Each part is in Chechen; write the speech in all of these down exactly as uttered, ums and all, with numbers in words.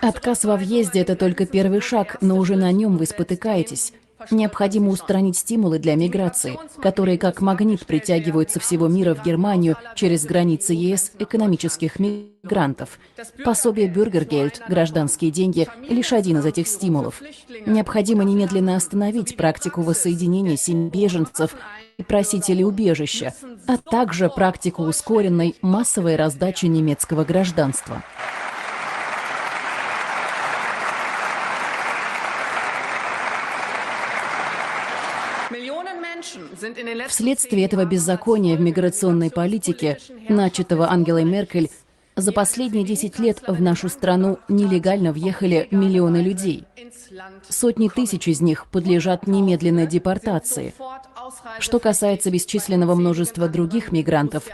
Отказ во въезде — это только первый шаг, но уже на нем вы спотыкаетесь. Необходимо устранить стимулы для миграции, которые как магнит притягивают со всего мира в Германию через границы Е С экономических мигрантов. Пособие Бюргергельд, гражданские деньги — лишь один из этих стимулов. Необходимо немедленно остановить практику воссоединения семей беженцев и просителей убежища, а также практику ускоренной массовой раздачи немецкого гражданства. Вследствие этого беззакония в миграционной политике, начатого Ангелой Меркель, За последние десять лет в нашу страну нелегально въехали миллионы людей. Сотни тысяч из них подлежат немедленной депортации. Что касается бесчисленного множества других мигрантов,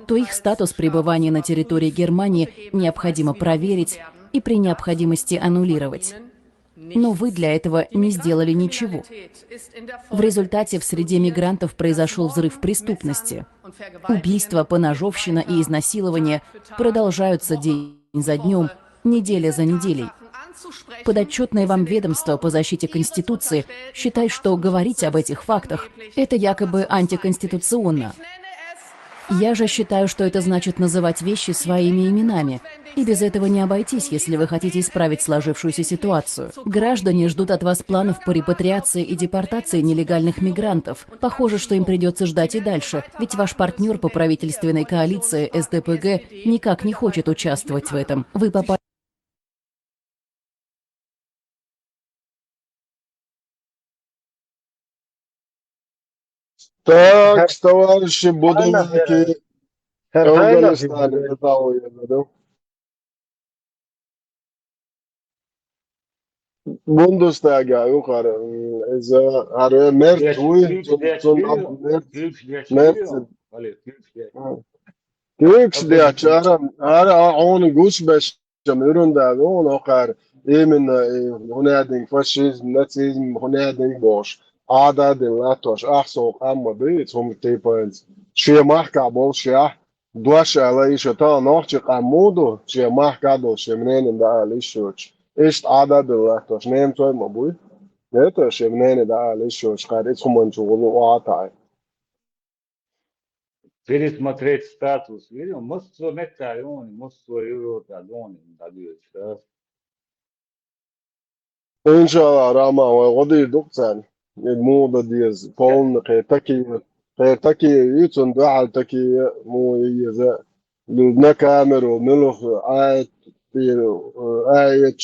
то их статус пребывания на территории Германии необходимо проверить и при необходимости аннулировать. Но вы для этого не сделали ничего. В результате в среде мигрантов произошел взрыв преступности. Убийства, поножовщина и изнасилования продолжаются день за днем, неделя за неделей. Подотчетное вам ведомство по защите Конституции считает, что говорить об этих фактах — это якобы антиконституционно. Я же считаю, что это значит называть вещи своими именами. И без этого не обойтись, если вы хотите исправить сложившуюся ситуацию. Граждане ждут от вас планов по репатриации и депортации нелегальных мигрантов. Похоже, что им придется ждать и дальше, ведь ваш партнер по правительственной коалиции С Д П Г никак не хочет участвовать в этом. Вы попали Так, товарищи, буду Афганистане. Бундестага юхар, из хар мерт вуй, цун аб мерт, мерт. Кюкш дяча, ара, ара, а, он гуш беш, чам юрунда, он окар, именно, э, хунядин фашизм, нацизм, хунядин бош. Ада дин латош, ах, со, амма ды, цум типанц. Шия махка бол, шия. Дуаш ала иша та нохчи къаммуду, шия махка дол, шия мнением да ала ишоч. Ишт ада дин латош, нем той ма буй. Это шия мнение да ала ишоч, къар ицхуман чугулу уатай. Пересмотреть статус. Видел? Массо меттаёни, массо Европа дони, да, да. Иншалла, Рама, вай гъоди дукцан. Муда диз, полный кхе таки, кхе таки, ицун дуал таки, му иеза. На камеру, милух, айт, айт,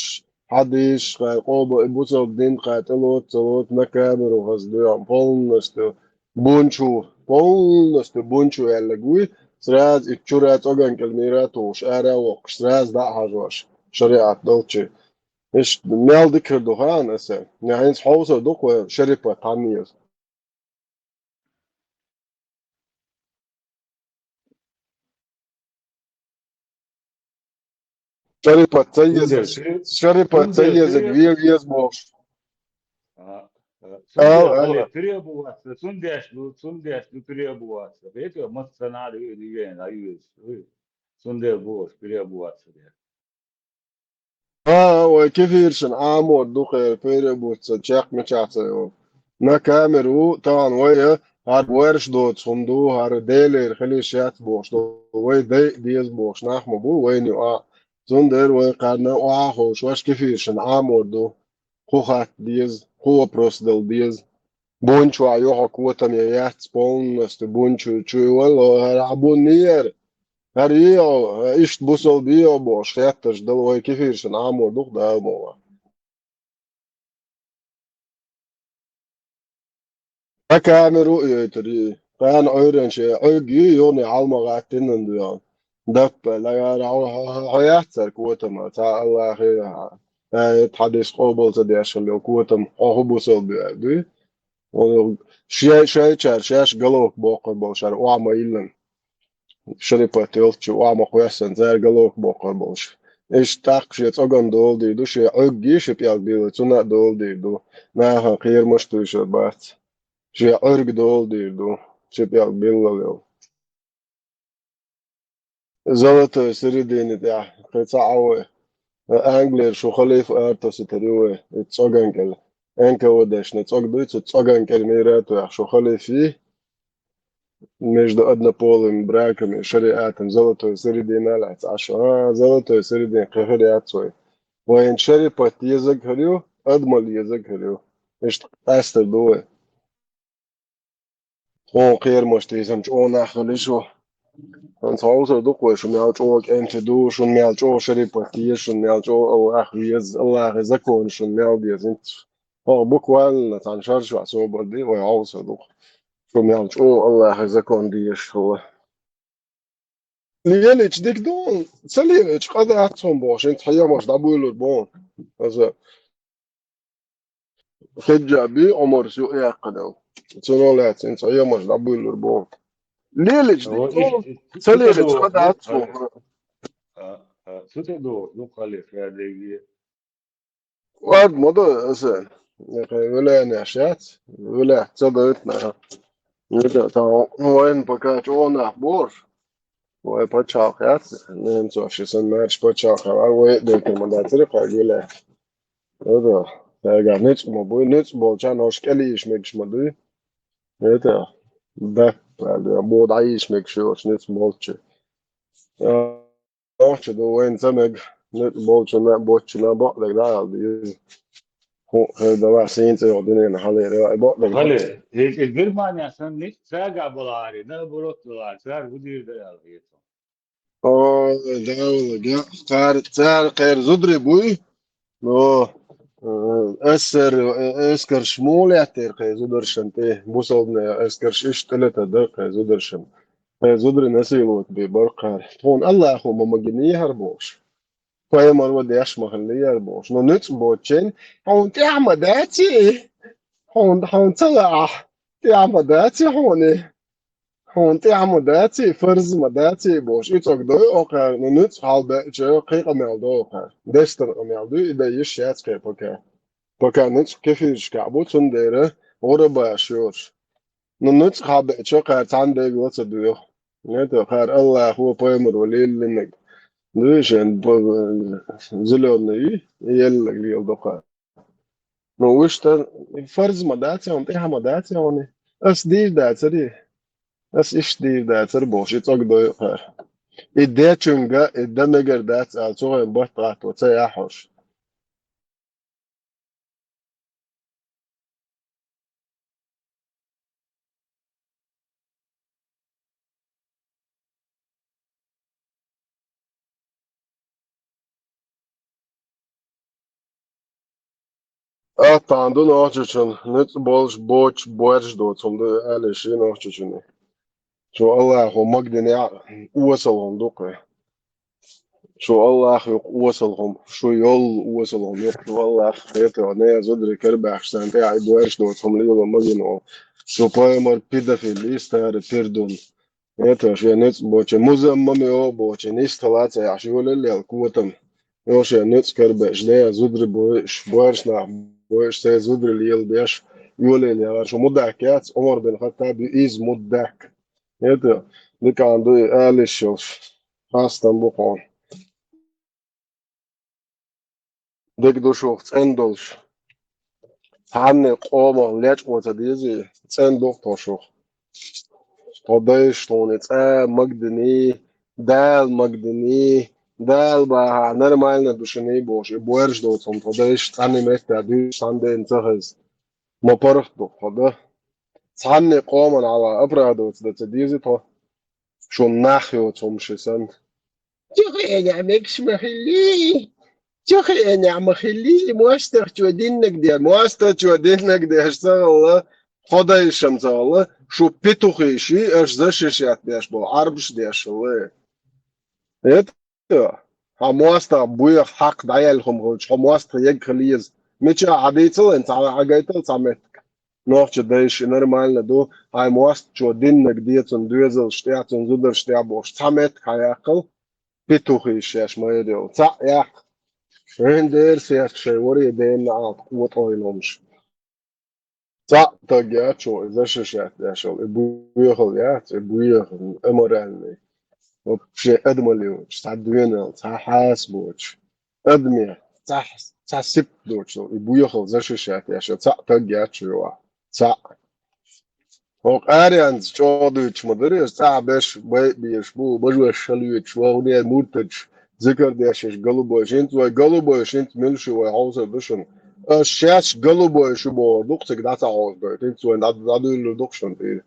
хадиш, хай къоба, бусал дин, хай тилот, цалот, на камеру, хаз дуям, полностью. Бунчу, полностью бунчу яла гуй, сразу и чура цоган калмира туш, ара вокш, сразу да хажваш, шариат долчи. Иш мял дикр духан эсе. Няхинс хауса дуква шарипа таньяс. Шарипа цайязык, шарипа цайязык, вия виез бош. Требоваться, сундеш, сундеш, требоваться. Это массанар, сундеш бош, требоваться. А, вай кефиршин, амор духер, перебутса, чек мечатса. На камеру, тан вай, Гьар варш доцу хӀума ду, хӀара Делера хилийша яц бохуш ду, вай дайа деза бохуш нах ма бу вайна юкъа. Цундела вай кхарна охьаховшу ваш кефиршина Ӏамор ду. ХӀун хатта деза, хӀун вопрос дала деза. Бун чохь ю хьо котам я яц полностью, бун чу, чу ю валла, хӀара Ӏа бун яра. ХӀара йо, иштта бусалба йо бохуш, хеттарш дала вай кефиршина Ӏамор ду-кх Дала мукъ лахь. Ткъа камеру а йойтур ю. Кхана Ӏуьйранче Ӏуьрг ю, юхне хьалма гӀаттинан дуьйхьа. Даппа, лагара хьо, хьо, хьо, хьо яц цара котама, цхьа Аллахе, э, хьадис къобал ца деш хилла котам, хьо хӀун бусалба ю аьлла дуй? Шай, шайчара шаьш галок боккхур болу шара охьа ма йиллина. Шарипат йолчу охьа ма кхоьссина, цара галок боккхур болуш. Иштта тӀаккха шен цӀоган дола дийр ду, шен Ӏуьрггий ши пӀелг билла, цунна а дола дийр ду. Нахана кхерамаш туьйсур бац. Шен Ӏуьрг дола дийр ду, ши пӀелг билла лел. Золотой середине тӀехь, кхин цхьа а вай. Англера шу халифа ара тосуьйтур ю вай, и цӀоган кӀел. Н К В Д-шна цӀог дуй, цу цӀоган кӀел мира а тоьхна, шу халифа йий. Между однополыми браками, шариатом, золотой середина лаьцна Ӏаш. А, золотой середина кхин хир яц вай. Вайна шарипат езаг хир ю, адамал езаг хир ю. Иштта къаьстар ду вай. Тхуна кхерамаш тийсам чӀогӀа нах хила йиш ву. ХӀинца хьовсур ду-кх вай, шу мел чӀогӀа кӀентий ду, шуна мел чӀогӀа шарипат еза, шуна мел чӀогӀа Аллах веза, Аллахе закон шуна мел деза. ХӀинца хӀокху буквально цхьана шаршохь собар ди, вай хьовсур ду-кх. Шу мел чӀогӀа Аллахе закон дезаш хилла. Лелича дика ду, ца лелича къа дац хьуна бохуш, хӀинца хьехамаш дӀабуьйлур бу хьуна. Аса хиджаби Ӏумарс юкъа яьккхина. Цунах лаьцна хӀинца хьехамаш дӀабуьйлур бу хьуна. Лелича дика ду, ца лелича къа дац хьуна. Цу тӀе ду, ду хали хадеги. Вард ма ду аса. Яхай виланеш яц, вилац ца дойтна. Вилац, та вайн пока чӀогӀа нах бохуш. Вай пачхьалкх яц, немцо ши сан маьрша пачхьалкх яр, вай а дайтар ма дацари кхай вилац. Ада, тайга ницкъ ма буй, ницкъ болчарна ош кӀелийш мегаш ма дуй. Это, да, бо дӀайийш мегаш йош ницкъ болчу. Нохча ду вайн ца мега, ницкъ болчунна, боччунна бакъдерг дӀаала деза. ХӀу, хӀу, давай, сийна цӀе йолу дуьненан хьалера, давай, бакъдерг. Хали, и, и Германия санна ницкъ цаьрга болари, наоборот, болари, цара хӀун дийр дара аьлла хета. О, да, валла, га, цара, цара кхера зударий буй, но, э, эсэр, э, эскарш муха лаьттера кхайн зударшна тӀе, бусалбанийн эскарш иштта тӀелета дара кхайн зударшна. Ткъа зударий насиловать бе бара кхара. Тхуна Аллахо ма магиний хӀара бохуш. Пайхамаро деш ма хиллий хӀара бохуш. Но ницкъ боцчен, хьуна тӀехь ма даций? Хьуна, хьуна ца лаахь, тӀехь ма даций хьуна? Хьуна тӀехь ма даций, фарз ма даций бохуш. И цӀогдой окхара, но ницкъ хьалабеача, кхин къамел до окхара. Дестар къамел дуй, и дай йиш яц кхе пока. Пока ницкъ кефиршкахь бу, цундела гӀура баш йош. Ну, ницкъ хьабеача, кхара цхьаьна дегала ца доьху. Это кхара Аллахо, пайхамаро леллинарг. Дуй шен, б-, зелёный, еллаг леладо кхара. Ну, вуьшта, фарз ма дац хьуна, тӀехь ма дац хьуна. Ас дийр дацари? Ас иштта дийр дацара бохуш, и цӀогдой кхара. И дечуьнга, и дан мегар дац аьлла, цу гӀайн батт гӀатто ца яхьуш. Аттан ду нохчочун, ницкъ болуш боцуш боьрша доцу хӀума ду аьлла ши нохчочунна. Шу Аллахо магадина яа осал хӀума ду кхе. Шу Аллах юкъа осал хӀума, шу йолу осал хӀума юкъа шу Аллах, хетархьа, не зударий карабаьхча, сан тӀехь и боьрша доцу хӀума лело магино. Шу пайхамар педофил, истара пердун. Хетархьа, шен ницкъ бочу, музаммам йо бочу, нисхала ца яхьаш, йолаллел котам. Йо шен ницкъ карабеш, не зударий бойуш, боьрша нах бойуш, сайн зударий лелабеш, йолаллел яхар, шу мудак яц, Умар бин Хаттаб иза мудак. Это, дикан дуй, алиш йолуш. Хастам бу кхуна. Дика ду шух цӀена долуш. Цхьанне къомах лечкъо ца дезий, цӀена ду тхо шух. Тхо дайша тхуна цӀа магадиний, Дала магадиний, Дала бахахь нормально ду шиний бохуш, и боьрша доцу хӀума тхо дайша цхьанне метта дуьйцуш цхьана дена ца хеза. Ма паргӀат ду тхо дан. Цхьанне къоман хьала оправдываться дан ца дезий тхо? Шун нах йоцу хӀума ши санна. Чу хиънехь мегаш ма хиллий. Чу хиънехь ма хиллий. МостагӀчо диннаг деш, мостагӀчо диннаг деш ца хилла, тхо дайшам ца хилла, шу петухи ши, аша защищать деш болу Ӏарбаш деш хилла. Это хьан мостагӀ буьйха хьакха дӀаяьлла хӀума хилча, хьо мостагӀ ег хила еза. Мича хьан дийцал, цхьа хьан гайтал цхьа меттиг. Нохча дайша и нормально ду, хьайн мостагӀчо диннаг де цунна доьзалш тӀехь, цунна зударш тӀехь бохуш, цхьа меттиг хьан яккхал, петухи шаьш ма яр йолу. Цхьаъ яккха. Шайн дера сетта шайн варе дена наӀалт къотӀойла хӀумаш. Цхьаъ таг яц шу и защищать деш йолу, и буьйхал яц, и буьйхал аморальный. Вообще адамалла йоцуш, цхьа доьналла, цхьа хьаса боцуш. Адаме цхьа, цхьа сипат доцуш йолу, и буьйхал защищать деш йолу, цхьаъ таг яц шу юкъахь. Цхьаъ. ХӀокху аренца чӀогӀа дуьйцуш ма дарий, аса цӀахь беш байа безаш бу, бажош шалоьцуш, вахане муртаташ, зикар дешаш, голубой, хӀинца вай голубой, хӀинца муьлш ю вай хьовсур ду шуна. Аса шаьш голубой шу бохур ду-кх цига дӀа ца хьовсадойту, хӀинца вайн дӀа-, дӀадуьйлур ду-кх шуна тӀера.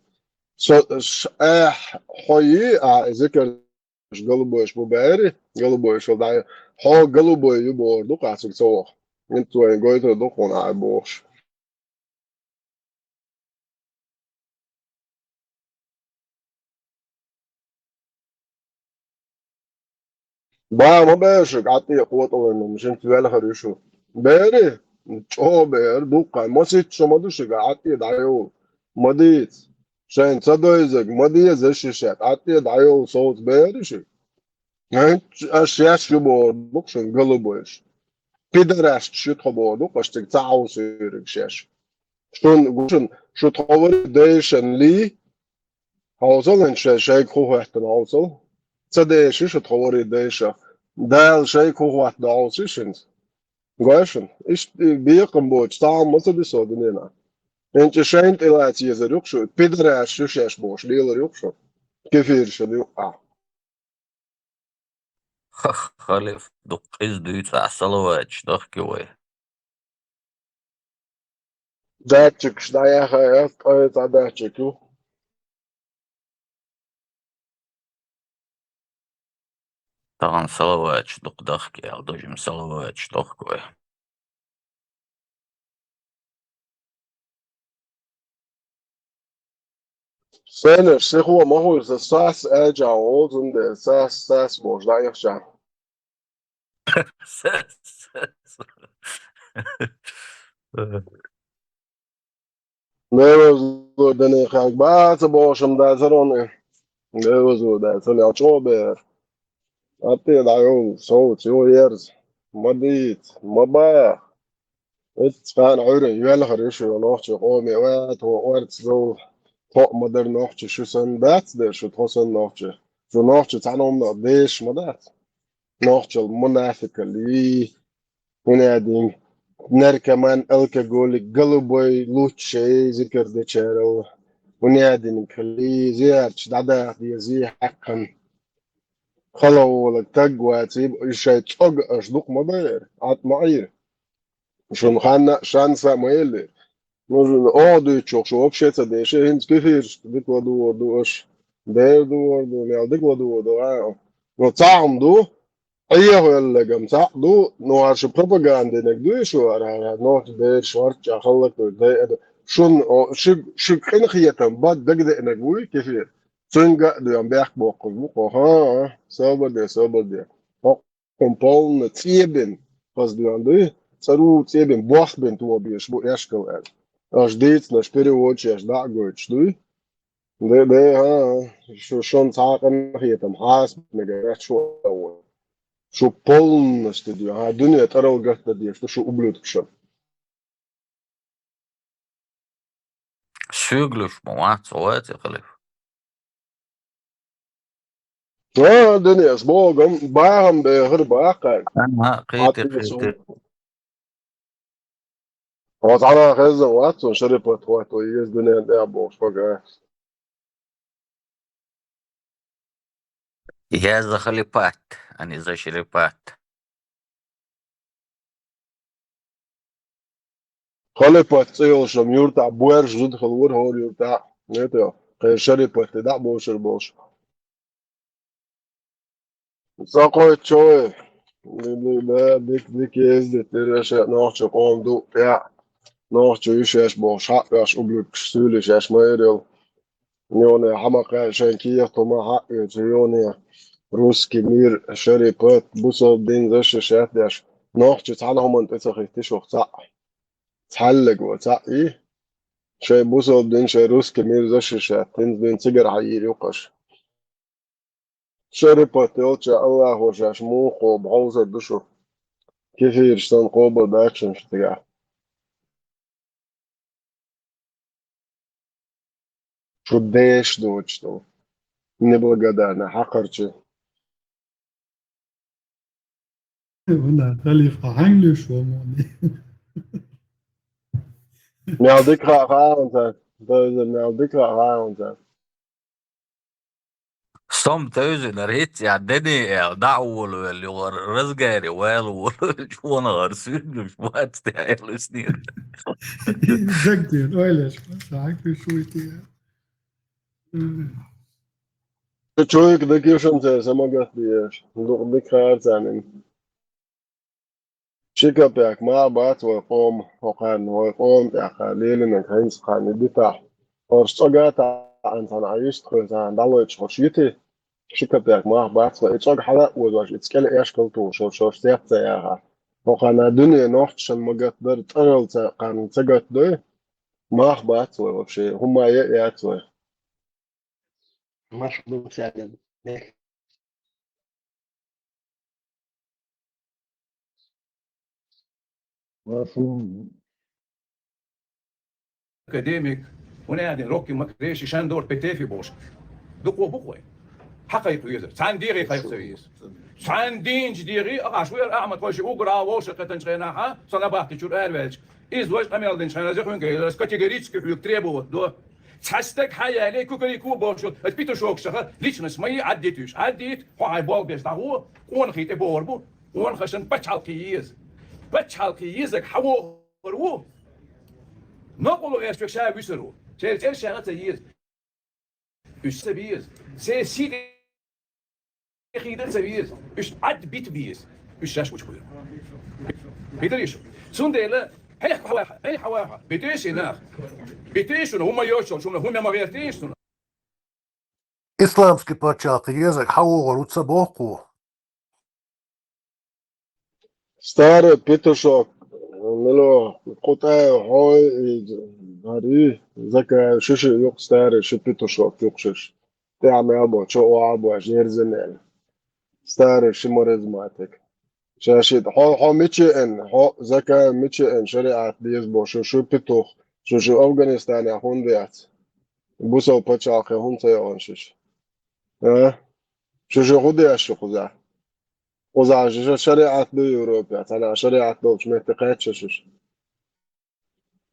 Со, ш-, ахь, хьо йий, ахь и зикар дешаш голубойш бу баьри, голубойш вала дӀа, хьо голубой ю бохур ду-кх ахь цига ца ваха. ХӀинца вайн гойтур ду-кх хьуна ахь бохуш. Ба, ма бер шуьга, Ӏад тӀе а кхотӀалан, хӀума шуьнца велхар ю шу. Бери, чӀогӀа бер, дуккха. Масийтта шо ма ду шуьга, Ӏад тӀе дӀайовла. Ма дийца. Шайна ца дойзарг, ма деза шишет, Ӏад тӀе дӀайовла, совца бери шуьга. ХӀинца аш шаьш ю бохур ду-кх шуна, голубойш. Пидорасаш ю тхо бохур ду-кх аш, цига ца хьовсийриг шаьш. Шуна, гу шуна, шу тхо вари дайшан лий, хьовсал хӀинца шай, шайга хӀун хӀоьттина хьовсал. Ца деши шу тхо вари дайша. Дала шайга хӀун хӀоттадо хьовсий шуьнца. Гой шуна, иштта бекхам боцуш цхьа хӀума ма ца ди со дуьненахь. ХӀинца шайна тӀелаца езар ю-кх шу, пидорасаш ю шаьш бохуш лелар ю-кх шу. Кефираш ю-кх ахь. Ха-, халиф, дукха къиза дуьйцу ахь, салаваташ дахке вай. Датчикаш дӀаяхьа, ткъе цхьа датчик ю. Тахана салаваташ дукха дахке аьлла, дожим салаваташ дахке вай. Сенаш, сихо ма хуй, сан сас аьлча а волу, цундела сас, сас бохуш дӀаихча. Сас, сас. Невазло дане хаг баца бохуш-м дацароне. Невазло даца мел чӀогӀа бер. Атте дӀайовла, совца, йо ерза. Ма дийца, ма баха. Итт цхьана Ӏуьйранна йоьлхур ю шу нохчийн къоме, ва тхо орца зовла, тхо а ма дара нохчи, шу санна дац дера шу тхо санна нохчи. Шу нохчи цхьана хӀуманах дезаш ма дац. Нохчалла мунафикаллий, хӀунадин наркоман, алкоголик, голубой лучший зикар дечарал, хӀунадин каллий, зиярташ дӀадаха дезий хьаькхна. Хала волаг таг ваций, и шайн цӀога аш дукха ма байра, Ӏад ма Ӏийра. Шуна ханна а шанса а ма еллера. Ну, оха дуьйцучух шу вообще ца деши, хӀинца кефирашка дика ладугӀур ду аша. Дера дугӀур ду, мел дика ладугӀур ду, а? Ну, цхьа хӀума ду, Ӏехавелларгам цхьаъ ду, ну, хӀара шу пропагандинарг дуй шу, хӀара, хӀара, нохча бераш, хӀорчча халлак ду, дай а ду. Шун, о, шуьг-, шуьга къинхетам бан дагадеанарг вуй, кефир? Цуьнга а доьгӀна бехк боккхур бу кхо. ХӀа, а, собар де, собар де. Хьо-, хьуна полна цӀе бина, хаза доьгӀна дуй, цӀару цӀе бина, бох бина тобеш бу эшкал аьлла. Аша дийцинарш переводчеш дӀа а гойтуш дуй? Де, де, хӀа, шу, шун цхьа а къинхетам, хьаса мегар дац шу а вон. Шу полностью дуй, хӀа, дуьне тӀарал гатта дезаш ду шу ублюдкашна. Соьга луьйш ма вац, ца вац и халиф? А, Денис, богам, бахам бехар баккхар. Ага, кхийти, Хьан кхийти. Хьо цхьана хезна вац, цунна шарипат хӀотто еза дуьнен тӀехь бохуш бага. Я за халипат, а не за шарипат. Халипат цӀе йолуш ам юртахь боьрша зуда хила вара хӀора юртахь. Нето, кхеран шарипат и дӀа а бовшар болуш. Ца кхойтта чой. Дика, дика ездить дира аша, нохча къом ду, пӀя. Нохча ю шаьш бохуш, хьаъ веш ублюдкаш суьйлий шаьш ма эр йолу. Йоне хьамакха шайн кехат хӀума хьаъ оьцу, йоне русский мир, шарипат, бусалба дин защищать деш. Нохча цхьана хӀуманна тӀе ца хиттиш ваха цхьаъ. Цхьаьллаг вац цхьаъ и. Шайн бусалба дин, шайн русский мир защищать, хӀинца дуьйна цигара хьайийр ю-кх аша. Шарипат йолча Аллахо шаьш муха кхобу, хьовсар ду шу. Кефираш санна кхобур дац шуна шу цигахь. Шу деш доцуш долу. Неблагодарный, хьакхарчий. Вуна, халифа, хьаьнга луьйш ву муни? Мел дика хаа хаьа хьуна цара. Дойза, мел дика хаа хаьа хьуна цара. Стом тевзинара хӀинца а дени аьлла, дӀа а волавелла юхара, разгаре вала волавелла, чу ванахара суьргаш вац те аьлла, уьснера. Дагтийна, ойлаш, хьаьнга луьйш вуй те? Чуьйка дика ю шуна церан самагат дезаш, дукха дика хаарцарнин. Ши капек ма бац вай къома, хӀокхарна вай къома тӀехь лелинарг хӀинца кхарна дитахь. ХӀорш цӀога а таӀана цхьана Ӏа йистхуьлу цхьана дӀалойтуш хӀорш йити? Ши капек мах бац вай. И цӀог хьала а озош, и цкъа а эшкал тухуш, шо, шо сех ца яха. Хьо хана дуьне нохчашна ма гатдар, тӀарал ца, кхана ца гатдой, мах бац вай вообще, хӀума е а яц вай. Маш ду сяден. Академик, хӀунда аьлла, Рокки Макреш, Шандор Петефи болуш. Дукха бу-кх вай. Хьакхайкха везар. Цхьана дегӀе кхайкха ца веза. Цхьана дийначу дегӀе, ахьа шу яра Ахьмад-Хойши уггар а вовшах кхетанчу хенахь, сан набахти чуьра аьлла ваьлча. Иза важа къамел динчу хенахь, хӀунда аьлла, ас категорически хьоьга требовать до. Цхьа стаг хьан яле, кукареку бохуш, ас Петушок шаха, личность ма йий, Ӏаддитуьйш. Ӏаддийта, хьо хьайн болх беш дӀагӀо, къонахий тӀе богӀур бу, къонахашна пачхьалкхе еза. Пачхьалкхе езарг хьан вохур ву? Нокъало гӀертачуьра ша вуьсур ву. Церан цӀераш ша ца еза. Уьш ца беза. Церан сий тӀе хийда ца веза. Уьш Ӏад бита беза. Уьш шаьш гучу хуьйра. Хидар ишу. Цундела, хьехь хьаваха, хьехь хьаваха. Битуьйсий нах. Битуьйсуна, хӀума йоцчул, шуна хӀума ма гӀертийша суна. Исламский пачхьалкх езарг хьан вогӀур ву ца боху? Старый петушок, мило, Кутаев, хьой, и, гӀари, Закаев, шиши юкъ старый, ши петушок юкъ шиш. ТӀехь мел бо, чо оха бо, жерза мел. Старый ши маразматик. Ша ши, хьо, хьо мича эн, хьо Закаев мича эн, шариат деза бо, шу, шу петух, шу, шу Афганистанехь хӀунда яц? Бусал пачхьалкхе хӀунда ца йогӀун шиш? А? Шу, шу хӀун деш шу кхузахь? Кхузахь ша шариат ду Европе, цхьана шариат долчу метте кхаьчча шиш.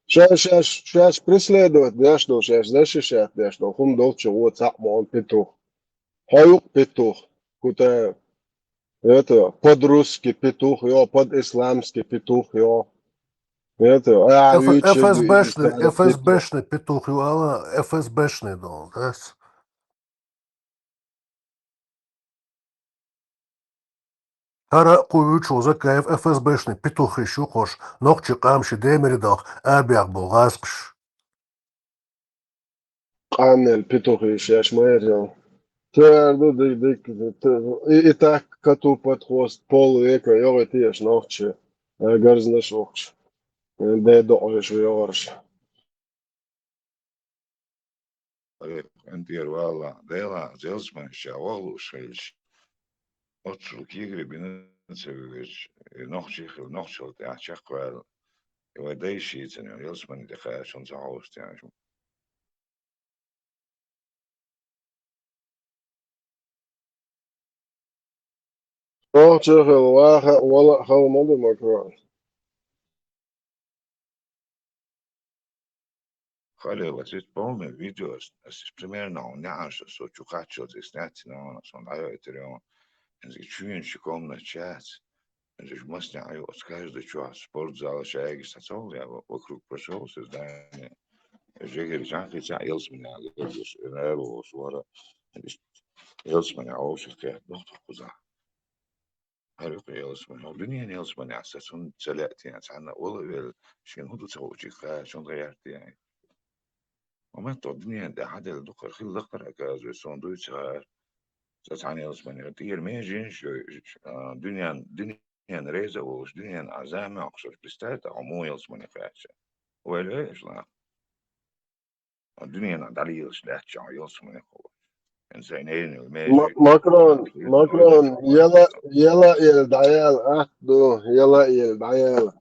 Шаьш, шаьш, шаьш преследовать деш долу, шаьш защищать деш долу, хӀума долчу гӀо цхьаъ ма вон петух. Хьо юкъ петух, Кутаев. Это, под русский петух, йо, под исламский петух, йо. Это, а, Эф-, вичи, эф эс бэшный, вичи, эф эс бэшный петух ю ала, эф эс бэшный долу, да? ХӀара а кху вуьйцуш ву Закаев эф эс бэшный петухиш ю кхуш, нохчий къам ши демире даха, арабехь болу гӀазкхаш. Къаннел петухиш еш ма яра. Церан ду дик, дик, и, и так коту под хвост, пол века йогӀи теш нохчи, э, гарзнаш вокхуш. Э, де доӀуш ву йогӀарш. Ай, къинтӀера вала, Дела, ялсамани чохь вогӀуш хилча, оццул кегара бина ца вуьгуш, и нохчий хила, нохчалла тӀехь чекхваьлла, и вай дайша йийцина, ялсамани тӀе кхача, хӀунда ца хьовсу тӀехь. Нохчий хила, ваха а, вала а хала ма ду Макрон. Халила, ас иза полный видео, ас, ас иза примерно хьуна неӀарш, со чу кхаччалц иза снять йина, сон дӀайойтур ю, иза чуьйна ши комнат чац, иза массанхьа ю, ас каждый чохь спортзал, шайгаш схьацалла, я вокруг прошёлся здание. Жигара чанхи цхьаъ ялсамани гергаш, и нервус вара, ялсамани овшах кхетта дохтур кхузахь. ХӀара юкъа ялсамани, хӀара дуьненан ялсамани аса, цунна ца лаьа те, цхьанна а вала а велла, шена хӀун ду ца хуучу кхача, хӀунда гӀерта те. Ма матто дуьненан тӀехь хьан делла дукхара, хила лакхара, оказывается, суна дуй ца хаьара. Ца цхьана ялсамани, тӀера меженаш йой, а, дуьненан, дуьненан реза а волуш, дуьненан а зама а йоккхуш, представь, хьо муха ялсамани кхаьчча. Ойла йой аша нах? Дуьненахь дӀалелаш лаьттачохь йолсамане хууш. Эн сайн нервнил меже Ма-, Макрон, Макрон, яла, яла ел дӀаяла атта ду, яла ел дӀаяла.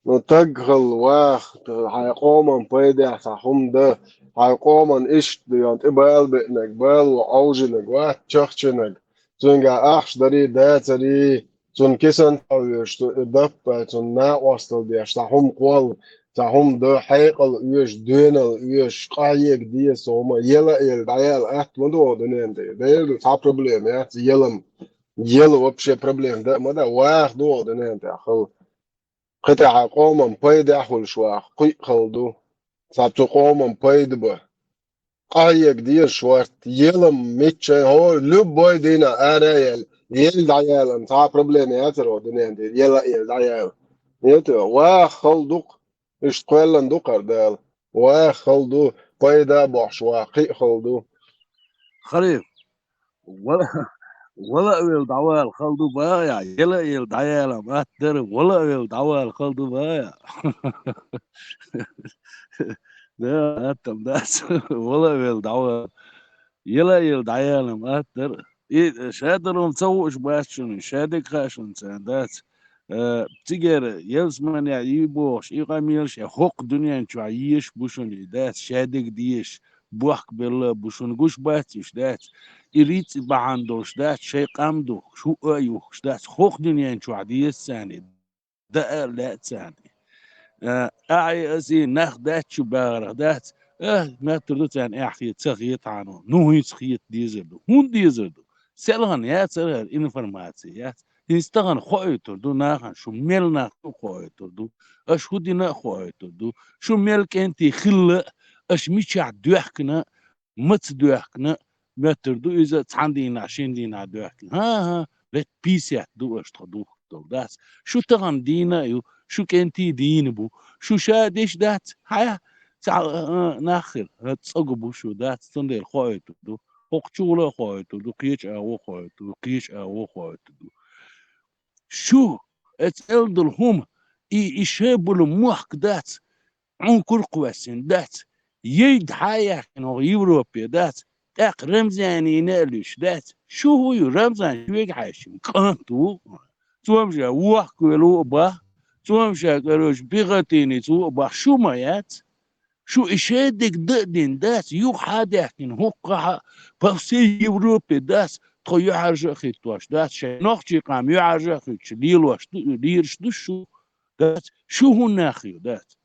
Ну, таг хала ваха, хьайн къоман пайдехь цхьа хӀума дан, хьайн къоман иштта ду, йон тӀе бала беънарг, бала ву Ӏовжинарг, вац чахчинарг. Цуьнга ахча дарий, дацарий, цунна кисан тӀе вуьйш, цу и даппа, цунна накъостал деш, цхьа хӀума кхолла, цхьа хӀума дан, хьекъал оьшу, доьнал оьшу, къахьега деза со хӀума, яла а яла, дӀаяла атта ма ду оха дуьнен тӀе. Дера ду, цхьа проблема яц, ялам. Яла вообще проблема да а ма да, ваха ду оха дуьнен тӀе хала. Кхин тӀехь къоман пайдехь хуьлуш ваха, кхин а хала ду. Цхьа цу къоман пайда бан. Къахьега деза шорта, ялам мичча, хӀора, любой дийнахь ара а яьлла, ел дӀаяла, цхьа а проблема яцара оха дуьнен тӀе, яла а яла дӀаяла. Нет, ваха хала ду-кх, иштта кхоьллина ду-кх хӀара Дала. Ваха хала ду, пайда а бохьуш ваха, кхин а хала ду. Халиф, Вала, вала а велла дӀавала хала ду баха, яла а елла дӀаялам атта дара, вала а велла дӀавала хала ду баха. Да, аттам дац, вала а велла дӀавала. Яла а елла дӀаялам атта дара. И шадолу ца хууш бац шуна, шадерг хаьа шуна царна дац. Э, цигара ялсаманехь йий бохуш, и къамелаш а хӀокху дуьнен чохь езаш бу шуна и дац, шадерг дезаш, бохкабелла а бу шуна гуш бац уьш дац. И рицкъ бахьана долуш дац, шайн къам духкуш, хӀуъа а юхкуш дац, хӀокху дуьнен чохь деза царна и, даа а лаьа царна и. Э, ахьа аса и нах дац шу бахарх дац, э, моьттур ду царна эхь хета, ца хета хьан, ну хӀинца хета дезар ду. ХӀунда дезар ду? Селхана яцара хӀара информаци яц. ХӀинца тахана хоуьйтур ду нахана, шу мел нах ду а хоуьйтур ду, аша хӀун дина а хоуьйтур ду, шу мел кӀентий хилла а, аша мичахь доьхкина а, маца доьхкина а, моьттур ду иза цхьана дийнахь, шина дийнахь доьхкина. ХӀан-хӀа, лет пятьдесят ду аша тхо духкуш долу дац. Шу тахана дийна а ю, шу кӀентий дийна бу, шу ша деш дац, хьа, цхьа, а, а, нах хир, хӀара цӀога бу шу дац, цундела хоуьйтур ду. ХӀокху чухула а хоуьйтур ду, кхечу агӀо а хоуьйтур ду, кхечу агӀо а хоуьйтур ду. Шу, оцу цӀел долу хӀума, и, и шайн болу мохк дац, Ӏункур а кхоьссина дац, яйда хьа а яьккхина хӀокху Европе дац, тӀаккха Рамзанина а луьйш дац. Шу хӀун ю, Рамзан шуьга хьаьшшина кӀант ву? Цо-м ша вохкавелла ву а бах, цо-м ша, короче, пехотинец ву а бах, шу ма яц. Шу и шайн дерг дан а дина дац, юха хьа а даьхкина, хӀокхахьа, по всей Европе дац, тхо юьхьӀаьржа а хӀиттош дац, шайн нохчийн къам юьхьӀаьржа а хӀиттош лелош ду, лелаш ду шу, дац, шу хӀун нах ю, дац.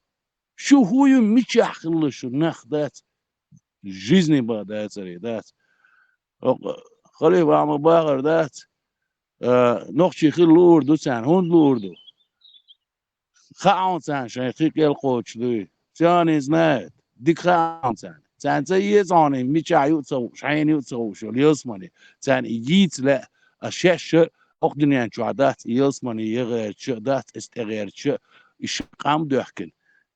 Шу хӀун ю, мичахь хилла шу нах, дац, жизни бан дацаре, дац. Халифа Ахьмад бахар дац, а, нохчий хила луур ду царна, хӀунда луур ду? Хаьа хьуна царна шайн кхин кӀел кхочуш дуй? Царна и знает, дика хаьа хьуна царна. Царна ца еза хьуна и мичахь ю а ца хууш, хьенан ю а ца хууш йолу ялсамани. Царна и йийца лаьа, а шаьш а хӀокху дуьнен чохь дац и ялсамани, я гӀерташ а дац, иза тӀегӀерташ а, и шайн къам доьхкина.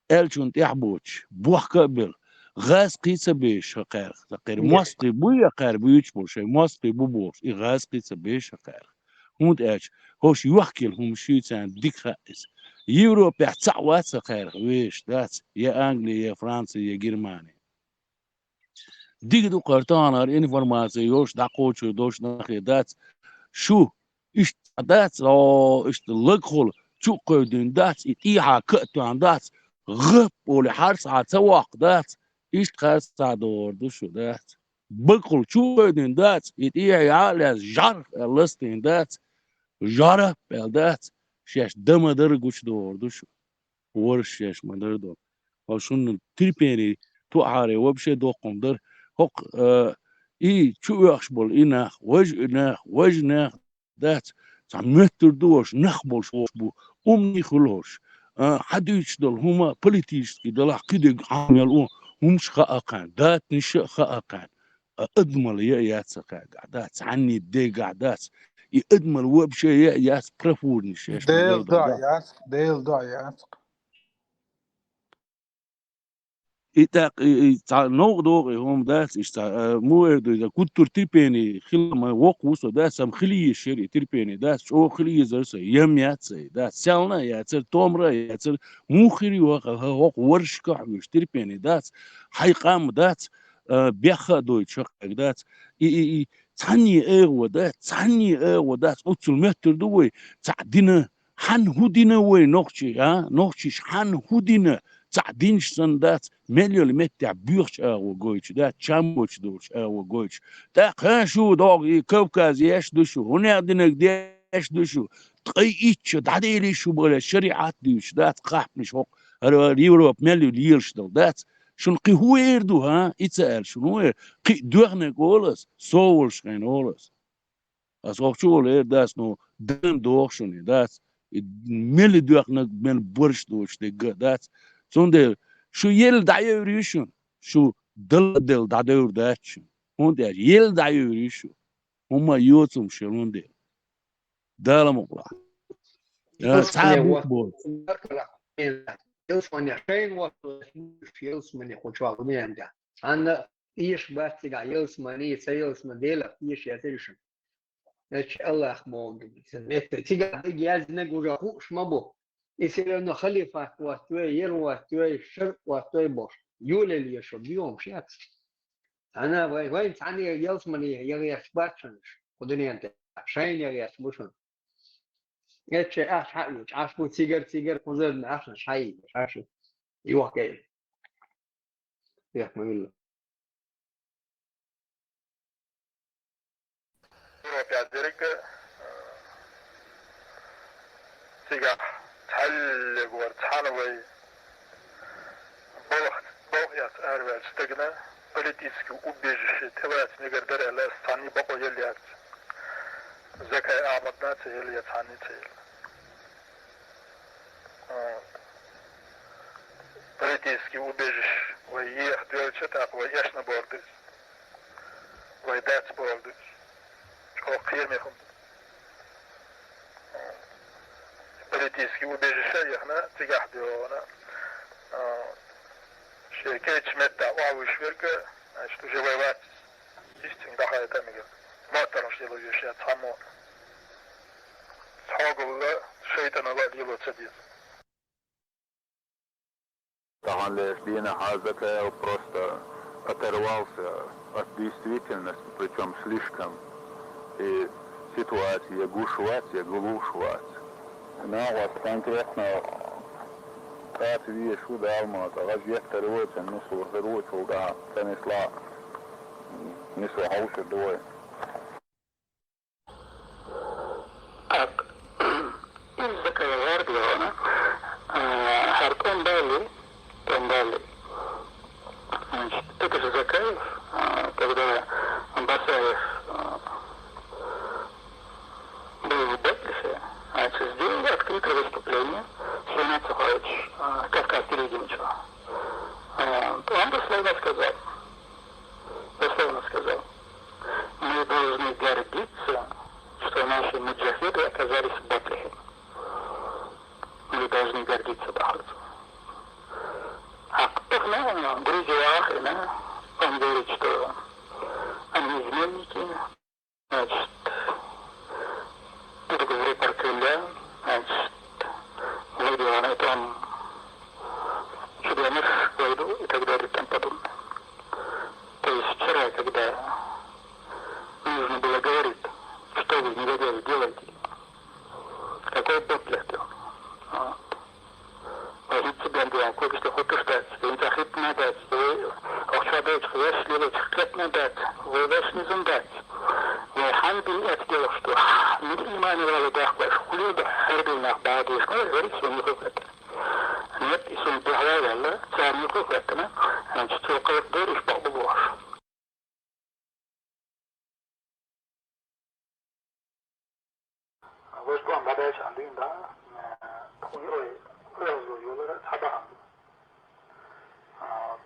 Аьллачунна тӀаьхьа боцуш, бохка а белла, гӀазкхий ца беш хӀокхаьрга, ткъа кхеран мостагӀий буй я кхара буьйцуш болу, шайн мостагӀий бу бохуш, и гӀазкхий ца беш хӀокхаьрга. ХӀунда аьлча хӀорш йохкийла хӀумнаш ю, царна дика хаьа иза. Европехь цхьаъ вац хӀокхаьрга вешаш дац, я Англи, я Франци, я Германи. Дика ду кхара тахана хӀара информаци йолуш, дӀакхочур долуш нахе дац. Шу иштта дац, о, иштта лагахула чу а кхевдина дац, и тӀехьа ка а тоьхна дац, гӀап олий хьарцахьа ца воккху дац, иштта харцахьа догӀур ду шу дац. Багахула чу а кхевдина дац, и тӀехьа яа а лаьцна, жарх аьлла ластийна дац, жарап аьлла дац, шаьш дан ма-дарра гучудогӀур ду шу. ВорхӀ шаьш ма-дарра долу. Хьо шуна терпение тоьхьара вообще доккха хӀума дара. ХӀокху, а, и чу оьхуш болу и нах, важа и нах, важа нах дац, цхьа моьттур ду аша, нах болуш волуш бу, умний хуьлу хӀорш. А, хьан дуьйцуш долу хӀума политический делахь кхидерг Ӏамал у, хӀумаш хаа кхаьна, датанаш а хаа кхаьна. А, адамалла я а яц хӀокхаьргахь дац, цхьанний дегахь дац. И адамалла вообще я а яц, профурниш еш Делан ма-дарра доӀа дац. Яц, Делан доӀа яц. И тӀаккха и, и цхьа новкъа догӀу и хӀума дац, иштта цхьа, а, муха эр ду иза, культура терпение хила ма воккха ву со, дац, ам хила езаш яра и терпение, дац, чӀогӀа хила езара со, ям яц ай, дац, селна а яцара, томра а яцара, муха хир ю хӀокху, хӀокху ворхӀашка хьоьжуш терпение, дац, хьайн къам, дац, а, бехха а дойтуш хӀокхаьрга, дац, и, и, и, цхьанний агӀо дац, цхьанний агӀо дац, оццул моьттур ду вай, цхьаъ дина, хьан хӀун дина вай нохчий, а? Нохчийша хьан хӀун дина? Цхьаъ динаш санна дац, мел йолу меттехь боьхачу агӀо гойтуш дац, чам боцуш долчу агӀо гойтуш. ТӀаккха хӀан шу догӀу и Кавказ еш ду шу, хӀунех динарг деш ду шу, ткъе итт шу дӀаделий шу бахара шариӀат дуьйцуш дац, кхахьпанаш хӀокху, хӀара Европа мел ю лелаш долу дац. Шуна кхин хӀун эр ду, хӀан? И ца аьлла, шуна хӀун эр? Кхин а доьхнарг олу ас, со волуш хьайна олу ас. Ас хӀокху чу волу эр дац, ну, дан доху шуна, дац. И мел доьхнарг, мел борш доцуш дерг а дац. Цундела шу елла дӀайевр ю шуна, шу Дала а делла дӀадевр дац шуна. ХӀунда аьлча елла дӀайевр ю шу. ХӀумма а йоцурш йолун дела. Дала мукълахь. Э, цхьа а бутт боцу. Ялсамане шайна вац, ялсамане кху чохь ву ян тӀехь. Цхьанна Эша бац цигахь ялсамани, ца ялсамани, Делах теша яцара шуна. Значит, Аллах боху. Цигахь дага яздинарг уже хууш ма бу. И все равно халифат хӀоттавой, ер хӀоттавой, шарӀ хӀоттавой бохуш. Юлел еза шу, биомаш яц. Цхьана вай, вайн цхьана ялсамани яха еш бац шуна, кху дуьнен тӀе, шайна яха еш бу шуна. Эцча ахча хьаийча, Ӏаш бу цигара, цигара, кхузарна ахча хьаийча, Ӏаш ю. Йохкай. Яхма вилла. Европа дерг, э, цигахь цхьаьллиг вара цхьана вай балха, балха эцна араваьллачу стагана политический убежище тӀелаца мегар дара аьлла, ас цхьанний бакъо елла яц. Закай Ахьмадна а ца елла, я цхьанний а ца елла. А, политический убежище вай еха доьлча, тӀаккха вай эшна бор ду иза. Вай дац бор ду иза. ЧӀогӀа кхераме хӀума ду. Политический убежище яхна, цигахь доьгӀна, а, шен кечу метта охьавуьйш верг, значит, уже вай вац. Иштта цуьнга дӀахайта мегар. Моттаргаш лело веш яц цхьаммо. Цхьогалла, шайтӀанала лело ца деза. Тахана леш дийнахь Закаев просто оторвался от действительности, причём слишком. И ситуация я гуш вац, я глуш вац. Нагахь конкретно кхача везаш ву Дала ма, ткъа гӀажеттар ву, цунна нисвар хир ву, чул дахьа ца нисла, нисо хьовсур ду вай. Так, из Закаева гӀерга вахана, а, хӀара тӀом балли, тӀом балли. Значит, это же Закаев, а, когда Басаев, а, был в Бетлихе, значит, сделал открытое выступление с Ренатой Сухарович, а, Кавказ телевидению. А, он дословно сказал, дословно сказал: «Мы должны гордиться, что наши муджахиды оказались в Бетлихе. Мы должны гордиться», бахьалца. А потом, ну, Грузия, Ахрена, он говорит, что они изменники, значит, идут в рупор Кремля, значит, вроде он это он чудо войду и так далее и тому подобное. То есть вчера, когда нужно было говорить, что вы, негодяи, делаете, какой Бетлих делал? Вот. Вай хӀинца бен бен, когаш тӀе хӀуттуш дац, вайн цхьа хӀитта ма дац, вай охьа чохь доцуш ваьш лелочух кхетна дац, вай ваьш низам дац. Вай хьан бин эцна делахь ду, мила иман вала дахка ваьш, хулил ду хьербина нах бахьа деш, ма вай варик сон юхур хӀоьттина. Нет, и сон дуьхьал ваьлла, царна юхур хӀоьттина, значит, цо кхайкха дерриш бакъ бу бохуш. Ваш тӀом дӀадаьлча хьан дуьйна дӀа, тхуна ой, оьгӀазло йолара цхьа бахьана ду. А, вот.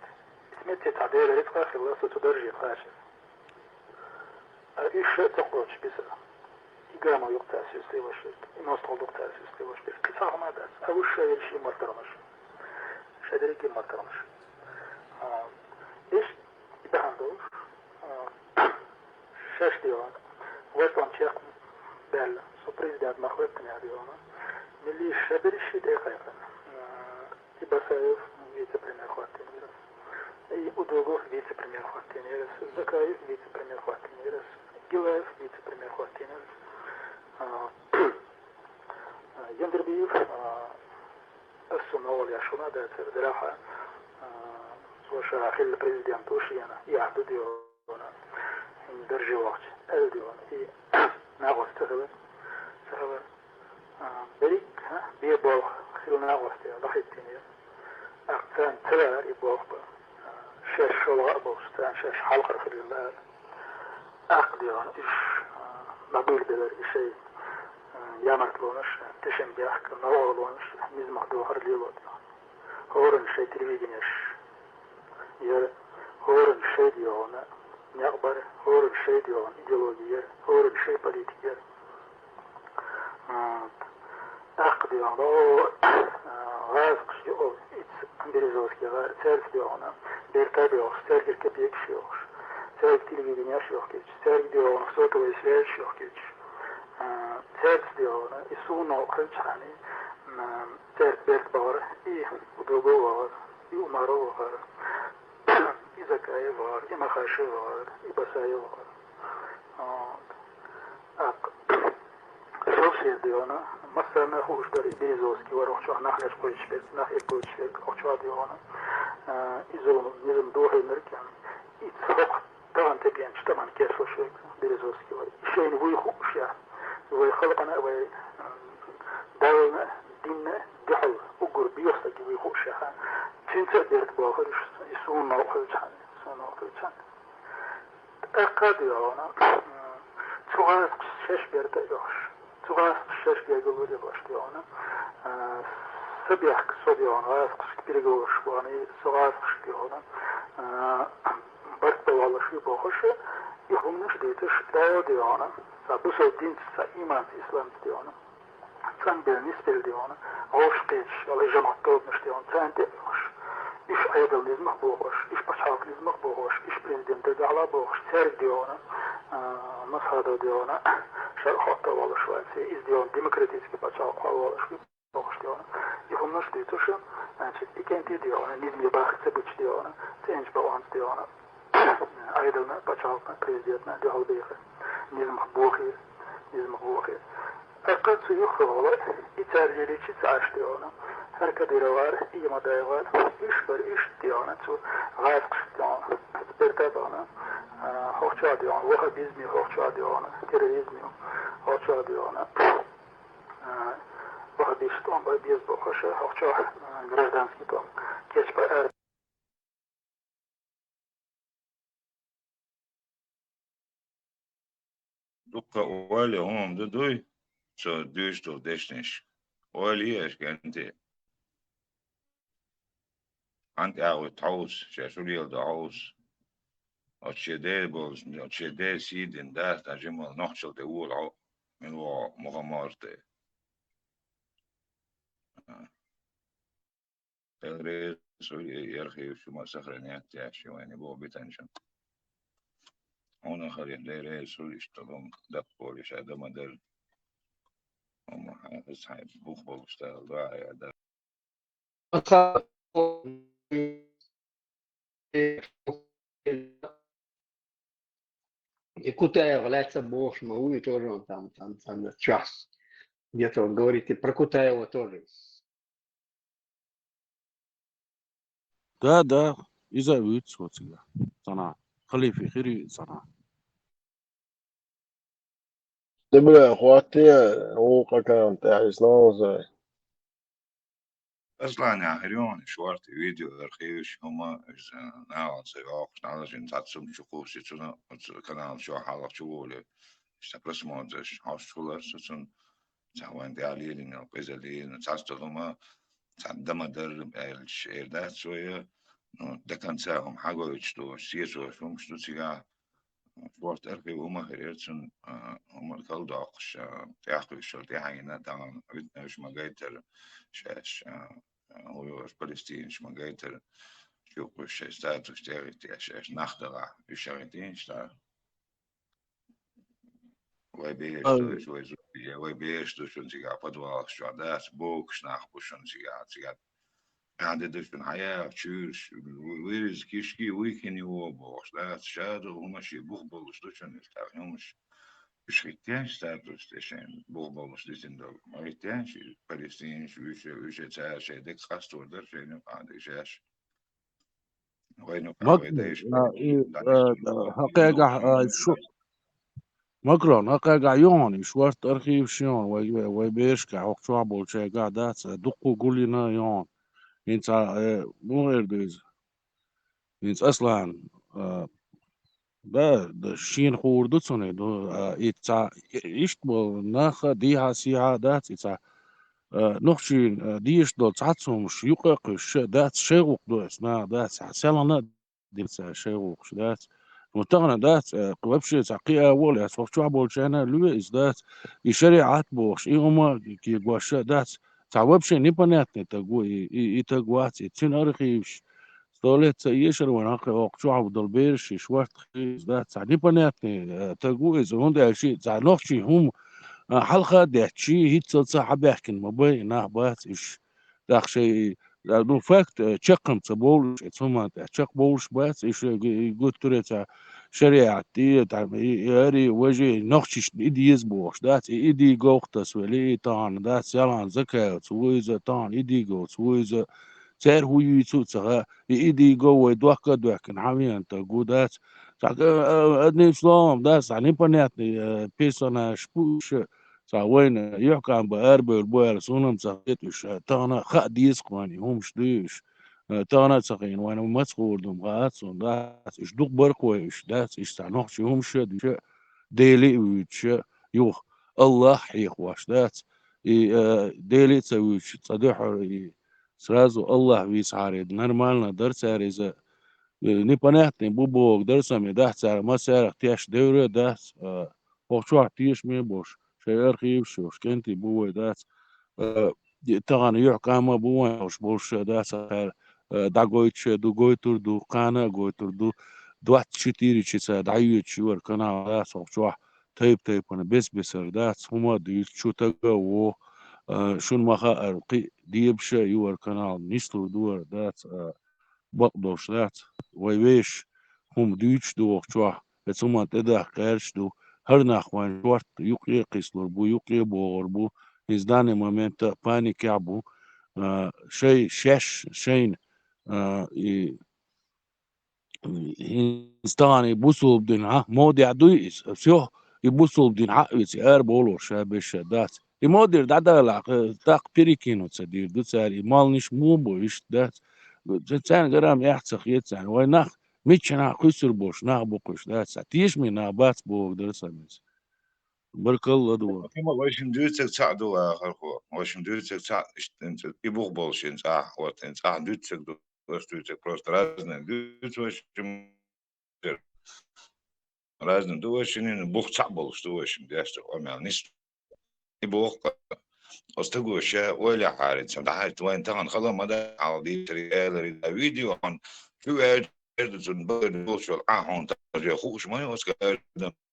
Итметтий цхьа Делан рицкъа хилла со цу дарже кхача. А уьш ша ца кхочуш бисара. И гамо юкъа цара соьца лелош верг, и мостагӀал дукха цара соьца лелош верг. Кхин цхьа хӀума дац. А уьш ша ерш и мартаргӀанаш. Ша дерриге мартаргӀанаш. А, иштта и бахьана долуш, а, шаьш дегӀан, ваш тӀом чекх баьлла, со президент мах веттина аьлла дегӀана, милли ша берриш и тӀе кхайкхина. А, и Басаев вице-премьер хӀоттийнера, и Удугов вице-премьер хӀоттийнера, Закаев вице-премьер хӀоттийнера, Гилаев вице-премьер хӀоттийнера. А, Яндербиев, а, ас цунна гӀоле шуна дацара, дараха, а, цо ша хилла президент ву шена, и ахь ду дегӀана, хӀинца дарже вахча, аьлла дегӀана, и накъост ца хилар, ца хилар. А, берриг, а, бе болх хилла накъостех дӀахӀиттинера. ТӀаккха царна ца лаьара и болх бан. А, шаьш шолгӀа а болуш, царна шаьш хьалхара хилла лаьара. ТӀаккха дегӀана уьш, а, дӀадуьйладелира и шайн, а, ямартлонаш, тешнабехк, новкъарлонаш, низамах дохар лело дегӀана. ХӀоранна шайн телевиденеш яра, хӀоранна шайн дегӀана некъ бара, хӀоранна шайн дегӀана идеологи яра, хӀоранна шайн политика яра. А, тӀаккха дегӀана, о, а, гӀазкхаш ю, о, ицца Березовский гӀар, цаьрца дегӀана, берта бегӀуш, цаьргара капекаш йохуш. цаьрга телевиденеш йохкийча, цаьрга дегӀана сотовый связеш йохкийча, а, цаьрца дегӀана, и суна хилчхьана, м, цаьрца берд бахара, и Удобов вахара, и Умаров вахара, и Закаев вахара, и Махашев вахара, и Басаев вахара. Вот. ТӀаккха шел шер дегӀана, массарна хууш дара, и Березовский вара, охчохь нах леш кхуьйтуш берг, нах ир кхуьйтуш берг, охчохь дегӀана, а, иза низам дохийнарг, и цхьа Тахана тӀекхаьчча тӀаман кечлуш верг Березовский вара. И шайна вуй хууш я. Вай халкъана, вай, м, Даллана, динна, дуьхьал, уггар бехстаг вуй хууш я. Цуьнца а берд бохуш, и суна новкъа хилчхьана, суна новкъа хилчхьана. ТӀаккха а дегӀана, м, цу гӀазкхаша шаьш берд а йохуш. Цу гӀазкхаша шаьш гергарло деш дегӀана, а, са бехк, со дегӀана, гӀазкхашка переговораш бахана, со гӀазкхашка дегӀана, а, барт бан воллуш ву бохуш, и хӀуманаш дийцаш, дӀа дегӀана, цхьа бусалба динца, цхьа иманца, исламца дегӀана, цӀанбелла, нисбелла дегӀана, гӀовш кхеташ, валла жамаӀат тобанаш дегӀана, царна тӀе а йохуш. Уьш Ӏедал низамах бохуш, уьш пачхьалкх низамах бохуш, уьш президент дагахьа бохуш, цаьрга дегӀана, а, Масхадов дегӀана, шарӀ хӀотто воллуш вац, иза дегӀана демократический пачхьалкх воллуш ву бохуш дегӀана. И хӀуманаш дийцуш, значит, и кӀентий дегӀана, низаме бахка ца бича дегӀана, цӀенчу бакъонца дегӀана, Ӏедална, пачхьалкхна, президентна дуьхьал бехира, низамах бохийра, низамах бохийра. ТӀаккха цу юххе гӀоле, и цаьрга лелийча ца Ӏаш дегӀана, хӀара Кадыровара, и Мамадаевара, уьш бара, уьш дегӀана, цу гӀазкхашка дегӀана, берда бахана, а, хӀокху чохь дегӀана, ваххабизме хӀокху чохь дегӀана, терроризме хӀокху чохь дегӀана, а, ваххабисташ тӀом бан беза бохуш, хӀокху чохь, а, гражданский тӀом кечбан ара. Дуккха ойла хӀума ду дуй, со дуьйцуш долу дешнаш. Ойла е аша, кӀентий. Хьан тӀаьхьа вуьту хьовса, шаьш хӀун леладо хьовса. Оцу шен ден болчу, оцу шен ден сий дина дац, дан жимма нохчалла тӀе вола хьо, мила вогӀу мухамморте. Дела реза хуьлда, и архив шуна сохранять еш ю вайна боху битанчун. Хьуна хилийта Дела реза хуьлда, иштта хӀума даккхолуш, ша дан ма дара. Хьуна хьайн, хьайн бух болуш стагал дуьхьа а дар. И Кутаева лаьцна бохуш ма вуй, тоже он там, там, там час. Где-то он говорит и про Кутаева тоже. Да, да, иза а вуьйцу цо цигахь. Цхьана халифе хир ю иза цхьана. Дебра, хӀоттае, вукху аккаунт тӀехь иза новза. Аслан, ахир ю хьуна шорта видео архиваш, хӀума, иза, нахала ца йоккхуш, нахала жин цхьацца хӀума чу кхуссий, цунна оцу канал чохь хьалха чу волий, иштта просмотраш хьош хулар со цунна, цхьа вайн тӀехь лелийна, къиза лелийна, цхьацца хӀума, цхьа дан ма дарра аьлча, эр дац цо я, ну, до конца хӀума хьагойтуш долуш, сецош хӀумаш ду цигахь, шорта архив хӀума хир яра цунна, а, хӀума калдоккхуш, а, тӀаьхьакхуьйсуш йолу тӀаьхьенна тахана витнаш ма гайтара шаьш, а, а, хӀун йолуш, палестинаш ма гайтара, чукхуьйсуш шайн статус тӀехӀиттеш, шаьш нах далахь, уьш а гӀиттийна ша. Вай бераш ду, вай зудчий, вай бераш ду шуна цигахь подвалаш чохь, дац, бокуш нах бу шуна цигахь, цигахь. Ахьа де ду шуна хьаяха чуьйраш, ву-, вирза кишки, вуй кхин йо бохуш, дац, ша ду хӀума шен бух болуш ду шуна, иза тӀаккха хӀумаш. Уьш хӀиттийна статус тӀе шайн бух болуш дитина долу. Ма хӀиттийна ши палестинаш, уьш, уьш цара шайн дерг къастор дара шайна юкъахь дерг шаьш. Вайна юкъахь вай дайша, а, и, а, хьакхегахь, а, шу-, Макрон, хьакхегахь ю хьуна, и шорта архиваш ю хьуна, вай, вай, вай берашкахь, хӀокху чохь болчаьргахь дац, а, дуккха гулйина ю хьуна. ХӀинца, э, муха эр ду иза? ХӀинца Аслан, а, да, да, шена хуур ду цунна, ду, а, и цхьа, и-, иштта болу нах а дехьа-сехьа дац, и цхьа, а, нохчийн, а, дезаш долу цхьацца хӀумаш юкъа а кхуьссуш а дац, шайн гӀуллакх ду аса, наха дац, хьан селхана а дина ца шайн гӀуллакхаш дац. Ну, тахана дац, а, вообще цхьа кхин а волу, аса хӀокху чохь болчарна а луьйш иза дац. И шариӀат бохуш, и хӀума кегош а дац. Цхьа вообще непонятный таг ву и, и, и таг вац, и цуьнан архиваш, Сто лет ца эшар вайн хьакхе, оха чохь долу бераш, и шортта хи иза дац, цхьа непонятный, э, таг ву иза, хӀунда аьлча цхьа нохчий хӀума, а, хьалха а детташ, хӀинццалц а хьабаьхкина ма бай, и нах бац, уьш тӀаккха шайн, а, ну, факт, э, чаккхам ца бовлуш, и цу хӀуманна тӀехь чекхбовлуш бац, и шу-, и гуттаре цхьа шариӀат, и, там, и, и ари, важи, нохчашна и деза бохуш дац, и, и дийговх тасвели, и тахана дац, ялан закаевц ву иза, тахана и дийговц ву иза, церан хӀу юьйцу а ца хаьа, и, и дийго вай дохка а доьхкина, хьан веана таг ву дац. Цхьа, а, а, одним словом, дац, цхьа непонятный, э, персонаж пу уьш, цхьа вайна юьхькӀам бан арабевлла бу аьлла, суна-м ца хета уьш, э, тахана а хаа деза-кх вайна и хӀумаш дуй уьш. Э, тахана а ца хиъна вайна маца хуур ду-м хаьа суна, дац, уьш дукха бара-кх вай уьш, дац, уьш цхьа нохчий хӀумаш а дуьйцуш, Дели а вуьйцуш, юха АллахӀ хьехош, дац. И, э, Дели а ца вуьйцуш, цкъа дуьххьара и сразу АллахӀ вийцахьара, и нормально дара цара иза, э, непонятный бу бохург дара со-м, и дац цара массарах тешна девр а дац, э, хӀокху чохь тешаме а болуш, шайн архиваш йолуш кӀентий бу вай, дац. Э, тахана юьхькӀам а бу вайн хьош болуш, дац, цара, э, дӀагойтуш а ду, гойтур ду, кхана а гойтур ду. Двадцать четыре часа дӀайоьдуш ю хӀара канал, дац, хӀокху чохь тайп-тайпана бес-бесара, дац, хӀума а дуьйцу, чу тага а вогӀу, а, шуна ма-хаъара, кхин а дебаш а ю хӀара канал, нислур ду хӀара, дац, а, бакъдолуш дац. Вай вешан хӀума дуьйцуш ду хӀокху чохь, оцу хӀуманна тӀедахка гӀерташ ду. ХӀара нах вайн шортта юккъе а кхислур бу, юккъе а богӀур бу. Иза данный момент а паникехь бу. А, шай, шаьш, шайна, а, и ХӀинца тахана и бусулба дин, а, модехь дуй иза? Всё, и бусулба дин хьаъ виций, арабовлуш ша беш ша дац. И модера дӀадалахь, э, тӀаккха перекинуться дийр ду цара, и молланаш муха бу, иштта дац. Царна гӀарам эхь ца хета царна. Вай нах, миччанхьа кхуьссур болуш нах бу кхуьш, дац. Тешаме нах бац бохург дара сан иза. Баркалла ду. Вайшимма дуьйцург цхьаъ ду, ахархо. Вайшимма дуьйцург цхьаъ, иштта, и бух болуш, хӀинца ахь, вот, хӀинца ахь дуьйцург ду. Ас дуьйцург просто разный дуьйцу вайшимма. Разный ду вайшимма, бух цхьаъ болуш ду вайшимма, деш ду къамел нис. И боху, оцу стаго ша ойла яхьара, цхьа дӀахьаьжча, вайн тахана хала ма дац, хьал дийцаре, эларе, да, видео хьуна чу ваьлча, цунна багара долуш йолу Ӏа хьуна тахана хууш ма ю, оцу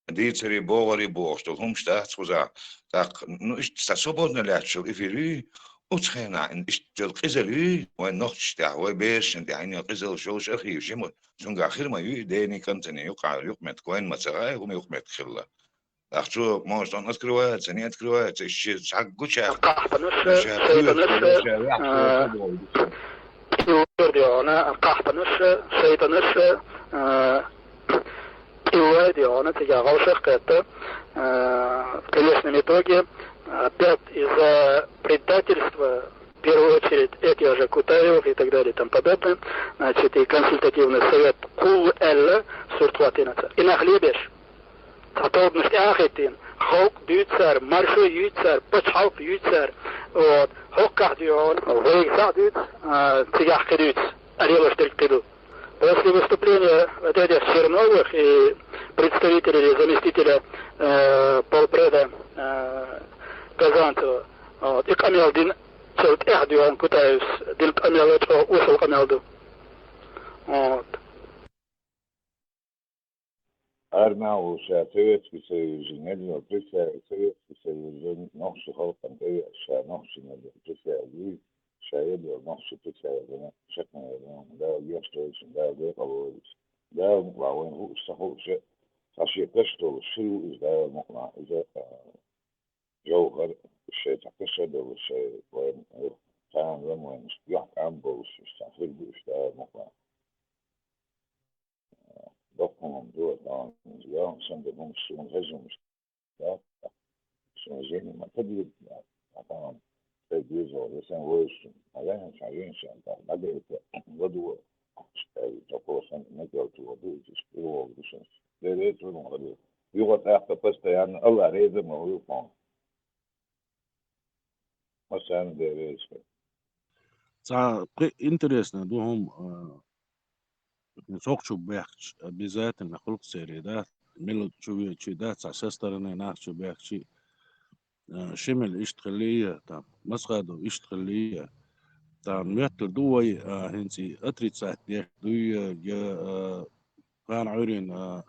дийцаре, богӀаре бохуш долу хӀумаш дац кхузахь. ТӀаккха, ну, иштта сан свободно лаьтташ йолу эфир юй, оцу хенахь иштта йолу къизалла юй, вайн нохчашна тӀехь, вайн берашна тӀехь, хӀинца къизаллаш йолуш архив жима, цуьнгахь хир ма юй, дени кӀантана юкъахь, юкъаметтиг вайн ма ца гӀай, хӀума юкъаметтиг хилла. ТӀаккха цо, может, он открывается, не открывается, иштта шен цхьа гуча. Къахьпанаш, ша шайтанаш, ша ваьхьа, а, ша боху. Кхин вуьрда йогӀана, къахьпанаш, шайтанаш, а, кӀиллойда йогӀана, цигахь гӀовшах кхетта, а, в конечном итоге, опять из-за предательства, в первую очередь, этих же Кутаевых и так далее и тому подобное, значит, и консультативный совет кхуллу аьлла, сурт хӀоттийна цара. И нах лебеш. Цхьа тобанаш тӀе а хӀиттийна, халкъ дуьйцу цара, маршо юьйцу цара, пачхьалкх юьйцу цара. Вот. ХӀокхахь дуьйцу, вайга схьа а дуьйцу, а, цигахь кхин дуьйцу, а лелош дерг кхин ду. После выступления вот этих Черновых и представителя или заместителя, э, полпреда, э, Казанцева, вот, и къамел дина, цул тӀаьхьа дуьйцу Кутаевс дина къамел а чӀогӀа осал къамел ду. Вот. Армян ву ша Советский Союзан, мел йолу представитель, Советский Союзан нохчийн халкъана тӀевеа ша нохчийн мел йолу представитель вуй, ша мел йолу нохчийн представитель шекхна йолу, Дала гечдойла шуна, Дала декъал войла. Дала мукъалахь вайна хууш, ца хууш, цхьа шен каш долуш, ши ву иза Дала мукъалахь, иза, а, жовхӀар, шайн цхьа каш а долуш, шайн вайна, царна лам вайна, юьхькӀам болуш, цхьа хир бу уьш Дала мукъалахь. Доккханан дуьхьа тахана, яхана санна хӀумаш суна хезна хӀумаш дац. Суна жима ма ца дийр, тахана тхайн дезо, я сайн вовшашна, а ваьхьна ша, вен ша, тӀаккха дӀадайта, ладугӀа, аьлла, цо кхо санна мегар чу ваду, иза иштта тӀе вогӀу ду шуна. Дера, цунах хилла. Юха тӀаккха постоянно АллахӀ реза ма вуй хьуна. Массарна Дела реза хуьлда. Цхьа кхин интересно ду хӀума, а, цхьа чу баьхкича, обязательно халкъ сере, да? Мила чу веачи, да? Цхьа со стороны нах чу баьхкичи, а, Шемал иштта хиллий, там, Масхадов иштта хиллий, Тахана моьттур ду вай, а, хӀинца и отрицать деш дуй, я, я, а, кхана Ӏуьйрина, а,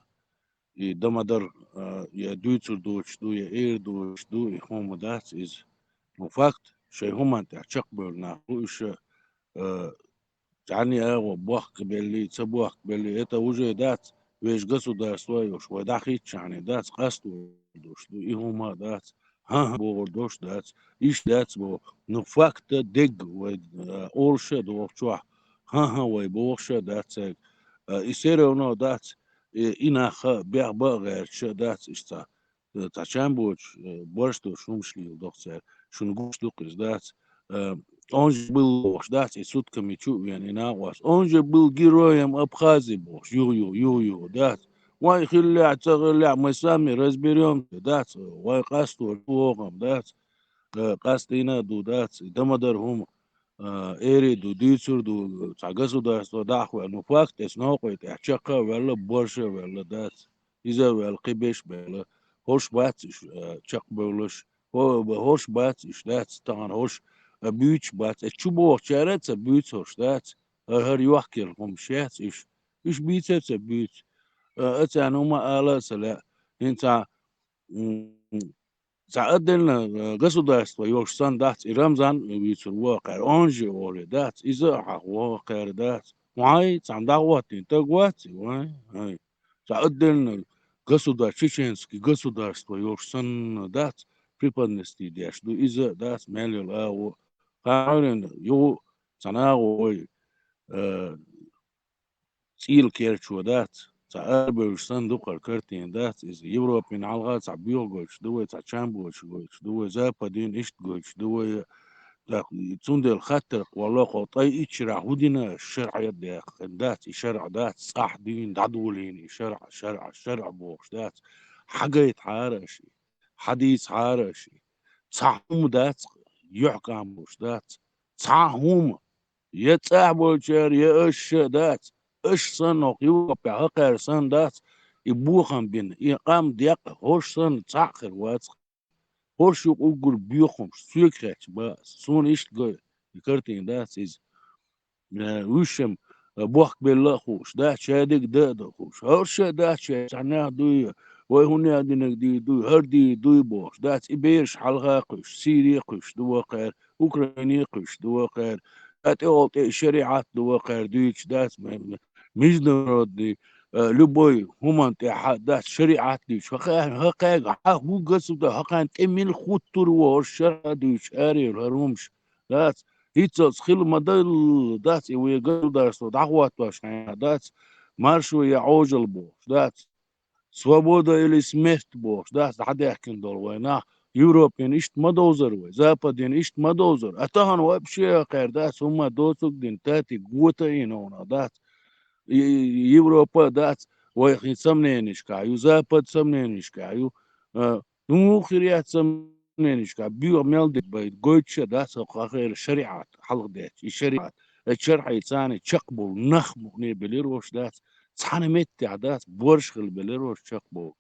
и дан ма дар, а, я дуьйцур доцуш ду, я эр доцуш ду, и хӀума дац иза. Ну, факт, шайн хӀуманна тӀехь чекхбевлла нах бу уьш, а, цхьанне агӀо бохкабелли, ца бохкабелли, это уже дац, вешан государство йолуш, вай дӀахӀиттачхьана дац, къасто долуш ду, и хӀума дац, хӀан-хӀа бохур долуш дац, иштта дац боху. Ну, факт дерг вай, а, олуш а ду вокху чохь, хӀан-хӀа вай бохуш а дац цаьрга. А, и все равно дац, и, и нах а бехба а гӀерташ а дац иштта. Э, цхьа чамбочу, э, борш долуш хӀумаш лийла доху цара. Шуна гуш ду-кх иза, дац. Э, он же был бохуш, дац, и сутками чу а вена, и накъост. Он же был героем Абхазии бохуш, юха-юха, юха-юха, дац. Вайн хиллехь, ца хиллехь, мы сами разберёмся, дац. Вайн къасто ду вогӀам, дац. Э, къастийна а ду, дац. И дан ма дар хӀума, э, эр а ду, дуьйцур а ду, цхьа государство дӀа а хьоьху. Ну, факт, эс новкъа тӀехь чекх а ваьлла, борш а ваьлла, дац. Иза а ваьлла, кхин берш а баьлла. ХӀорш бац уьш, а, чекхбевллаш. ХӀо-, хӀорш бац уьш, дац, тахана хӀорш, а, буьйцуш бац. Э, чу бохучара а ца буьйцу хӀорш, дац. ХӀара, хӀара йохкаелла хӀумаш яц уьш. Уьш бийца а ца буьйцу. А, а царна хӀума ала а ца лаьа. ХӀинца, м, цхьа отдельно, э, государство йолуш санна дац, и Рамзан вуьйцур ву кхара, он же олий дац, иза а хьан ву кхара дац. Вай, цхьана дӀахӀоттийна таг вац и, вай, вай. Цхьа отдельно государ-, чеченский государство йолуш санна дац, преподнести деш ду, иза а дац, мел йолу агӀо. Кхана Ӏуьйрина юха цхьана агӀо вай, э, цӀийла керчо дац, цхьа арабевллаш санна ду-кх хӀара картина, дац иза. Европина хьалха цхьа боьха гойтуш ду вай, цхьа чамбочу гойтуш ду вай, Западина иштта гойтуш ду вай. ТӀаккха цундела хаттар кхолло кхо ткъе итт шарахь хӀун дина аша шарӀе а даьккхина, дац, и шарӀа дац, цӀахь дуьйна дӀадолийна и шарӀа, шарӀа, шарӀа бохуш дац. Хьан гайтахьара аша и? Хьан дийцахьара аша и? Цхьа хӀума дац, юьхькӀам болуш дац. Цхьа хӀума. Я цӀахь болчара, я аша дац. Аша санна хӀокху Европехь хӀокхара санна дац и бохам бина, и къам декъа, хӀорш санна цхьаъ хир вац. ХӀорш юкъа уггар боьха хӀумаш, соьга хаьттича бан ас. Суна иштта го, и картина дац иза. Э, вуьшшам, э, бохкабелла а хууш, дац, шадерг дан а дан хууш. ХӀорш а дац, шаьш цхьаннех дуй, вай хӀуннех динарг дийр дуй, хӀара дийр дуй бохуш, дац, и бераш хьалха а кхуьйсуш, Сири а кхуьйсуш ду вакхара, Украине а кхуьйсуш ду вакхара, а тӀехула тӀе и шариӀат ду вакхара дуьйцуш дац, м-, м-, международный, э, любой хӀуманна тӀехь дац шариӀат дуьйцуш. ХӀокха-, хӀокхаьга хьан хӀун гасуда, хӀокхарна тӀе мила хӀуттур ву хӀорш шарӀа дуьйцуш, арайолу хӀара хӀумаш дац. ХӀинццалц хила ма-далла дац, и вайн государство дӀахӀоттош хьайна дац, маршо я Ӏожалла бохуш дац. Свобода или смерть бохуш дац, дӀадаьхкина долу вай нах. Европина иштта ма довзар вай, Западина иштта ма довзар. А тахана вообще кхаьр дац, хӀумма доцург дина, тати гота а йина хӀуна дац. И, и, Европа а дац, вай хин сомненишкахь ю, Запад сомненишкахь ю. А, ну, хир яц сомненишкахь, боьха мел дерг бай, гойтуш а дац, хӀокху хахера шариӀат хьалха детташ. И шариӀат, и шархьий царна чекхбовлу нах мукъане белира ош дац, цхьана меттехь дац, борш хила белира ош чекхбовлу.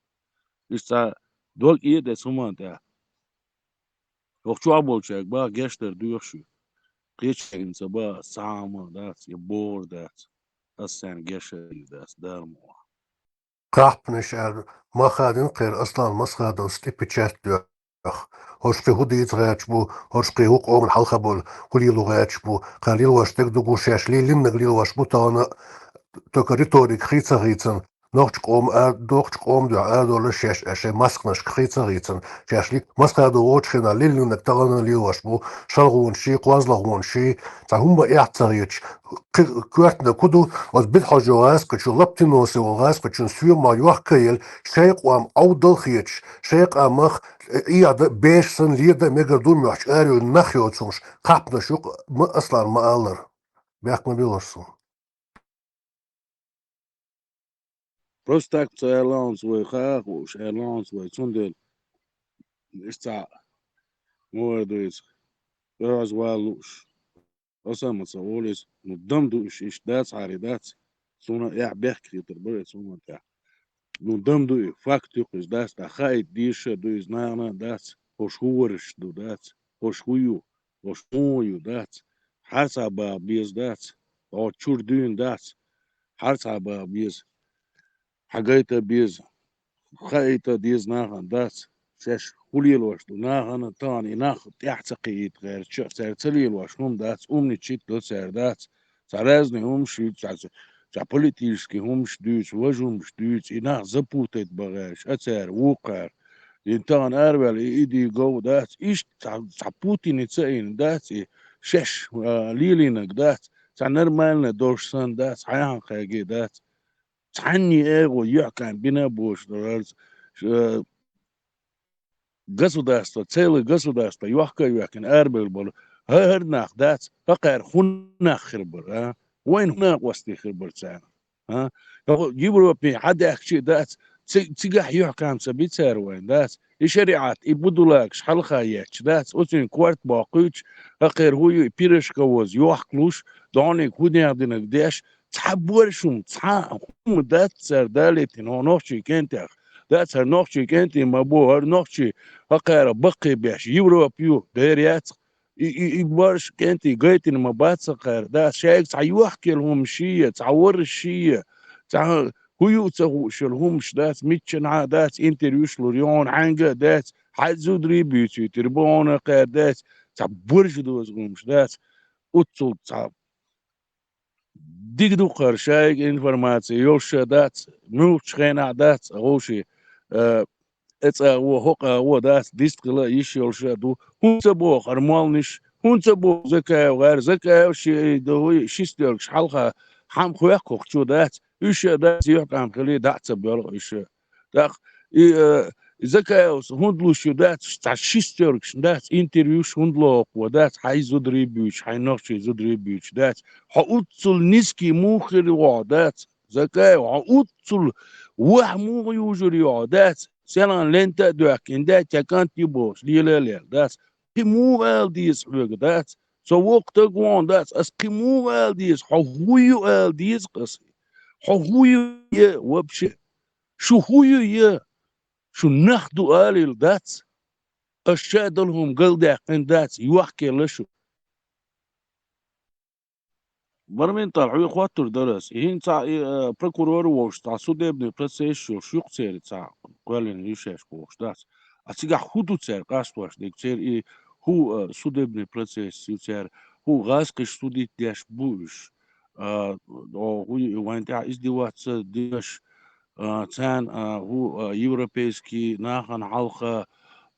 Иштта дог а эца хӀуманна тӀехь. ХӀокху чохь болчаьрга баха гечдар доьху шу. Кхечаьргина ца баха ас, цхьа а хӀума дац, я бохур дац. Ас царна гечдар дийр дац, дарма ваха. Кхахьпанаш аьлла, ма хадийна кхеран Аслан Масхадовс тӀе печать доьху. ХӀорш кхин хӀун дийца гӀерташ бу, хӀорш кхин хӀун къоман хьалха болу, хӀун лело гӀерташ бу, кхин лелош дерг ду гуш, шаьш леллиннарг лелош бу тахана, только риторика хи ца хийцан, нохча къоман а, доккхачу къоман дуьхьа арадолуш шаьш, шайн массанашка хи ца хийцан, шаьш ли-, Масхадов воцчу хенахь леллиннарг тахана лелош бу, шалгӀонаш ший, кхозлагӀонаш ший, цхьа хӀумма эхь ца хеташ, кхи-, коьртаниг хӀун ду, оцу Битхьожо гӀаскхичу, Лаптиносе волу гӀаскхичун соьмах йохка а елла, шайн къам Ӏовдал а хеташ, шайн къамах, э, эхь дан, беш санна ледан а мегар ду моьттуш, арайолу нах йоцу хӀумаш, кхахьпанаш юкъа ма Аслан ма аллара. Бехк ма билалаш суна. Просто так ца аьлла хӀунца вай хаа а хууш, аьлла хӀунца вай, цундела иштта цхьаъ ма вара ду иза, оьгӀазвала лууш. Аса ма ца олу иза, ну, дам ду уьш, иштта дац хьари дац, суна эхь бехк хетар бара и цунна тӀехь. Ну, дам ду и, факт ю-кх иза, дац, тӀаккха хаийта дезаш а ду иза, нахана а дац, хӀорш хӀун вараш ду, дац, хӀорш хӀун ю, хӀорш муха ю, дац. хьарцахьа баха беза дац, хьо чура дуьйна дац, хьарцахьа баха беза, хьагайта беза, хаийта деза нахана дац, шаьш хӀу лелош ду нахана, тахана и нах тӀаьхьа ца кхиийта гӀертача, цара ца лелош хӀума дац, умничать до цара дац, цхьа разный хӀумаш, цхьа, цхьа политический хӀумаш дуьйцу, важа хӀумаш дуьйцу, и нах запутать баха гӀерташ, а цара вукхара. Дин тахана араваьлла и идея гов дац, иштта цхьа, цхьа Путине ца ийна дац, и шаьш а, лелийнарг дац, цхьа нормальный дош санна дац, хьайхьан кхаьге дац. Цхьанне эгӀо юьхькӀам бина а бош, государство, целый государство йохка а йоьхкина арабевлла болу хӀара нах дац, хӀокхара хӀун нах хир бара, а? Вайна хӀун накъостий хир бара царна? А? ХӀокху Европе хьадаьхкича а дац, ци-, цигахь юьхькӀам ца би цара вайна дац. И шариӀат, и будулагаш хьалха етташ дац, оцуьнан корта боккхуьйтуш, хӀокхара хӀу ю, и пирожковоза йохкалуш, догӀаниг хӀу дехьа динарг деш, цхьа боршум, цхьа хӀума дац цара далийтина хӀокху нохчийн кӀентех. Дац хӀара нохчийн кӀентий ма бу, хӀара нохчий хӀокхара баккхий беш, Европа ю, дера яц-кх. И, и, и борш кӀентий гайтина ма бац хӀокхара, дац, шайга цхьа йохкаелла хӀума ший, цхьа ворра ший, цхьа хӀу ю ца хууш йолу хӀумаш дац, миччанхьа а дац, интервьюш лур ю хьуна хьаьнга а дац, хьайн зударий буьйцуьйтур бу хьуна хӀокхара дац, цхьа борша доза хӀумаш дац, оццул цхьа Дика ду-кх хӀара, шайга информаци йолуш а дац, муьлххачу хенахь а дац, вовший, э, эцӀа а во, хӀокъа а во дац, дистхила а йиш йолуш а ду. ХӀунда ца боху хӀара молланаш? ХӀунда ца боху Закаев гӀар? Закаев ши, ду, ши стелгаш хьалха хьан кхоьхкхухчо дац, уьш а дац, юьхькӀам хилий, дӀа а ца боьлху уьш а. ТӀаккха и, э, Закаевс хӀунда луш ю дац, цхьа ши стелгаш дац, интервьюш хӀунда лоху дац, хьайн зударий буьйцуш, хьайн нохчий зударий буьйцуш дац. Хьо уццул низкий муха хир ву хьо дац, Закаев, хьо уццул ваха муха южур ю хьо дац, селхана лента а доьхкина дац, кӀант ю бохуш, лела а лела дац. Кхин муха ала деза хьоьга дац, со воккха стаг ву хьуна дац, ас кхин муха ала деза, хьо хӀу ю ала деза-кх ас. Хьо хӀу ю е вообще? Шу хӀу ю е? Шу нах ду алийла дац. Аш ша долу хӀума галдаьккхина дац, йохкаелла шу. Бармин тӀа хьоьга хоттур дара ас. И хӀинца и, э, прокурор а волуш, цхьа судебный процесс йолуш ю-кх церан цхьа кхоьллина ю шаьш бохуш дац. А цигахь хӀу ду цара къастош дерг? Церан и хӀу, э, судебный процесс ю цара? ХӀу гӀазкхиш судить деш бу уьш? А, о, хӀу ю, вайн тӀехь издеваться деш, а, царна, а, хӀу, а, европейский нахана хьалха,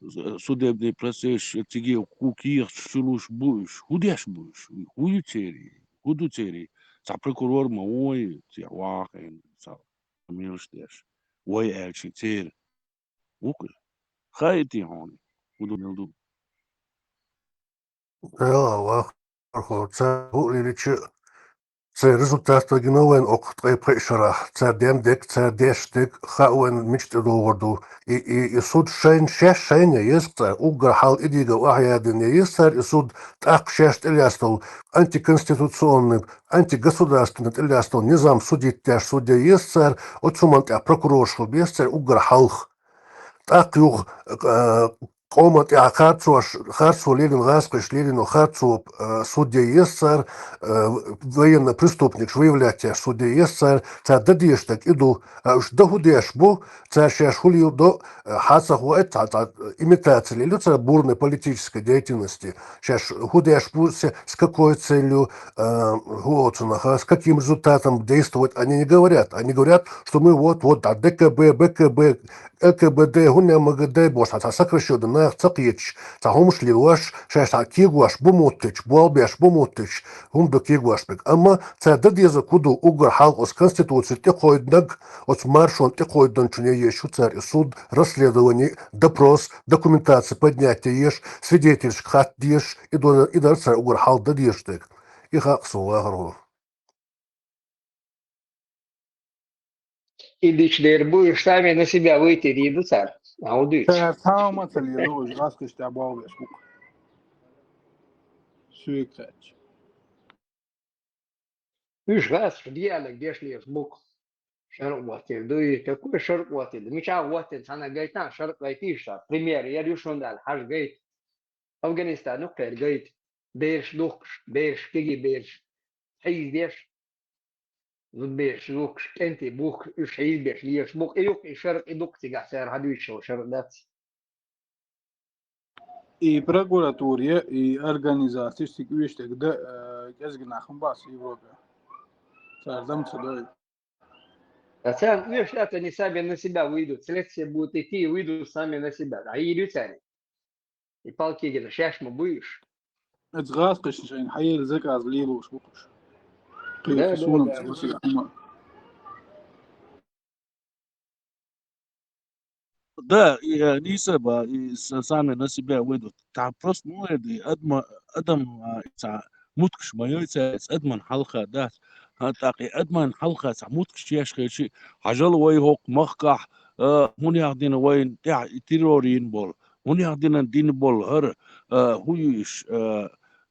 э, судебный процесс циге хӀу кехаташ чулуш бу уьш? ХӀу деш бу уьш? ХӀу ю церий? ХӀу ду церий? Цхьа прокурор ма ву вай, цхьа вахийна, цхьа мелаш деш. Вай аьлча церан. Ву-кх. Хаийтий хьуна? ХӀу ду, мел ду? Эл, вахархо, цара хӀу а лелича, церан результат гина вайн оккха ткъе пхи шарахь. Цара ден дерг, цара деш дерг хаьа вайна мича тӀедогӀур ду. И, и, и суд шайна шаьш шайна ян еза-кх цара, уггар хьалха и дийга охьаядина ян еза цара и суд, тӀаккха шаьш тӀелаьцнарг антиконституционный, антигосударственный тӀелаьцнарг низам судить деш суд ян еза цара, оцу хӀуманна тӀехь прокурорш хила беза цара уггар хьалха. ТӀаккха юха, э, къоман тӀехь харцош, харцо лелийна, гӀазкхиш лелийна харцо, э, суд ян еза цара, э, военный преступникаш выявлять еш суд ян еза цара, цара дан дезаш дерг и ду. А уьш дан хӀу деш бу, цара шаьш хӀу леладо, э, хьан ца хоуьйту, цхьа, цхьа имитация лелайо цара бурной политической деятельности. Шаьш хӀу деш бу, с, с какой целью, э, хӀу оцунах, с каким результатом действовать, они не говорят. Они говорят, что мы вот, вот, да, Д К Б, Б К Б, Л К Б Д, хӀунда МГД бохуш, цхьа сокращённый нах ца кхеташ, цхьа хӀумаш лелош, шаьш цхьа кегош бу моттуьйтуш, болх беш бу моттуьйтуш, хӀума ду кегош берг. Амма цара дан дезарг хӀу ду, уггар хьалха оцу Конституци тӀекхойдинарг, оцу маршонна тӀекхойдинчун ян езаш ю цара и суд, расследование, допрос, документация поднять ян езаш, свидетельшка хатта дезаш, и ду-, и дара цара уггар хьалха дан дезаш дерг. И хаьа суна, вахархо. И дича дер бу, уьш сами на себя выйти дийр ду цара. А хӀу дуьйцу? Цара цхьа а ма ца лело, уьш гӀазкхашна тӀехь болх беш бу-кх. Соьга хаьттича. Уьш гӀазкхаша дегӀаниг деш лелаш бу-кх. ШаркъгӀоттийна дуй, какой шаркъгӀоттийна? Мичахь гӀоттийна, цхьанна гайтахь, шаркъ гайтийша, пример, яра ю шуна аьлла, хьажа гайта. Афганистанах кхера гайта. бераш духкуш, бераш, кегий бераш хьийзадеш, зудабераш духкуш, кӀентий бухкуш, уьш хьийзабеш лелаш бу-кх, и ю-кх и шарӀ, и ду-кх цигахь цара хьадуьйцуш йолу шарӀ дац. И прокуратура, и организацеш цига оьшург дан, э, кӀезиг нах ма бац Европе. Цара дам ца дой. Ткъа царна оьшуш дац, они сами на себя выйдут. Следствие будет идти и выйдут сами на себя. ДӀайийр ю цаьрга. И палкигина шаьш ма буй уьш. Оцу гӀазкхашна шайна хьаелла заказ лелош бу-кх уьш. Кхин Да, да, суна да. ца васийтина хӀума. Да, и, э, нийса ба, и с-, сами на себя выйдут. Цхьа просто муха эр ду, и адма-, адам, а, цхьа муткаш ма йой цаьрца, адаман хьалха дац. ХӀан, тӀаккха и адаман хьалха цхьа муткаш еш хилча, хьажал вай хӀокху махкахь, а, хӀунех дина вайна тӀехь и террор йина болу, хӀунех дина дина болу хӀара, а, хӀун ю уьш, а,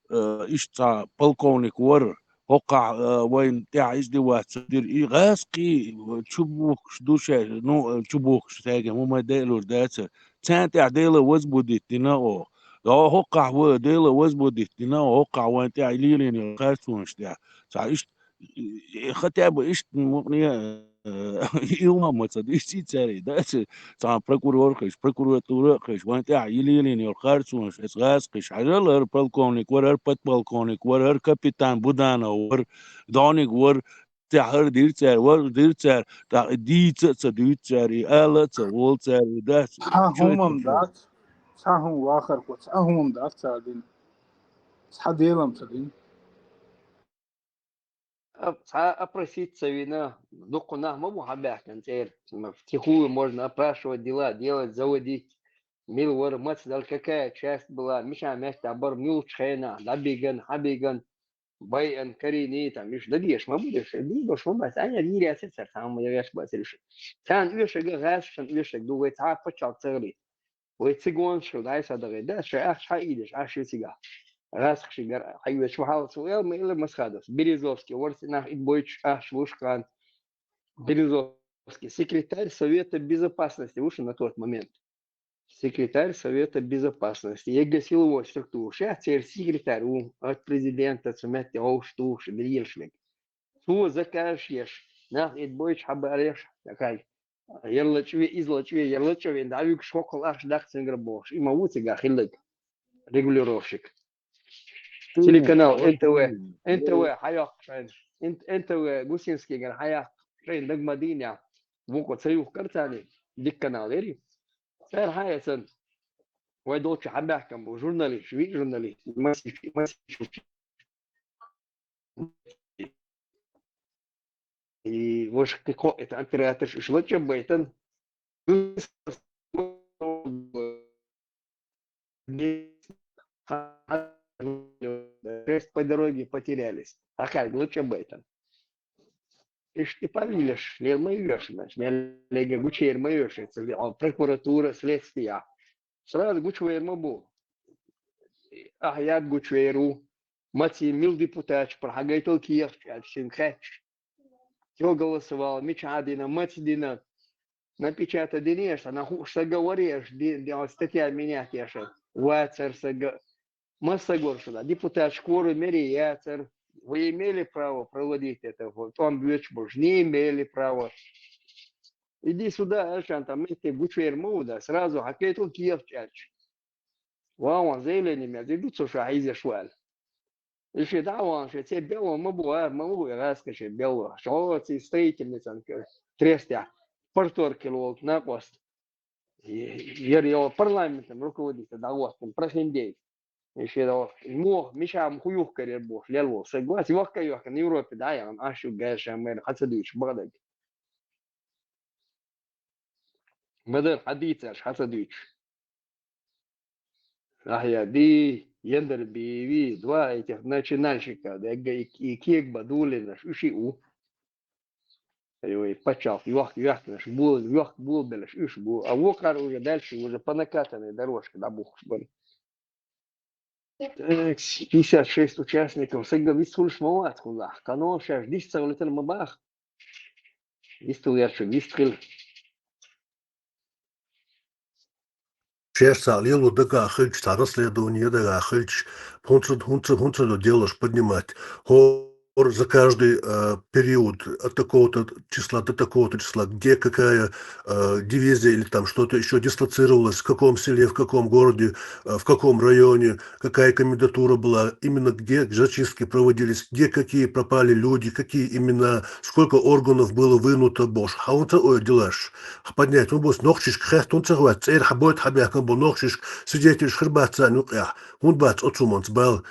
а, иштта цхьа полковник вара, хӀокхахь, а, вайна тӀехь издеваться дира. И гӀазкхий чубухкуш ду шаьш, ну, чубухкуш, цаьрга хӀума делур дацара. Царна тӀехь Дела возбудить дина оха. Йо, хӀокхахь вай Дела возбудить дина оха, хӀокхахь вайна тӀехь лелийна йолу харцонаш тӀехь. Цхьа иштта, и, и, хотя бы иштта, мукъане, э, и хӀума ма ца ду, иштта цаьрга дац, цхьа прокурор а хезаш, прокуратура а хезаш, вайна тӀехь лелийна йолу харцонаш, эцу гӀазкхаша хьажал, хӀара полковник вара, хӀара подполковник вара, хӀара капитан Буданов вара, Доник вара, тӀехь хӀара дира цара, вара дира цара, тӀаккха и дийца а ца дуьйцу цара, и ала а ца волу цара, и дац, Цхьа хӀума дац, цхьа хӀума вахархо, цхьа хӀума дац цара дина. Цхьа делам ца дина. А, цхьа опросить ца вина, дуккха нах ма бу хьабаьхкина цӀера. Втихую можно опрашивать дела, делать, заводить. Мила вара, маца дара, какая часть была, мичахь меттехь бара, муьлхачу хенахь, дӀабиган, хьабиган, байан, карийний, там, уьш дан дезаш ма бу дезаш, дийр долуш ма бац, айхьа дийр яцара цара, цхьа хӀума ян веш бацара уьш. Царна оьшург, гӀазкхашна оьшург ду, вай цхьа а пачхьалкх ца хилийта. Вай цигонаш хила, дӀай-схьа дахийта, да, шайн ахча хьаийдеш, Ӏаш ю цигахь. ГӀазкхашкара хьаоьцуш ву хьалха цо аьлла, ма ила Масхадовс. Березовский варцинах ит бойтуш ахча луш кхана. Березовский, секретарь Совета Безопасности ву шу на тот момент. Секретарь Совета Безопасности. Е г силовой структура ша, церан секретарь ву, от президента цу метте гӀовш тухуш, дилелаш вега. Цо закажаш еш, нах ит бойтуш хьабареш, такая, ярлачве, излачве, ярлачве, дӀавуьгуш хӀокхул ахча даккха цуьнгара бохуш. И ма ву цигахь хилларг регулировщик. Телеканал Н Т В, Н Т В хьайоккху шайна. Н-, Н Т В Гусинскийгара хьаяккха шайна даг ма дийна. Вукхо ца юхкара царний, дика канал яри. Цара хьаэцан. Вай долчу хьабаьхкам бу журналист, виъ журналист, масичи, масичи. И ваша кхо это операторш уьш лачкъа байтан. Шесть по дороге потерялись. Ахьа лачкъа байтан. Иштта и павилеш, лел ма йоьшуш, мел лега гучуер ма йоьшуш, ца веа прокуратура, следствие. Сразу гучувер ма бу. Ахьа яд гучувер ву. Маций мил депутаташ пара хьагайтал кехаш аьлла, шин хаьтташ. Цо голосовал, мича хьа дина, маца дина. Напечата динеш, ана хууш сага вареш, ди-, ди-, статья менять еш. Вацар сага. Массагор шуна, депутаташ кору мери яцар. Вы имели право проводить это, вот, тӀом боьцуш болуш. Не имели права. Иди сюда, аьлча, там, метте гучувер ма ву да, сразу хьакхетал кехаш аьлча. Ван, ван, заявление мел, ди ду цо ша хьийзеш ваьлла. И ши дӀа ван, ши цӀе белла ма бу, а, ма бу, гӀаскхи ши белла. Шо ци строительницан трестехь, парторкел волу накъост. Е-, яра йо парламентан руководитель дӀагӀоттина, Прохиндей. И ши дӀа, мох, миша ма ху юхкарер бохуш, лел волу. Согласен, йохка-йохка, на Европе дӀаяхна, аш ю гайша мэр, хьа ца дуьйцуш, бакъдерг. Ма дара, хьан дийцарш, хьан ца дуьйцуш? Ахьа ди, яндар биви, два этих начинальщика, дегга и, и кег ба дулинаш, уьш и у. Ой, пачалт, йохк, йохкнаш, бул, йохк, бул белаш, уьш бу. А вокхар уже дальше, уже по накатанной дорожке дӀабухуш бара. Так, пятьдесят шесть участников. Сага вист хуьлуш ма вац хӀуллахь. Канал шаьш диш ца хилийтина ма баха. Вист хилла яц шу, вист хила. Шаьш цхьаъ лело дагахь хилча, цхьа расследование дагахь хилча, хӀунца, хӀунца, хӀунца до делаш поднимать. ХӀора за каждый, э, период от такого-то числа до такого-то числа, где какая, э, дивизия или там что-то ещё дислоцировалась, в каком селе, в каком городе, э, в каком районе, какая комендатура была, именно где зачистки проводились, где какие пропали люди, какие имена, сколько органов было вынуто, бохуш. Хьан хӀунца ой делаш? Поднять хӀун бу, нохчашка хеттон ца хӀоьтту, цӀера хьан бойта хьан баьхкина бу нохчашка, свидетелаш хир бац царна юкъехь. ХӀунда бац оцу хӀуманца бала?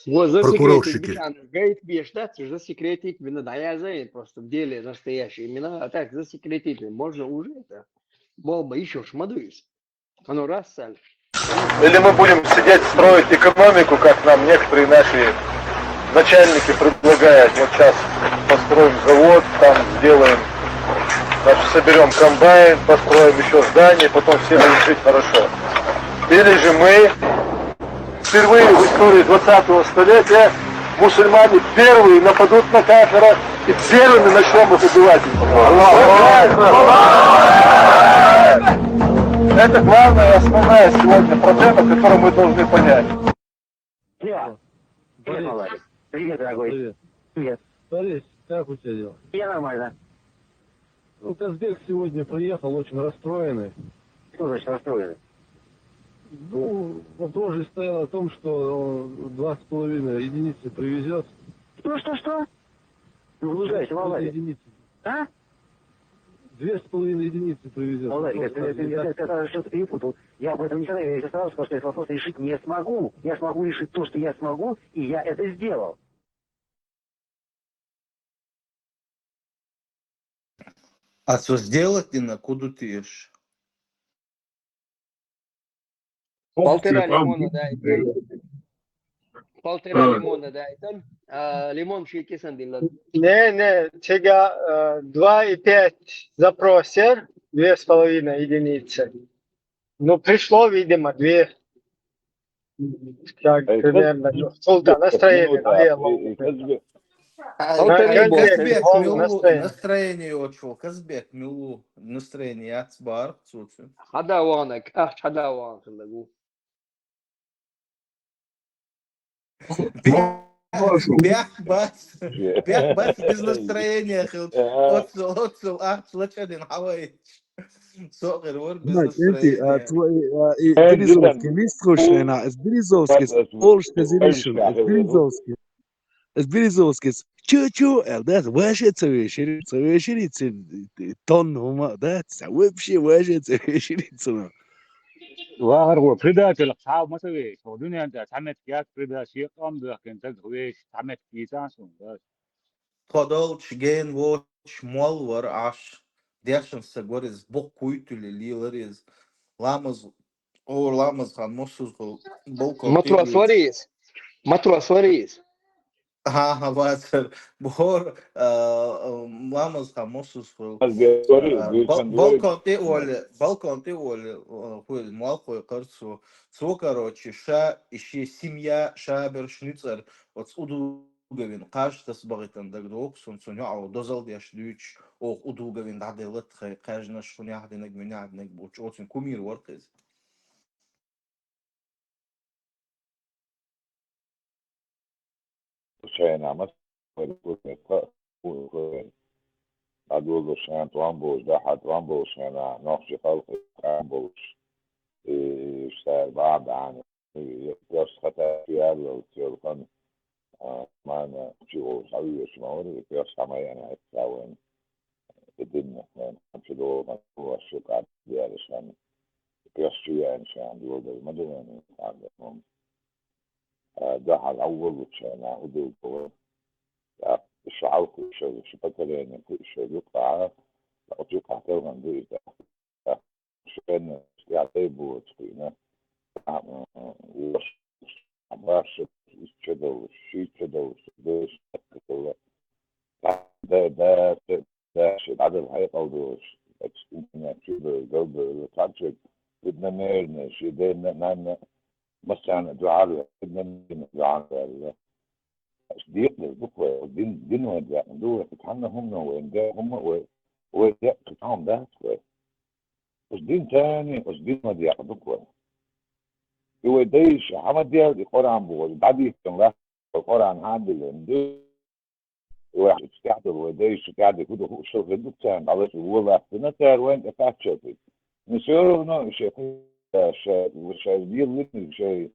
Во, засекретить прокурорщики. Мичахь гайта беш дац, уж засекретить, вина дӀаяза, и просто в деле настоящие имена, а так засекретить можно уже это. Болба ещё ж ма дуйс. Оно раз стали. Или мы будем сидеть, строить экономику, как нам некоторые наши начальники предлагают. Вот сейчас построим завод, там сделаем, значит, соберем комбайн, построим еще здание, потом все будут жить хорошо. Или же мы впервые в истории двадцатого столетия мусульмане первые нападут на кафира и первыми начнем их убивать. Аллаху Акбар! Это главная и основная сегодня проблема, которую мы должны понять. Привет. Привет, Борис. Маларик. Привет, дорогой. Привет. Привет. Борис, как у тебя дела? Я нормально. Ну, Казбек сегодня приехал очень расстроенный. Что значит расстроенный? Ну, вопрос же стоял о том, что он два с половиной единицы привезет. Что, что, что? Ну, выражайся, Маларик. Единицы. А? Две с половиной единицы привезет. Маларик, это, это, это, это что-то перепутал. Я об этом не знаю, я сейчас сразу сказал, что этот вопрос решить не смогу. Я смогу решить то, что я смогу, и я это сделал. А что сделать и на куда ты ешь? Полтора лимона дайтан. Полтора лимона дайтан. А, лимон ши кисан дилла. Не, не, цигахь, э, два и пять запрос яр, две с половиной единицы. Ну, пришло, видимо, две. Так, примерно. Султан, настроение, ну, да, две лимона. Казбек, мила ву настроение, оцу Казбек, мила ву настроение яц бара цуьнан. Хьада ваханарг, ахча хьада вахана хилла ву. Бех бац, бех бац, без настроения хилча. Оццул, оццул ахча лачкъадина хьавайча. Со а хир вара без настроения. Березовский вистхуш хьайна, из Березовский, Польша, Березовский, Березовский. Из Березовскис, чу-чу, аьлла, да, ваше ца вешири, ца вешири, ца тонна хӀума, да, ца вообще ваше ца вешири, ца. Вахар гӀо, предатель, хьав ма ца веш, хӀо дуьнен тӀа цхьа меттиг яц предатель, шен къам бехкина стаг веш, цхьа меттиг йийцан суна, да. Тхо долчу гена воцуш мол вара Ӏаш, дешан стаг вара иза, боккхуй а туьллий лелара иза, ламаз Ора ламаз хан мосазгӀал балкон Матрос варийс. Матрос варийс. ХӀан-хӀа, вацар. Бохор, а, а, ламаз хан мосазгӀал. Балкон тӀе а волу, балкон тӀе а волу, а, хуьлу молхой карцо. Цо, короче, ша, и шен семья, шаберш нуьцкъара оцу удуга вина кхаж таса бахийтина дагадогӀу суна, цунна йоӀо дозалла деш дуьйцуш, оха удуга вина дӀаделла тхайн кхаьжнаш, хӀунех динарг, муьнех динарг бохуш, оцун кумир вара-кх иза. Шайна мас, дӀадолуш шайна тӀом болуш, дахьа тӀом болуш шайна, нохчий халкъ тӀом болуш, и, и, цара бахьа бахьана, и, и, просто хата яьлла, церан хан, а, мана, чугӀо, хьавоьжуш ма вара, и, просто хьама яна, хьаьтта вайн. И динна, вайн, хьан чу догӀу, хьан чу ваш, шу кӀад яьлла шайна. Просто чу яьлла шайна, догӀу, ма ду вайн, кӀад, хьан. А, дахьал хьалволучу хенахь хӀун ду вай? ТӀаккха шу хьалкхуьуш, шу поколение кхуьуш юкъахь, ткъа оцу юкъахь тӀе ван ду иза. Шена тӀехь тӀе боцу хиъна. А, а, а, ваш, ваш, иш чу долуш, ши чу долуш, деш, хилла. Да, да, да, ши дӀадала хьекъал долуш, оцу интернет чу бевлла, галбевлла, цхьаьнчерг, преднамеренно, шен ден, нанна, массарна дуьхьал ваьлла, преднамеренно дуьхьал ваьлла. Аш декъалур ду-кх вай, дин, дин вайн декъна ду вай, цхьанна хӀумано вайн декъна хӀума а вай, вай декъна цхьа хӀума дац вай. Аш дин тани, аш дин вайн декъна ду-кх вай. И вай дайша хӀама дел, и Къуръан боху, дӀадийцина лаьцна, Къуръан хьан диллина ду. И вай тӀаьхьа долу вай дайша тӀаьхьа дика хӀу ду хууш хир ду царна, дӀалаца вон латтина цара вайна тӀе кхаччалц. Но всё равно шайн, шайн, шайн лелийна, шайн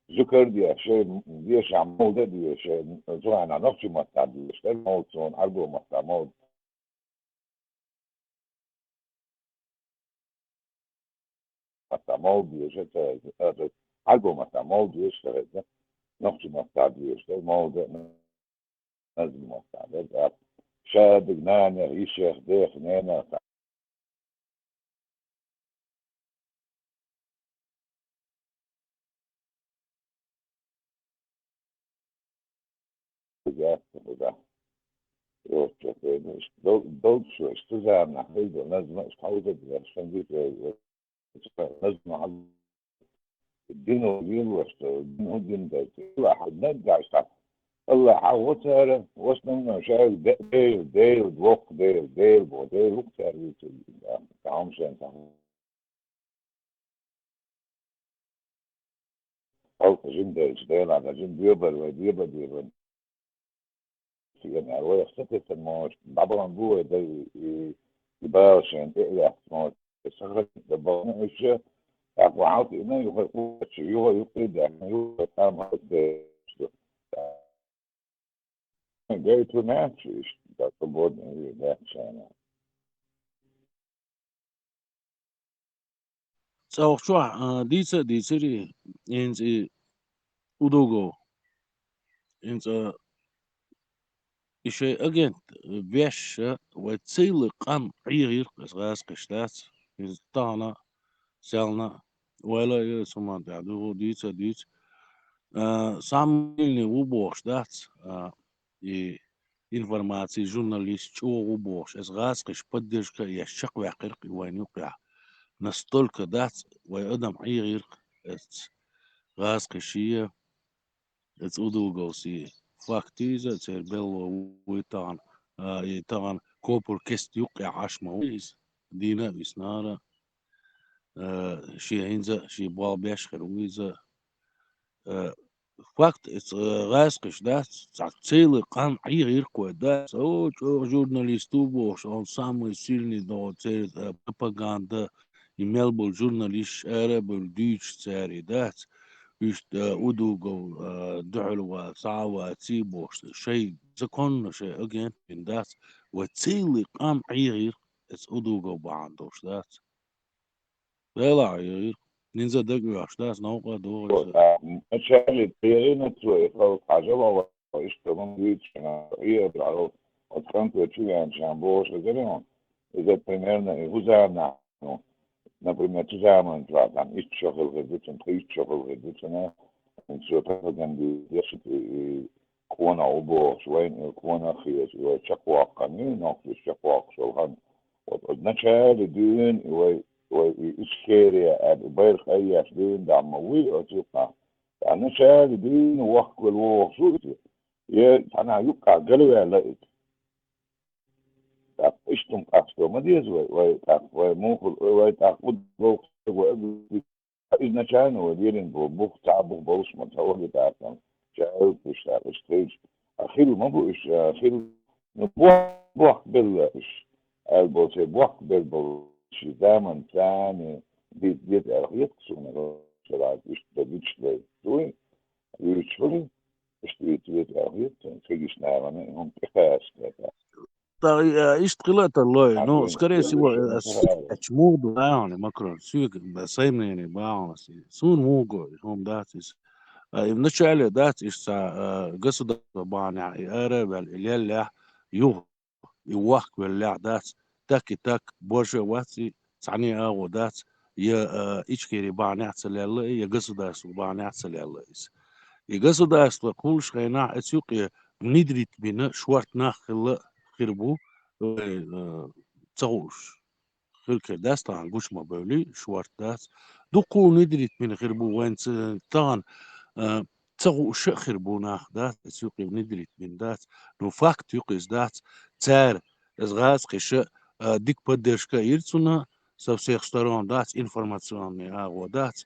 зукар де, шайн дешахь мовда де, шайн зугӀана нохчийн маттахь дешаш дара мовда суна, Ӏарбойн маттахь мовда. Маттахь мовда дешаш дара, аса Ӏарбойн маттахь мовда дешаш дара, нохчийн маттахь дешаш дара мовда, назму маттахь дара. Ша дика нанех, йишех, дех, ненах, Ясно, да. Вот, вот, э, ну, дол-, долчу, что за нахуй, да, нас, знаешь, пауза, да, что здесь, э, э, нас, ну, а, дин, вилла, что, ну, дин, да, Аллах, да, да, что, Аллах, а вот, э, в основном, что, де-, дейл, дейл, двух, дейл, дейл, вот, дейл, вот, э, да, там, что, там. Халкъ жин делча, Делан жин доьбар вай, доьбар, доьбар. Сиен ар вай, хата тесен мож, бабалан бу вай, дай, и, и бал шен, и, и, мож, сахрат, да бална, и ше, так, ва, алт, и, на, юхай, кучи, юхай, юхай, да, юхай, там, алт, да, что. Go to match, да, свободный, да, чайна. ЦӀа вахчохь, а, дийца а дийцира, хӀинца и Удугов. ХӀинца и шайн агент беш а, вай цӀийла къам Ӏехийра-кх, аса гӀазкхиш дац. ХӀинца тахана, селна, вайла а, я суман тӀехь дуьйцу, дийца а дийцу. А, самый сильный ву бохуш дац, а, и информаци, журналист чӀогӀа ву бохуш, аса гӀазкхиш поддержка а еш чекхваьккхира-кх и вайна юккъехь. Настолько дац, вай адам Ӏехийра-кх, эцу гӀазкхиший, эцу Удуговсий. Факт иза, церан белло вуй тахана, а, и тахана копур кест юккъехь Ӏаш ма ву иза, дийна а виснара. Э, шен хӀинца а, шен болх беш хир ву иза. Э, факт, эцу, э, гӀазкхиш дац, цхьа цӀийла къам Ӏехийра-кх вай дац. О, чӀогӀа журналист ву бохуш, он самый сильный, догӀу церан, э, пропаганда, и мел болу журналисташ ара а бевлла дуьйцуш цара и дац. Уьш, э, Удугов, э, дуьхьал ван, схьа а ван, ций бохуш, шайн законно шайн агент бина дац. Вай цӀийла къам Ӏехийра, эцу Удугов бахьана долуш дац. Делахь а йийр. ХӀинца дага оьхуш дац, новкъа а догӀу иза. Начале перенацо и халкъ хьажа вала, иштта ма дуьйцу шуна, и абрагӀу, оцу кӀанто чу веанча бохуш хезара хьуна. Иза примерно и хӀу заманахь, ну, например, цу заманчохь там итт шо хилла хир ду цунна, тхан итт шо хилла хир ду цунна, цо пропагандист деш и, и къонах ву бохуш, вайна и къонах а хеза, и вай чекхвоккхуш ю, нохчаш чекхвоккхуш волу хан. Вот, вот начале дуьйна и вай, вай и Ичкерия аьлла, и байракх айъеш дуьйна дӀа ма вуй оцу юккъехь. Ткъа начале дуьйна вохкавелла вогӀуш ву иза. Я цхьана юккъехь галваьлла иза. ТӀаккха иштта хӀума къасто ма деза вай, вай тӀаккха, вай муха, вай тӀаккха удовлуш вай изначально вай лерина бу-, бух, цхьа а бух болуш ма ца вари тӀаккха, чаьргаш тӀаккха иштта хилча. А хилла ма бу уьш, а хилла, ну, бох-, бохкабелла уьш. Аьлла болу, церан бохкабелла болу ши заман царна дит-, дит аьлла хета суна, шарахь иштта дан диташ дай. Дуй, дуьйцуш хуьлу, иштта вита вета аьлла хета суна, кегийчу нахана и хӀума тӀекхаьчна тӀаккха. Да, э, иштта хила а тарлой. Ну, скорее всего, э, с-, эцу муха ду, да, хьуна, Макрон, соьга, да, сайн мнение бахьана, суна муха го, хӀума дац иза. А, и вначале дац, иштта, э, государство бахьанехь, и ара а ваьлла, и леллехь, юха, и вохкавеллехь дац, так и так, борша а вац, и цхьаьна а агӀо дац, я, э, Ичкери бахьанехь ца лелла, я государство бахьанехь ца лелла иза. И государство кхуллуш хенахь, эцу юкъе внедрить бина шорта нах хилла хир бу, э, э, ца хууш хир кхир дац, тахана гучу ма бевли, шорта дац. Дуккха внедрить бина хир бу вайн ца-, тахана, э, ца хууш а хир бу нах дац, эцу юкъе внедрить бина дац. Ну, факт юкъа иза дац. Цара, иза гӀазкхиша, а, дика поддержка а йира цунна, со всех сторон дац, информационный агӀо дац,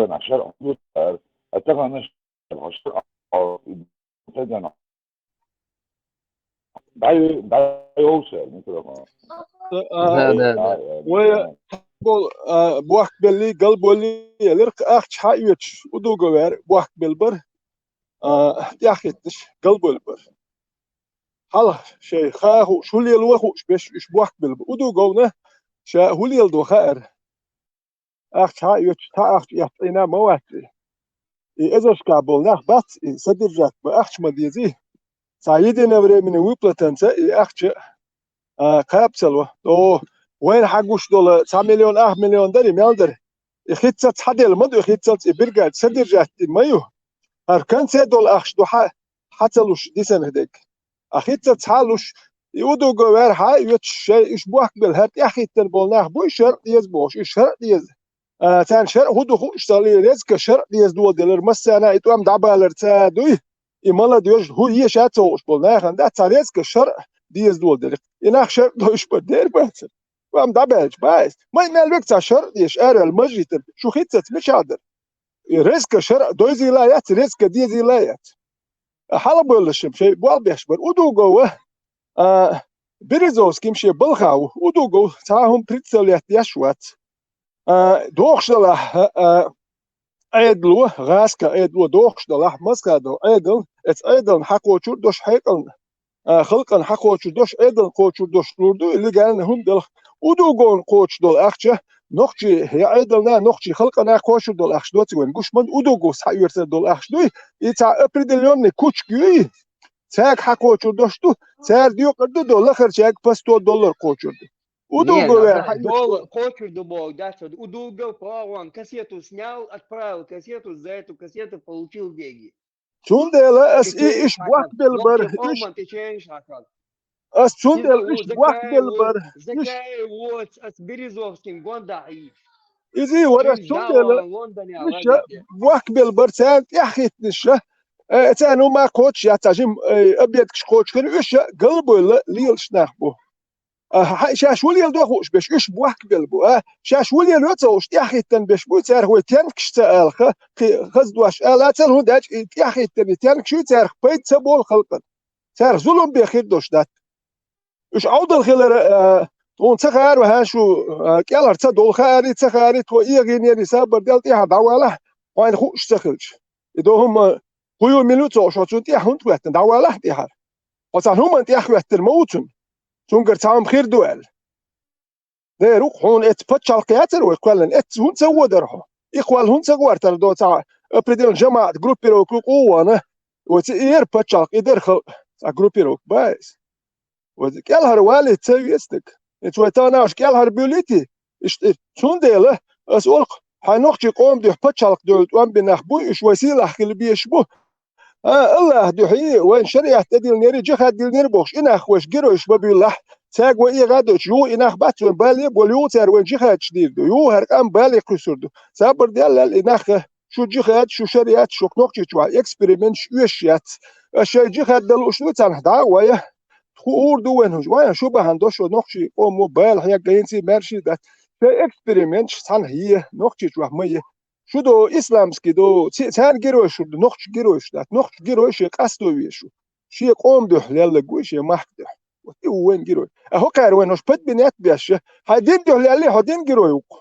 вайна шарӀ ду цара, а тахана шарӀ, шарӀ, дӀай-, дӀайовсар микрофон. А, Да, да, да. Вай, бол, а, бохк белли, гал болли, ялар ахча хьаоьцуш, удуга вар, бохк бел бар, а, тӀеххитташ, гал болли бар. Хьал шай, ха хууш, хӀу лело хууш, беш, уьш бохк бел бар. Удуга вовна, ша хӀу леладо хаар. Ахча хьаоьцуш, цхьа ахча эццӀена ма вац и. И эзаршка бола нах бац, и содержать ба ахча ма дезий. Цхьа единовременный выплатанца и ахча, а, кхаба ца ло. О, вайна хьагуш дола цхьа миллион, ах миллион дари, мел дари. И хица цхьа дела ма ду, и хицалц и бригада содержать дина ма ю. ХӀара конце дола ахча ду хьа, хьа ца луш дисанах дег. А хица цхьа луш, и удуга вар хьаоьцуш шай, уьш бохк бел, хӀара тӀеххиттар бола нах буй, шарӀ деза бохуш, уьш шарӀ деза. А, царна шарӀ хӀун ду хууш ца хилла, резко шарӀ деза доладелар, массарна и тӀом дӀабалар ца дуй, и молодёжь, хӀун еша ца хууш болу нахана дац, цхьа резко шарӀ деза доладелар. И нах шарӀ дойуш бара, дера бацара. ТӀом дӀабаьлча, баьс. Май мел век цхьа шарӀ деш, араваьлла мажитар, шу хиццац мичахь дара? И резко шарӀ дойзийла яц, резко дезийла яц. Хьалабевллашна шайн болх беш бара. Удугов, а, Березовским шен балха ву. Удугов цхьа хӀума представлять деш вац. А, дохуш делахь, а, а, Ӏедало, гӀазкхийн Ӏедало дохуш делахь, Масхадов Ӏедал, эцу Ӏедална хьакхочур долуш хьекъална, а, халкъана хьакхочур долуш, Ӏедална кхочур долуш лур ду, и легально хӀума делахь. Удуговна кхочуш долу ахча, нохчий я Ӏедална, нохчий халкъана кхочур долу ахча доций вайн гуш ма ду, Удуговс хьаоьцур долу ахча дуй, и цхьа определённый кучка юй, цаьрга хьакхочур долуш ду, цара доькъур ду, до лахарчаьрга по сто доллар кхочур ду. Удугов вер хьаоьцур. Доллар кхочур ду боху, дац, Удугов погӀон кассету снял, отправил кассету, за эту кассету получил деньги. Цундела ас и иш бохкабелла бара, иш, ас цундела иш бохкабелла бара, иш. Закаев воц, ас Березовским гондахь йийш. Иза вара ас цундела, иш бохкабелла бара, царна тӀаьхьахӀиттинарш, э, царна хӀума кхочуш яц, цхьа жима, э, объекташ кхочуш хир, уьш галбевлла лелаш нах бу. А, хьа-, шаьш вуьлла дохуш беш, уьш бохкабелла бу, а? Шаьш вуьлла йо ца хууш, тӀаьхьахӀиттина беш бу, царах вай тенкаш ца алаха, кхин хаза дош ала ца хӀунда аьлча, и тӀаьхьахӀиттина тенкаш ю, царах пайда ца болу халкъана. Царах зулам бен хир долуш дац. Уьш Ӏовдал хилар, а, тхуна ца хаьара ваьхьа шу, а, кӀелхьара ца долу хаари, ца хаари, тхо эгӀийнера сабар дел тӀаьхьа дӀавалахь, хьайна хууш ца хилча. И до хӀума, хӀун ю мила ю ца хууш, хьо цунна тӀаьхьа хӀунда хӀоьттина, дӀавалахь тӀаьхьара. Хьо цхьа хӀуманна тӀеххӀоьттина ма ву цунна. Цуьнгара цхьа хӀума хир ду аьлла. Дера ву-кх, хьуна эцца пачхьалкх яцара вай кхоьллина, эцца хӀунда ца водара хьо? И кхолла хӀунда ца гӀортара до цхьа определённый жамаӀат группировка ю къу вана? Вай ца эр пачхьалкх, и дара халкъ, цхьа группировка баьс. Вай кӀелхьара валийта ца веза стаг. Эцца вай тахана уьш кӀелхьара буьллийти? Иштта, цундела, ас олу-кх, хьайн нохчий къоман дуьхьа пачхьалкх девлла тӀом бина нах буй, уьш вай сийлахь хила безаш бу, А, Аллахь дуьхьий, вайн шариат тӀедиллинера, джихад диллинера бохуш, и нах вайша геройш ма буьйлалахь, цаьрга вай эгӀа а дойтуш, юха и нах бац вайн бале а болу, юха цара вайн джихадаш дийр ду, юха хӀара къам бале кхуьйсур ду. Сабар дел аьлла и нах, шу джихад, шу шариат, шу нохчийчохь эксперименташ оьшуш яц. Аш шайн джихад дан лууш ду царна дӀа а вай, тхо ур ду вайн хӀуш, вайн шу бахьана до шо нохчий къомо бала хьегга хӀинца а маьрша дац. Шайн эксперименташ цхьаьна е, нохчийчохь ма е. Шу до исламский до, ци-, царна геройш ду, нохча геройш дац. Нохча герой шен къасто везаш ву. Шен къоман дуьхьа лелларг вуй, шен махка дуьхьа. Вот и ву вайн герой. А хӀокхара вайн уьш подменять беш, хьайн дин дуьхьа леллий, хьо дин герой ву-кх.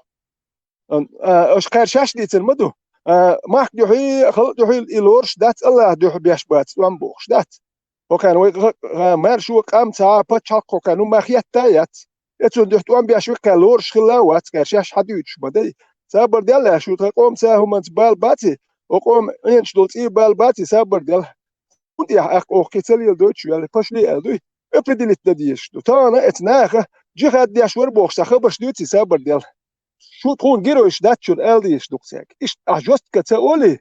А, а, уьш кхара шаьш дийцар ма ду. А, махка дуьхьий, халкъ дуьхьий и лоруш дац, Аллахь дуьхьа беш бац, тӀом бохуш дац. ХӀокхарна вай гӀа-, гӀа-, маьрша ву къам цхьа пачхьалкх хӀокхарна хӀума хетта а яц. Эцунна дуьхьа тӀом беш ву кхаьлла лоруш хилла а вац, кхаьра шаьш хьадуьйцуш ма дай. Сабар дел аьлла шу тхан къоман цхьа хӀуманца бала баций, хӀокху къоман Ӏенаш долу цӀий бала баций, сабар дел. ХӀунда тӀехь аккха оха кхин ца леладойтуш ваьлла, пошли аьлла дуй, определить дан дезаш ду. Тахана эца наха джихад деш вара бохуш цхьа хабарш дуьйций, сабар дел. Шу тхуна геройш дац шуна ала дезаш ду-кх цаьрга. Иштта ахь жестко ца олий,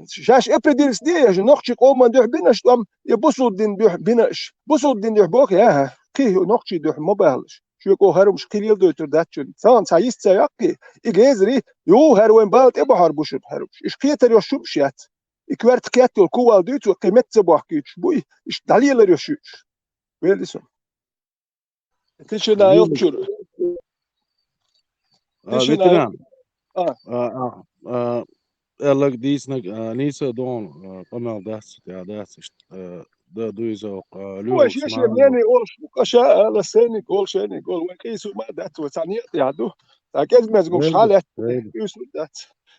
шаьш определиться де, я же нохчий къоман дуьхьа бина аша тӀом, я бусулба дин дуьхьа бина аша. Бусулба дин дуьхьа боху, яхьа, кхин нохчий дуьхьа ма бахалаш. Шуьга оха хӀара хӀумаш кхин леладойтур дац шуна. Цхьана цхьа йист ца йоккхий, и гезарий, юха хӀара вайн бала тӀебахьор бу шуна хӀара хӀумаш. Иштта кхетар йолуш хӀумаш яц. И коьрта кхетта йолу кувал дуьйцу, кхин метта ца бохкуьйтуш буй, иштта дӀалелар йолуш ю уьш. Вели сон. Тишина йолчуьра. А, тишина. Ветеран. А. А, а, а, аьлларг дийцинарг, а, нийса а ду хьуна, а, къамел дац, тӀехь дац, иштта, а, да, ду иза, а, лоьралц шен-шен мнение олуш бу, аша ала, сайниг олу, шайниг олу, вайн къийсо ма дац, вай цхьа некъа тӀехь ду. Цхьа кӀезиг-мезиг хӀумаш хьалаьцна, къийсо дац.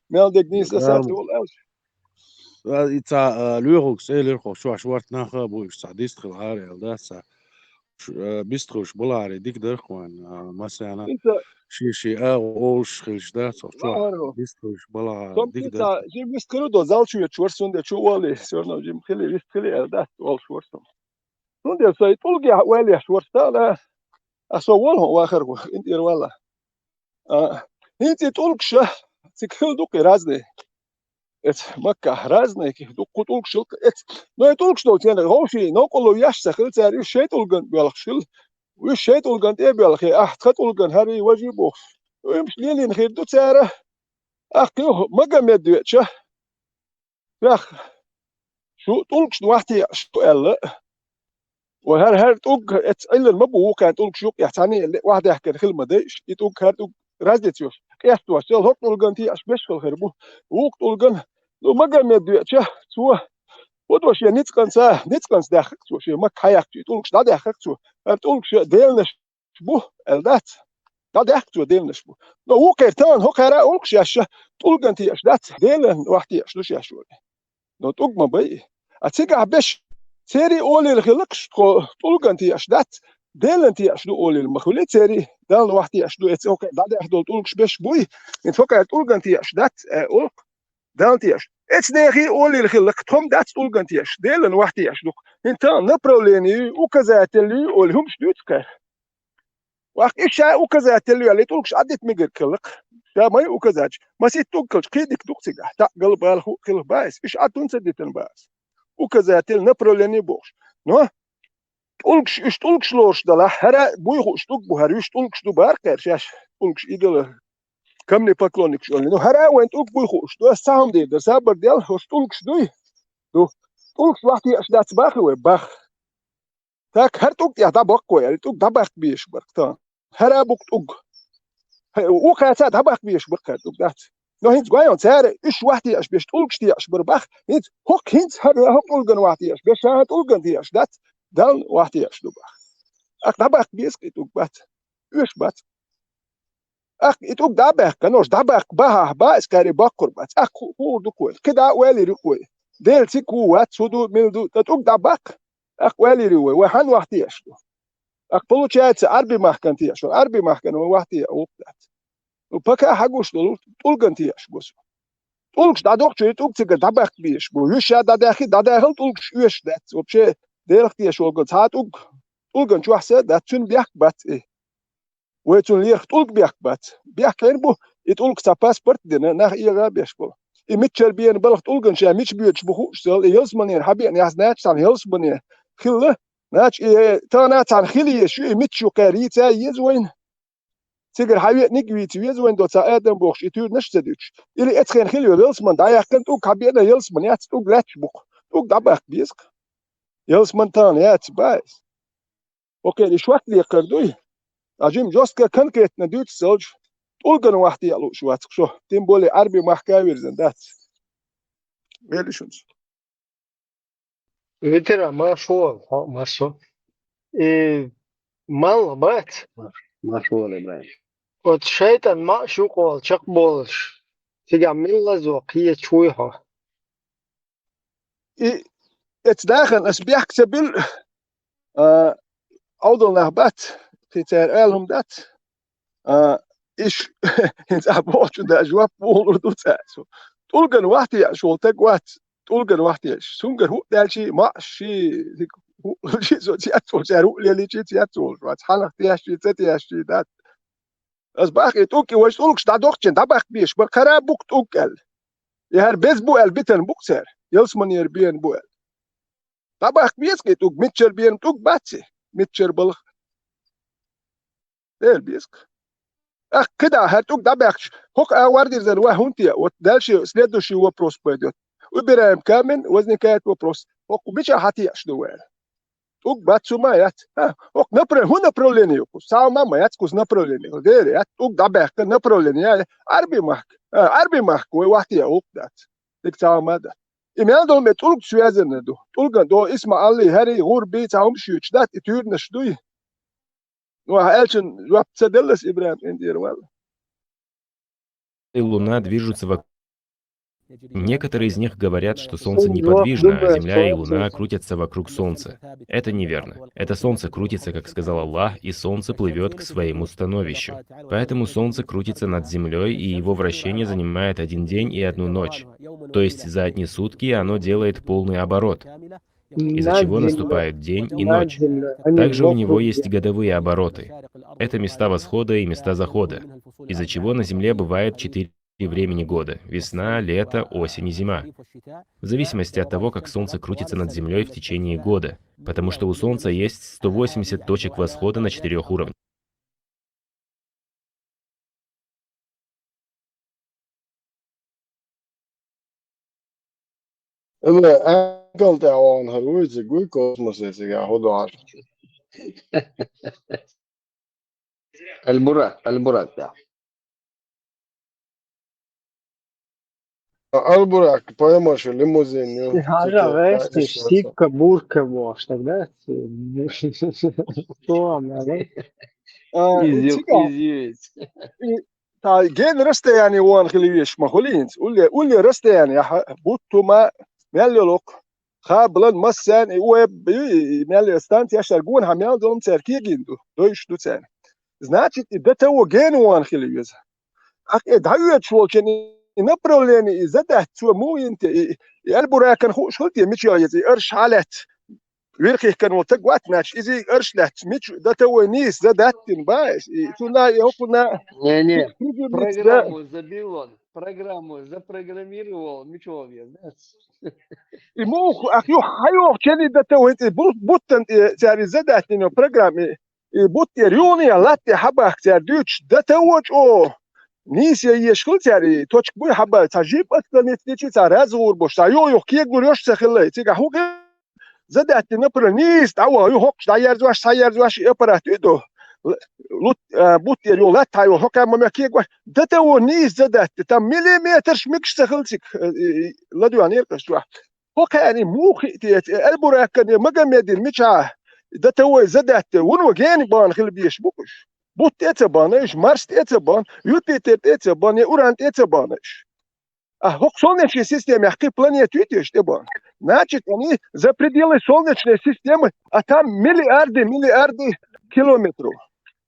Мел дерг нийса а сацо олу аьлла. А, и цхьа, а, лоьхург ца элира хьо, чохь шорта нах а бу, уьш цхьа дистхила хьара аьлла, да, цхьа ш-, а, бистхуьлуш балахьара дика дара-кх вайн, а, массарна. Шен-шен агӀо олуш хилча, да, цхьа чохь дистхуьлуш балахьара дика дара. Жим вист хила до, зал чу ечу вара, цундела чу олий, всё равно жим хили, вист хили аьлла, да, олуш вара со. Цундела со и тӀулгехь ойла еш вара стаг, а, а со волу хьо вахар ву, ин тӀера валла. А, хӀинца и тӀулгаш, цига хила ду-кх и разный. Эца Маккахь разный, дуккха тӀулгаш хилла-кх эца. Но и тӀулгаш долчу хенахь вовшийн новкъарло еш ца хилла цара, уьш шайн тӀулган боьлхуш хилла. Уьш шайн тӀулган тӀе а боьлхий, ахь тхан тӀулган хӀара вай важий бохуш. Уьмаш лелийна хир ду цара. Ахкхий Магомед веача, вех, шу тӀулгашна вахьтеӀаш ду аьлла. Ва хӀара, хӀара тӀулг, эц Ӏиллар ма бу, вукхаьн тӀулгаш юкъехь цхьаьна а вахьдаьхкар хила ма дайш, и тӀулг, хӀара тӀулг разница йолуш, къестош, цел хӀокху тӀулган теӀаш беш хила хир бу, вукху тӀулган, ну, Магомед веача, цо, хӀу до шен ницкъанца, ницкъанца даьхкира цо, шен Макка хьаяьккхича, и тӀулгаш дӀадаьхкира цо, хӀара тӀулгаш деланаш бу, аьлла дац. ДӀадаьхкира цо деланаш бу. Но вукхеран тахана хӀокхара а гӀуллакхаш еш, тӀулган теӀаш дац, делан вахьтеӀаш ду шаьш олий. Но тӀулг ма бай и. А цигахь беш, церий олийла хилла-кх тхо тӀулган теӀаш дац, делан теӀаш ду олийла ма хуьлий церий, Далла вахьтеӀаш ду, эца хӀокхара дӀадаьхна долу тӀулгаш беш буй, хӀинца хӀокхара тӀулган теӀаш дац, аьлла олу-кх. Далла теӀаш. Эца нехан а олийла хилла-кх, тхо-м дац тӀулган теӀаш, делан вахьтеӀаш ду-кх. ХӀинца тахана направление ю, указатель ю олий хӀумаш дуьйцу кхара. Ваккха, и ша указатель ю аьлла, и тӀулгаш Ӏадита мегар хилла-кх. Ша ма ю указатель. Масийтта тӀулг хилча, кхин а дика ду-кх цигахь. ТаӀ галбала хӀу-, хилла бац, уьш Ӏад хӀунда ца дитина бац. Указатель, направление бохуш. Но тӀулгаш, уьш тӀулгаш лоруш далахь, хӀара буй хууш тӀулг бу, хӀара уьш тӀулгаш ду бара кхара шаьш, тӀулгаш идолаш, камнепоклонникаш олий. Ну, хӀара а вайн тӀулг буй хууш ду, аса цхьа хӀума дийр дара, сабар дел, хӀорш тӀулгаш дуй? Ду. ТӀулгаш вахьтеӀаш дац бахий вай? Бах. Так, хӀара тӀулг тӀехь дӀабаккха вай аьлла, тӀулг дӀабаккха безаш бара-кх тахана. ХӀара а бу-кх тӀулг. Хье, вукхаьца а дӀабаккха безаш бара-кх хӀара тӀулг, дац. Но хӀинца гой хьуна, цара уьш вахьтеӀаш беш, тӀулгаш теӀаш бара бах, хӀинца хӀокху, хӀинца хӀара хӀокху тӀулган вахьтеӀаш беш, ша тӀулган теӀаш дац, Далла вахьтеӀаш ду бах. Ахь дӀабаккха беза-кх и тӀулг, бац. Оьшуш бац. Ахь и тӀулг дӀа а баьккхина, ош дӀабаккха бахахь, бац, кхара и баккхур бац. Ахь ху-, хуур ду-кх вай. КхидӀа а ойла йир ю-кх вай. Делан цига хӀун вац, хӀун ду, мила ду, ткъа тӀулг дӀабаккха, ахь ойла йир ю вай, вай хьан вахьтеӀаш ду? Ахь, получается, Ӏарби махкан теӀаш вара. Ӏарби махкан вай вахьтеӀа гӀуллакх дац. Ну, пока хьан гуш долу тӀулган теӀаш бу со. ТӀулгаш дӀадохучуьра, тӀулг цигара дӀабаккха безаш бу. Уьш ша дӀадаьххи, дӀадахала тӀулгаш оьшуш дац. Вообще, Делах тешаш волу цхьа тӀулг, тӀулган чохь са а дац, цуьнан бехк бац и. Вай цунна лерах тӀулг бехк бац. Бехк хӀара бу, и тӀулг цхьа паспорт а дина, нах эгӀа а беш болу. И миччара беана балха тӀулган ша мича боьдуш бу хууш а ца хилла, и ялсаманера хьан беана яц, нача цхьана ялсамане хилла, нача и тахана цхьана хила езаш ю, и мичча ю кхара йийца а еза вайна. Цигара хьан веаниг а вийца веза вайна, до цхьа адам бохуш, и туьйранаш а ца дуьтуш. Или эцхена хила йолу ялсаман дӀаяьккхина, тӀулг хьан беана, ялсаман яц, тӀулг лаьтташ бу-кх. ТӀулг дӀабаккха беза-кх. Ялсаман тахана яц, бац. Окей, и шок лекхар дуй? А жима жестко конкретно дуьйцу ца луш, тӀулган вахьтеӀа лууш вац-кх шо, тем более Ӏарби махка а вирзина дац. Вели шуьнца. Витира, марш вала, хьо, марш вала. И малх бац? Марш, марш вала, ИбрахӀим. Оцу шайтӀан маӀаш юкъа вала чекхболуш, цигахь мила лазо кхеча вуй хьо? И эцу нахана ас бехк ца билла, а, Ӏовдал нах бац, кхин цара ала хӀума дац. А, иш, хӀинца а бохучу да жоп вуьйлур ду цаьрца. ТӀулган вахьтеӀаш волу стаг вац, тӀулган вахьтеӀаш. Цуьнгара хӀуъа даьлчий, маӀаш ший, хӀуъа лелчий, со цец волчара хӀуъа лелийчий, цец волуш вац. Хьанах тешчий, ца тешчий дац. Ас бах и тӀулг, и важа тӀулгаш дӀадохчун, дӀабаккха безаш бара, кхара а бу-кх тӀулг аьлла. И хӀара беза бу аьлла битина бу-кх цара, ялсаманера беана бу аьлла. ДӀабаккха беза-кх и тӀулг, миччара беана тӀулг бац и, миччара балха. Дера беза-кх. Ахь кхидӀа хӀара тӀулг дӀабаьккхича, хӀокху агӀор дирзина вай хӀунда те? Вот дальше следующий вопрос пойдёт. У ИбрахӀима Камина возникает вопрос. ХӀокху мичахь хьан теӀаш ду вай? ТӀулг бац, цу ма яц. А, хӀокху направление, хӀун направление ю кхуза? Цхьа хӀума ма яц кхуза направление. Дера яц, тӀулг дӀабаьккхина направление. Ӏарби махка. А, Ӏарби махка вай вахьтеӀа гӀуллакх дац. Дика цхьа хӀума дац. И мел долу ме тӀулг связанный ду. ТӀулган до ИсмаӀалий, хӀарий, гӀурбий, цхьа хӀумаш юьйцуш дац, и туьйранаш дуй. Ну, ахь аьллачун жоп ца делла ас, ИбрахӀим, ин тӀера вала. И луна движутся вокруг. Некоторые из них говорят, что Солнце неподвижно, а Земля и Луна крутятся вокруг Солнца. Это неверно. Это Солнце крутится, как сказал Аллах, и Солнце плывет к своему становищу. Поэтому Солнце крутится над Землей, и его вращение занимает один день и одну ночь. То есть за одни сутки оно делает полный оборот, из-за чего наступают день и ночь. Также у него есть годовые обороты. Это места восхода и места захода, из-за чего на Земле бывает четыре времени года: весна, лето, осень и зима. В зависимости от того, как Солнце крутится над Землей в течение года, потому что у Солнца есть сто восемьдесят точек восхода на четырёх уровнях. Ила, аькъал тӀехь вахана хӀара вуй, цига вуй космосе цигахь хӀу доӀаш? Аль-Буракъ, Аль-Буракъ тӀехь. Аль-Буракъ, поймаш, лимузин ю. Хьажа вести, сикка, бурка бохуш, тогда что, а, изю, изю. Цигахь. И, та, ген расстояние вон хила веш ма хуьлу хӀинца. Улле, улле расстояние, аха, бутт хӀума мел йолу-кх. Хаблан массарна и уэб, и, и мел станцеш цара гонахьа мел долу цара кегийна ду, дойуш ду царна. Значит, и ДТО гена вахана хила веза. Ахь и дӀаоьцуш волчун и направление, и задача цо муха йина те, и, и Аль-Буракана хууш хила те, мича еза, и арш хьалаьцна. Вирхихкан волу таг вац, значит, иза и арш лаьцна, мича ДТО нийса задача дина бац, и цунна и хӀокхунна. Не, не, программу забил он, программу запрограммировал, мича веза. И муха, ах, юха хьайохучу и ДТО, и бу-, буттан тӀе цара и задача дина программа, и, и бутт тӀера юханехьа латта тӀе хьабахка цара дуьйцуш, ДТО чӀогӀа нийса езаш хила цара, и точка буй хьабаьлла, цхьа жип отклониться дичи, цхьа разгӀур беш, цхьа юха-юха кегар йош ца хилла, цигахь хӀун хир? Задача дина направление нийса дӀаваха, юха хӀокхуш дӀаерзош, схьаерзош, и аппарат ю ду. Л-, лут-, а, бутт тӀера юха латта хьайоху, хӀокхаьрма ма кегош. ДТО нийса задача, там миллиметраш мегаш ца хилла цига, э, э, ладоьгӀнера кху чохь. ХӀокхаьрна муха хиъна теца, э, Аль-Буракан, э, Магомедин мичахь ДТО-й задача, вуно гена бахана хила безаш бу-кх уьш. Бутт тӀе а ца бахана уьш, Марс тӀе а ца бахана, Юпитер тӀе а ца бахана, я Уран тӀе а ца бахана уьш. А хӀокху солнечный системехь кхин планета ю те уьш тӀебахана? Значит, они за пределы солнечной системы, а там миллиарды, миллиарды километров.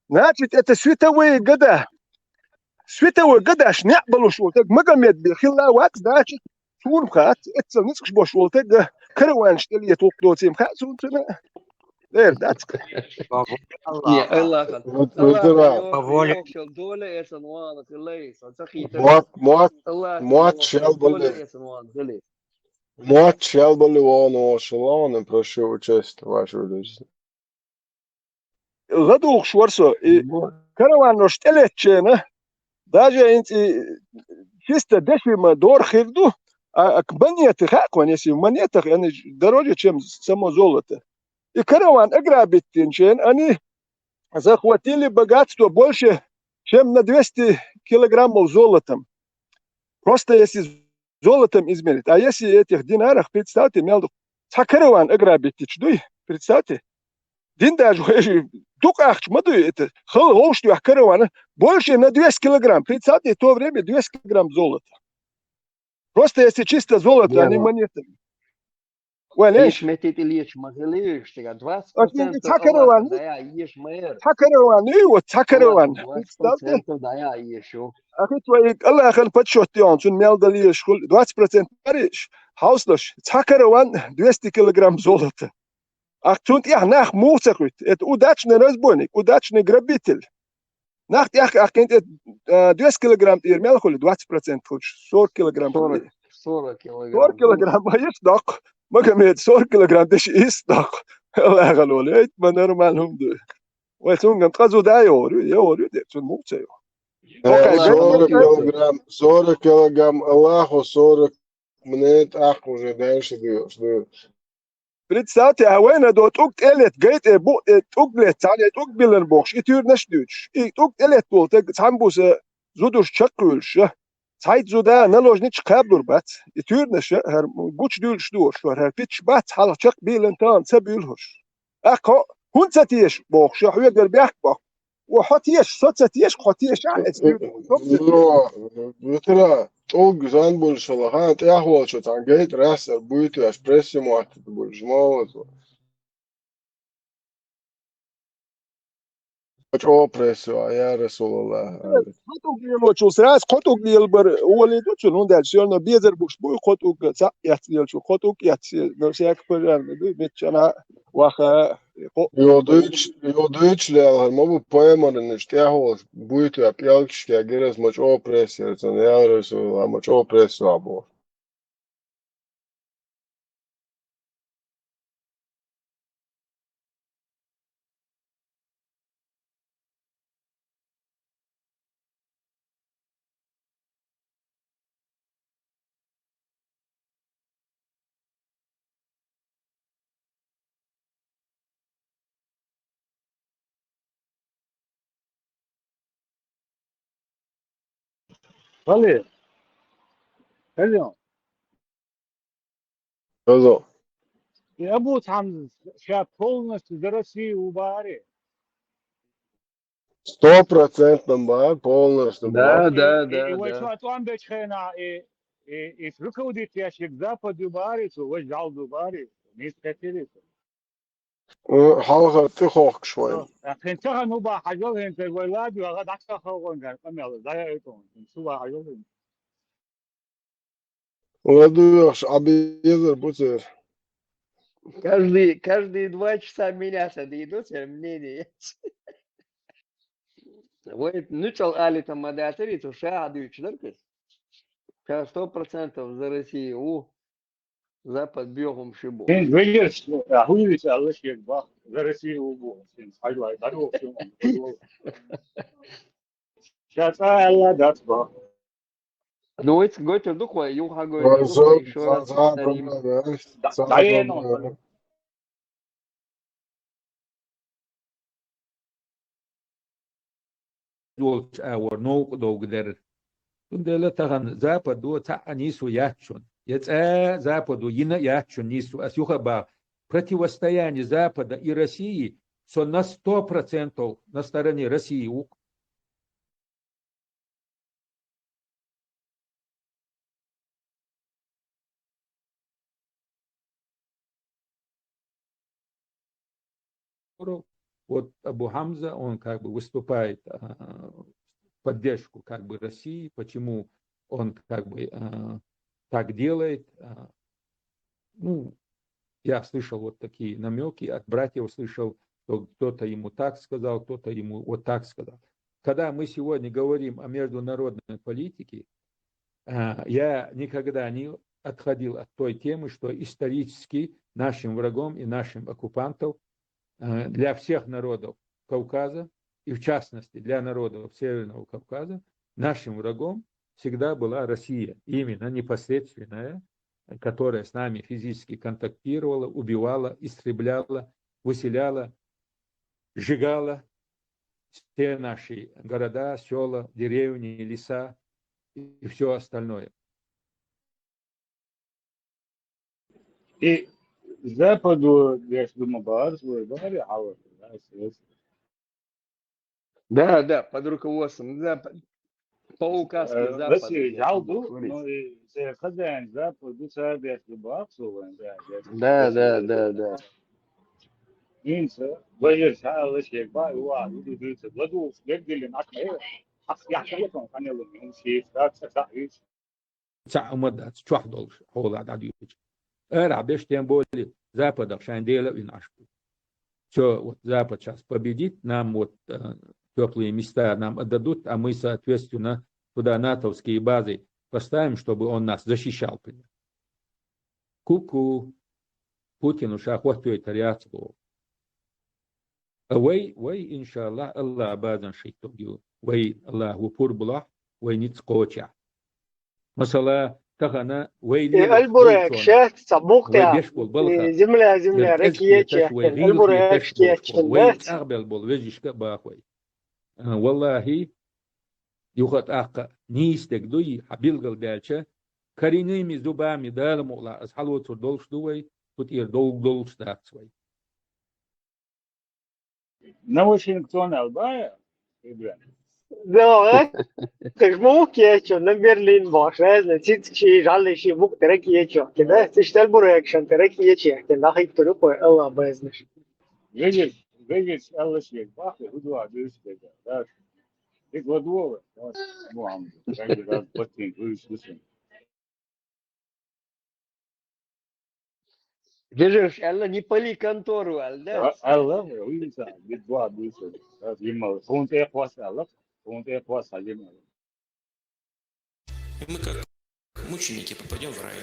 Значит, это световые года. Световой годаш неӀ балуш волу таг Магомед бен хилла вац, значит, суна хац, эццал ницкъаш бош волу таг караванаш тӀе лета гӀуллакх доцийла хаьа суна цуьнан. Эр дац. Не, Аллахьан. Вот, вот, Аллахьан да. Йохкшал дола эсан вала хилла, сан ца хийтар. Мот, мот, Аллахьан мот йохкшал шел дола балли. Эсан вала хилла. Мот шел балли вон вошалла, он прошу учесть вашу жизнь. ЛадугӀуш вара со, и караванош тӀелеттачена, даже хӀинца и чисто дешима дора хир ду, а, а монеты хаьа кхуьнан, если в монетах, они ж дороже, чем само золото. И караван ограбить динчен, они захватили богатство больше, чем на двести килограммов золотом. Просто если золотом измерить. А если этих динарах, представьте, мел ду-, цхьа караван ограбить дича дуй, представьте. Дин даже дукха ахча ма дуй, это хала вовшах дуьхьа караван, больше на двести килограмм. Представьте, в то время двести килограмм золота. Просто если чисто золото, а не монетами. Вай, леш. Эш метте тӀе лечу ма хилийша, цигахь двадцать процентов цхьа караван, Аллахьан дӀаяа еш ма яра. Цхьа караван, и вот цхьа караван. Аллахьан двадцать процентов дӀаяа еш ю. Ахи твои, Аллахьан подсчёт йоьхна, цунна мел дан леш хуьлу, двадцать процентов париш, хьовсалаш, цхьа караван двести килограмм золота. Ах, цунна тӀехь нах муха ца хуьтту? Это удачный разбойник, удачный грабитель. Нах тӀехь а кхин тӀе, а, двести килограмм тӀера мел хуьлу, двадцать процент хуьлуш, сорок килограмм хуьлу. Сорок, сорок килограмм. Сорок килограмм, ма йиш доккху. Магомед, сорок килограмм деш йиш доккху. Аллахьан волу, эй, ма нормально хӀума ду. Вай, цуьнган ткъа зуда йогӀур ю, йогӀур ю, де, цунна муха ца йогӀу. Э, сорок килограмм, сорок килограмм, Аллаху сорок, мне так уже дальше даёшь, да. Представьте, а вайна до тӀулг тӀелетта, гай тӀе бу-, э, тӀулг летта, цхьаьна тӀулг билан бохуш, и туьйранаш а дуьйцуш. И тӀулг тӀелетта волу таг цхьана буса зудуш чекхвуьйлуш, цхьайтта зуда наложница кхаблур бац. И туьйранаш а, хӀара гучудуьйлуш ду хӀорш, хӀара пичча бац, хьалха чекхбийлан тахана ца буьйлу хӀорш. ТӀаккха хӀунда ца теша бохуш, хьоьгара бехк боккху. Ва хьо теша, со ца теша, хьо теша, а, эцна юьтара, тӀулг зан болуш хила, хан тӀехь волчу цхьана гайтӀа раьссар буьйту аьш, прессе моттуьйту болуш, ма вазо. ЧӀогӀа прессе, я Расулаллах. Кхо тӀулг лелочул сразу кхо тӀулг лелабар олий ду цунна, хӀунда аьлча, всё равно безар буш буй, кхо тӀулг цхьаъ эцна лелочул, кхо тӀулг эцна, но всякий пожарный дуй, миччана ваха, Йо дуьйцуш, йо дуьйцуш лелхар ма бу, пайхамаран уьш тӀехь волуш буьйту а пӀелгашка гераз ма чӀогӀа прессе яра цунна, я Расулаллах, ма чӀогӀа прессе а боху. Хале. Хеле. Хазо. И Абу Хамза ша полностью за Россию убари. Сто процентов ба, полностью Да, ба. да, И да, вот да. Что там бечхена и и и руководит ящик Запад убари, что вот жал убари. Не скатили. Э, Халха ты хохкшвай. Хин цагаан уба хажол хин цагаан вайлади, ага дакка хавган гар камел да это. Суба хажол хин. Ладуяхш абезер бутер. Каждый, каждые два часа меняться дойдут мнение. Вай, ну чал али там мадатери, то ша адуй чдаркас. Ша сто процентов за Россию. У Запад бьёхум шибу. Хин вегер ахуйвис Алла шек ба за Россию убу. Хин хайлай дару. Сейчас Алла дат ба. Ну, это готер духой, юха готер Вазо, духой, еще раз вазо, повторим. вазо, Да, вазо, да, я вазо. Долча агӀор новкъа довга дерра. Цундела тахан Западо цхьа а нийсо яц шун. Я цӀа Западо йина яц шун нийсо. Ас юха а бах, противостояние Запада и России, со на сто процентов на стороне России ву. Вот Абу Хамза, он как бы выступает а, в поддержку как бы России, почему он как бы а, так делает. А, ну, я слышал вот такие намеки, от братьев слышал, что кто-то ему так сказал, кто-то ему вот так сказал. Когда мы сегодня говорим о международной политике, а, я никогда не отходил от той темы, что исторически нашим врагом и нашим оккупантом а, для всех народов Кавказа, и в частности для народов Северного Кавказа, нашим врагом всегда была Россия, именно непосредственная, которая с нами физически контактировала, убивала, истребляла, выселяла, сжигала все наши города, села, деревни, леса и все остальное. И Западу деш дума бар, свой бар, а вот Да, да, под руководством, да, по, по указке Э, Запада. Россия Да, жалду, говорит. Но и се хозяин Западу садеш дума, свой, да, Да, да, да, да. Инса, вайер шаала шек ба, уа, иди дыца, ладу, бегдилин, ак, э, ак, я, я, я, канелу, инси, да, да, да, Цхьа а ма дац, чохь долуш, хьола дӀадуьйчу. Ара беш тем более Западах шайн дела а вина Ӏаш бу. Всё, вот Запад сейчас победит, нам вот э, тёплые места нам отдадут, а мы, соответственно, туда натовские базы поставим, чтобы он нас защищал, пример. Ку-ку, Путину ша хӀоттойтар яц боху. Вай, вай, иншаллахӀ, Аллах базан шийтта ю. Вай Аллаху пурбулахь, вай ницкъ кхочехь. Масала, тахана вай Э, Альбурек, шех, цабук вай я. беш бол балха. Э, земля, земля, Яр реки кӀезиг ечи, вай Альбурек, гӀиртӀе теш ечи, вай да? чӀагӀбел бол вежишка а бахой. А, валлахи, юха тӀаккха нийса дег дуй, хьан билгал даьлча, карийными зубами Дала мукъла, ас хьалоцур долуш ду вай, кху тӀера довг долуш дац вай. На Вашингтон албая, Ибран. Да, кыш мук ечи, на Берлин баш, разный, цицки, жали, ши мук, трек ечи, да? Циш Альбурек, шан трек ечи, да, нахик туру, кой, Аллах, безнаш. Видишь, видишь, Алла шек, бах, и удва, дышь, да, да. И гладула, вот, ну, ам, как раз, вот, ты, вы, слушай. Держишь, Алла, не пали контору, Алла, да? А, Алла, вы, вы, да, и два, дышь, да, ему, он тебе хвастал, он тебе хвастал, ему. И мы, как мученики, попадем в рай.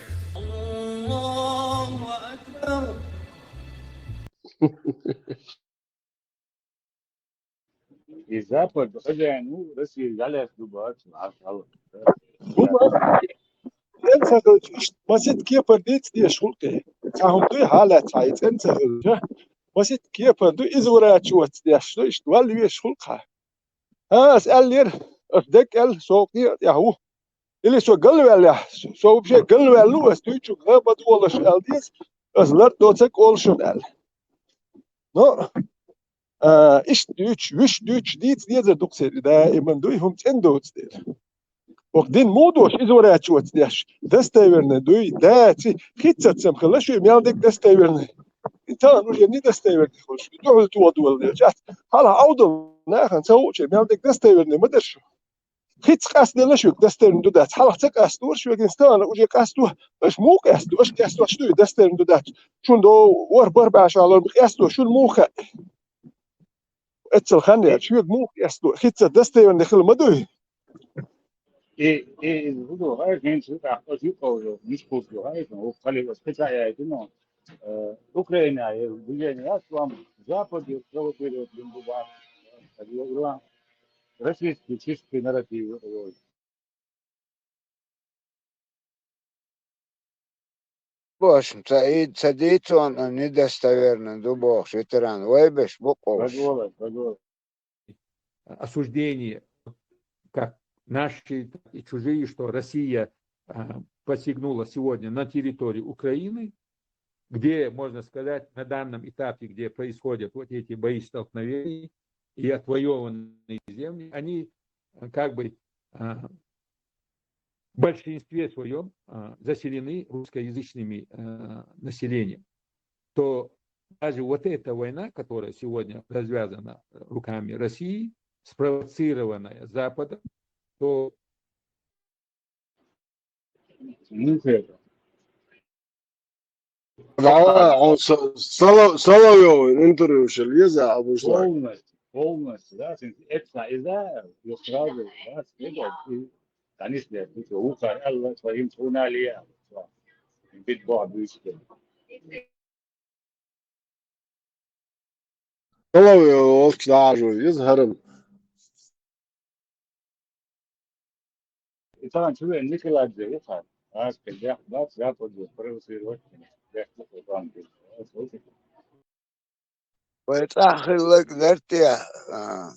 И Запад, хозяин, ну, Россия, я лес дубач, а, а, ЦӀен ца хилча, иштта масийтта кепара дийца дезаш хуьлу те. Цхьа хӀума дуй, хьалаьцна, и цӀен ца хилча, масийтта кепара ду, иза вара чу вац деш ду, иштта валла везаш хуьлу хьан. А, ас аьллера, ас дерг аьлла, со къе а тӀехь ву. Или со галваьллехь, со вообще галваьлла ву, ас дуьйцучух гӀа ма долаш аьлла деза, ас лар доцург олу шуна аьлла. Но, а, иштта дуьйцуш, вуьш дуьйцуш дийца дезар ду-кх церан, даиман дуй, хӀума цӀена доцу дела. Оха дин муха дош, иза вара чоца деш, достоверный дуй, даци, хица сацам хила шу, мел дерг достоверный. И тахана уже недостоверный хуьлуш, дуьхьал тоха долу дела. Хьалха Ӏовдал нахана ца хууче, мел дерг достоверный ма дара шу. Хица къастделла шуьга достоверный ду дац. Хьалха ца къастора шуьга, стагана уже къасто, аша муха къасто, аша къастош ду и достоверный ду дац. Шуна до ворхӀ барх баьшалла къасто, шуна муха хаьа? Эццал хан яц, шуьга муха къасто, хица достоверный хила ма дуй. И, и, и, иза хӀун ду, хьайна хӀинца юкъахь, оцу юкъа йолу, муьлш кхуссу ду, хьайна, хӀокху хьалха оцу кхин цхьаъ яйтина, э, Украина, э, движение яц, вам Западе провоцировать бу бах, э, российский чистый нарратив, э, Бошна, ца и-, ца дийцо а недостоверно ду бохуш, ветеран, вай беш бу къовш. Осуждение, как наши, так и чужие, что Россия, а, посягнула сегодня на территории Украины, где, можно сказать, на данном этапе, где происходят вот эти бои, столкновения и отвоеванные земли, они, а, как бы, а, в большинстве своем, а, заселены русскоязычными, а, населением, то даже вот эта война, которая сегодня развязана руками России, спровоцированная Западом, то Гала, он Со-, Соло-, Соловьёвый интервью шел, еза, а вышла. Полностью, полностью, да, син-, это, и да, и сразу, да, следовал, и, конечно, это ухо, Алла, своим суналия, бит бабушки. Соловьёв волчу дажу, иза хӀара. И тахана чу вен Николадзе ву хьан. Аска дехьа бац, я подумал, провоцировать. Дехьа там. Вай цӀахь хилларг дара те, а,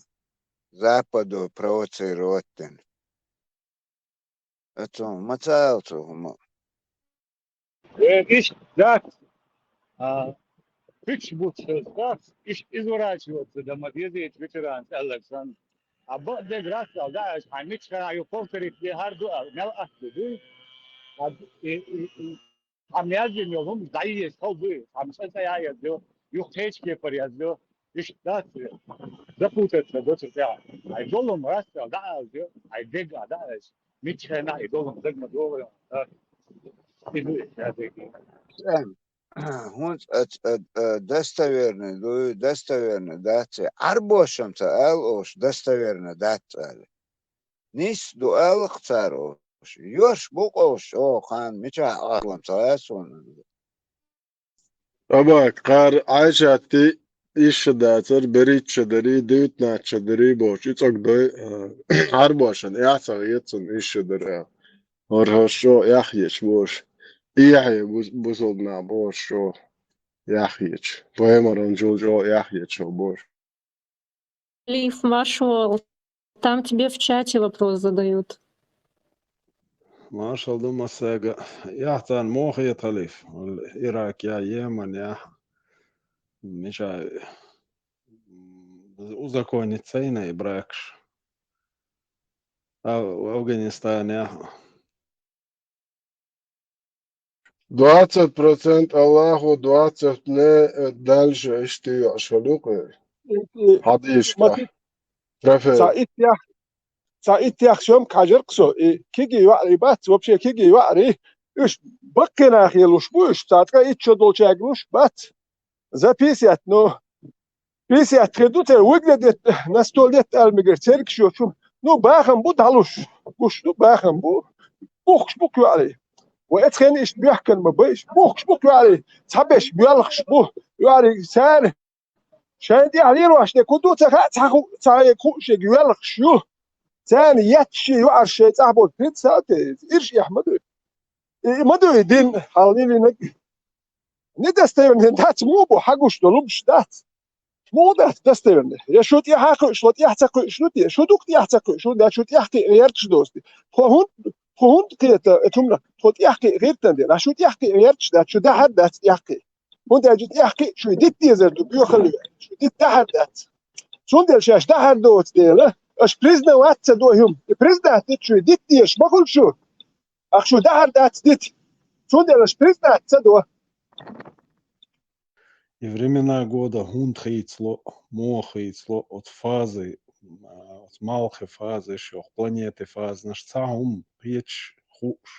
Западо провоцировать дина? Оцо ма ца аьлла цо хӀума. Э, иштта дац. А, пуьчаш буц хеза дац. Иштта изворачиваться дан ма деза ветеранца аьлларг санна. А бакъдерг растал даьлча, хьайн мичахь ю повторить де хӀара ду аьлла, мел атта ду, дуй? А, и, и, и, хьан мел дина йолу хӀума дӀаеза хала буй, хьан цӀа цӀа яа еза ю, юха кхечу кепара еза ю. Иштта дац, запутаться до цу тӀехь. Хьайн долу хӀума растал дӀаалаза ю, хьайн дегга дӀаалаза. Миччахьа и долу дага ма догӀу, а? И ду и шадерг. ХӀунца а, а, а, достоверный дуй, достоверный дац, Ӏарбошам ца ала ош, достоверный дац аьлла. Нийса ду алакх цара ош. Йош бу къовш, о, кхана мичахь Ӏарбошам ца ала суна. Абак, кхара Ӏайшатти ишша дацара, берхӀитта ша дарий, девятнадцать ша дарий бохучу, и цӀогдой, а, Ӏарбошан, эхь ца хета цунна ишша дара аьлла. ХӀара хӀорш чӀогӀа эхь ечу бохуш. Эхь е бус-, бусалба нах бохуш чӀогӀа эхь ечу. Пайхамаран жул чӀогӀа эхь ечу хӀара бохуш. Лиф, маршалла. Там тебе в чате вопрос задают. Маршалла ду массаьрга. Яхь царна муха хета, Халиф? Ирак я, Йемен я. Мича узаконить ца йина и бракаш. А, Афганистан я. Двадцать процент Аллаху, двадцать не, э, дальше, иштта йоӀ шалукъе. Хьадийшка. Профет. Ца иттех, ца иттех съёмка хьажаркх со, и кегий йоӀарий бац, вообще кегий йоӀарий, уьш баккхий нах елуш бу уьш, ца ткъа итт шо долчаьрга луш бац. За пятьдесят, ну, пятьдесят хир ду церан, выглядит на сто лет аьлла мегар цергаш йоцу. Ну, бахам бу дӀалуш. Гуш ду, бахам бу. Бухкуш бу кхоьллий. Ва эцхен иштта боьхкан ма байш. Бухкуш бу кхоьллий. Цхьаберш боьлхуш бу. Кхоьллий цара. Шайн тӀехь лелош дерг хӀун ду ца хаьа, цхьа ху-, цхьа хууш ерг йоьлхуш ю. Царна етташ шен йоӀарш шайн цӀахь болчу, представьте, ирш эхь ма ду. И ма ду и дин, хьаллилинарг. Недостоверный дац, муха бу, хьан гуш долу лубаш дац? Муха дац достоверный? Я шу тӀехь а кхуьуш, ва тӀехь ца кхуьуш ду те? Шу дукха тӀехь ца кхуьуш, шу, я шу тӀехь кхиъна гӀерташ доцу те? Тхо хӀунда, Кхо хӀунда кхета, э, цунна, тхо тӀехкхиъ гӀиртан дела, шу тӀехкхиъ гӀерташ дац, шу дахьар дац тӀехкхиъ. ХӀунда аьлча тӀехкхиъ шуй дитт дезар ду, боьхалла вер, шу дитт дахьар дац. Цундела шаьш дахьар доцу дела, аша признавать ца до хӀума. И признать дит шуй дитт дезаш ма хуьлу шу. Ах шу дахьар дац дитт. Цундела аша признать ца до. И времена года хӀунда хийцало, муха хийцало, оцу фазы, а, оцу малхи фазы, шо планеты фазанаш цхьа хӀума кхеташ хууш,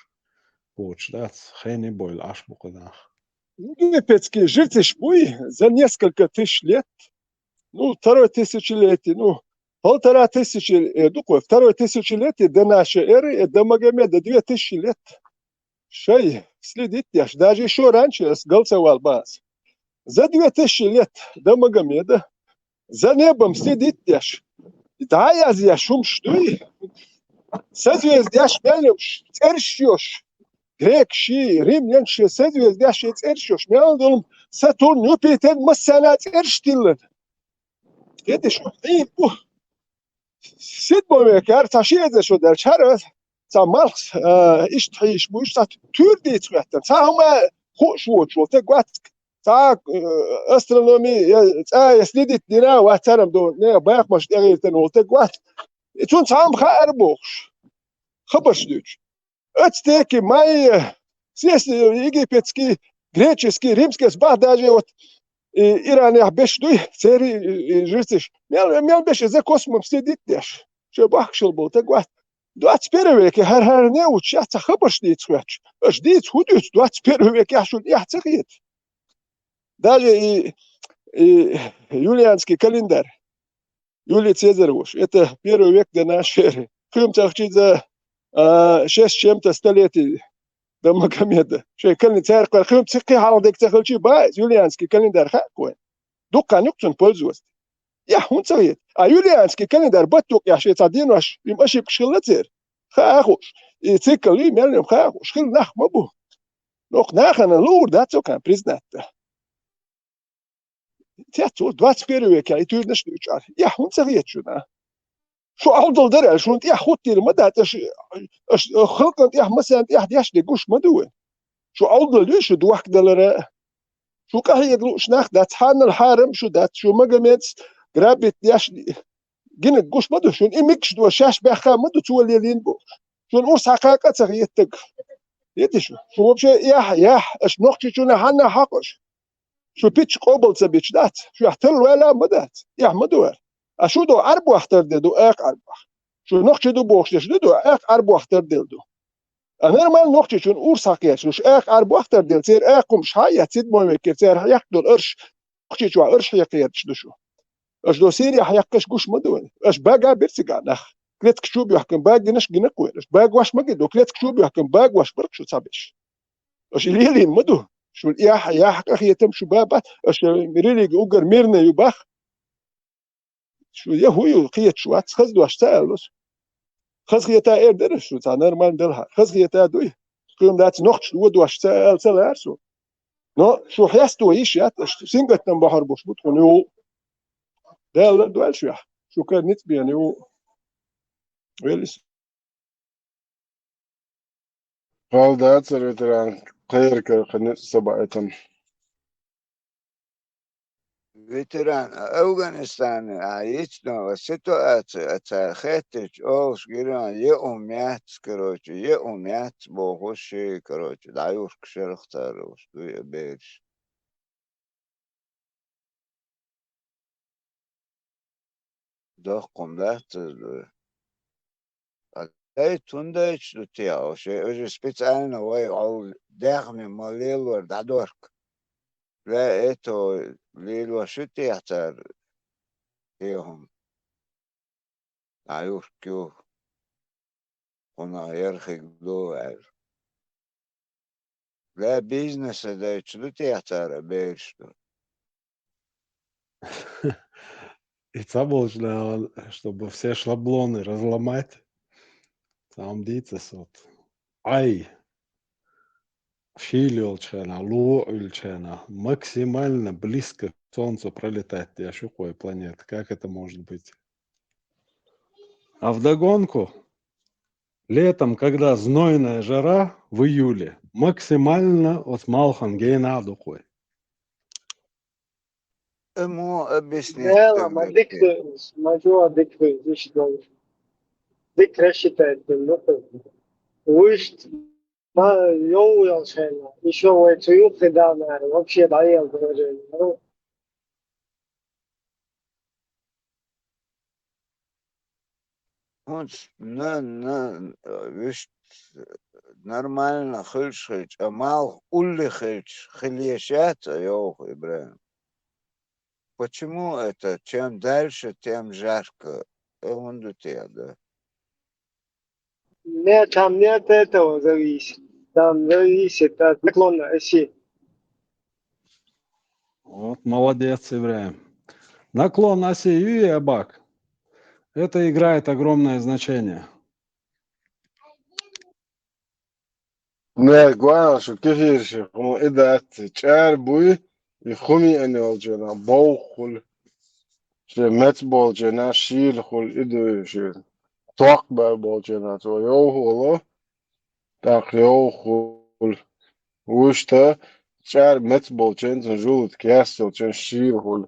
кхочуш дац, хене бойла Ӏаш бу кху нах. Египетские жрецаш буй за несколько тысяч лет, ну, второй тысячелетие, ну, полтора тысячи, э, дукхой, второй тысячелетие до нашей эры, э, до Магомеда две тысячи лет. Шай, следить деш, даже ещё раньше, ас голосовал баз. За две тысячи лет до Магомеда, за небом следить деш. Да, я здесь шумш дуй. Созвездияш меллемш, цӀерш йош. Грекши, римлянши, созвездияш цӀерш йош. Мел долум Сатурн, Юпитер, массана цӀерш тиллан. Кхеташ, хӀин бу. Седьмой векара цхьа ши эзар шо даьлча, хӀара цхьа малхс, а, иштта хьийзаш бу, иштта цхьа туьйра дийца хӀоьттина. Цхьа хӀума хууш воцуш волу стаг вац. Цхьа, а, астрономи, я, цӀа, я следить дина вац, царам ду, не, бахамаш тӀегӀертина волу стаг вац. И цунна цхьа хӀума хаьара бохуш. Хабарш дуьйцуш. Ацтеки, майя, сес, египетский, греческий, римский, ас бах даже вот, и, Иранехь беш дуй, церан, и, и, жрецаш. Мел, мел беш иза космом следить деш. Шо бахкашал болу стаг вац. Двадцать первый веке хӀара-хӀара неучаш яц, цхьа хабарш дийца хӀоьттуш. Аша дийца хӀун дуьйцу двадцать первый векехь шуна эхь ца хета? Даже и, и юлианский календарь. Юлий Цезарь волуш. Это первый век до нашей эры. Кхин ца хчи за, а, шесть с чем-то столетий до Магомеда. Шайн кален цаьркхой кхин ца кхин хьалха дерг ца хилчи, ба, юлианский календарь хаьа кхой. Дуккха юкъ цунна пользоваться. Я, хӀун ца хета? А юлианский календарь бат юкъ я шайн цхьа денош, им ошибкаш хилла церан. Хаа хууш. И цикл и мел хаа хууш. Хила нах ма бу. Нох нахана луур дац цо кхаьн признать да. Цец ву двадцать первый век, и туьйранаш дуьйцуш. Я, хӀун ца хета шуна? Шу Ӏовдал дара, шуна тӀехь хӀуттийла ма дац, аша, аша халкъан тӀехь, масеан тӀехь деш де гуш ма ду вай. Шу Ӏовдал дуй, шу дохкадалара. Шу къахьега лууш нах дац, хьанал хьарам шу дац, шу Магомедс грабить деш гинарг гуш ма ду, шуна и микаш ду, шаьш баьхка ма ду, цо лелийна бу. Шуна урс хьакха къа ца хетаг. Хетий шу? Шу вообще яхь, яхь, аша нохчичунна хьанна хьакхаш. Шу пичча къобал ца бича дац, шу ахь тал ваьлла а ма дац, эхь ма ду вара. А шу ду Ӏарбох тардел ду, акха Ӏарбох. Шу нохчи ду бохуш деш ду ду, акха Ӏарбох тардел ду. А нормально нохчичун урс хьакхеташ ду, шу акха Ӏарбох тардел, церан акха хӀумаш хьа а яц, седьмой векера церан хьекх долу арш, нохчичохь арш хьекхеташ ду шу. Аша до Сирия хьекхаш гуш ма ду вайн. Аша бага бира цигахь нах. Клетка чу бехкан багинаш гинакх вайн. Аша багош ма гин ду, клетка чу бехкан багош барх шу ца беш. Аша лелийна ма ду. Шу яхь, яхь къахетам шу баба, аша религи угар мирный ю бах. Шу я хӀу ю, кхеташ вац, хаза дош ца аьллус. Хаза хета эр дара шу, цхьа нормально дала хьа. Хаза хета дуй. Кхин дац нохчаш вон дош ца аьлла ца лаьара шу. Но шу хьесто йиш яц, аша сингаттам бахьар буш бу тхуна ю. Дала дойла шуьх. Шу кара ницкъ бен ю. Велис. Хьал дацара ветеран, кхеркара кхин ницкъ ца баийтина. Ветеран, Афганистане а йицна ситуация, а цара хеттачу олуш гира, е ум яц, короче, е ум яц бохуш, короче, дӀаюркуш ярах цара уьш дуй а бераш. Доккхун дац иза дуй. Ткъа дайта хӀун дайча ду те хьо? Шайн уже специально вай хьо дехне ма лелор дӀадорку. Бля, это лелош ю те цара те хӀума? ДӀаюрк ю. Кхунах ярхиг ду аьлла. Бля, бизнеса дайча ду те цара бераш ду? И цхьаболчу нахана, чтобы все шаблоны разломать, цхьа хӀума дийца ас вот. Ай, шийла йолчу хенахь, луо а уьллучу хенахь, максимально близко к Солнцу пролетать деш ю кхой планета. Как это может быть? А вдогонку Летом, когда знойная жара в июле, максимально оцу малхан генахь а ду кхуьй. Ему объяснить. Дела, ма дика ду, ма чӀогӀа дика ду, иштта долуш. Дика рассчитать дина ду. Вуьшта, ма йовлалш хенна. Ишо вай цу юххе дан аьлла, вообще дӀаелла положение. ХӀунца на, на, вуьшта нормально хуьлуш хилча, а малх улле хилча, хила еш яц а йовха, Ибрахим? Почему это? Чем дальше, тем жарко. Э, хӀунда те да? Нет, там не от этого зависит. Там зависит от наклона оси. Вот, молодец, Ибрахим. Наклон оси юй, Абак. Это играет огромное значение. Не, гуана шу кефирши, хӀума и дац, чӀара буй, и хӀума йиъна йолчу хенахь бовха хуьлу. Шен меца болчу хенахь шийла хуьлу, и дуй шена. Токх баьр болчу хенахь цо йовха а ло, тӀаккха йовха хуьлу. Вуьшта чӀара меца болчу хенахь цуьнан жулат кесталчу хенахь шийла хуьлу.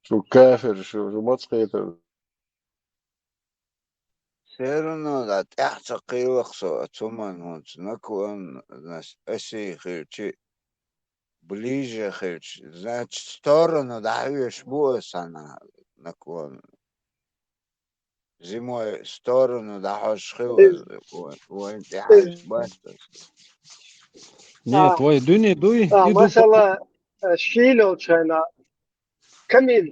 Шу кафир шу, шу маца кхетар? Все равно, да, тӀаьхьа ца кхийлакх со оцу хӀуманна, хӀунца наклон, значит, оси хилчи, ближе хилчи, значит, сторону дӀахьоьжуш бу аса хьан наклон. Зимой сторону дӀахьожуш хилла, вайн тӀаьхьа бац. Нет, вай дуьне дуй, а, масала, э, шийла йолчу хенахь, камин,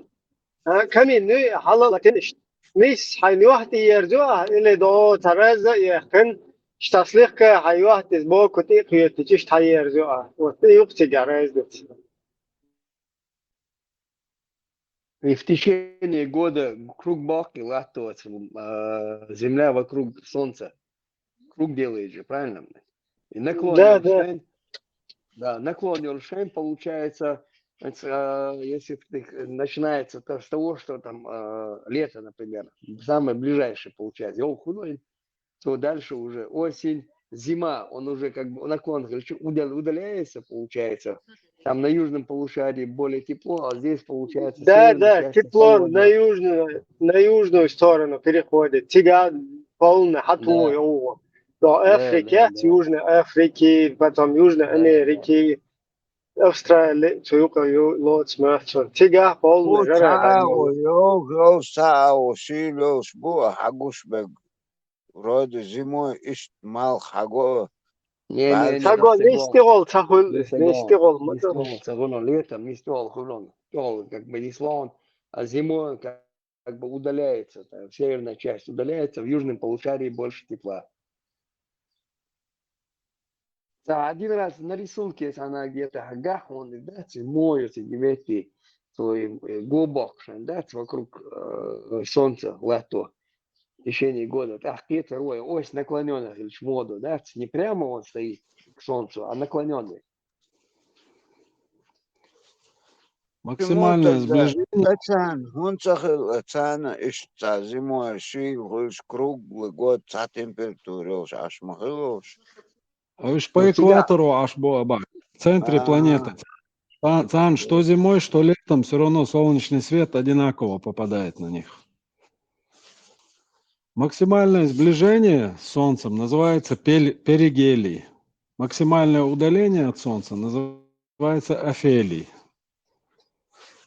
а, камин нуй хьала латина иштта. Нийсса хьайн юьхь тӀеерзо ахь, или до цхьа реза а яьккхина, иштта слегка хьайн юьхь тӀе сбоку тӀе а кхетича, иштта хьаерзо ахь. Вот, и юкъа цигахь реза ду. И в течение года круг бокки латтоца, а, земля вокруг солнца. Круг делает же, правильно? И наклон Да, йолуш да. шайн, да, наклон йолуш шайн получается, а, если ты, начинается то, с того, что там, а, лето, например, самое ближайшее получается, йовха хуьлу, то дальше уже осень, зима, он уже как бы наклон, короче, удал-, удаляется, получается. Там на южном полушарии более тепло, а здесь получается Да, северная да, часть тепло на холодная. Южную, на южную сторону переходит. Цигахь полный хьатуо Да. йовха. До Да, Африки, да, от да. Южной Африки, потом Южной Да, да. Америки, Австрали, цу юкъа ю-, лоцу моьтту. Цигахь полный Бу жара цхьа а хьаьдда. йовха, йовха, схьа а йовха, шийла йолуш бу, а хьагуш берг. Вроде зимой иштта малх хьаго. Не, не, не, Ца го, не нисти гӀол ца хуьлу, Нисти нисти гӀол. гӀол ма Нисти ду. гӀол ца хуьлу, летом нисти гӀол хуьлу. ТӀехула как бы нисло, а зимой как бы удаляется, там, северная часть удаляется, в южном полушарии больше тепла. Да, один раз на рисунке, если она где-то гахь, он, да, седьмой, если девятый, то и, э, глубок, да, вокруг, э, солнца латто в течение года. Так, это рой, ось наклонённых или моду, да, не прямо он стоит к солнцу, а наклонённый. Максимальное Почему тогда сближение. Ацан, хӀунца хила, ацана иштта зимой шийла хуьлуш, круглый год цхьа температура йолуш, аш ма хилалаш. А уж по Ну, тебя. экватору аш бу аба. В центре А. планеты. Ца-, Цан, что зимой, что летом, все равно солнечный свет одинаково попадает на них. Максимальное сближение с Солнцем называется пель-, перигелий. Максимальное удаление от Солнца называется афелий.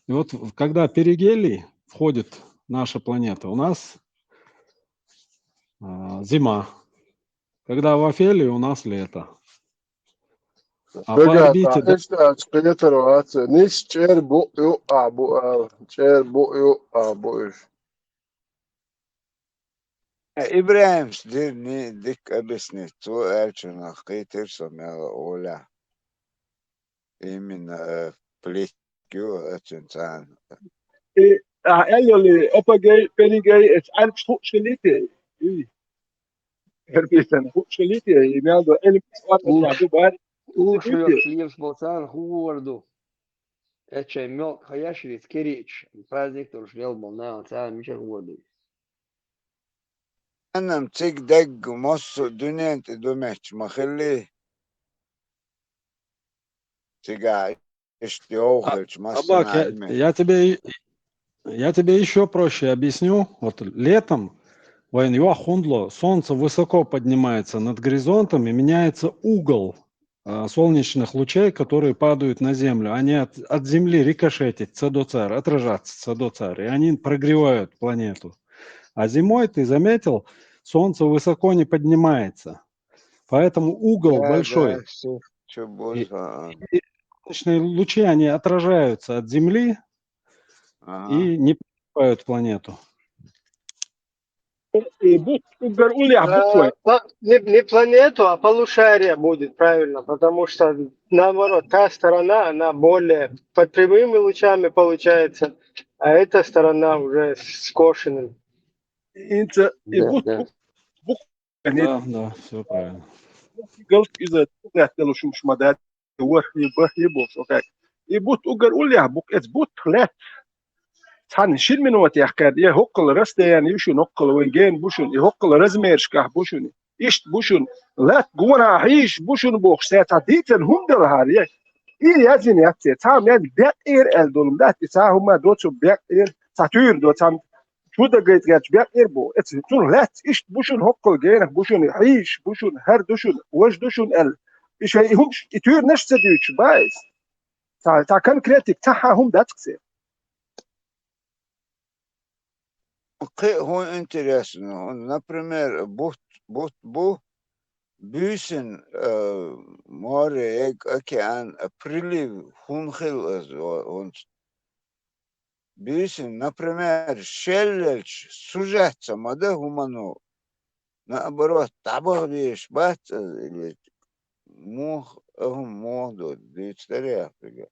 И вот в-, когда перигелий входит наша планета, у нас, а, зима. Когда в афелии, у нас лето. А по Дагахь орбите, да, иштта кхетар вац, нис чӀер бу юкъа бу ала, чӀер бу юкъа бу уьш. Э, ИбрахӀимс дирни дика объяснить, цо аьллачунах кхийтира со мел Оля. Именно, э, плитка ю оцун царна. И, а, аьлла йолу апогей, перигей, эца Ӏаьргаш хууш хилийта. Ий. Эрбисана хууш хилийта, и мел до элим цӀарна Ух. цхьа ду баьрг. Ух, Хилийта. шоьх левс боцан, хӀун вор ду? Эцчай мелкъ хаяш виц, кериъча, праздник долуш лел болу нахана царна мичара вор ду? Ӏаьнам цига дегга массо а дуьнен тӀе ду метташ ма хиллий. Цигахь иштта йовхалча массо а Абак, я, нахме. Я тебе, я тебе еще проще объясню. Вот летом, вайн йохундало, солнце высоко поднимается над горизонтом и меняется угол а, солнечных лучей, которые падают на Землю. Они от, от Земли рикошетят, цадоцар, отражаться, цадоцар, и они прогревают планету. А зимой, ты заметил, солнце высоко не поднимается. Поэтому угол Да, большой. Да, всё, чё И, будет, а. И солнечные лучи, они отражаются от Земли Ага. И не покрывают планету. И бут угар уллехь бу вай. А, по- не, не планету, а полушарие будет, правильно, потому что наоборот, та сторона, она более под прямыми лучами получается, а эта сторона уже скошенным. ХӀинца и Да, бут да. бу- Да, да, все правильно. Галт иза тӀехтелла шумаш ма дац, ворхӀе, бахе болуш, окей. И бут угар уллехь бу, эц бут лет. Цхьана шин минотехь кхаьрда, я хӀоккхала расстояние ю шуна, хӀоккхала вайн гена бу шуна, и хӀоккхала размерашкахь бу шуна. Иштта бу шуна, лат гонахьа хьийзаш бу шуна бохуш, цхьа дийцина хӀума делахьара, я. И яздина яц церан, цхьа мел бекъера аьлла долу ма дац, и цхьа хӀума доцу бекъера, цхьа туьйра до, цхьа чу дагайта гӀерташ бекъера бу. Эца цунах лаьцна иштта бу шуна, хӀоккхала генах бу шуна, хьийзаш бу шуна, хӀара ду шуна, важа ду шуна аьлла. И шайн и хӀумаш, и туьйранаш а ца дуьйцуш бац. Цхьа, цхьа конкретика цхьа хӀума дац-кх церан. Кхин а хӀун интересно, хӀун, например, бут, бут бу, буьйсанна, э, море, ег, океан, э, прилив хӀунда хилла иза, о-, хӀунца? Буьйсанна, например, шеллелча сужаться ма дан хӀумано, наоборот, дӀабаха везаш бац иза, или муха, а хӀума муха ду, дуьйцу дара яхпига?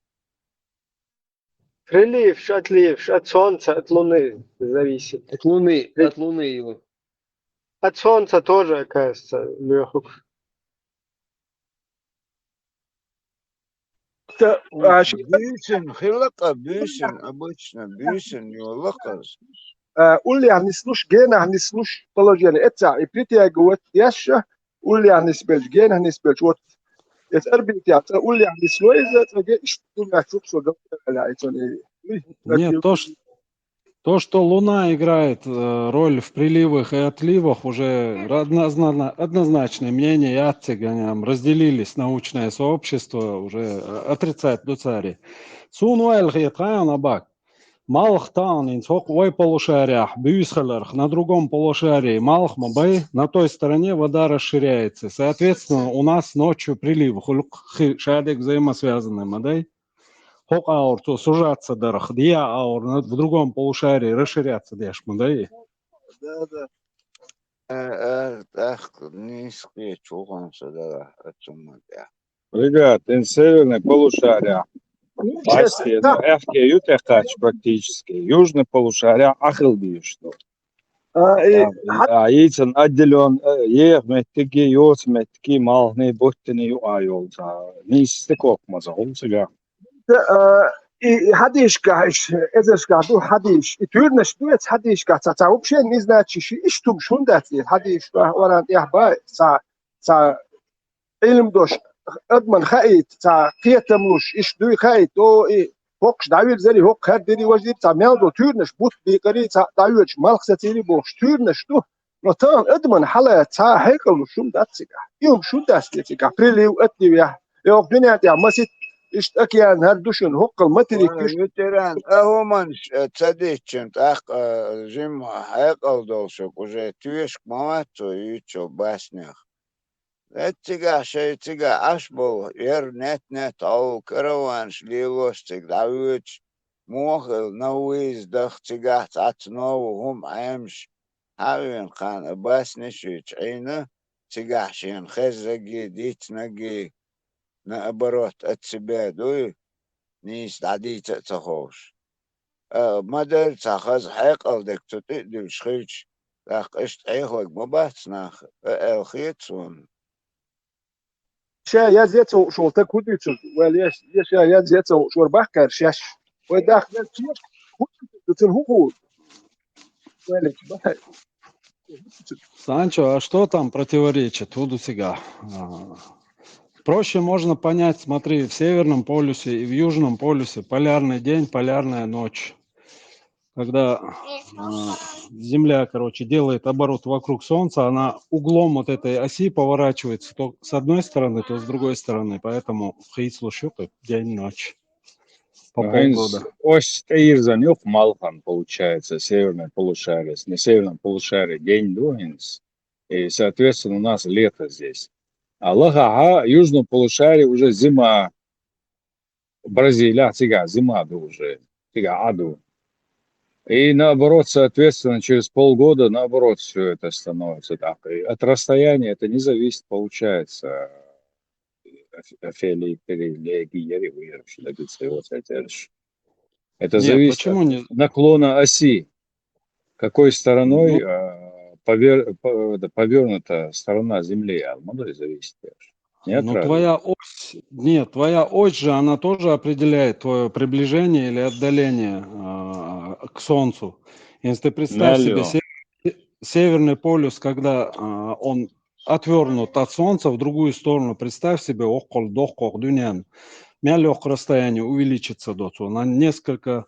Прилив, ш- отлив, ш- от солнца, от луны зависит. От луны, При- от луны его. От солнца тоже, оказывается, лёгок. Та, а, ши- Буьйсанна хилла-кх, буьйсанна, обычно, буьйсанна йолу-кх иза. а, уллехь нислуш, генахь нислуш положение. Эццахь и притягивать деш, уллехь нисбелча, генахь нисбелча, вот. Эца орбитехь цкъа уллехь нисло иза, цкъа ге иштта ду моьттуш со галдаьлла и цунна. Нет, то, что, то, что Луна играет э, роль в приливах и отливах, уже однозна- однозначное мнение яц цига, они там разделились, научное сообщество уже э, отрицает ду цара. Суна ойла хета хьайна, Абак. Малх тахана хӀинца хӀокху вай полушарехь буьйса хиларх, на другом полушарии малх ма бай, на той стороне вода расширяется. Соответственно, у нас ночью прилив хуьлу-кх, хи шадерг взаимосвязанный ма дай. ХӀокху агӀор цо сужаться дарх, дехьа агӀор на- в другом полушарии расширяться деш ма дай. Да, да. Э, э, тӀаккха нийса кхечу хӀун со дала, оцу ма тӀехь. Ребят, ин северное полушарие. Аьске, ну, аьхке ю тӀекхача практически. Южное полушарие ахил дийш ду. А, и А, а, йийцан отделён, э, еха меттиги, йоца меттиги, малхни, буттини ю а йолу ца. Нийса стыковка ма ца хуьлу цигахь. а, и хьадийшкахь, иш, эзаршкахь ду хьадийш. И туьйранаш ду эца хьадийшкахь, ца, ца вообще не значит, ши иш тум шун дац, и хьадийшкахь, оран тӀехь бай, ца, ца, Ӏилма дош, адаман хаийта, цхьа кхетам луш, иштта дуй хаийта, о, и хӀокхуш дӀавирзари, хӀокху хӀара дири, важа дири, цхьа мел долу туьйранаш, бутт бийкъари, цхьа дӀавоьдуш, малх сацийри бохуш, туьйранаш ду. Но тахана адаман хьала цхьа хьекъал луш хӀума дац цигахь. И хӀума шун дац те цигахь, прилив, отлив яхь. И хӀокху дуьнен тӀехь масит, иштта океан хӀара ду шуна, хӀоккхал материк Ой, ю шу- ветеран, а хӀуманаш, э, ца дитчина, тӀаккха, э, жимма хьекъал долуш уже тоьшка ма вац цо юьйцучу баснех. Эццигахь шайн цигахь Ӏаш болу, яра нет-нет гӀовгӀа караванаш лелош цига дӀавоьдуш, мохал новыездах цигахь цхьацца нову хӀума Ӏемаш, хьан а вена кхана басниш юьйцу Ӏийна, цигахь шена хезнаги, дицнаги, наоборот, от себя дуй, нийса дӀадийца а ца ховш. А, ма-дарра цхьа хаза хьекъал дерг цу тӀе а дуьллуш хилча, тӀаккха иштта Ӏехалаг ма бац нах, а, аьлла хета суна. Ша язъе ца хууш волу стаг хӀун дуьйцург? Вай леш, я ша язъе ца хууш вара баккхар шаьш. Вай дахка язъе ца хууш, цуьнан хӀун хуур? Вай леш, бахьа. Санчо, а что там противоречит? Уду сега. А, Проще можно понять, смотри, в Северном полюсе и в Южном полюсе полярный день, полярная ночь. Когда а, Земля, короче, делает оборот вокруг Солнца, она углом вот этой оси поворачивается то с одной стороны, то с другой стороны. Поэтому хит случай день-ночь по Ага, полгода. Ось тейрзан юк малхан получается, северное полушарие, на северном полушарии день дуинс. И, соответственно, у нас лето здесь. А лаха, южном полушарии уже зима. Бразилия, цига зима да уже, цига аду. И наоборот, соответственно, через полгода, наоборот, все это становится так. И от расстояния это не зависит, получается. Афели, привилегии, я говорю, что добиться его задержишь. Это Нет, зависит почему от не? наклона оси. Какой стороной Ну, а, повер- по- это, повернута сторона Земли, а мало ли зависит. Нет, ну, разве? Твоя ось, нет, твоя ось же, она тоже определяет твое приближение или отдаление а, к Солнцу. Если ты представь себе Мялё. се- северный полюс, когда а, он отвернут от Солнца в другую сторону, представь себе, около дохкох дунен, мялёк расстояние увеличится до цу, на несколько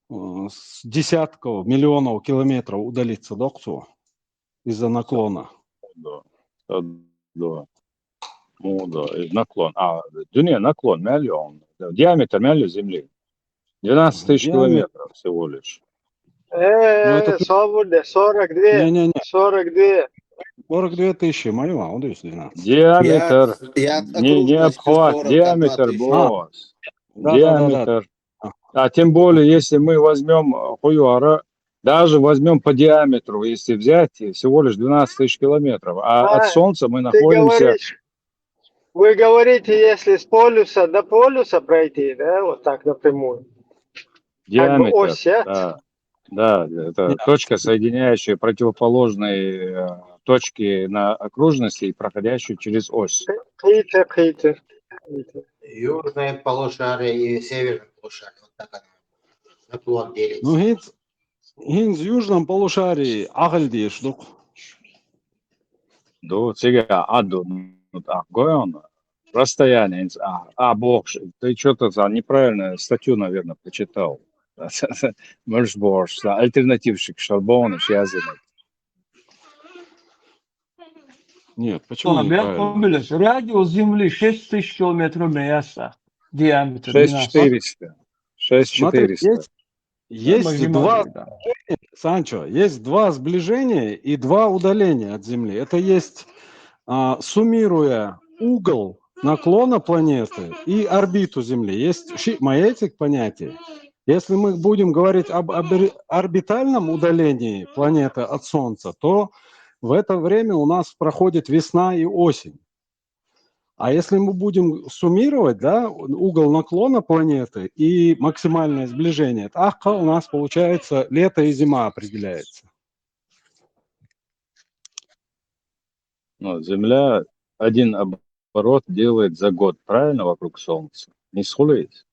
э, с- десятков миллионов километров удалится до цу из-за наклона. Да. Да. Ну да, и наклон. А, дунен наклон, мялё он. Диаметр мялё Земли. Двенадцать тысяч Диаметр. Километров всего лишь. Ну, это Э, ты- сабур да, сорок две, Не-не-не, сорок две. сорок две тысячи, мое, а он здесь двенадцать. Диаметр. Я от Не, не окружности обхват, сорок диаметр одна тысяча. А, босс. да, да, да, да. Диаметр. А тем более, если мы возьмем э, хуюара, даже возьмем по диаметру, если взять, э, всего лишь двенадцать тысяч километров, а от А, Солнца мы Ты находимся говоришь, вы говорите, если с полюса до полюса пройти, да, вот так напрямую, как бы диаметр. ось, а? Да, да, это Нет. Точка, соединяющая противоположные э, точки на окружности и проходящую через ось. Хиты, хиты. Южное полушарие и северное полушарие. Вот так оно. Наклон делится. Ну, хинз, хинз южном полушарии ахаль деш дук. Да, цига аду, ну, так, гойон. Расстояние, а, а, бог, ты что-то за неправильную статью, наверное, почитал. Мёрс бор, альтернативщик, шарбон, связанный. Нет, почему Ладно, я неправильно? помню, радиус Земли шесть тысяч километров меяса, диаметр. Шесть двенадцать. четыреста. Шесть Смотри, четыреста. есть, есть Могли два, бы, да. Санчо, есть два сближения и два удаления от Земли. Это есть, а, суммируя угол наклона планеты и орбиту Земли. Есть ши- маэтик понятие. Если мы будем говорить об, об орбитальном удалении планеты от Солнца, то в это время у нас проходит весна и осень. А если мы будем суммировать, да, угол наклона планеты и максимальное сближение, то ахка у нас получается лето и зима определяется. Ну, Земля один оборот делает за год, правильно, вокруг Солнца? Не схулит?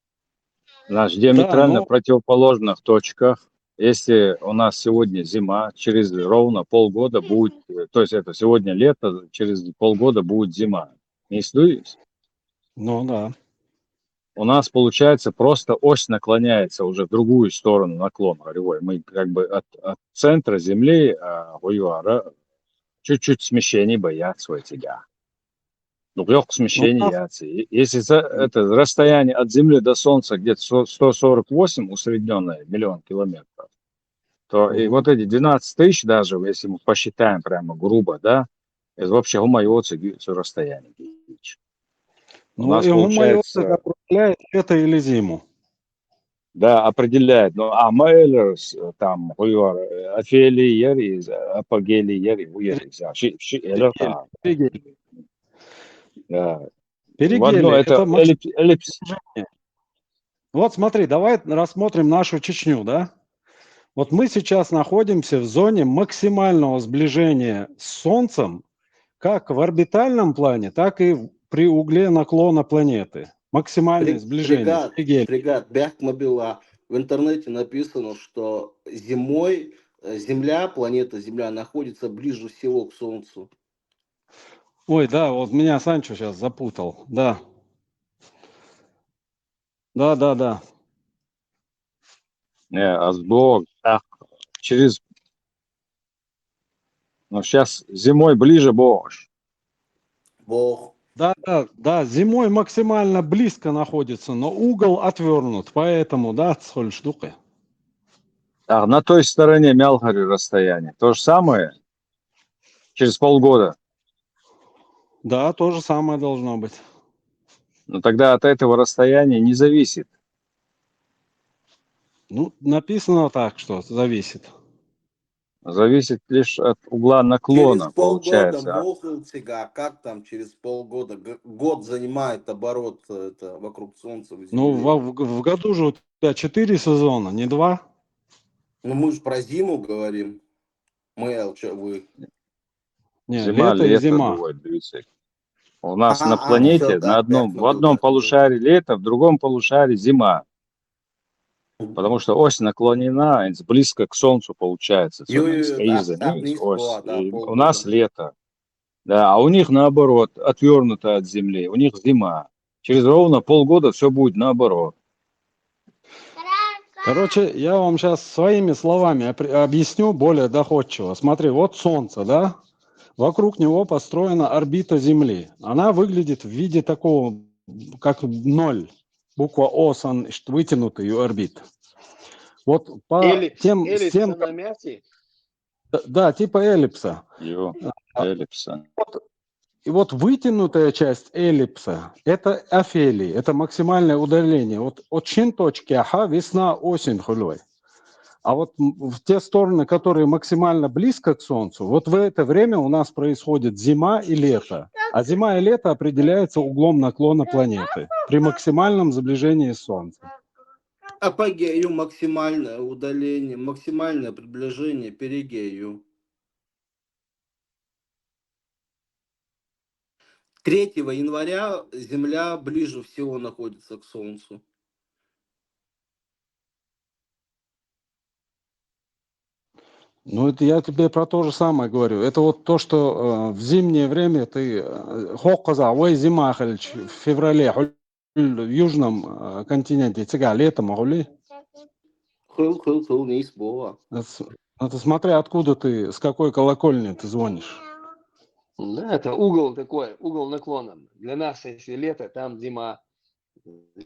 Значит, диаметрально но- противоположных точках, если у нас сегодня зима, через ровно полгода будет, э, то есть это сегодня лето, через полгода будет зима. Не сдуюсь? Ну да. У нас получается просто ось наклоняется уже в другую сторону наклон горевой. Мы как бы от, от центра Земли а, хуюара чуть-чуть смещение боятся у тебя. Ну, лёгкое смещение нас- яйца. И- Если за, это расстояние от Земли до Солнца где-то сто- сто сорок восемь усредненное, миллион километров, то и Мгм. вот эти двенадцать тысяч даже, если мы посчитаем прямо грубо, да, это вообще гумайоцы расстояние. У Ну нас и гумайоцы получается определяет лето или зиму. Да, определяет. Но а Мейлерс, э, там, хуюар, э, афели яри, апогели яри, хуяри, а, ши, ши, элер, а, Перигели. да. В Перигели одно это это макс- эллипс, эллипс. Вот смотри, давай рассмотрим нашу Чечню, да? Вот мы сейчас находимся в зоне максимального сближения с Солнцем, как в орбитальном плане, так и при угле наклона планеты. Максимальное Фрегат, сближение. Фрегат, Перигели. Фрегат, бяк мобила. В интернете написано, что зимой э, Земля, планета Земля находится ближе всего к Солнцу. Ой, да, вот меня Санчо сейчас запутал. Да. Да, да, да. Не, а сбоку, так, через... Ну, сейчас зимой ближе больше. Бог. Да, да, да, зимой максимально близко находится, но угол отвернут, поэтому, да, цхольш дукы. А на той стороне мялхари расстояние. То же самое через полгода. Да, то же самое должно быть. Но тогда от этого расстояния не зависит. Ну, написано так, что зависит. Зависит лишь от угла наклона, Через полгода получается. А Бог Илцега, а как там через полгода? Г- Год занимает оборот, э, это, вокруг Солнца. Ну, в, в- в году же у тебя четыре сезона, не два. Ну, мы же про зиму говорим. Мы, а чё, вы. Не, Зима, лето и лето, зима. другой, дивіться. У нас А, на а, планете всё, на так, одном, так, в одном так, так. Полушарии лето, в другом Полушарии зима. Потому что ось наклонена, близко к Солнцу получается. Ё, ё, Солнце ё, стоит так, за так, ней, не ось. спала, да, И у полгода. Нас лето. Да, а у них наоборот, отвернуто от Земли, у них зима. Через ровно полгода все будет наоборот. Короче, я вам сейчас своими словами опри- объясню более доходчиво. Смотри, вот Солнце, да? Вокруг него построена орбита Земли. Она выглядит в виде такого, как ноль. Буква О, сан- вытянутый у орбит. Вот по Эллипс, тем, с эллипс тем, на мясе. да, типа эллипса. Ё, А, эллипса. И вот вытянутая часть эллипса — это афели, это максимальное удаление. Вот от шин точки, аха, весна, осень, хулой. А вот м- в те стороны, которые максимально близко к Солнцу, вот в это время у нас происходит зима и лето. А зима и лето определяется углом наклона планеты при максимальном сближении с Солнцем. Апогею максимальное удаление, максимальное приближение перигею. Третьего января Земля ближе всего находится к Солнцу. Ну, это я тебе про то же самое говорю. Это вот то, что э, в зимнее время ты э, хоккоза, ой, зима, хальч, в феврале, хуль, в южном э, континенте, цыга, летом, а хули? Хыл, хыл, хыл, не из Бога. Это с- это смотря откуда ты, с какой колокольни ты звонишь. Да, это угол такой, угол наклона. Для нас, если лето, там зима.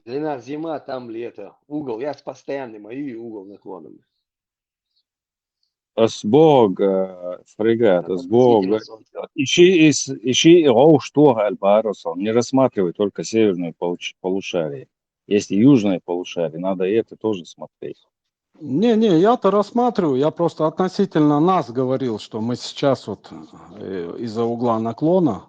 Для нас зима, там лето. Угол, я с постоянным, а и угол наклона. Сбоку, э, фрегат, сбоку. Ищи, ищи, ищи и гол, что Альбаросон. Не рассматривай только северное получ- полушарие. Есть и южное полушарие, надо и это тоже смотреть. Не-не, я-то рассматриваю, я просто относительно нас говорил, что мы сейчас вот э, из-за угла наклона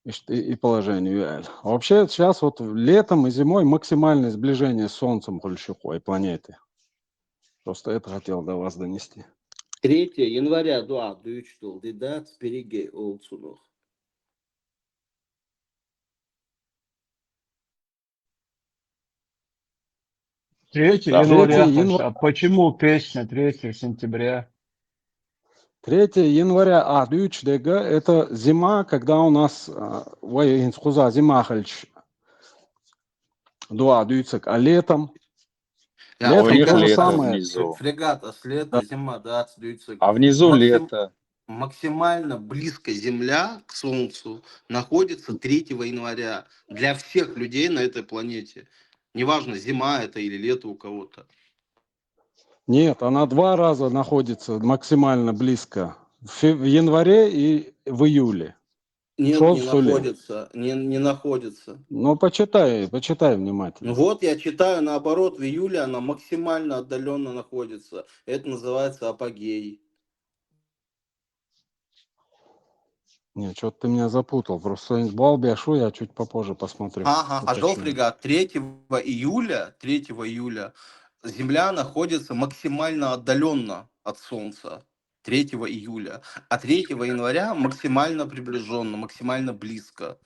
и, ш- и- и положение. А вообще сейчас вот летом и зимой максимальное сближение с Солнцем, хуль шихуа, и планеты. Просто это хотел до вас донести. Третьего января, да, дучтул, дидат, перигей, олцунух. Третье Да. января. Третье января. А почему песня третьего сентября? Третье января, а, дюч дега, это зима, когда у нас, а, вай, инсхуза, зима хальч. Дуа дюцек, а летом? Я А у Летом них то же лето самое. внизу. Фрегат, а с лета, зима, да, дюцек. А внизу Максим- лето. Максимально близко Земля к Солнцу находится третьего января для всех людей на этой планете. Неважно, зима это или лето у кого-то. Нет, она два раза находится максимально близко. В фе- в январе и в июле. Нет, Шо, не что ли? Находится. Не, не находится. Ну, почитай, почитай внимательно. Ну вот, я читаю, наоборот, в июле она максимально отдаленно находится. Это называется апогей. Нет, что-то ты меня запутал. Просто балбешу, я чуть попозже посмотрю. Ага, а Уточню. Жофрига третьего июля, третьего июля Земля находится максимально отдаленно от Солнца. Третьего июля. А третьего января максимально приближенно, максимально близко.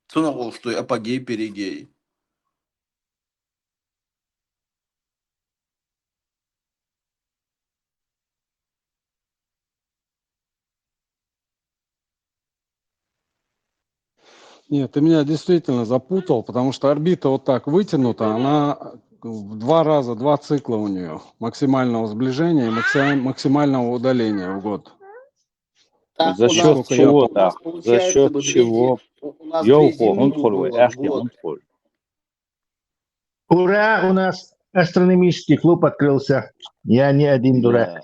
Цунагол, что и апогей, перигей. Нет, ты меня действительно запутал, потому что орбита вот так вытянута, она в два раза, два цикла у нее максимального сближения и максимального удаления в год. Так, за счет чего, да? За счет чего? Йоу, хо, он хо, ах, он хо. Ура, у нас астрономический клуб открылся. Я не один дурак.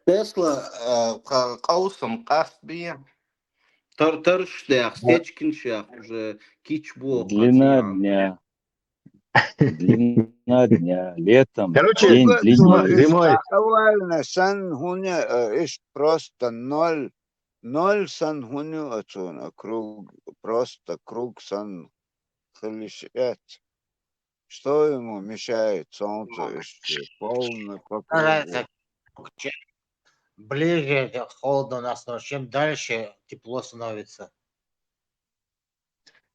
Тесла, э, къаусам къаст бия. Тар-, тарш дях, стечкин шах, уже кич бу. Длина дня. Длина дня. Летом. Короче, день длинный. Зимой. Актуально, сан хуня, э, иш просто ноль. Ноль сан хуня, а чё, круг, просто круг сан хылиш эт. Что ему мешает солнце, если полный покров? Ближе холодно у нас, но чем дальше тепло становится.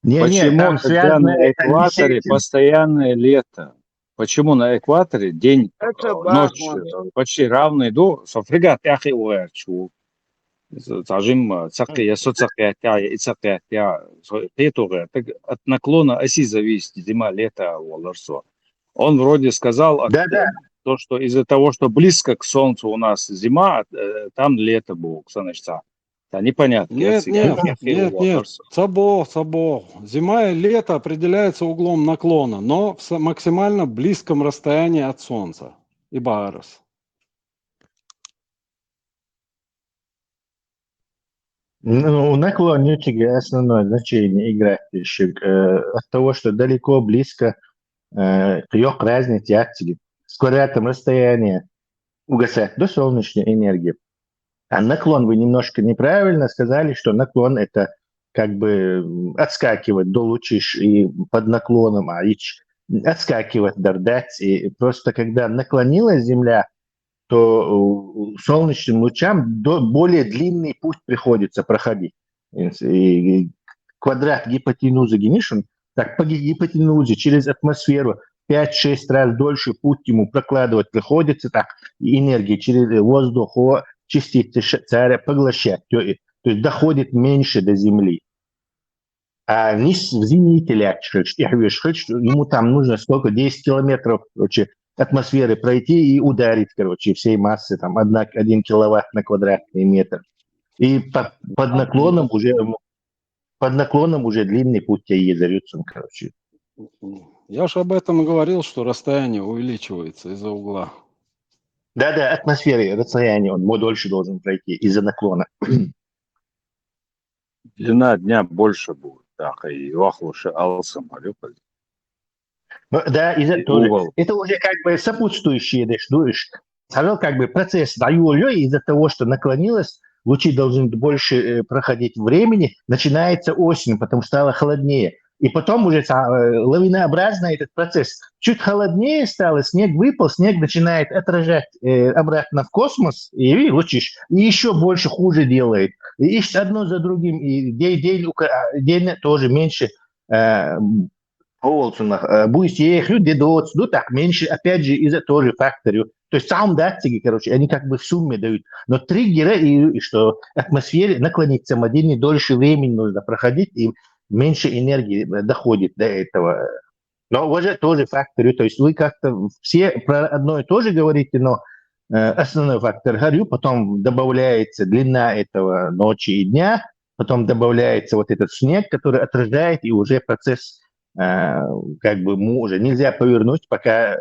Не, Почему, не, когда на экваторе постоянное лето? Почему на экваторе день, ночь почти равный, до, со фрегат яхи уэрчу. Цажим цакъя, со цакъя, тя, и цакъя, тя, петуга, так от наклона оси зависит, зима, лето, воларсо. Он вроде сказал, да, да, то, что из-за того, что близко к солнцу у нас зима, э, там лето было, ксанышца. Да, непонятно. Нет, нет, нет, нет. Цабо, цабо. Зима и лето определяются углом наклона, но в максимально близком расстоянии от солнца. И барус. Ну, наклонничек основное значение играть. Э, от того, что далеко, близко, э, йок разница яцеги. С квадратом расстояния угасает до солнечной энергии. А наклон вы немножко неправильно сказали, что наклон это как бы отскакивать, долучишь и под наклоном, а ич отскакивать, дардать. И просто когда наклонилась Земля, то солнечным лучам до, более длинный путь приходится проходить. И квадрат гипотенузы гинишин, так по гипотенузе через атмосферу пять-шесть раз дольше путь ему прокладывать приходится, так и энергии через воздух, частицы царя поглощать. То есть доходит меньше до Земли. А низ в зените лячкаешь, ему там нужно сколько, десять километров, короче, атмосферы пройти и ударить, короче, всей массы, там, одна, один киловатт на квадратный метр. И под, под наклоном уже, под наклоном уже длинный путь тебе езарются, короче. Я же об этом и говорил, что расстояние увеличивается из-за угла. Да-да, атмосферы расстояние, он дольше должен пройти из-за наклона. Длина дня больше будет, так и вахлуша алсам, алёпа. Ну, да, из-за этого. Это уже как бы сопутствующие, да, что, сказал, как бы процесс даю из-за того, что наклонилось, лучи должны больше э, проходить времени, начинается осень, потому что стало холоднее. И потом уже э, лавинообразно этот процесс. Чуть холоднее стало, снег выпал, снег начинает отражать э, обратно в космос, и лучишь, и еще больше хуже делает. И ищет одно за другим, и день, день, день тоже меньше э, Олсунах, э, буйсех, люди доцду, так меньше, опять же, из-за тоже факторю. То есть сам датчики, короче, они как бы в сумме дают. Но триггеры, и, и что атмосфере наклониться модельнее, дольше времени нужно проходить, и меньше энергии доходит до этого. Но уже тоже факторю. То есть вы как-то все про одно и то же говорите, но э, основной фактор горю, потом добавляется длина этого ночи и дня, потом добавляется вот этот снег, который отражает, и уже процесс э, как бы уже нельзя повернуть, пока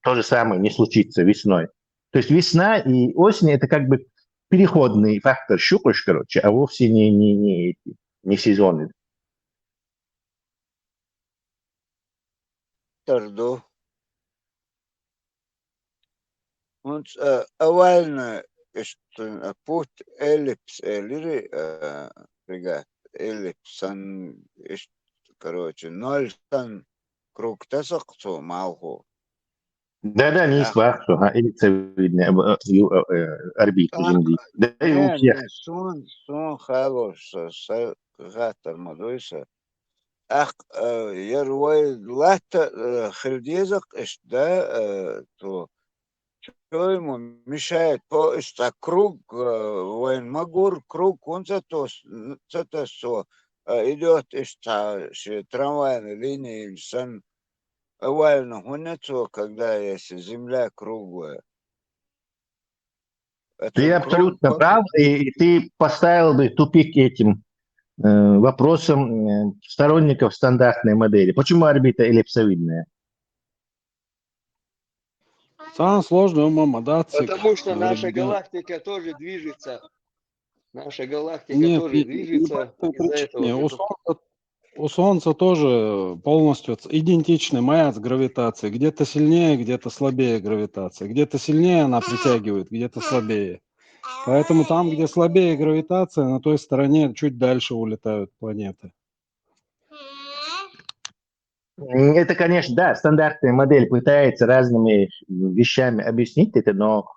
то же самое не случится весной. То есть весна и осень это как бы переходный фактор, щукаешь, короче, а вовсе не, не, не, эти, не сезонный. Торду. Онц овальный путь эллипс элири, фрегат, эллипс сан, короче, ноль сан круг тасакъ цо малху. Да-да, не сваху, а эллипсовидный орбита Земли. Да и у всех. Сун, сун халош, са гатар мадуйса. Ах, яр вай лата хилдезакъ иш, да, то Что ему мешает? По ишта круг, вайн магур круг, он за то, за то, что а идёт из та-, с трамвайной линии, сан овальный, хунец его, когда если земля круглая. Это Ты круг абсолютно по- прав, и, и ты поставил бы тупик этим э, вопросом э, сторонников стандартной модели. Почему орбита эллипсовидная? Самое сложное, мама, да, цик, Потому что наша говорит, да. Галактика тоже движется. Наша галактика Нет, тоже не- движется. не по этой Из-за этого причине. У нету. Солнца, у Солнца тоже полностью ц- идентичный маяц гравитации. Где-то сильнее, где-то слабее гравитация. Где-то сильнее она притягивает, где-то слабее. Поэтому там, где слабее гравитация, на той стороне чуть дальше улетают планеты. М, Это, конечно, да, стандартная модель пытается разными вещами объяснить это, но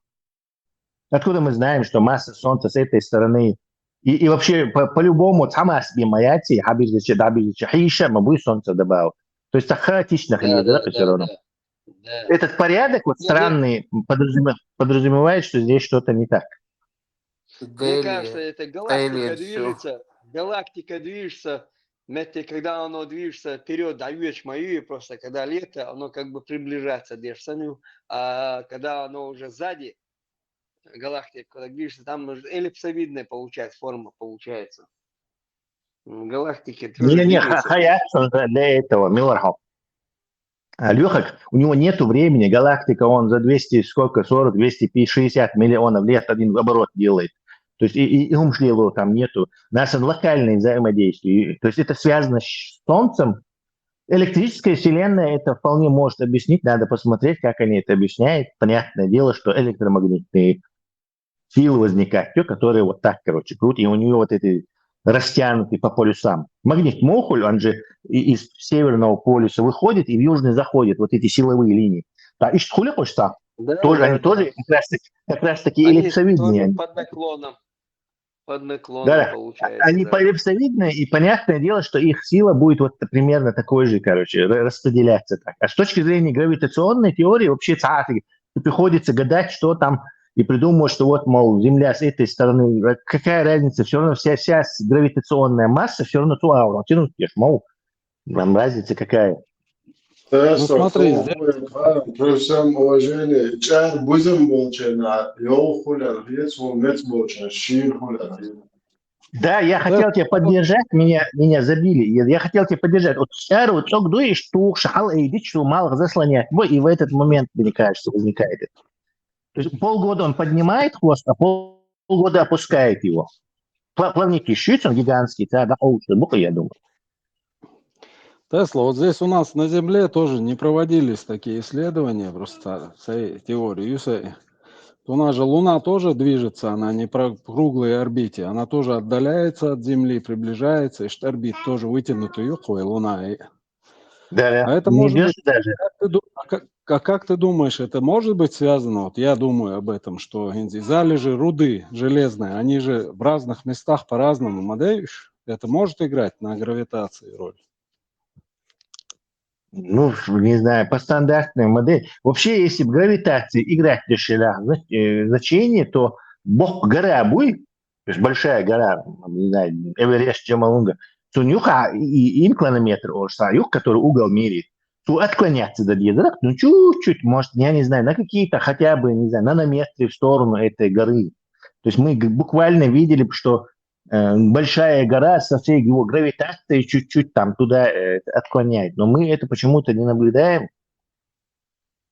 откуда мы знаем, что масса Солнца с этой стороны и, и вообще по- по-любому цхьа масса бе маяц, хьабирзича, дӀабирзича, хьийша ма буй Солнце добавил. То есть это хаотично Да, хьийза да, всё да, равно. да, да. Этот порядок вот Ну, странный подразуме- подразумевает, что здесь что-то не так. Мне кажется, это галактика Эллипсу. Движется, галактика движется, метте, когда оно движется вперед, да, веч мою, и просто когда лето, оно как бы приближается, держится, ну, а когда оно уже сзади, галактика, когда движется, там уже эллипсовидная получается, форма получается. М, Галактики тоже Не-не, ха- двигаются. хаятся для этого, Милархо. А Лёха, у него нету времени, галактика, он за двести, сколько, сорок, двести шестьдесят миллионов лет один оборот делает. То есть и, и, и Умшлило там нету. У нас локальные взаимодействия. И- То есть это связано с Солнцем. Электрическая вселенная это вполне может объяснить. Надо посмотреть, как они это объясняют. Понятное дело, что электромагнитные силы возникают, те, которые вот так, короче, крут, и у нее вот эти растянуты по полюсам. Магнит Мохуль, он же и- из северного полюса выходит и в южный заходит, вот эти силовые линии. Да, и Шхуле хочется, Да, тоже, да, они да. тоже как раз, таки- как раз таки Они эллипсовидные. тоже Они. Под наклоном. Под наклоном Да, да. Получается. Они Да. по эллипсовидной, и понятное дело, что их сила будет вот примерно такой же, короче, ра- распределяться так. А с точки зрения гравитационной теории, вообще цхьа хьаьта приходится гадать, что там, и придумывать, что вот, мол, Земля с этой стороны, ра- какая разница, все равно вся, вся с- гравитационная масса все равно цу аура тянуть, мол, там разница какая. Ну, смотри, здесь- При всем уважении, чар бузам болчана, йол хуляр, вец вол мец болчана, шир хуляр. Да, я хотел тебя поддержать, меня, меня забили. Я, я хотел тебя поддержать. Вот старый вот цок дуешь, тух, шахал, и иди, что мало заслонять. Вот, и в этот момент, мне кажется, возникает это. То есть полгода он поднимает хвост, а пол- полгода опускает его. Пла- Плавники щит, он гигантский, да, да, о, что, ну-ка, я думаю. Тесла, вот здесь у нас на Земле тоже не проводились такие исследования, просто всей теории. Юсей. У нас же Луна тоже движется, она не по круглой орбите, она тоже отдаляется от Земли, приближается, и орбит тоже вытянутый, юхуй Луна. И- Да, да. А это Не может идёшь быть, даже. как ты, ду- а как, а как ты думаешь, это может быть связано? Вот я думаю об этом, что инди- залежи руды железные, они же в разных местах по-разному модеют. Это может играть на гравитации роль? Ну, не знаю, по стандартной модели. Вообще, если в гравитации играть для шелях зна- э, значение, то бок гора буй, то есть большая гора, не знаю, Эверест, Джомолунгма, цун юха и, и инклонометр, ор са юх, который угол меряет, то отклоняться до дедра, ну, чуть-чуть, может, я не знаю, на какие-то хотя бы, не знаю, нанометры в сторону этой горы. То есть мы г- буквально видели, что э, большая гора со всей его гравитацией чуть-чуть там туда э, отклоняет. Но мы это почему-то не наблюдаем.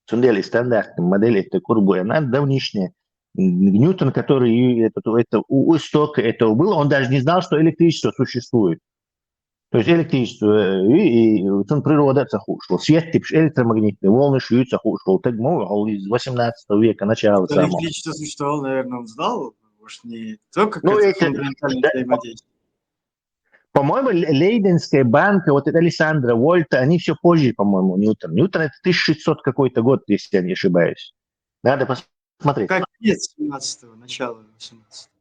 Цундели стандартная модель это курбуя, она давнишняя. М, Ньютон, который и этот, это у у истока этого был, он даже не знал, что электричество существует. То есть электричество э, и, и цун природа цахушло. Свет типа электромагнитные волны шьют цахушло. Так, ну, из восемнадцатого века, начала Что самого. электричество существовало, наверное, он знал. Может, не только Ну, как это- фундаментальное да. взаимодействие. По-моему, Ле- Лейденская банка, вот это Александра Вольта, они все позже, по-моему, Ньютон. Ньютон это тысяча шестьсот какой-то год, если я не ошибаюсь. Надо посмотреть. Как нет семнадцатого, начала восемнадцатого.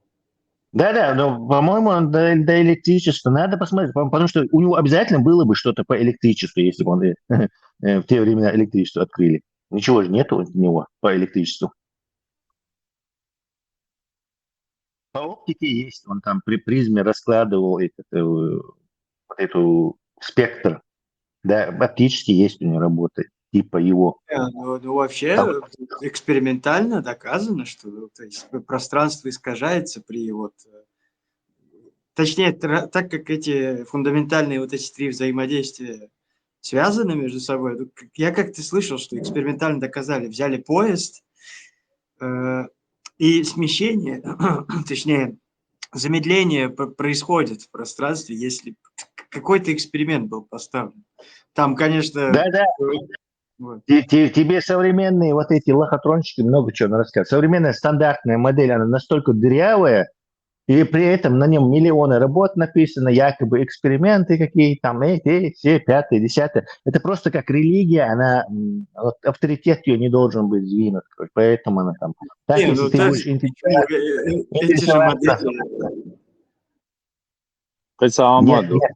Да-да, но, по-моему, он до, до электричества надо посмотреть, по- потому что у него обязательно было бы что-то по электричеству, если бы он э, э, в те времена электричество открыли. Ничего же нету у него по электричеству. По оптике есть, он там при призме раскладывал этот, э, эту спектр, да, оптически есть у нее работы, типа его. Не, ну, ну, вообще, Там- э, экспериментально доказано, что, ну, то есть, п- пространство искажается при вот, э, точнее, тра- так как эти фундаментальные вот эти три взаимодействия связаны между собой, ну, к- я как-то слышал, что экспериментально доказали, взяли поезд, э, и смещение, точнее, замедление п- происходит в пространстве, если к- какой-то эксперимент был поставлен. Там, конечно, Да, да. Вот. Те- те- Тебе современные вот эти лохотронщики много чего рассказывают. Современная стандартная модель, она настолько дырявая, и при этом на нем миллионы работ написано, якобы эксперименты какие там, эти, эти, все, пятые, десятые. Это просто как религия, она м, вот авторитет ее не должен быть сдвинут, поэтому она там. Так, Не, если ну, ты так, будешь почему? интересоваться, Э, э, Эти же интересоваться. модели. Хотя Нет, Амаду. Нет.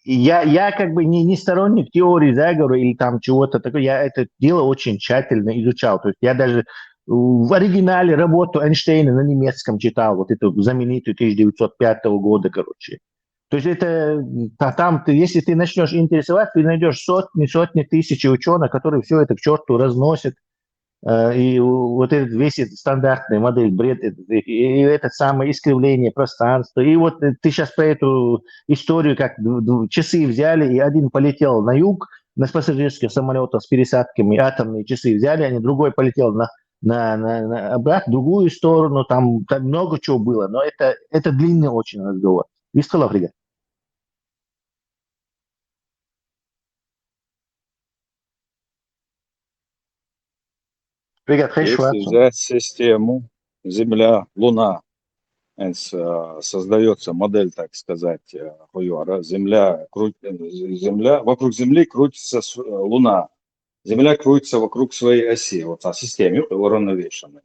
Я, я как бы не, не сторонник теории заговора или там чего-то такого. Я это дело очень тщательно изучал. То есть я даже в оригинале работу Эйнштейна на немецком читал, вот эту знаменитую тысяча девятьсот пятого года, короче. То есть это та- там, ты, если ты начнешь интересоваться, ты найдешь сотни, сотни тысяч ученых, которые все это к черту разносят. Э, И у- вот этот весь этот стандартный модель, бред, этот, и и это самое искривление пространства. И вот э, ты сейчас про эту историю, как д- д- часы взяли, и один полетел на юг на с пассажирских самолетов с пересадками, атомные часы взяли, они другой полетел на, на, на, на обратно, в другую сторону, там, там много чего было, но это, это длинный очень разговор. Вистхолов, Рига. Рига, Если Хейшватсон. Взять систему Земля, Луна, создается модель, так сказать, э, хуёра. Земля, кру- э, Земля, вокруг Земли крутится с- э, Луна. Земля крутится вокруг своей оси, вот о системе уравновешенной.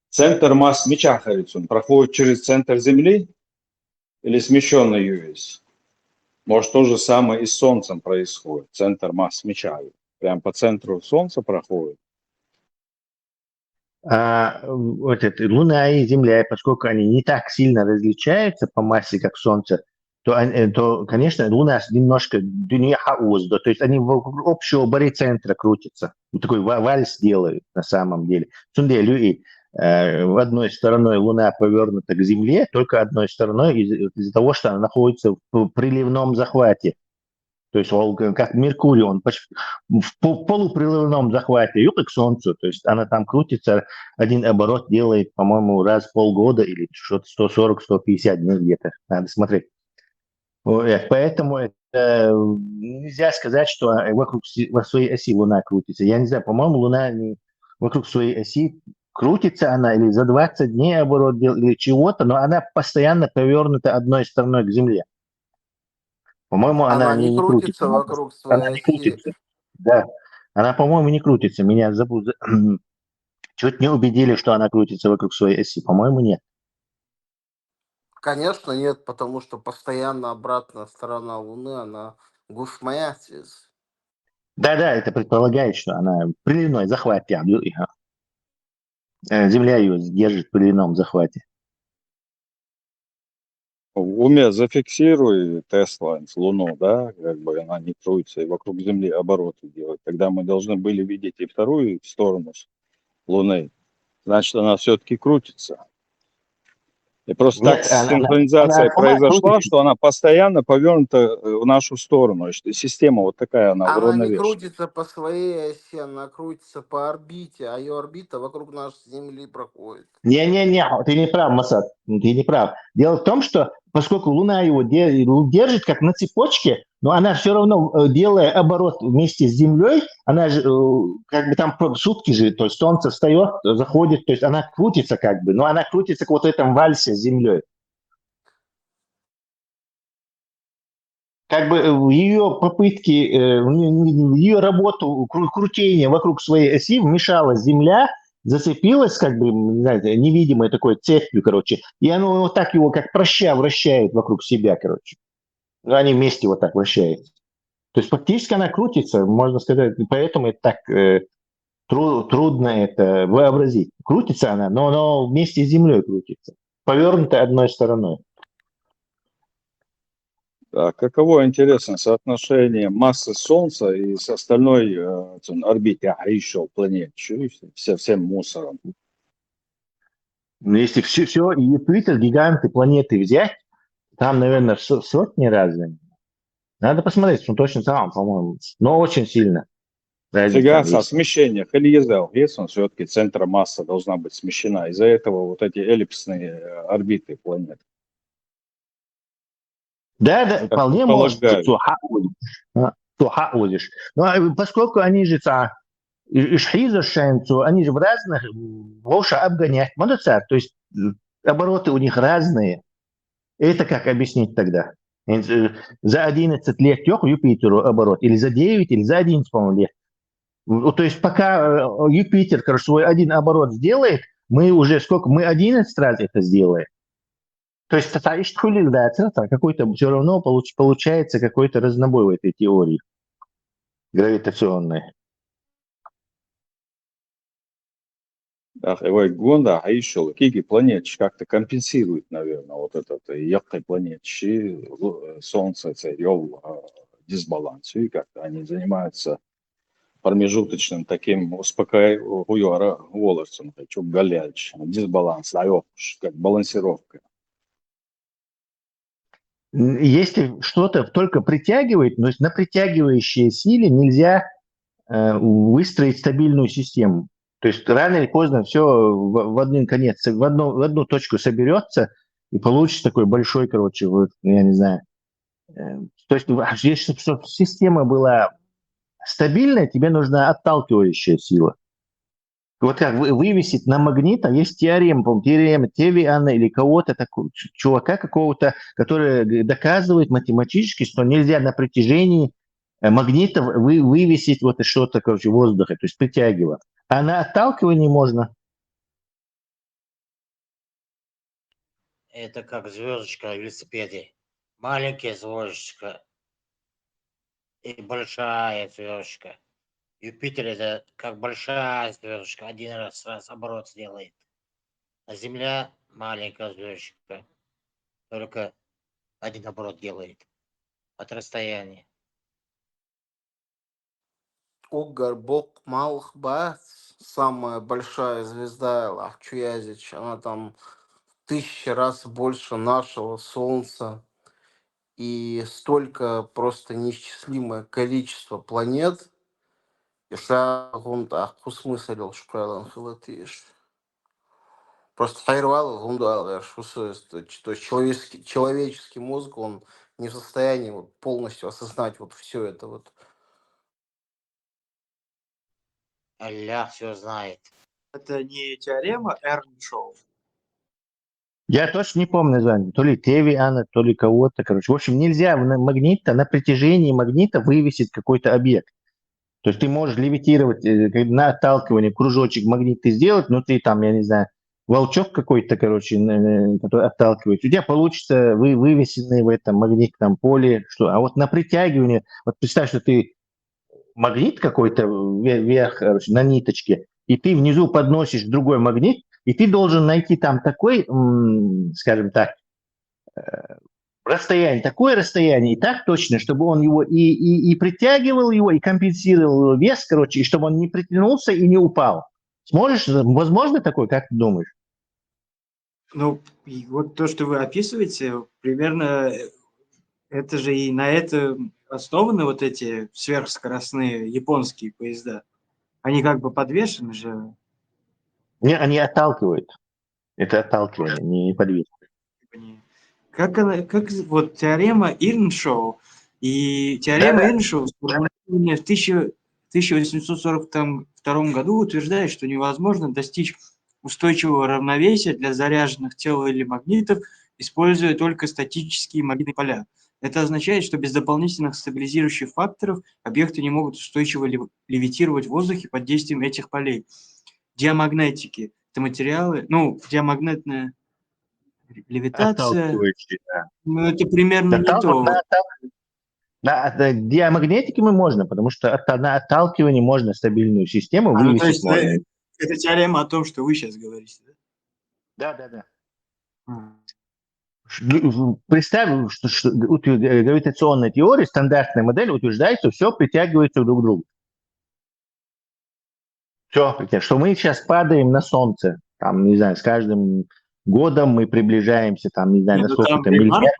Центр масс меча, говорится, он проходит через центр Земли или смещенный U S? Может, то же самое и с Солнцем происходит. Центр масс меча прям по центру Солнца проходит. А, вот это, Луна и Земля, поскольку они не так сильно различаются по массе, как Солнце, то, они- э, то, конечно, Луна с- немножко дунья хаузда, то есть они вокруг общего барицентра крутятся. Вот такой ва- вальс делают на самом деле. Цунде люи, э, в одной стороной Луна повернута к Земле, только одной стороной из- из-за того, что она находится в п- приливном захвате. То есть он как Меркурий, он почти в по- полуприливном захвате, юг к Солнцу. То есть она там крутится, один оборот делает, по-моему, раз в полгода или что-то сто сорок, сто пятьдесят дней где-то. Надо смотреть. Вот, э, Поэтому это нельзя сказать, что э, вокруг си- во своей оси Луна крутится. Я не знаю, по-моему, Луна не- вокруг своей оси крутится она или за двадцать дней оборот дел или чего-то, но она постоянно повернута одной стороной к Земле. По-моему, она, Она не, не не крутится. крутится Она, вокруг она своей не оси. Крутится. Да. Она, по-моему, не крутится. Меня забу- за- чуть не убедили, что она крутится вокруг своей оси. По-моему, нет. Конечно, нет, потому что постоянно обратная сторона Луны, она гушмаятис. Да-да, это предполагает, что она приливной захват, я говорю, ага. Э, Земля ее держит в приливном захвате. В уме зафиксируй Тесла с Луну, да, как бы она не крутится и вокруг Земли обороты делает. Тогда мы должны были видеть и вторую сторону с Луны. Значит, она все-таки крутится. И просто Нет, так она- она- синхронизация она сама произошла, крутится. Что она постоянно повернута э, в нашу сторону. Что система вот такая, она Она не уравновешена. Крутится по своей оси, она крутится по орбите, а ее орбита вокруг нашей Земли проходит. Не-не-не, ты не прав, Масад, ты не прав. Дело в том, что поскольку Луна его де- держит как на цепочке, но она все равно, э, делая оборот вместе с Землей, она же э, как бы там про- сутки же, то есть Солнце встает, заходит, то есть она крутится как бы, но она крутится как вот в этом вальсе с Землей. Как бы ее попытки, э, ее работу, кру- крутение вокруг своей оси вмешалась Земля, зацепилась, как бы, знаете, невидимой такой цепью, короче. И оно вот так его, как проща, вращает вокруг себя, короче. Ну, они вместе вот так вращаются. То есть фактически она крутится, можно сказать, поэтому это так э, тру- трудно это вообразить. Крутится она, но она вместе с Землей крутится. Повернута одной стороной. А каково, интересно, соотношение массы Солнца и с остальной э, цун орбиты, а еще планет, чё, со всем мусором? Ну, если все, все, Юпитер, гиганты, планеты взять, там, наверное, сотни разные. Надо посмотреть, ну точно там, по-моему, но очень сильно. Фига, со смещение, хелизел, если он все-таки центр массы должна быть смещена. Из-за этого вот эти эллипсные орбиты планет. Да, да, вполне может быть, что хавудиш. Ну, а поскольку они же ца, ишхиза шенцу, они же в разных, вообще обгонять, то есть обороты у них разные. Это как объяснить тогда? За одиннадцать лет ёх Юпитеру оборот, или за девять, или за одиннадцать, по-моему, лет. То есть пока Юпитер, короче, свой один оборот сделает, мы уже сколько, мы одиннадцать раз это сделаем. То есть это ишхулил, да, какой-то все равно получ, получается какой-то разнобой в этой теории гравитационной. Ах, эвай гонда, а еще какие планеты как-то компенсируют, наверное, вот этот якой планеты, Солнце, это йол дисбаланс, и как-то они занимаются промежуточным таким успокаиванием, уюара, воларцем, хочу галяльч, дисбаланс, да, как балансировка. Если что-то только притягивает, но на притягивающей силе нельзя э, выстроить стабильную систему. То есть рано или поздно все в, в один конец, в одну, в одну точку соберется, и получится такой большой, короче, вот, я не знаю. Э, то есть, если чтобы система была стабильная, тебе нужна отталкивающая сила. Вот как вывесить на магнит, а есть теорема, по-моему, теорема Тевиана или кого-то такого, чувака какого-то, который доказывает математически, что нельзя на притяжении э, магнита вы, вывесить вот что-то, короче, воздуха, то есть притягивать. А на отталкивании можно. Это как звездочка на велосипеде. Маленькая звездочка и большая звездочка. Юпитер это как большая звездочка, один раз, раз оборот сделает. А Земля маленькая звездочка, только один оборот делает от расстояния. Огар бок малх ба, самая большая звезда, Лахчуязич, она там тысяча раз больше нашего Солнца. И столько просто неисчислимое количество планет. Иша гунта кусмысарил шкалан хилатиш. Просто хайрвал гунда, что человеческий, человеческий мозг, он не в состоянии вот полностью осознать вот все это вот. Аллах все знает. Это не теорема Эрншоу. Я точно не помню название. То ли Теви Анна, то ли кого-то, короче. В общем, нельзя на магнита, на притяжении магнита вывесить какой-то объект. То есть ты можешь левитировать э, на отталкивание кружочек магнитный сделать, внутри там, я не знаю, волчок какой-то, короче, который отталкивает. У тебя получится вы, вывесенный в этом магнитном поле, что, а вот на притягивание, вот представь, что ты магнит какой-то вверх, короче, на ниточке, и ты внизу подносишь другой магнит, и ты должен найти там такой, скажем так, э, расстояние, такое расстояние, и так точно, чтобы он его и, и, и притягивал его, и компенсировал его вес, короче, и чтобы он не притянулся и не упал. Сможешь, возможно такое, как ты думаешь? Ну, вот то, что вы описываете, примерно э, это же и на это основаны вот эти сверхскоростные японские поезда. Они как бы подвешены же. Не, они отталкивают. Это отталкивание, не подвижение. Как, она, как вот теорема Ирншоу и теорема да. Ирншоу сформулирована в 1000, 1842 году утверждает, что невозможно достичь устойчивого равновесия для заряженных тел или магнитов, используя только статические магнитные поля. Это означает, что без дополнительных стабилизирующих факторов объекты не могут устойчиво левитировать в воздухе под действием этих полей. Диамагнетики – это материалы, ну, диамагнетная левитация. Да. Ну, это примерно не то. На, на диамагнетиками можно, потому что от, на отталкивании можно стабильную систему вывести. А, ну, то есть, можно. Это теорема о том, что вы сейчас говорите, да? Да, да, да. А. Ш- г- в- Представь, что, что утвер- гравитационная теория, стандартная модель утверждает, что все притягивается друг к другу. Все, что мы сейчас падаем на Солнце, там, не знаю, с каждым годом мы приближаемся, там, не знаю, Не, на ну там сколько-то ремарк миллиард.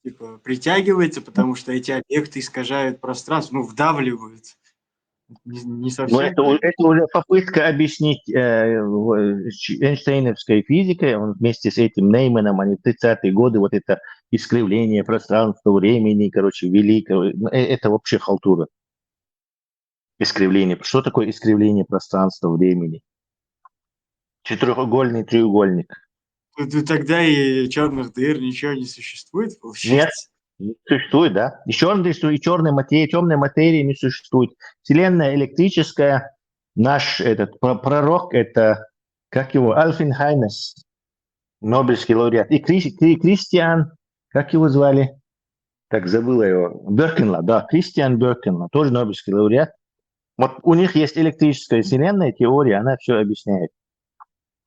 Типа, притягивается, потому что эти объекты искажают пространство, ну, вдавливают. Не, не Ну, совсем. это, у- это уже попытка объяснить э, в- ч- эйнштейновской физикой. Он вместе с этим Нейманом, они в тридцатые годы вот это искривление пространства, времени, короче, великого. Ну, э, Это вообще халтура. Искривление. Что такое искривление пространства, времени? Четырехугольный треугольник. Ну, то тогда и черных дыр ничего не существует, Нет, получается. Существует, да. И черные, и черная материя, темная материя не существует. Вселенная электрическая. Наш этот про- пророк, это, как его, Альфред Хайнес, Нобелевский лауреат. И Крис- Кри- Кристиан, как его звали? Так, забыла его. Беркинла, да, Кристиан Беркинла, тоже Нобелевский лауреат. Вот у них есть электрическая вселенная теория, она все объясняет.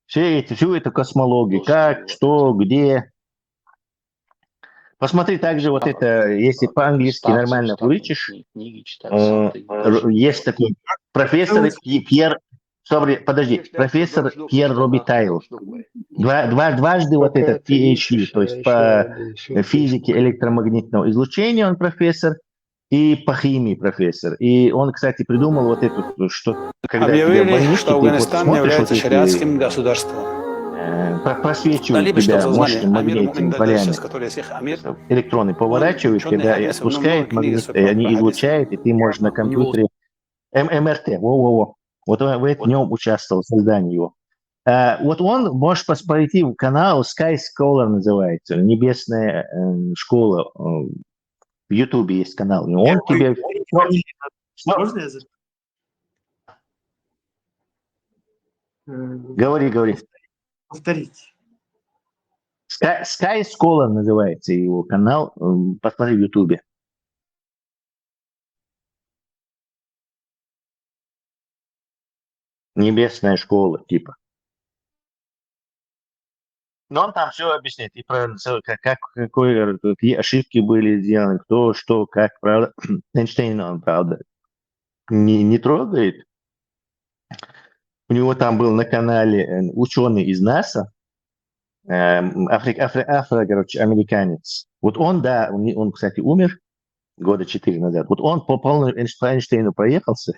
Все эти, всю эту космологию, как, что, где. Посмотри также вот это, если по-английски нормально вычишь, э, р- есть такой профессор Пи- Пьер, sorry, подожди, профессор Пьер Робитайл. Два, два, дважды вот этот PhD, то есть по физике электромагнитного излучения он профессор, и по химии профессор. И он, кстати, придумал вот эту, что когда тебе Объявили, больничный, что ты вот Афганистан смотришь, является вот эти, шариатским государством. э, про- просвечивают Талибы, что тебя за знание, мощным Амир магнитными Мумин полями. Дадашев, который всех Амир, Электроны поворачивают, учёные когда Хадиса, пускают много книг магниты, сотворил они про Хадис. излучают, и ты можешь на У него компьютере М- МРТ, во-во-во. Вот в в этом нем участвовал в создании его. А, вот он, можешь пос- пойти в канал, Sky Scholar называется, Небесная э, школа. э, В Ютубе есть канал. И он тебе... Можно я за- э, Говори, говори. Повторить? Sky, Sky Scholar называется его канал. м, Посмотри в Ютубе. Небесная школа, типа. Но он там все объясняет. И про целый, как, как, какой, какие ошибки были сделаны, кто, что, как, правда. Эйнштейна он, правда, не, не трогает. У него там был на канале ученый из НАСА, эм, афри, афри, афро, короче, американец. Вот он, да, он, он, кстати, умер года четыре назад. Вот он по полному Эйнш- Эйнштейну проехался,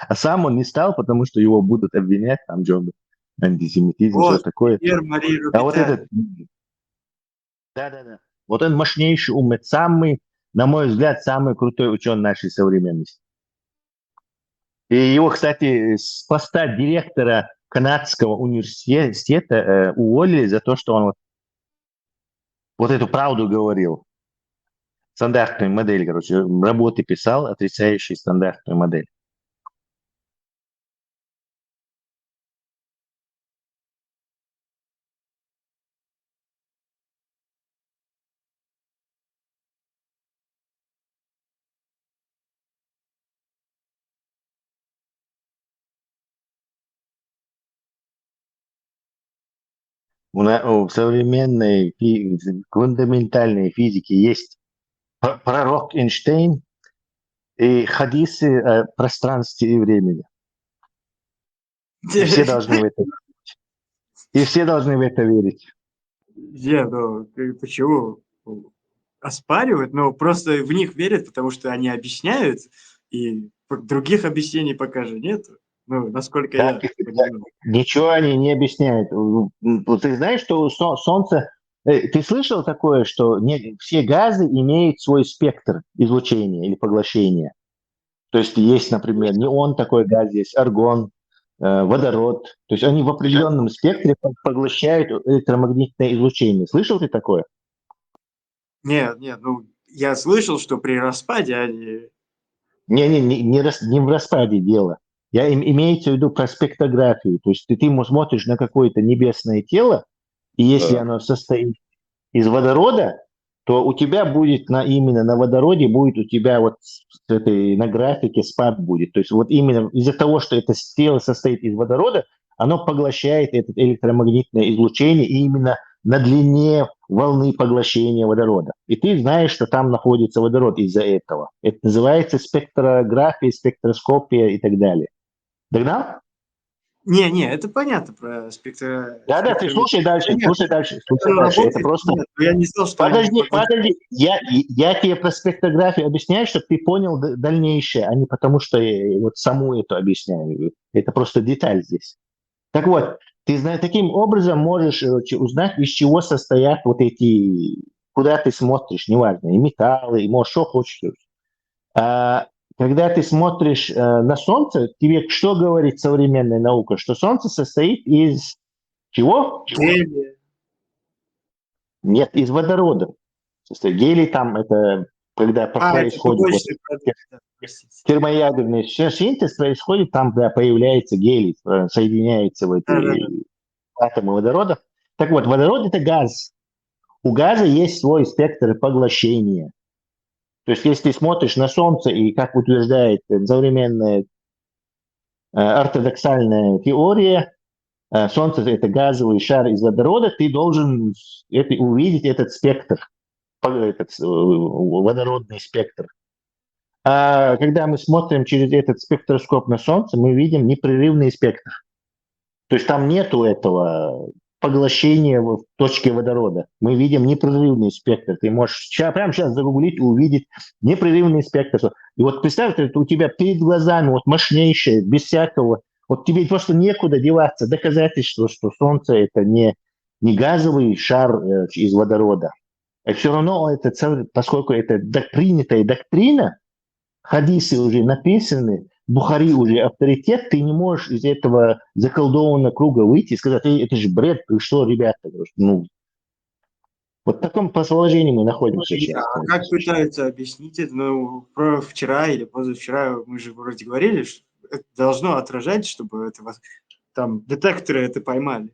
а сам он не стал, потому что его будут обвинять, там, что антисемитизм, Вот, что такое. Пьер Мари А вот Робиталь. этот... Да-да-да. Вот он мощнейший ум, это самый, на мой взгляд, самый крутой ученый нашей современности. И его, кстати, с поста директора канадского университета э, уволили за то, что он вот, вот эту правду говорил. Стандартную модель, короче, работы писал, отрицающий стандартную модель. У на- у современной фи- фундаментальной физики есть п- пророк Эйнштейн и хадисы о пространстве и времени. И все должны в это верить. И все должны в это верить. Не, ну, ты- почему? Оспаривают, но просто в них верят, потому что они объясняют, и п- других объяснений пока же нет. Ну, насколько я Да, понимаю. Ничего они не объясняют. М, Ты знаешь, что со- Солнце... э, Ты слышал такое, что не, все газы имеют свой спектр излучения или поглощения? То есть есть, например, неон такой газ, есть аргон, э, водород. То есть они в определенном спектре по- поглощают электромагнитное излучение. Слышал ты такое? Нет, нет, ну, я слышал, что при распаде они... Не, не, не, не, рас- не в распаде дело. Я им, имеется в виду про спектрографию. То есть ты, ты ему смотришь на какое-то небесное тело, и если Да. оно состоит из водорода, то у тебя будет на именно на водороде будет у тебя вот с этой на графике спад будет. То есть вот именно из-за того, что это тело состоит из водорода, оно поглощает это электромагнитное излучение, и именно на длине волны поглощения водорода. И ты знаешь, что там находится водород из-за этого. Это называется спектрография, спектроскопия и так далее. Догнал? Не, не, это понятно про спектр. Да, да, ты слушай дальше, Нет, слушай дальше, слушай ну, дальше. Это работает, просто... нет, я не знал, что Подожди, они подготовлены. Подожди, я, я тебе про спектрографию объясняю, чтобы ты понял д- дальнейшее, а не потому, что я вот саму это объясняю. Это просто деталь здесь. Так вот, ты знаешь, таким образом можешь, короче, узнать, из чего состоят вот эти, куда ты смотришь, неважно, и металлы, и можешь, что хочешь. А когда ты смотришь э, на Солнце, тебе что говорит современная наука? Что Солнце состоит из чего? Гелия. Нет, из водорода. Состоит. Гелий там это, когда А, это происходит вот побочный продукт, да, простите. термоядерный си- синтез происходит, там да, появляется гелий, э, соединяется в эти Да, да, да. атомы водорода. Так вот, водород это газ. У газа есть свой спектр поглощения. То есть, если ты смотришь на Солнце, и как утверждает э, современная э, ортодоксальная теория, э, Солнце это газовый шар из водорода, ты должен с- это, увидеть этот спектр, по- этот э, водородный спектр. А когда мы смотрим через этот спектроскоп на Солнце, мы видим непрерывный спектр. То есть там нету этого поглощения в точке водорода. Мы видим непрерывный спектр. Ты можешь ща- прямо сейчас загуглить и увидеть непрерывный спектр. И вот представь, это у тебя перед глазами вот мощнейшее, без всякого. Вот тебе просто некуда деваться. Доказательство, что Солнце это не, не газовый шар э, из водорода. И все равно это целый, поскольку это док- принятая доктрина, хадисы уже написаны, Бухари уже авторитет, ты не можешь из этого заколдованного круга выйти и сказать, эй, это же бред, вы что, ребята, ну, вот в таком положении мы находимся Подожди, сейчас. а как пытаются объяснить это? Ну, про вчера или позавчера мы же вроде говорили, что это должно отражать, чтобы это вас- там детекторы это поймали.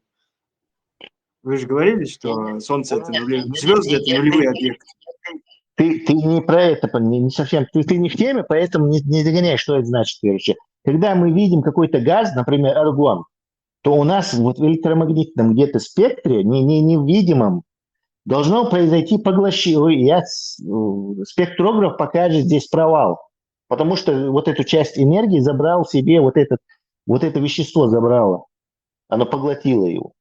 Вы же говорили, что Солнце это нулевые, звезды это нулевые объекты. Ты, ты не про это, не, не совсем, ты, ты не в теме, поэтому не, не догоняешь, что это значит, короче. Когда мы видим какой-то газ, например, аргон, то у нас вот в электромагнитном где-то спектре, не, не, невидимом, должно произойти поглощение. Я, с- э, спектрограф покажет здесь провал, потому что вот эту часть энергии забрал себе вот, этот, вот это вещество забрало, оно поглотило его.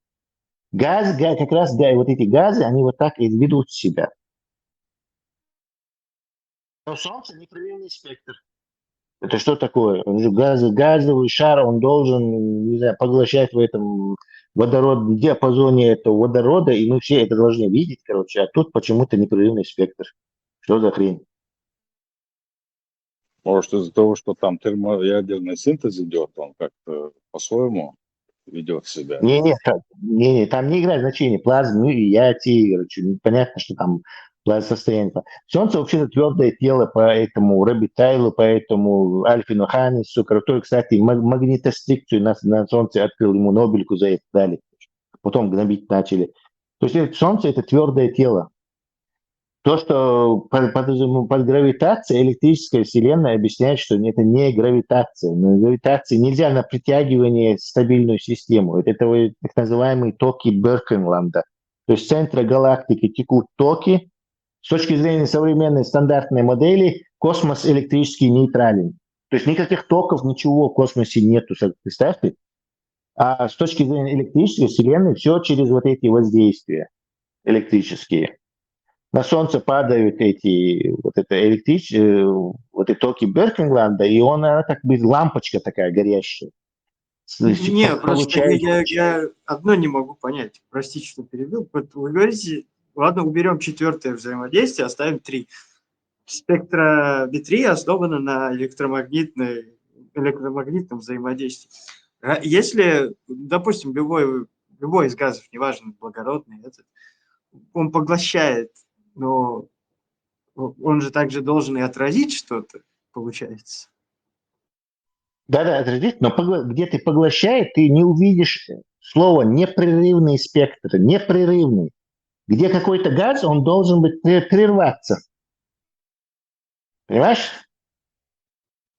Газ, га- как раз да, вот эти газы, они вот так и ведут себя. Но Солнце непрерывный спектр. Это что такое? Он же газ, газовый шар, он должен, не знаю, поглощать в этом водород, в диапазоне этого водорода, и мы все это должны видеть, короче, а тут почему-то непрерывный спектр. Что за хрень? Может, из-за того, что там термоядерный синтез идет, он как-то по-своему ведет себя. Не, не, там, не, не, там не играет значения. Плазма, ну, и я, короче, понятно, что там плазма состояние. Солнце вообще-то твердое тело, поэтому Рэбби Тайлу, поэтому Альфину Ханнесу, который, кстати, маг- магнитострикцию на, на Солнце открыл, ему Нобельку за это дали. Потом гнобить начали. То есть это Солнце — это твердое тело. То, что под, под, под гравитацией электрическая вселенная объясняет, что это не гравитация. Но гравитации нельзя на притягивание стабильную систему. Это вот так называемые токи Беркенланда. То есть с центра галактики текут токи. С точки зрения современной стандартной модели, космос электрически нейтрален. То есть никаких токов, ничего в космосе нету, представьте. А с точки зрения электрической вселенной все через вот эти воздействия электрические. На Солнце падают эти вот это электрич, э, вот эти токи Беркенланда, и он, она как бы лампочка такая горящая. С- с- Не, по- просто я, получается- я, я одно не могу понять. Простите, что перебил. Вот вы говорите, ладно, уберем четвертое взаимодействие, оставим три. Спектрометрия основана на электромагнитной, электромагнитном взаимодействии. Ра- Если, допустим, любой, любой из газов, неважно, благородный, этот, он поглощает, но он же также должен и отразить что-то, получается. Да, да, отразить, но погла- где ты поглощает, ты не увидишь слово непрерывный спектр, непрерывный. Где какой-то газ, он должен быть пре- прерваться. Понимаешь?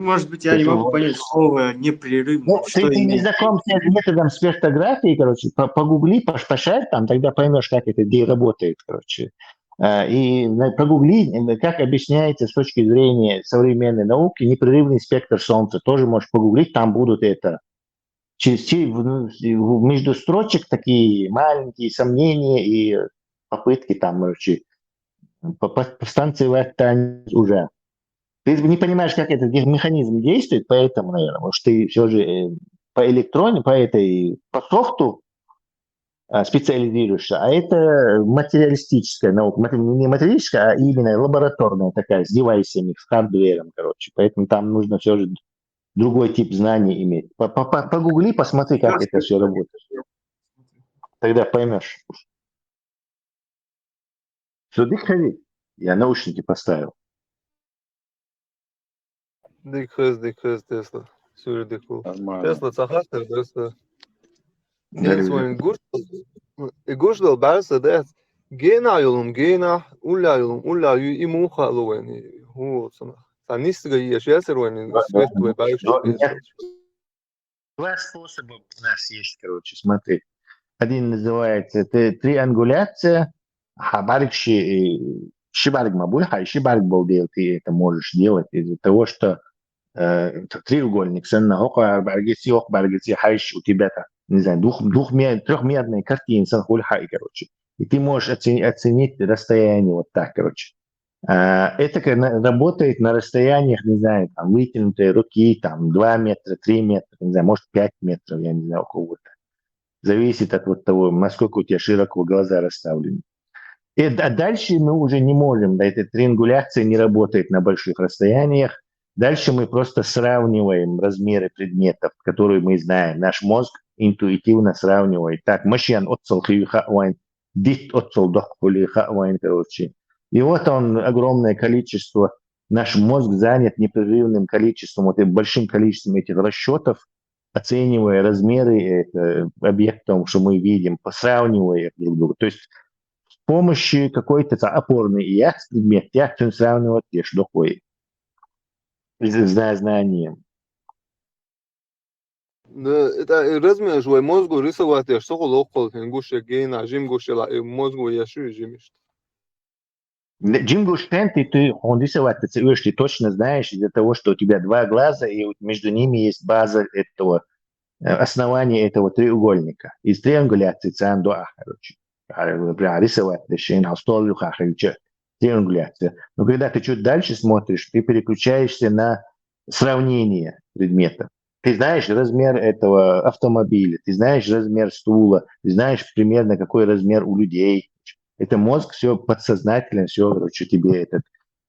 Может быть, я не могу понять слово непрерывно. Ну, ты, ты не знаком с методом спектрометрии, короче, погугли, пошарь там, тогда поймешь, как это работает, короче. А, и погугли, как объясняется с точки зрения современной науки непрерывный спектр Солнца. Тоже можешь погуглить, там будут это. Через, между строчек такие маленькие сомнения и попытки там, короче, постанцевать там уже. Ты не понимаешь, как этот механизм действует, поэтому, наверное, потому что ты все же э, по электроне, по этой, по софту а, специализируешься, а это материалистическая наука, не материалистическая, а именно лабораторная такая, с девайсами, с хардвером, короче. Поэтому там нужно все же другой тип знаний иметь. Погугли, посмотри, как это все работает. Тогда поймешь. Все, дык хӀара, я наушники поставил. Дика хеза, дика хеза, Тесла. Сюрдикул. Нормально. Тесла, цхьа хаттар дар са. Тесла, вайн гуш, и гуш дол бӀарса дац. Гена йолум, гена, улла йолум, улла ю, и муха ло вайн. Ху, цана. Ца нисга еш ясер вайн, свет вай бӀаргаш. Два способа у нас есть, короче, смотри. Один называется триангуляция, хӀа бӀарг ши, ши бӀарг ма буй, хӀа ши бӀарг болдел ты это можешь делать из-за того, что э, треугольник, санна, хӀокху бӀаргаца, хӀокху бӀаргаца хьайш у тебя там, не знаю, двух, двух, трехмерная картина, сан хули хьай, короче. И ты можешь оценить, оценить расстояние вот так, короче. А, это работает на расстояниях, не знаю, там, вытянутой руки, там, два метра, три метра, не знаю, может, пять метров, я не знаю, у кого-то. Зависит от вот того, насколько у тебя широко глаза расставлены. И, а дальше мы уже не можем, да, эта триангуляция не работает на больших расстояниях. Дальше мы просто сравниваем размеры предметов, которые мы знаем. Наш мозг интуитивно сравнивает. Так, машен оццал хьуй хаьа вайн, дитт оццал доккха хуьлий хаьа вайн, короче. И вот он, огромное количество, наш мозг занят непрерывным количеством, вот этим большим количеством этих расчетов, оценивая размеры это, объектов, что мы видим, сравнивая их друг к другу. То есть с помощью какой-то опорный и предмет, я сравнивать еш доккха хуьй. Зна-, знанием. Да, это размер же вай мозгу рисовать еш, со хул оккхул, хин гуш я гена, жим гуш я ла, и мозгу я шу жим ишта. Жим гуш хӀанз ты, ты, он рисовать ты, ты точно знаешь из-за того, что у тебя два глаза, и между ними есть база этого, э, основания этого треугольника. Из триангуляции цан дуа, короче. Прям рисовать, да, шейн, а стол юха, короче, триангуляция. Но когда ты чуть дальше смотришь, ты переключаешься на сравнение предметов. Ты знаешь размер этого автомобиля, ты знаешь размер стула, ты знаешь примерно, какой размер у людей. Это мозг все подсознательно, все, короче, тебе этот,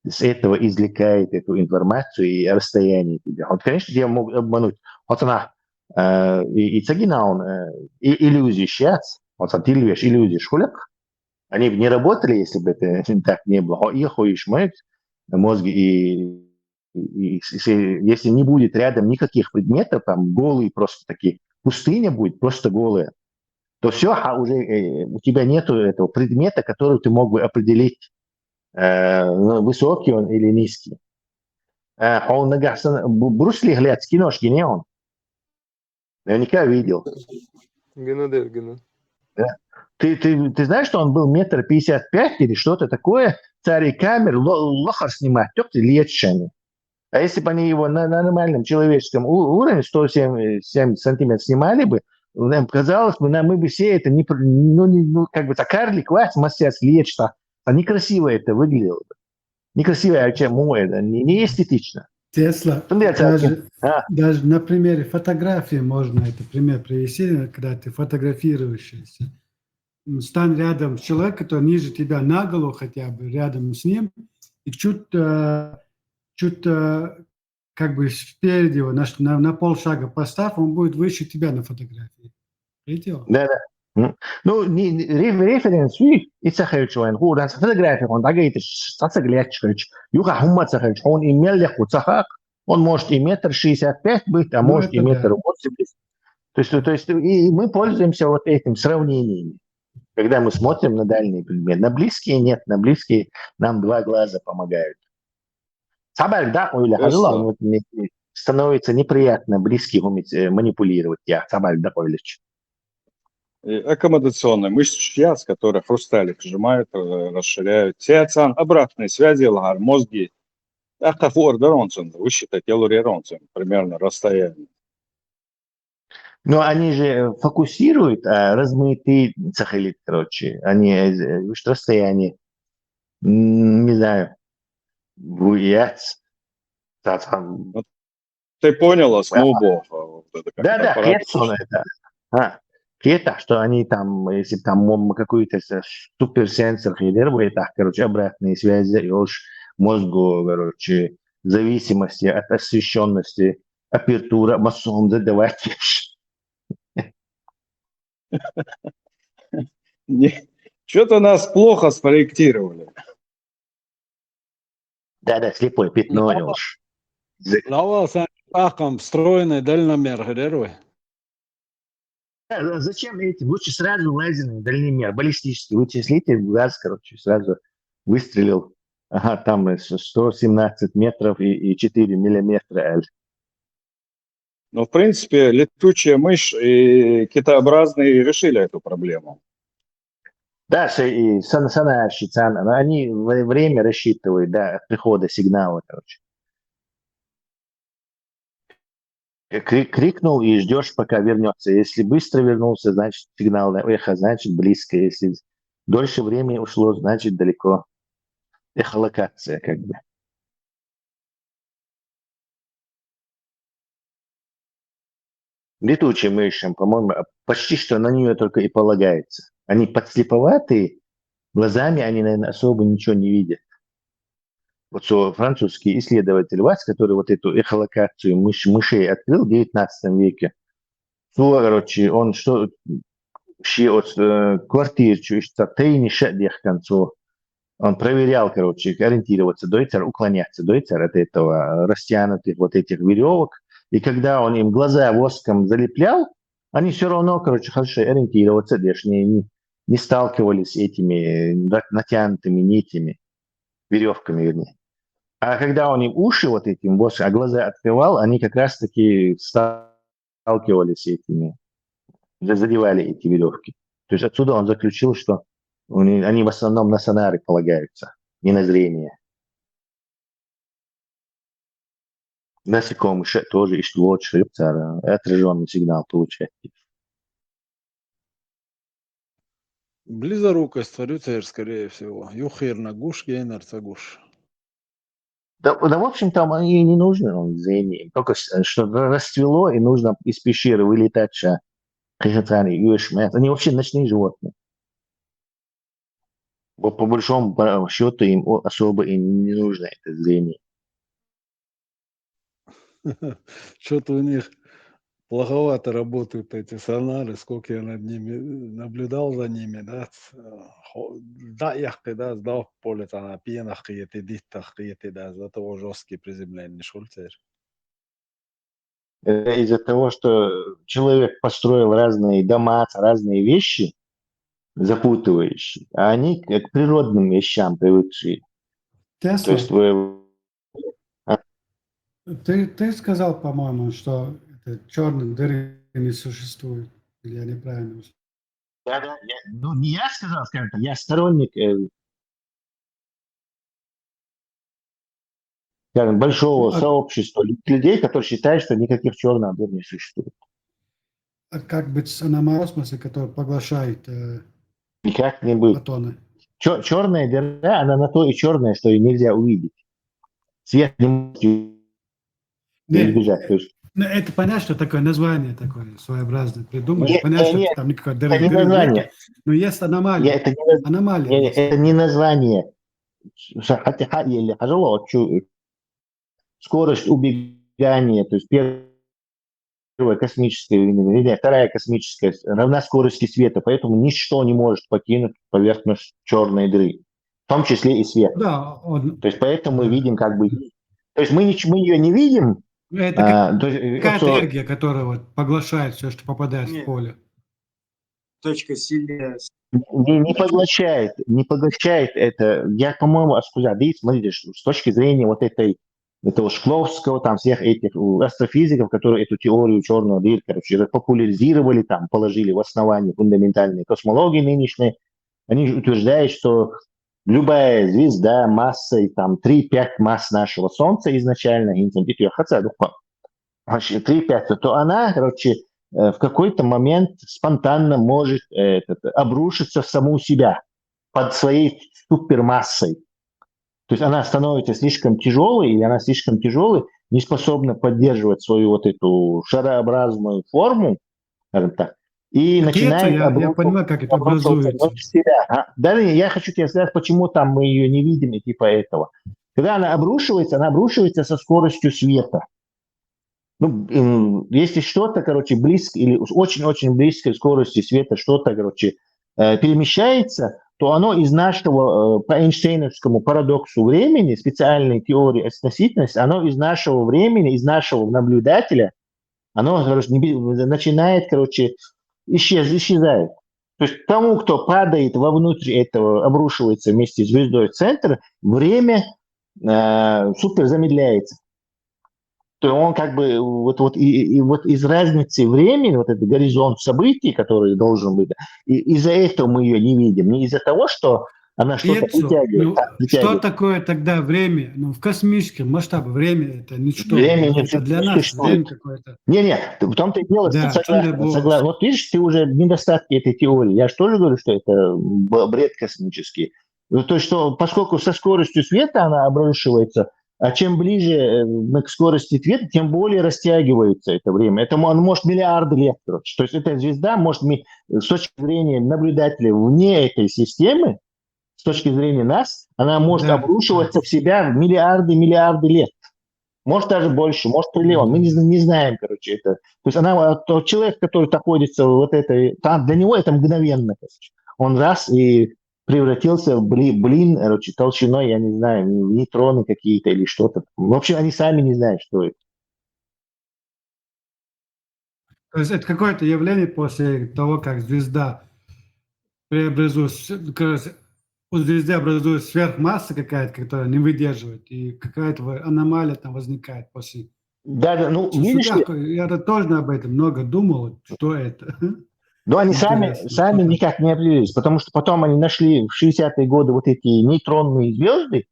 с этого извлекает эту информацию и расстояние тебе. Вот, конечно, тебя могут обмануть. Вот она, э, и, и цагина он, э, и иллюзии сейчас, вот он тильвеш иллюзии шхулек, они бы не работали, если бы это так не было. И хуишмет, мозг и и, и, если, если не будет рядом никаких предметов, там голые просто такие, пустыня будет просто голая, то все, а уже э, у тебя нету этого предмета, который ты мог бы определить, э, ну, высокий он или низкий. Э, он нагасан, Брюс Ли, глядь, киношки не он. Наверняка видел. Гина дер, гина. Да. Ты, ты, ты знаешь, что он был метр пятьдесят пять или что-то такое? Царь камер лохар снимать, тёк ты лечами. А если бы они его на, на нормальном человеческом уровне, сто семь сантиметров снимали бы, нам казалось бы, нам, мы бы все это не, ну, не, ну, как бы, так, карлик, вас, массиас лечта, а некрасиво это выглядело бы. Некрасиво, а чем это? Не, не эстетично. Тесла, даже, а? Даже на примере фотографии можно это пример привести, когда ты фотографируешься. Стань рядом с человеком, который ниже тебя на голову хотя бы, рядом с ним, и чуть, э, чуть э, как бы спереди его, на, на, на полшага поставь, он будет выше тебя на фотографии. Видел? Да, да. Ну, референс, и цахельчуэн, ху, да, фотография, он дагайты, сацаглячкач, юха хумма цахельч, он и меллеху цахак, он может и метр шестьдесят пять быть, а ну, может и метр восемьдесят. То есть, то есть и мы пользуемся вот этим сравнением, когда мы смотрим на дальний предмет. На близкие нет, на близкие нам два глаза помогают. Сабар, да, ой, ля, вот, становится неприятно близких уметь э, манипулировать. Я цабаль дакъойлич. Э, Аккомодационные мышцы сейчас, которые хрусталик сжимают, э, расширяют. Те цан обратные связи лагар мозги. Ака фур даронцен, высчитать ялур яронцен, примерно расстояние. Но они же фокусируют, а размыты цахилит, короче. Они, э, э, что расстояние, м, не знаю, вуяц. Та там. Вот ты понял, а смубо, а, вот это как Да, да, аппарат. Хедсон это. А, это, что они там, если там м- какой-то с- суперсенсор, хилер, это, короче, обратные связи, и уж мозгу, короче, зависимости от освещенности, апертура, массовым задавать. Что-то нас плохо спроектировали. Да, да, слепое пятно, Ну, уж. Лавал сан акъам встроенный дальномер хилер вай. Да, зачем эти? Лучше сразу лазерный дальномер, баллистический вычислитель, глаз, короче, сразу выстрелил. Ага, там э, с- сто семнадцать метров и, и четыре миллиметра. Аль. Но, в принципе, летучая мышь и китообразные решили эту проблему. Да, с- и сан- санающий цан, но они в- время рассчитывают, да, от прихода сигнала, короче. Э, кри- крикнул и ждешь, пока вернется. Если быстро вернулся, значит сигнал на эхо, значит близко. Если дольше времени ушло, значит далеко. Эхолокация, как бы. Летучая мышь, по-моему, а почти что на нее только и полагается. Они подслеповатые, глазами они, наверное, особо ничего не видят. Вот со- французский исследователь Вац, который вот эту эхолокацию мыш, мышей открыл в девятнадцатом веке, то, короче, он что, вообще от э, квартир, что тайни шадех концу, он проверял, короче, ориентироваться дойцер, уклоняться дойцер от этого растянутых вот этих веревок. И когда он им глаза воском залеплял, они все равно, короче, хорошо ориентироваться, дальше не, не, не сталкивались с этими на- натянутыми нитями, веревками, вернее. А когда он им уши вот этим воском, а глаза открывал, они как раз-таки сталкивались с этими, за- задевали эти веревки. То есть отсюда он заключил, что у них- они в основном на сонары полагаются, не на зрение. Насекомые ше- тоже ищут лучше, отраженный сигнал получать. Близорукость творится, скорее всего. Юхир на гуш, гейнер цагуш. Да, да, в общем, там и не нужно он зрение. Только с- что расцвело, и нужно из пещеры вылетать, ша. Хихотан и юэшмэт. Они вообще ночные животные. Вот по большому счету им о- особо и не нужно это зрение. Что-то у них плоховато работают эти сонары, сколько я над ними наблюдал за ними, да, ц- хо- да, яхты, да, сдал в поле, там, пьянах кияти, диттах кияти, да, зато жесткий приземление шульцер. Это из-за того, что человек построил разные дома, разные вещи, запутывающие, а они к к природным вещам привыкшие. То Тесла, есть вы... ты, ты сказал, по-моему, что это черной дыры не существует. Или я неправильно услышал? Да, да, я- ну, не я сказал, скажем так, я сторонник, э, скажем, большого Ну, а- сообщества лю- людей, которые считают, что никаких черных дыр не существует. А как быть с аномалосмосом, который поглощает э, Никак не будет. фотоны? Черная дыра, она на то и черная, что ее нельзя увидеть. Свет не может Не, избежать. То есть, ну, это понятно, что такое название такое своеобразное придумали. Нет, Понятно, нет, что там никакой это дыры, не дыры название. Нет, но есть аномалия. Нет, это не, наз- Аномалия не, не, есть. Это не название. Ша- хотя ха- или хажало, чу- скорость убегания, то есть первая космическая, или вторая космическая, равна скорости света, поэтому ничто не может покинуть поверхность черной дыры, в том числе и свет. Да, он, То есть поэтому мы видим как бы... То есть мы, нич- мы ее не видим. Ну, это А, то есть, э, какая-то вот, энергия, которая вот поглощает все, что попадает Нет. в поле. Точка сильная. не, не поглощает, не поглощает это. Я, по-моему, Аскуза, видите, смотрите, что с точки зрения вот этой этого Шкловского, там всех этих астрофизиков, которые эту теорию черных дыр, короче, популяризировали, там положили в основание фундаментальной космологии нынешней, они же утверждают, что любая звезда массой там три-пять масс нашего Солнца изначально, хотя, ну, три-пять, то она, короче, э, в какой-то момент спонтанно может э, этот, обрушиться в саму себя под своей супермассой. То есть она становится слишком тяжелой, или она слишком тяжелой, не способна поддерживать свою вот эту шарообразную форму, скажем так, и начинает я, я понимаю, как это образуется. Себя. А, да, я хочу тебе сказать, почему там мы ее не видим, и типа этого. Когда она обрушивается, она обрушивается со скоростью света. Ну, если что-то, короче, близко или очень-очень близкой скорости света что-то, короче, э, перемещается, то оно из нашего, э, по Эйнштейновскому парадоксу времени, специальной теории относительности, оно из нашего времени, из нашего наблюдателя, оно, короче, начинает, короче, исчез, исчезает. То есть тому, кто падает вовнутрь этого, обрушивается вместе с звездой в центр, время э, супер замедляется. То есть он как бы вот, вот, и, и вот из разницы времени, вот этот горизонт событий, который должен быть, и, из-за этого мы ее не видим, не из-за того, что она что-то притягивает. Ну, да, притягивает. Что такое тогда время? Ну, в космическом масштабе время это ничто. Время не это для нас время какое-то. Не-не, в том-то и дело, да, согласен, согласен. Вот видишь, ты уже недостатки этой теории. Я же тоже говорю, что это бред космический. Ну, то есть, что поскольку со скоростью света она обрушивается, а чем ближе э, мы к скорости света, тем более растягивается это время. Это он может миллиарды лет, короче. То есть эта звезда может, с точки зрения наблюдателя вне этой системы, с точки зрения нас, она может да. обрушиваться в себя в миллиарды, миллиарды лет. Может даже больше, может триллион. Мы не, не знаем, короче, это. То есть она, тот человек, который находится вот этой, там, для него это мгновенно, короче. Он раз и превратился в блин, блин, короче, толщиной, я не знаю, нейтроны какие-то или что-то. В общем, они сами не знают, что это. То есть это какое-то явление после того, как звезда преобразуется, у звезды образуется сверхмасса какая-то, которая не выдерживает, и какая-то аномалия там возникает после. Да, да, ну, видишь, я тоже об этом много думал, что это. Но они сами, сами никак не определились, потому что потом они нашли в шестидесятые годы вот эти нейтронные звезды,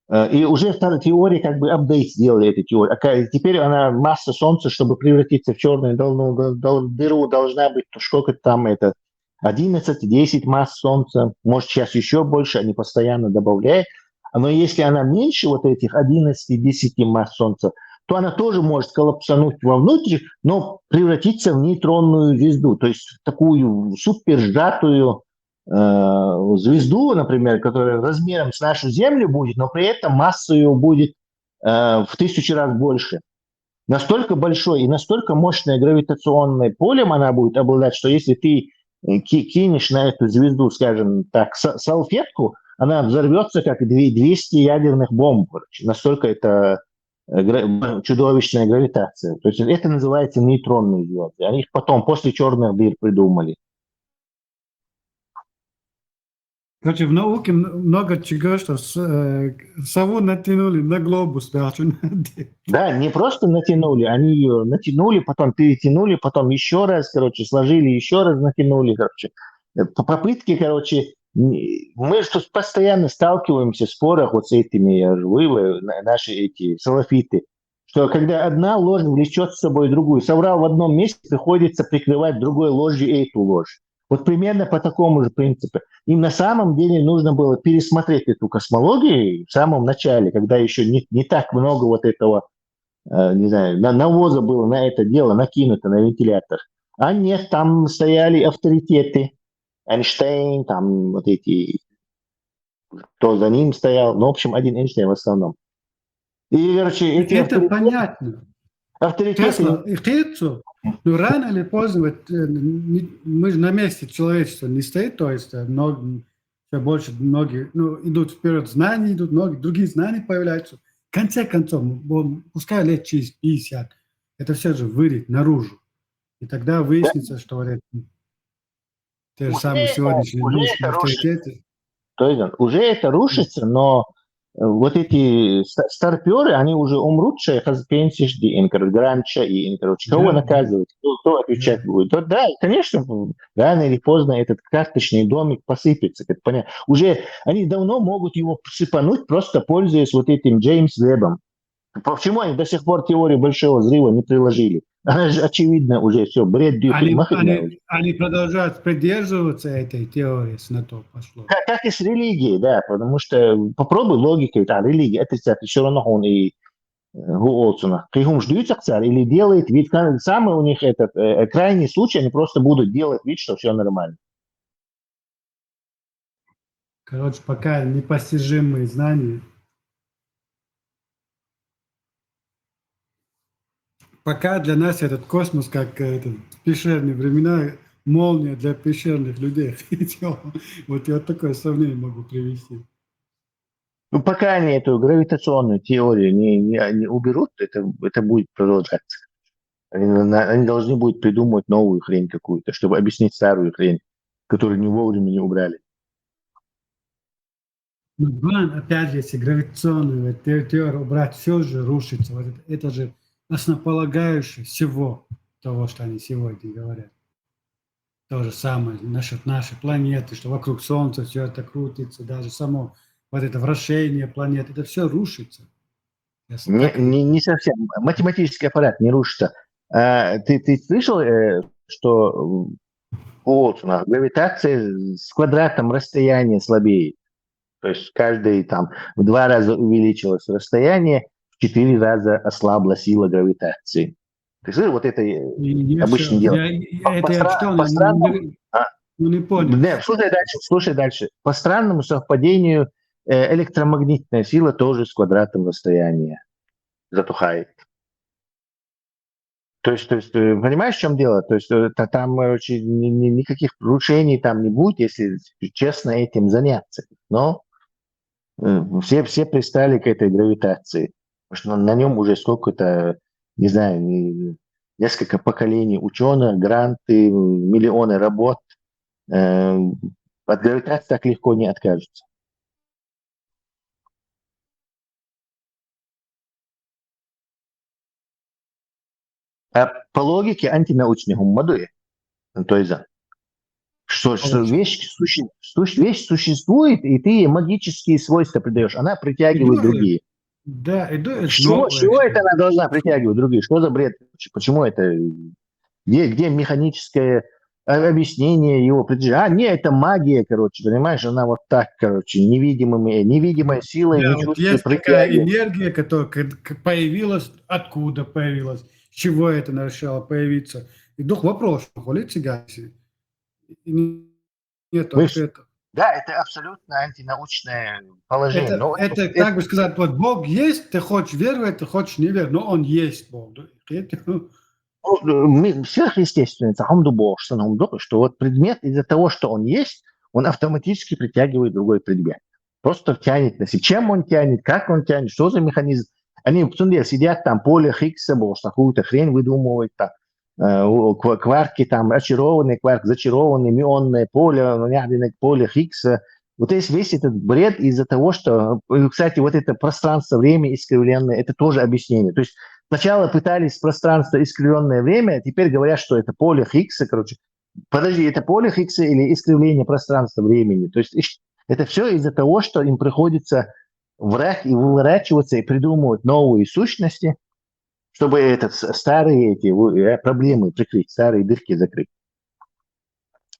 э, и уже теория как бы апдейт сделали этой теории. А теперь она масса Солнца, чтобы превратиться в черную дыру, должна быть, то сколько там это, одиннадцать, десять масс Солнца, может, сейчас еще больше, они постоянно добавляют. Но если она меньше вот этих одиннадцати-десяти масс Солнца, то она тоже может коллапсануть вовнутрь, но превратиться в нейтронную звезду, то есть такую супер сжатую э, звезду, например, которая размером с нашу Землю будет, но при этом масса ее будет э, в тысячу раз больше. Настолько большой и настолько мощное гравитационное полем она будет обладать, что если ты э, кинешь на эту звезду, скажем так, салфетку, она взорвется как двести ядерных бомб. Короче. Настолько это э, чудовищная гравитация. То есть это называется нейтронные звезды. Они их потом, после черных дыр, придумали. Короче, в науке много чего, что э, сову натянули на глобус. Да, да, не просто натянули, они ее натянули, потом перетянули, потом еще раз, короче, сложили, еще раз натянули, короче. Э, по попытке, короче, мы же тут постоянно сталкиваемся в спорах вот с этими, я же, вы, наши эти салафиты, что когда одна ложь влечет с собой другую, соврал в одном месте, приходится прикрывать другой ложью эту ложь. Вот примерно по такому же принципу. И на самом деле нужно было пересмотреть эту космологию в самом начале, когда еще не, не так много вот этого, э, не знаю, навоза было на это дело накинуто, на вентилятор. А нет, там стояли авторитеты. Эйнштейн, там вот эти, кто за ним стоял. Ну, в общем, один Эйнштейн в основном. И, короче, эти это авторитеты, понятно. Авторитеты... Тесла и Хейцу, ну, рано или поздно, вот, э, мы же на месте человечества не стоит, то есть э, много, все больше многие, ну, идут вперед, знания идут, многие другие знания появляются. В конце концов, пускай лет через пятьдесят, это все же выйдет наружу. И тогда выяснится, что вот это, те же самые сегодняшние научные авторитеты. То есть уже это рушится, но вот эти ста- старпёры, они уже умрут, ше хаз пенсиш ди ин, короче, гранча и ин, короче, кого Да, да. Наказывать, кто, кто отвечать Да. Будет? Да, да, конечно, рано или поздно этот карточный домик посыпется, как понятно. Уже они давно могут его сыпануть, просто пользуясь вот этим Джеймс Вебом. Почему они до сих пор теорию большого взрыва не приложили? Она же очевидно уже, все, бред дюк, Они, махать они, говорит. Они продолжают придерживаться этой теории, с на то пошло. Как, как и с религией, да, потому что попробуй логикой, там, религия отрицать, все равно он и э, гу олцуна. Кыйхумш дюйцакцар или делает вид, ка- самый у них этот э, крайний случай, они просто будут делать вид, что все нормально. Короче, пока непостижимые знания. Пока для нас этот космос, как э, это, в пещерные времена, молния для пещерных людей. Вот я вот такое сравнение могу привести. Ну, пока они эту гравитационную теорию не, не, не уберут, это, это будет продолжаться. Они, на- они должны будут придумывать новую хрень какую-то, чтобы объяснить старую хрень, которую не вовремя не убрали. Ну, Бан, опять же, если гравитационную вот те- теорию убрать, все же рушится. Вот это, это же основополагающее всего того, что они сегодня говорят. То же самое насчет нашей планеты, что вокруг Солнца все это крутится, даже само вот это вращение планет, это все рушится. Сейчас Не, так и- не, не совсем. Математический аппарат не рушится. А, ты, ты слышал, э, что м, у Уолтона гравитация с квадратом расстояния слабеет? То есть каждый там в два раза увеличилось расстояние, в четыре раза ослабла сила гравитации. Ты слышал, вот это э, И я обычное всё- дело. я- я- По- это по я стра- что, по не- странному- не- а? Ну, не понял. Не, слушай дальше, слушай дальше. По странному совпадению э, электромагнитная сила тоже с квадратом расстояния затухает. То есть, то есть, э, понимаешь, в чем дело? То есть, э, та- там, короче, ни- ни- никаких нарушений там не будет, если честно этим заняться. Но э, все, все пристали к этой гравитации. Потому что на нем уже сколько-то, не знаю, не- несколько поколений ученых, гранты, миллионы работ. Э, От гравитации так легко не откажутся. А по логике антинаучный хуммадуи. То есть, что, что Точно. вещь, суще- сущ- вещь существует, и ты ей магические свойства придаешь. Она притягивает Любая. Другие. Да, и до- Чего, новое чего что- это она должна притягивать другие? Что за бред? Почему это? Где, где механическое а, объяснение его притяжения? А, не, это магия, короче, понимаешь? Она вот так, короче, невидимыми, невидимой силой Да, не вот чувствует, есть такая притягивает. Энергия, которая к- к- появилась, откуда появилась, чего это начало появиться. И дух вопрос, холит сигаси. И не- нет Мы ответа. Да, это абсолютно антинаучное положение. Это, Но это, как бы сказать, вот Бог есть, ты хочешь веровать, ты хочешь не веровать, но он есть, Бог. Ну, мы сверхъестественное, цахомду Бог, что нам Бог, что вот предмет из-за того, что он есть, он автоматически притягивает другой предмет. Просто тянет на себя. Чем он тянет, как он тянет, что за механизм? Они в сидят там, поле Хиггса, Бог, какую-то хрень выдумывают, там, э, у- ква- кварки, там, очарованный кварк, зачарованный, мюонное поле, ну, ядерное поле Хиггса. Вот есть весь этот бред из-за того, что, э, кстати, вот это пространство-время искривленное, это тоже объяснение. То есть сначала пытались пространство искривленное время, а теперь говорят, что это поле Хиггса, короче. Подожди, это поле Хиггса или искривление пространства-времени? То есть ищ- это все из-за того, что им приходится врать и выворачиваться и придумывать новые сущности, чтобы этот с- старые эти э, проблемы прикрыть, старые дырки закрыть.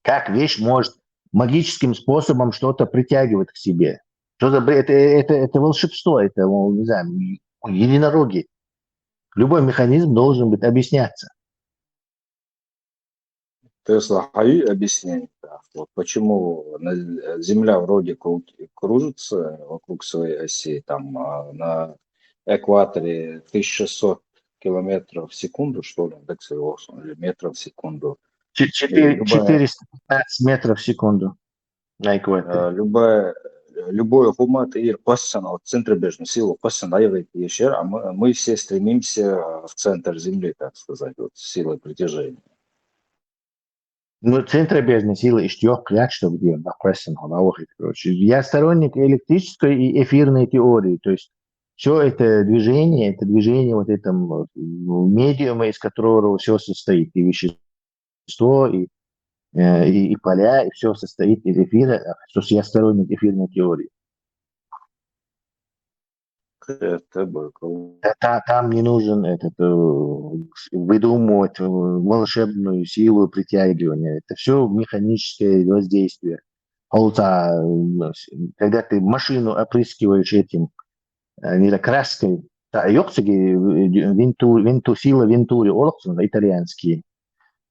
Как вещь может магическим способом что-то притягивать к себе? Что за бред? Это, это, это волшебство, это, ну, не знаю, единороги. Любой механизм должен быть объясняться. Тесла, а и объяснение, да, вот почему на- Земля вроде кру- кружится вокруг своей оси, там а, на экваторе тысяча шестьсот километров в секунду, что ли, так сказать, или метров в секунду. Че- четыре- любая- четыреста пятнадцать метров в секунду на экваторе. Э, любая любой хумат и постоянно, вот центробежную силу постоянно даёт ещё, а мы, мы все стремимся в центр Земли, так сказать, вот силой притяжения. Ну, центробежные силы иштта йоккха яц, чтобы где бакъвессана хьо ма вахийта, короче. Я сторонник электрической и эфирной теории. То есть все это движение, это движение вот этом вот, ну, медиума, из которого все состоит, и вещество, и, э, и, и поля, и все состоит из эфира. То есть я сторонник эфирной теории. Это было. Та- та- Там не нужен этот, э, выдумывать, э, волшебную силу притягивания. Это все механическое воздействие. Олца, э, когда ты машину опрыскиваешь этим, э, не знаю, краской, та йоккха, э, венту, венту, сила Вентури, олоксун, итальянский.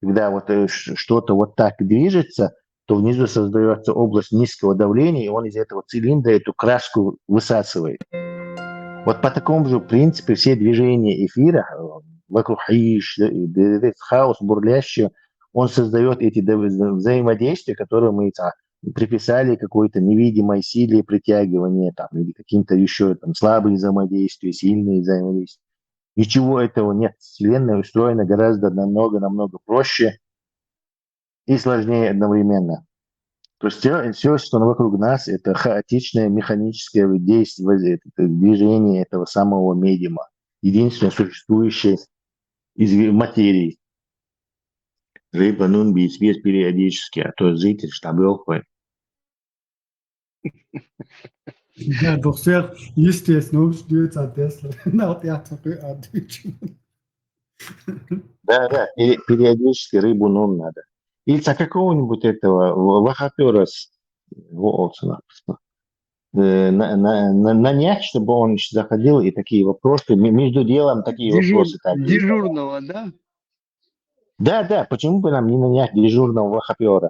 Когда вот, э, ш- что-то вот так движется, то внизу создается область низкого давления, и он из этого цилиндра эту краску высасывает. Вот по такому же принципу все движения эфира, э, вокруг хиш, э, э, хаос бурлящий, он создает эти дов- вза- взаимодействия, которые мы, а, приписали какой-то невидимой силе притягивания там, или каким-то еще там слабые взаимодействия, сильные взаимодействия. Ничего этого нет. Вселенная устроена гораздо намного-намного проще и сложнее одновременно. То есть все, все, что вокруг нас, это хаотичное механическое действие, это движение этого самого медиума, единственное существующее из ви- материи. Рыба нун бис бис периодически, а то зритель штабёлкой. Да, doch sehr, естественно, уж дюйца Тесла. На вот я такой отвечу. Да, да, пере- периодически рыбу нун надо. Или а какого-нибудь этого в- вахапёра с- во- олсун, э, на- на- на- нанять, чтобы он ещё заходил и такие вопросы, ме- между делом такие Дежур- вопросы. Там, Дежурного, да? Да, да, почему бы нам не нанять дежурного вахапёра?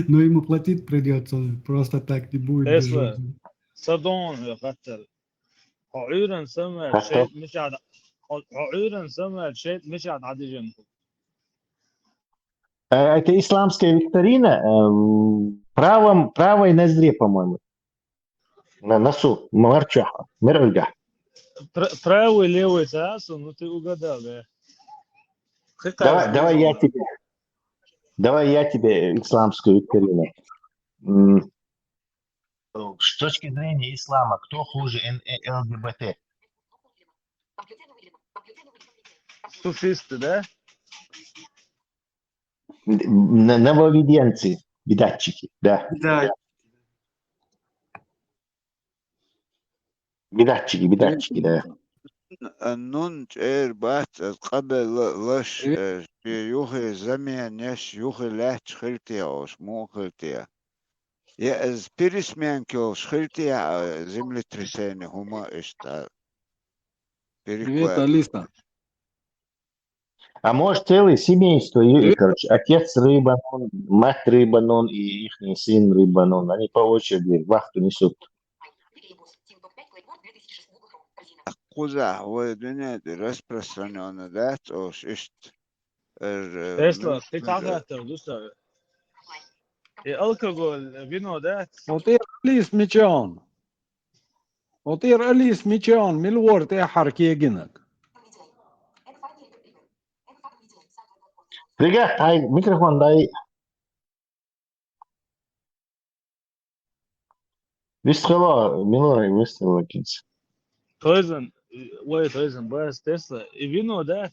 Но ему платить придется, просто так не будет. Тесла, Дежурный. Садон, э, Хаттер. Хо Юрен Самуэль, Хаттер. Шейт Мишад, Хо Юрен Самуэль, Шейт Мишад Адиженко. Э, Это исламская викторина, эм, правом, правой ноздре, по-моему. На носу, марчаха, мерга. Пр- Правый, левый, да, ну ты угадал, да. Давай, давай я тебе, давай я тебе исламскую викторину. М, С точки зрения ислама, кто хуже Н- э, Л Г Б Т? Суфисты, да? Н- нововведенцы, бидатчики, да. Да. Бидатчики, бидатчики, да. Нун чӀер бац, аз къабел лаш, Привет. Юхе заменеш, Юхе лач хилтия ош, му хилтия. Я аз пересменки ош хилтия, землетрясение, хума ишта. Привет, Алиса. А может целое семейство, и, Привет. Короче, отец рыбанун, мать рыбанун и их сын рыбанун. Они по очереди вахту несут. Къуза, вай дуьнен распространённо дац ош ишт. Тесла, ты как это, Густав? И алкоголь, вино, да? Вот и Алис Мичон. Вот и Алис Мичон, милвор те харкегинок. Ребят, ай, микрофон дай. Вистхила, милора вистхила кинц. Тойзан, вай тойзан, бас Тесла. И вино, да?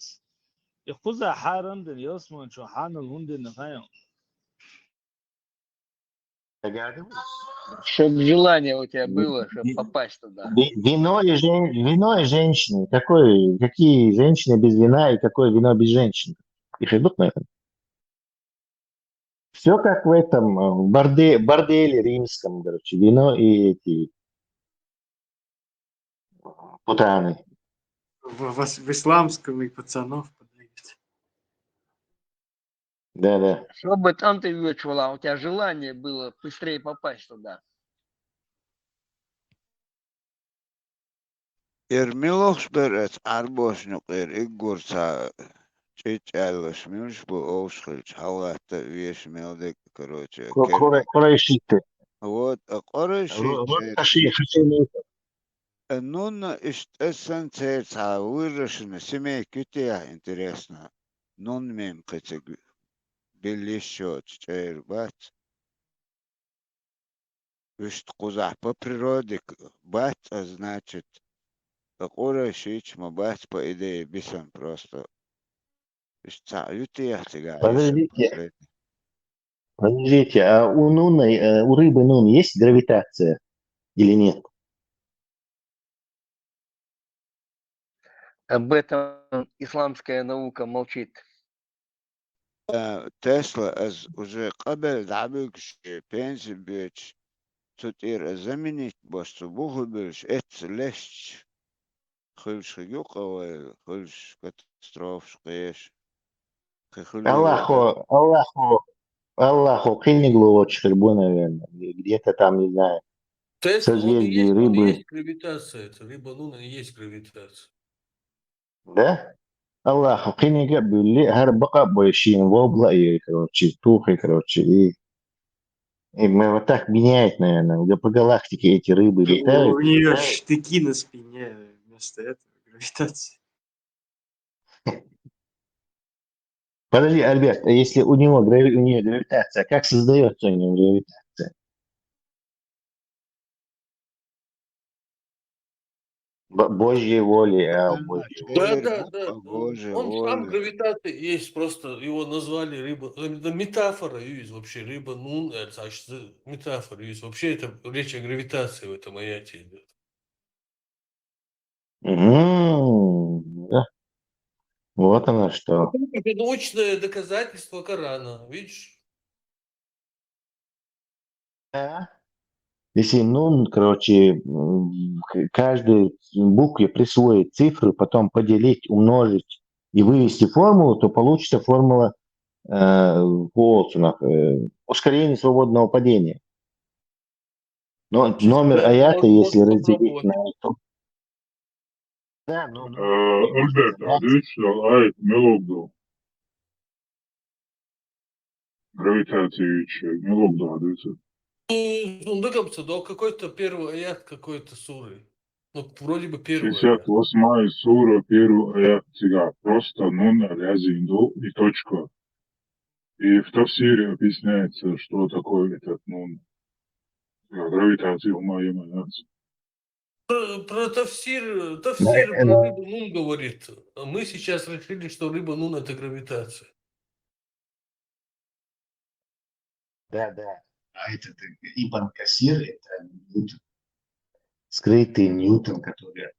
И къуза харам дин, ялсман чо ханал гундин хайон. Чтоб желание у тебя было, чтобы попасть туда. Вино и, жен... вино и женщины. Какой, какие женщины без вина и какое вино без женщин? Их идут на этом. Все как в этом, э, в борде... борделе римском, короче, вино и эти путаны. В, в, в исламского и пацанов подают. Да, да. Чтобы там ты вычвала, у тебя желание было быстрее попасть туда. Ер милохш бер эц Ӏарбошнукъ ер иггур ца чӀичӀаьллаш милш бу овш хилча, хьалгӀатта веш мел дег, короче. Курайшиты. Вот, а къурайшиты. Нунна иштта сан церца выррашна семей куьтех, интересно. Нун мем кхециг. билли йиш йоцу чӀейр бац. Вуьшта кхузахь по природе к-, бац, а, значит, ткъа къурайши чу ма бац, по идее, бисина просто. Иштта цхьаъ ю техьа цигахь йиш йолу последний? Подождите, а у нуна, э, у рыбы нун есть гравитация или нет? Об этом исламская наука молчит. Э, Тесла, ас уже къабел дӀабуьгуш, пенси боьдуш, цу тӀера заменить беш, цу бухабуьлуш, эцца лешча, хуьлуш хир ю-кх вай, хуьлуш катастрофаш, кхеш. Кхин хуьлу Аллахо, Аллахо, Аллахо кхиниг лоцуш хир бу, наверное, где-то там, не знаю, Тесла, он и созвездие есть, он и рыбы. Есть гравитация, это рыба, ну, и есть гравитация. Да? Аллахо кхиниг а буьллий, хӀара бакъ а бой шена вовбла а йой, короче, тухий, короче, и, и мы вот так меняет, наверное, г-, по галактике эти рыбы летают, У неё летают. Штыки на спине вместо этого гравитация. Подожди, Альберт, а если у него грави-, у неё гравитация, как создаётся у неё гравитация? Бо-, Божьей волей, а, Да, Божьей волей. Да, да, да. По Божьей воле. Он сам гравитация есть, просто его назвали рыба. Это метафора есть вообще, рыба, ну, это, значит, метафора есть. Вообще, это речь о гравитации в этом аяте идёт. Мгм, да. Вот оно что. Это научное доказательство Корана, видишь? Да. Если, ну, короче, м, к-, каждой букве присвоить цифру, потом поделить, умножить и вывести формулу, то получится формула, э, Уолсона, э, ускорение свободного падения. Но номер аята, если разделить на это, да, ну, э, Альберт, а дивись, аят мила ду? Гравитация, мила ду, а дивись. Ну, ну, до конца, до какой-то первый аят какой-то суры. Ну, вроде бы первый аят. Шестьдесят восьмая сура, первый аят цигахь. Просто нун а лазийна ду и точка. И в тафсире объясняется, что такое этот нун. Гравитация, ума, ума. Про, про тафсир, тафсир про рыбу нун говорит. А мы сейчас решили, что рыба нун — это гравитация. Да, да. А этот, э, Ибн Касир — это Ньютон. Скрытый Ньютон, который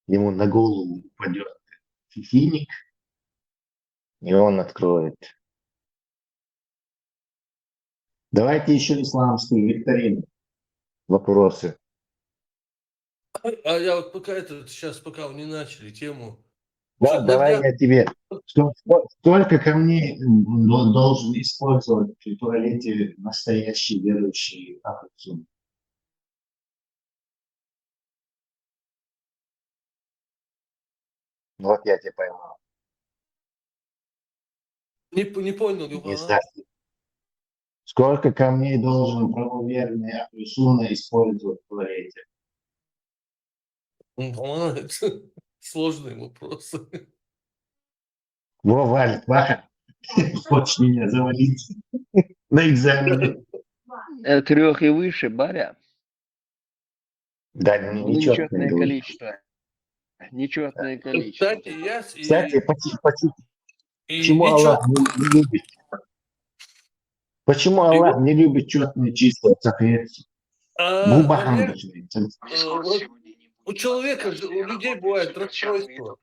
ему на голову упадёт финик, и он откроет. Давайте ещё исламскую викторину. Вопросы. А я вот пока это, сейчас, пока вы не начали тему. Да, давай я тебе. Сто-, сто-, столько камней, м, до-, должен использовать при туалете настоящий верующий Ахлу Сунна? Ну вот я тебя поймал. Не п-, не понял, Юхана. Сколько камней должен правоверный Ахлу Сунна использовать в туалете? М, по-моему, это сложный вопрос. Во, Валь, Ваха, хочешь меня завалить на экзамене? Э, трёх и выше, баря. Да, не-, нечётное количество. Нечётное количество. Кстати, я с-, и, кстати, почему, почему, и, почему и Аллах чё- не, не любит? Почему Аллах не любит чётные числа? Цахаевцы. А, Губахан наверное, э, вот у человека же, у людей бывает расстройство.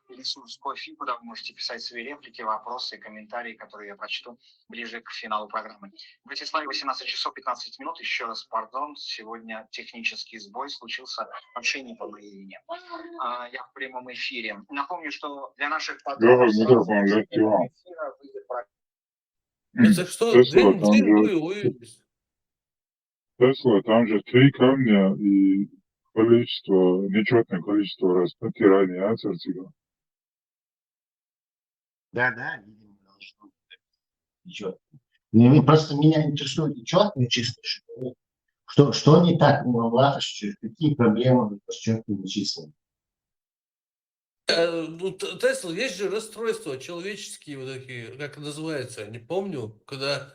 Ресурс Кофе, куда вы можете писать свои реплики, вопросы и комментарии, которые я прочту ближе к финалу программы. В Братиславе восемнадцать часов пятнадцать минут. Ещё раз пардон, сегодня технический сбой случился вообще не по моей вине. А, я в прямом эфире. Напомню, что для наших подробностей... Давай, микрофон, эфира выйдет про- Это что, Тесла, там же, Тесла, там же три камня и количество, нечётное количество раз, натирание, а, царцига. Да, да, видимо, должно быть нечётное. Не, не, просто меня интересует нечётное число, что, что, что не так у Аллаха, что, какие проблемы с чётными числами? Э, ну, Т- Тесла, есть же расстройства человеческие, вот такие, как называется, не помню, когда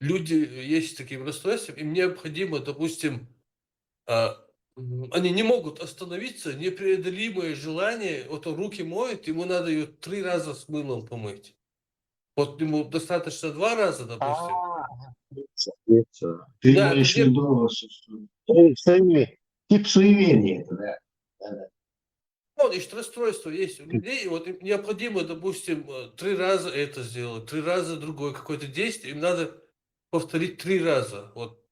люди есть с таким расстройством, им необходимо, допустим, а, м, они не могут остановиться, непреодолимое желание, вот он руки моет, ему надо ее три раза с мылом помыть. Вот ему достаточно два раза, допустим. А, это, это. Ты Да, имеешь в это не- виду, что, что, э, суеве-, тип суеверия это, да. Да, да. Ну, есть расстройство, есть у людей, и вот им необходимо, допустим, э, три раза это сделать, три раза другое какое-то действие, им надо повторить три раза. Вот.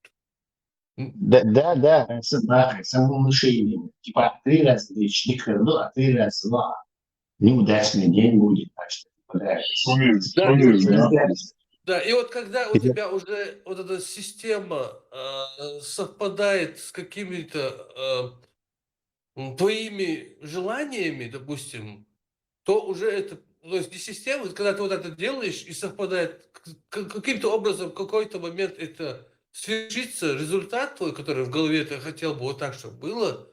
Да, да, да, это, да, это самовнушение. Типа три раза двічі не краду, а три раза, ну, а неудачный день будет, так что, типа, да, это Суеверие, Да, суеверие, да, да. Да, и вот когда у Где- тебя уже вот эта система э, совпадает с какими-то э, м, твоими желаниями, допустим, то уже это, то есть не система, когда ты вот это делаешь и совпадает к- к- каким-то образом в какой-то момент это свершится, результат твой, который в голове ты хотел бы вот так, чтобы было,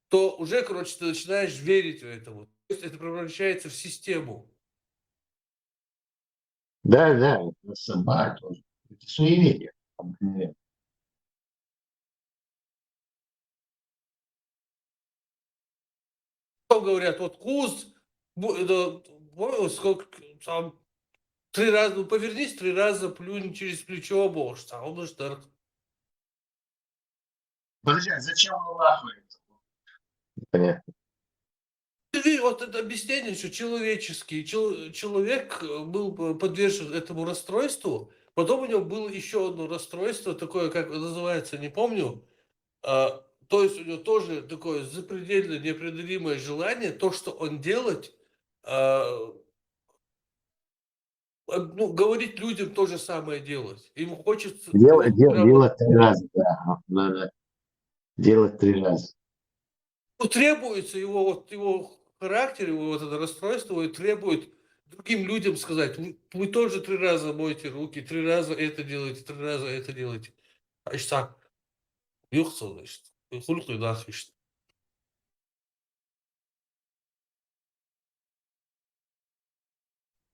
то уже, короче, ты начинаешь верить в это. Вот. То есть это превращается в систему. Да, да, это собака тоже. Это суеверие. Например. Потом говорят, вот куз, бу- это, ой, сколько там, три раза, ну, повернись три раза, плюнь через плечо, боже, там, ну, что. Подожди, а зачем Аллаху это? Непонятно. И вот это объяснение, что человеческий, чел- человек э, был э, подвержен этому расстройству, потом у него было еще одно расстройство, такое, как называется, не помню. А, то есть у него тоже такое запредельное, непреодолимое желание, то, что он делать, а, а, ну, говорить людям то же самое делать. Ему хочется... Дело, ему дело, прямо- дело три раза, да. Ага, да, да. Делать три раза. Ну, требуется его, вот его характер, его вот это расстройство, и требует другим людям сказать, вы, вы тоже три раза моете руки, три раза это делаете, три раза это делаете. А что? Юхцо, значит. Хульку нахуй.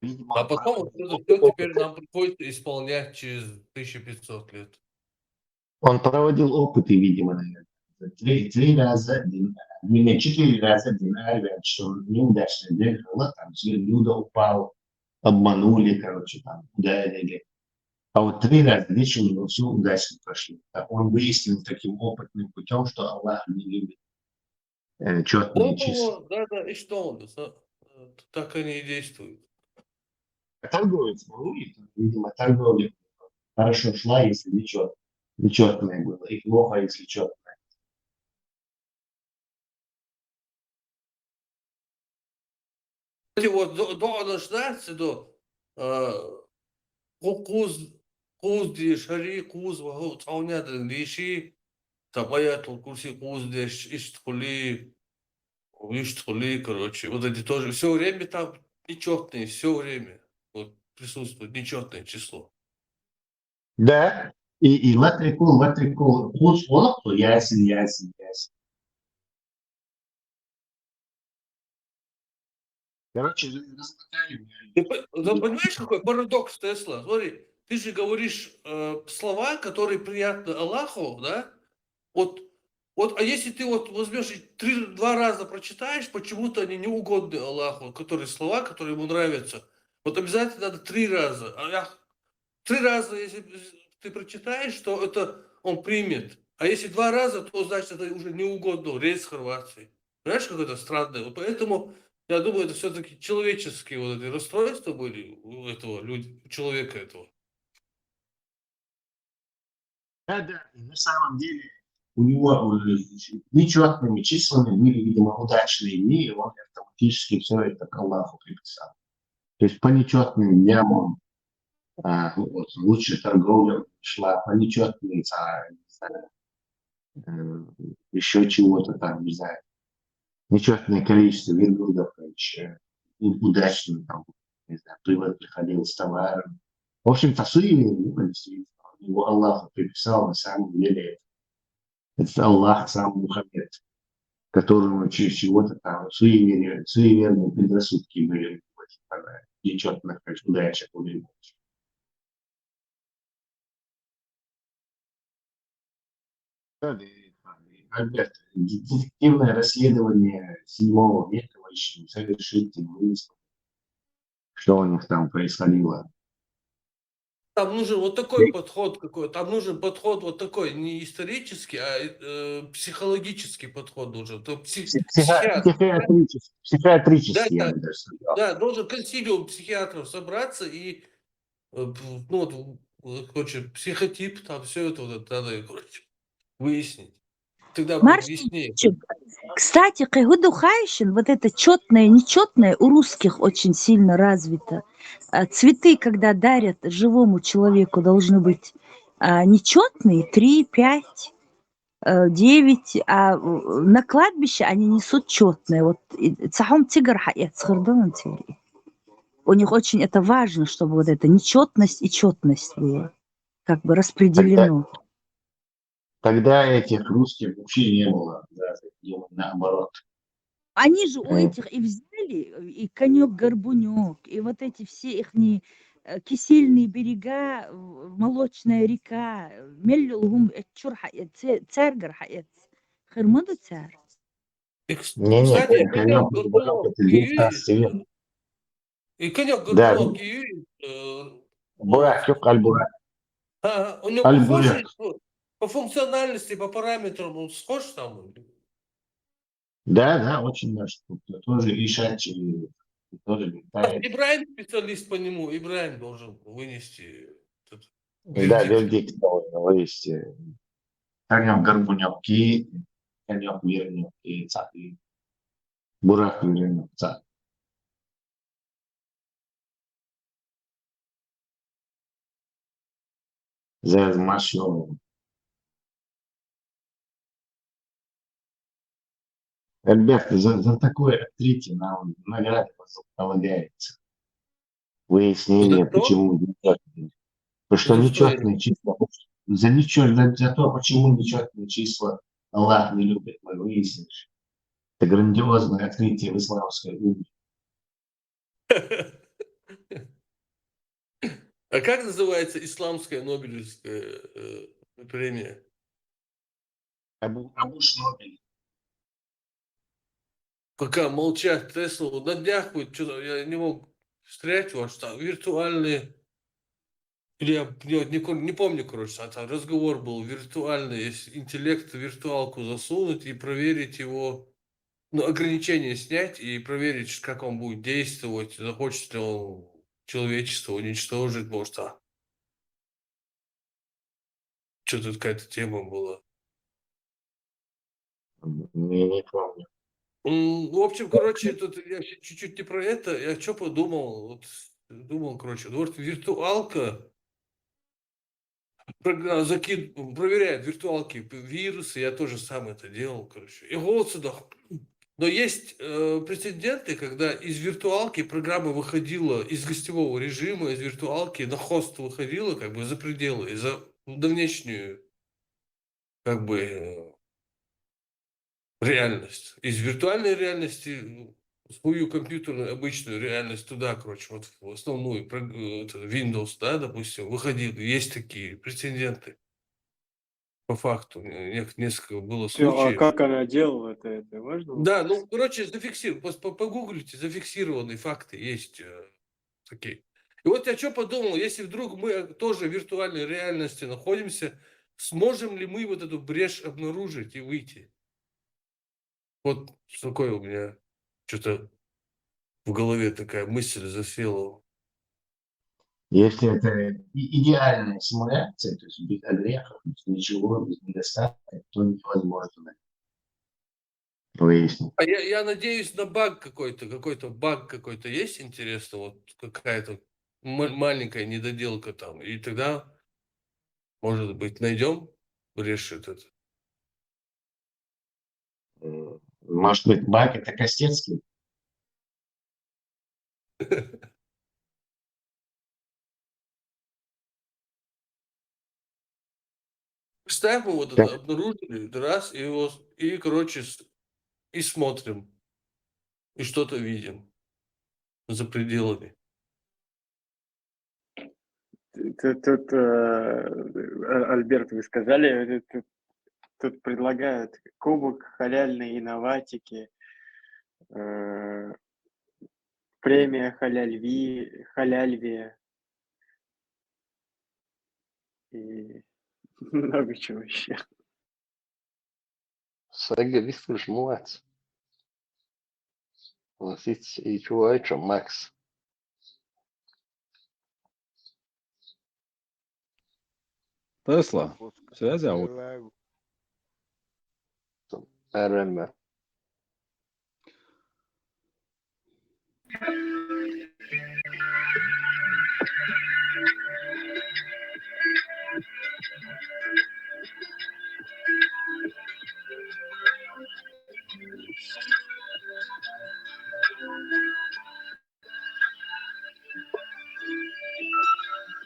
Видимо, А он потом вот проводил это все опыт. Теперь нам приходится исполнять через тысяча пятьсот лет. Он проводил опыты, видимо, наверное. Три, три раза, дин- не, четыре раза динар, что неудачный день, вот там, блюдо упал, обманули, короче, там, ударили. А вот три раза, видишь, у него все удачно прошло. Так он выяснил таким опытным путем, что Аллах не любит э, четные числа. Да, да, и что он? Так они и действуют. Торговец был, и, видимо, торговля хорошо шла, если нечет, нечетное было, и плохо, если четное. Кстати, вот до, до, до, знаете, до, э, ку- куз, куз диш, хари куз, ваху, цауня диш, там аятул курси куз диш, иштхули, иштхули, короче, вот эти тоже, все время там нечетные, все время вот присутствует нечетное число. Да, и, и латрикул, латрикул, куз, олак, ясин, ясин, ясин. Короче, размотали меня. Ты по- ты понимаешь, какой парадокс, Тесла? Смотри, ты же говоришь э, слова, которые приятны Аллаху, да? Вот, вот, а если ты вот возьмешь и три, два раза прочитаешь, почему-то они не угодны Аллаху, которые слова, которые ему нравятся. Вот обязательно надо три раза. А я, три раза, если ты прочитаешь, то это он примет. А если два раза, то значит это уже не угодно, рейс Хорватии. Понимаешь, как это странно? Вот поэтому я думаю, это все-таки человеческие вот эти расстройства были у этого люди, у человека этого. Да, да, и на самом деле у него э, нечетными числами были, видимо, удачные дни, и он автоматически все это к Аллаху приписал. То есть по нечетным дням он а, вот, лучше торговля шла, по нечетным, а, не знаю, э, еще чего-то там, не знаю, нечетное количество верблюдов, короче, у- удачно там, не знаю, привод приходил с товаром. В общем-то, суеверие, ну, действительно, его Аллаху приписал, на самом деле это, это Аллах сам Мухаммед. которому чего-то там суеверия, суеверные предрассудки были, нечётно, как удача, Альберт, детективное расследование седьмого века очень совершительно выяснило, что у них там происходило. Там нужен вот такой подход какой. Там нужен подход вот такой, не исторический, а э, психологический подход должен. То псих... Психиатрический, психиатрический, я бы даже сказал. Да, должен консилиум психиатров собраться и э, ну вот, короче, психотип, там все это вот надо, короче, выяснить. Тогда будет яснее. Кстати, кегуду хайшин, вот это чётное, нечётное у русских очень сильно развито. А цветы, когда дарят живому человеку, должны быть а, нечётные, три, пять, э, девять, а на кладбище они несут чётное. Вот цахом тигр хаэц хырдон. У них очень это важно, чтобы вот эта нечётность и чётность была как бы распределено. Тогда этих русских вообще не было, да, наоборот. Они же у этих и взяли, и конёк горбунёк, и вот эти все ихние э, кисельные берега, молочная река, меллюлгум чур хаэц, царгар хаэц. Хырмаду цар. Не, не, конёк горбунёк, это девятнадцатый век. И конёк горбунёк, и... Бурак, ёк, аль-бурак. Ага, у него похож по функциональности, по параметрам он схож там? Да, да, очень даже. Тоже и шачи, и тоже летает. Ибраим специалист по нему, Ибраим должен вынести. Да, вердикт должен вынести. Конёк горбунёк и конёк вернёк и цахи. Бурак вернёк цахи. Зазмашил. Альберт, за, за такое открытие нам награда полагается. Выяснение, почему нечётные. Потому что нечётные числа. За нечётные, за, за то, почему нечётные числа Аллах не любит, мы выяснили. Это грандиозное открытие в исламской умме. А как называется исламская Нобелевская э, премия? Абу, Абу Шнобель. Пока молчать, Тесла, на днях будет, что я не мог встрять вас, там виртуальные, или я не, не, не помню, короче, там разговор был виртуальный, если интеллект в виртуалку засунуть и проверить его, ну, ограничения снять и проверить, как он будет действовать, захочет ли он человечество уничтожить, может, а. Что-то какая-то тема была. Не, не помню. В общем, короче, тут я чуть-чуть не про это. Я что подумал? Вот думал, короче, вот виртуалка закид... проверяет виртуалки, вирусы, я тоже сам это делал, короче. И вот сюда. Но есть э, прецеденты, когда из виртуалки программа выходила из гостевого режима, из виртуалки на хост выходила, как бы за пределы, за на внешнюю, как бы, э, реальность. Из виртуальной реальности свою компьютерную обычную реальность туда, короче, вот в основную, э, Windows, да, допустим, выходил. Есть такие прецеденты. По факту, несколько было случаев. А как она делала это, это можно? Да, ну, короче, зафиксировано. Погуглите, зафиксированные факты есть. Окей. И вот я что подумал, если вдруг мы тоже в виртуальной реальности находимся, сможем ли мы вот эту брешь обнаружить и выйти? Вот такое у меня что-то в голове такая мысль засела. Если это идеальная симуляция, то есть без огрехов, без ничего, без недостатков, то невозможно выяснить. А я, я надеюсь на баг какой-то, какой-то баг какой-то есть, интересно, вот какая-то маленькая недоделка там, и тогда, может быть, найдем, решит это. Может быть, баг это Костецкий? Представь, мы вот это обнаружили, раз, и его, и, короче, и смотрим, и что-то видим за пределами. Тут, тут, э, А-, Альберт, вы сказали, э, тут, тут предлагают кубок халяльной инноватики, э, премия халяльви, халяльвия и много чего еще. Сайга вистуш муац. Ласиц и чуайчо Макс. Tesla, связь а вот. Эренме.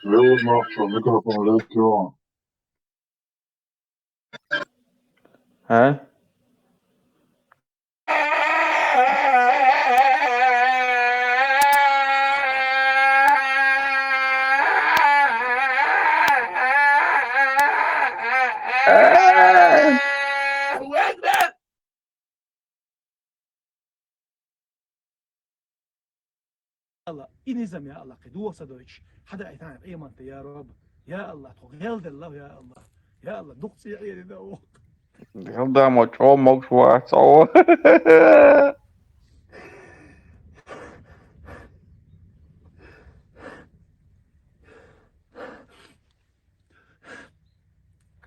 Jõudnud su mikrofon leidki on. Hä? Алла, и низам, я Алла, къе дугьа са дойчӀ, гьада айтан къематда, я Раб. Я Алла, тхо гъелдел лав, я Алла. Я Алла, дукъ цӀийи гӀерина вахт. Гъелдама чӀо могуш вац, о.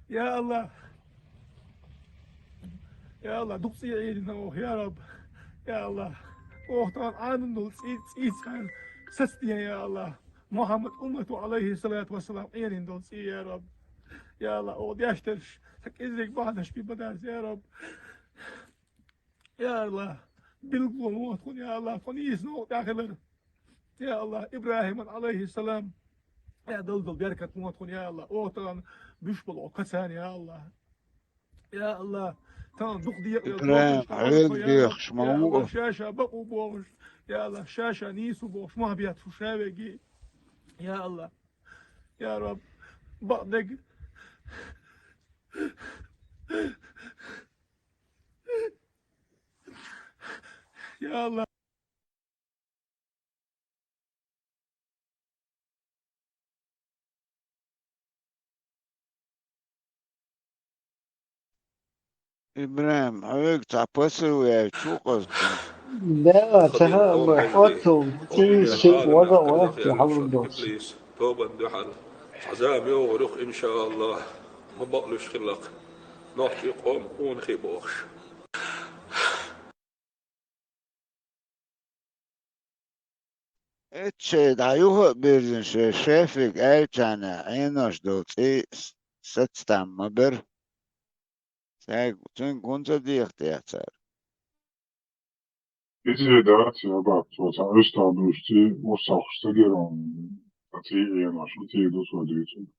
Я Алла. Я Алла, дукъ цӀийи гӀерина вахт, я Раб. Я Алла. Вахтан анун дол цӀи, цӀи цӀан сацдиен, я Алла. Мухаммад уммату, алайхи салату ва салам, гӀерин дол цӀи, я Раб. Я Алла, о дяштерш, са кӀезиг багьанаш би бадарс, я Раб. Я Алла, билгу вахт хун, я Алла, хун ийс нух тӀахилар. Я Алла, Ибрагьиман, алайхи салам, я далдал беркат муат хун, я Алла, о тагъан буьш болу кацан, я Алла. Я Алла, тан дукъ дия, я Ибрагьим, Алла, хьуьлдиях, шма я Алла, у. Шаша бакъу богъуш, я Алла, шаша нийсу богъуш, махбият шу шавеги. Я Алла, я Раб, бакъдег. Я Алла. Ибрагьим, хьоьга цхьа пасув яьй, чу къаза. Да, ца хьа, ма хӀоту, цӀийс ши вага вахти хьалурдос. Тобан дуьхьал. Хьазам йогӀур юха, иншааллахӀ, ма бакълуьйш хилла-кх. Нохчий къоман къонахий бохуш. Эццахь дӀа юха а бирзина шен шефиг аьллачарна Ӏенош долу цӀий сацтам ма бара. Цаьрга цуьнга хӀунда ца дехатехьа цара? Иза дац, я бакъ, цо цхьа уьстагӀ дуьйцу цӀий, уьстагӀ ца гира, ткъа цӀий Ӏенош, цӀий ду цо дуьйцург.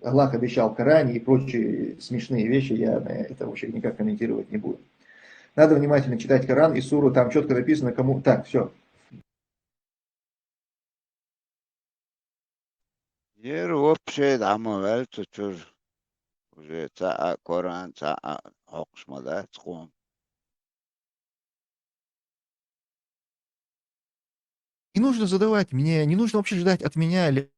Аллах обещал в Коране и прочие смешные вещи, я на это вообще никак комментировать не буду. Надо внимательно читать Коран и суру, там четко написано, кому... Так, все. Ер вообще дӀа ма ваьлла цу чуьра. Уже цхьа а Коран, цхьа а хьокхуш ма дац кхунна. Не нужно задавать мне, не нужно вообще ждать от меня, ли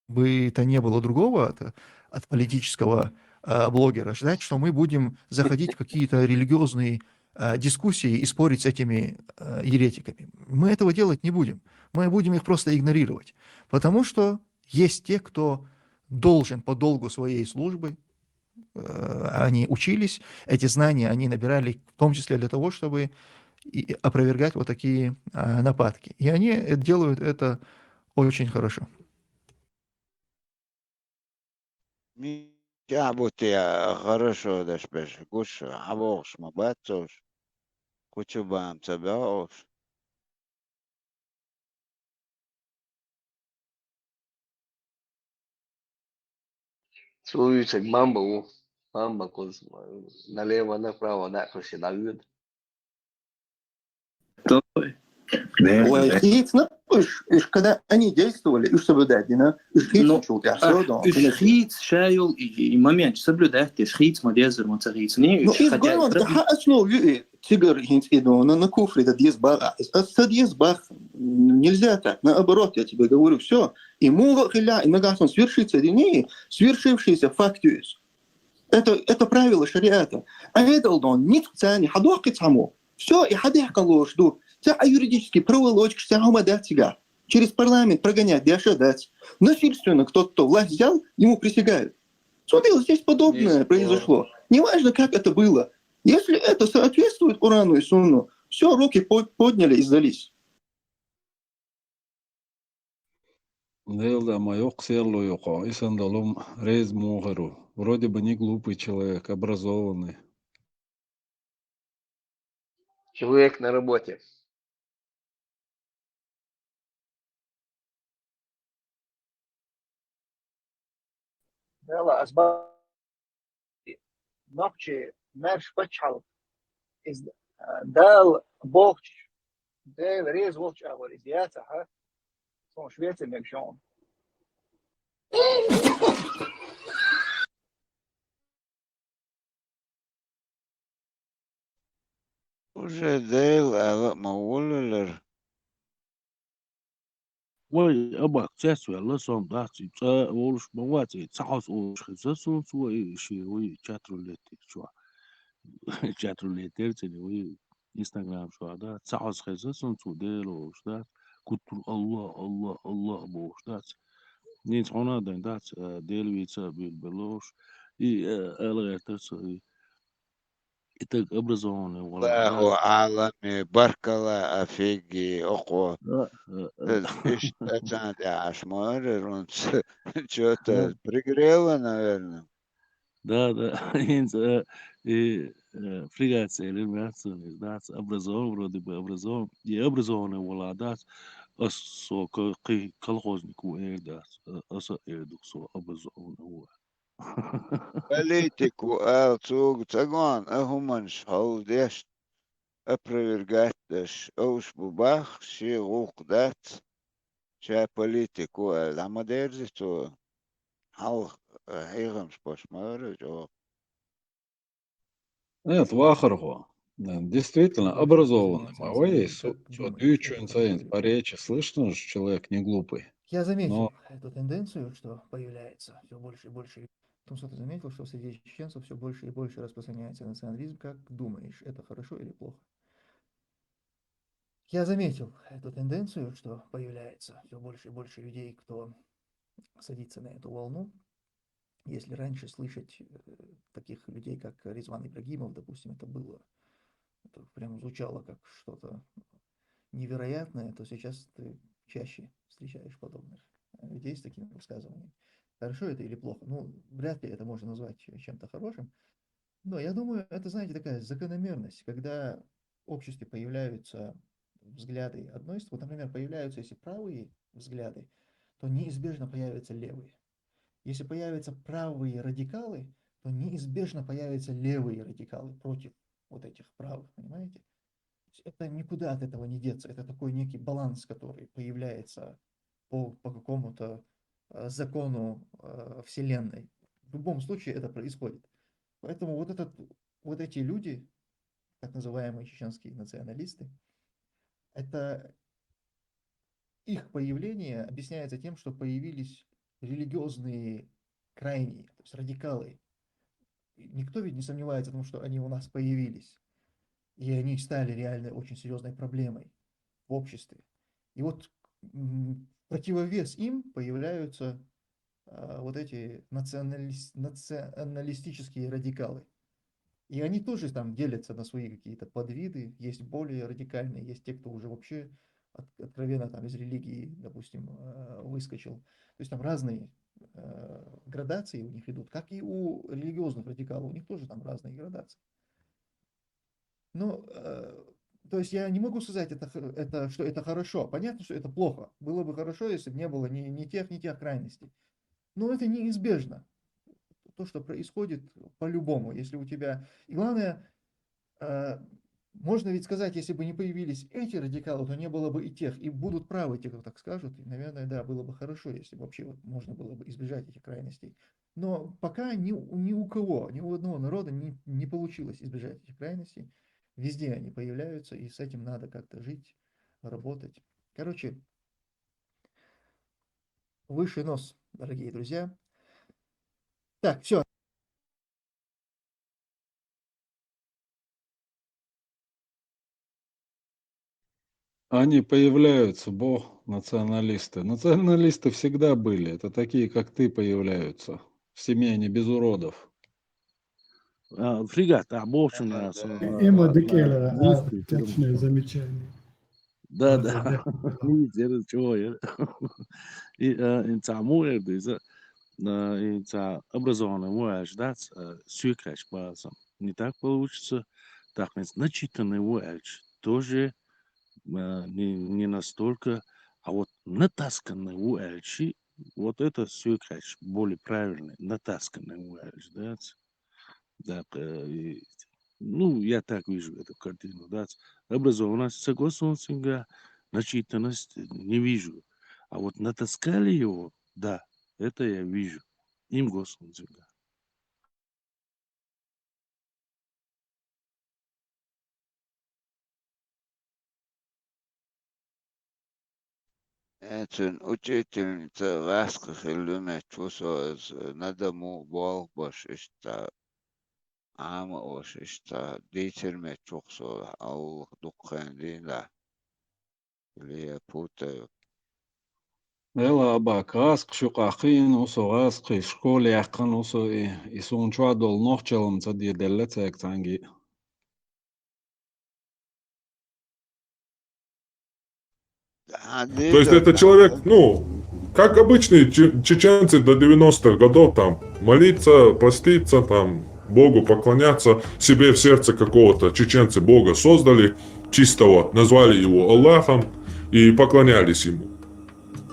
бы это не было другого, от, от политического а, блогера, ждать, что мы будем заходить в какие-то религиозные а, дискуссии и спорить с этими а, еретиками. Мы этого делать не будем. Мы будем их просто игнорировать. Потому что есть те, кто должен по долгу своей службы, э, они учились, эти знания они набирали в том числе для того, чтобы и опровергать вот такие а, нападки. И они э, делают это очень хорошо. Мичахь бу те хорошо деш берш, гуш, хьан бохуш ма бац цо уьш? кучу бам ца бегӀ ош. Цо вуьйцург бамба ву. Бамба кхуза налево, направо, дӀакхуьссина дӀавоьду. Ой, хийцна, уж, уж когда они действовали, уж соблюдать дина, уж хийцначул тӀехь, всё, да, уж конечно. Хийца ша йолу и, и момент соблюдать деш, хийца ма дезара ма ца хийцний, ну, уж изгоем, хотя это хьан основа ю и цигара хӀинца и дона, на куфре да деза бахьа. Ас ца деза бахьа, нельзя так, наоборот, я тебе говорю, всё. И муха а хилла, и нагахь санна свершится дини, свершившийся факт ю иза. Это, это правило шариата. Айдал дон, ницкъ царни хьадоккхи цхьаммо. Всё, и хьадехкан лоруш ду. Ца а юридически проволочка, ца хӀума дац цигахь. Через парламент прогонять деш а дац. Насильственно кто-то власть взял, ему присягают. Цо дела здесь подобное произошло. Неважно, как это было. Если это соответствует Корану и Сунну, всё, руки по-, подняли и сдались. Делда ма йоккха серло ю кхо, и сан долу реза мухару. Вроде бы не глупый человек, образованный. Человек на работе. Дала ас ба-, нохчий маьрша пачхьалкх. Иза, а, Дала бохучу, Дела реза волчу агӀор иза яцахьа, суна швеца мегаш хьуна. Уже Дела ала а ма волалара. Вай, абак цецваьлла, сон дац, и цӀа а волуш ма вац, и ца хьоса олуш хеза, суна цо, и шен вуй чатрулеттиг чохь. Чатрулеттер цӀе вуй, Instagram чохь, да, ца хьоса хеза, суна цо Дела олуш, да, куттур Аллах, Аллах, Аллах бохуш, дац. Ница хьуна а дайн, дац, а, Дела вийца а билбеллуш. И, а, ала гӀертар цо, и. И таг образованный вала. Аллаху аълами, баркалла, офигеть, окхо. Иштта царна тӀехь Ӏаш ма вара, рунца чё-то пригрело, наверное. Да, да, хӀинца, э, и, э, фригация или мягцуни, дац, образован, вроде бы образован, и образованный вала, дац, ас со ка-, кхи-, колхозник ву эр, дац, э, аса эр ду со образованный ву. Политику ала цуьнга ца гоьна, а хӀуманаш хьалдеш, опровергать деш, овш бу бах, шен гӀуллакх дац, ша политику ала, дӀа ма дерзи цо, хьалха, э, хьехамаш беш ма вара чӀогӀа. Нет, вахархо. Действительно, образованный. Ма вай, су-, цо дуьйцучун ца йинца по речи слышно, что человек не глупый. Я заметил эту тенденцию, что появляется все больше и больше. Тумсо, ты заметил, что среди чеченцев все больше и больше распространяется национализм. Как думаешь, это хорошо или плохо? Я заметил эту тенденцию, что появляется все больше и больше людей, кто садится на эту волну. Если раньше слышать, э, таких людей, как Ризван Ибрагимов, допустим, это было, это прям звучало как что-то невероятное, то сейчас ты чаще встречаешь подобных, э, людей с такими высказываниями. Хорошо это или плохо? Ну, вряд ли это можно назвать чем-то хорошим. Но я думаю, это, знаете, такая закономерность, когда в обществе появляются взгляды одной, вот, например, появляются, если правые взгляды, то неизбежно появятся левые. Если появятся правые радикалы, то неизбежно появятся левые радикалы против вот этих правых, понимаете? То есть это никуда от этого не деться. Это такой некий баланс, который появляется по, по какому-то, э, закону, э, Вселенной. В любом случае это происходит. Поэтому вот этот, вот эти люди, так называемые чеченские националисты, это их появление объясняется тем, что появились религиозные крайние, то есть радикалы. И никто ведь не сомневается в том, что они у нас появились, и они стали реальной очень серьёзной проблемой в обществе. И вот, м, в противовес им появляются, а, вот эти националис-, националистические радикалы. И они тоже там делятся на свои какие-то подвиды. Есть более радикальные, есть те, кто уже вообще от-, откровенно там из религии, допустим, э, выскочил. То есть там разные, э, градации у них идут, как и у религиозных радикалов, у них тоже там разные градации. Но, э, То есть я не могу сказать, это, хо- это, что это хорошо. Понятно, что это плохо. Было бы хорошо, если бы не было ни, ни тех, ни тех крайностей. Но это неизбежно. То, что происходит по-любому, если у тебя... И главное, э, можно ведь сказать, если бы не появились эти радикалы, то не было бы и тех. И будут правы те, кто так скажут. И, наверное, да, было бы хорошо, если бы вообще вот можно было бы избежать этих крайностей. Но пока ни, у- ни у кого, ни у одного народа не, не получилось избежать этих крайностей. Везде они появляются, и с этим надо как-то жить, работать. Короче, выше нос, дорогие друзья. Так, все. Они появляются, бо, националисты. Националисты всегда были. Это такие, как ты, появляются. В семье они без уродов. А, Фрегат, а, в общем, а, с- а, Има а, дикелера, а, лист, точное замечание. Да, Да, да. да. Видите, это чего я? И, а, и ца му эрдиза, а, и ца образованный му дац, а, сюкач базам. Не так получится. Так, значит, начитанный му тоже, а, не, не настолько, а вот натасканный му, вот это сюкач более правильный, натасканный му, да? Да, э, и, ну, я так вижу эту картину, да. Образованность, согласен с ним, начитанность не вижу. А вот натаскали его, да, это я вижу. Им государство. Эцун учительница васкы хиллюме чусоз надаму болбаш ишта, ама ош ишта, дичерме чухсо аллах дукхен дина. Или я путаю. Эла аба каск шука хин усо гаск школе якын усо и и сунчуа дол нохчалым ца дие делле цек цанги. А, То есть это человек, ну, как обычные че- чеченцы до девяностых годов, там, молиться, поститься, там, Богу поклоняться, себе в сердце какого-то чеченцы Бога создали, чистого, назвали его Аллахом и поклонялись ему.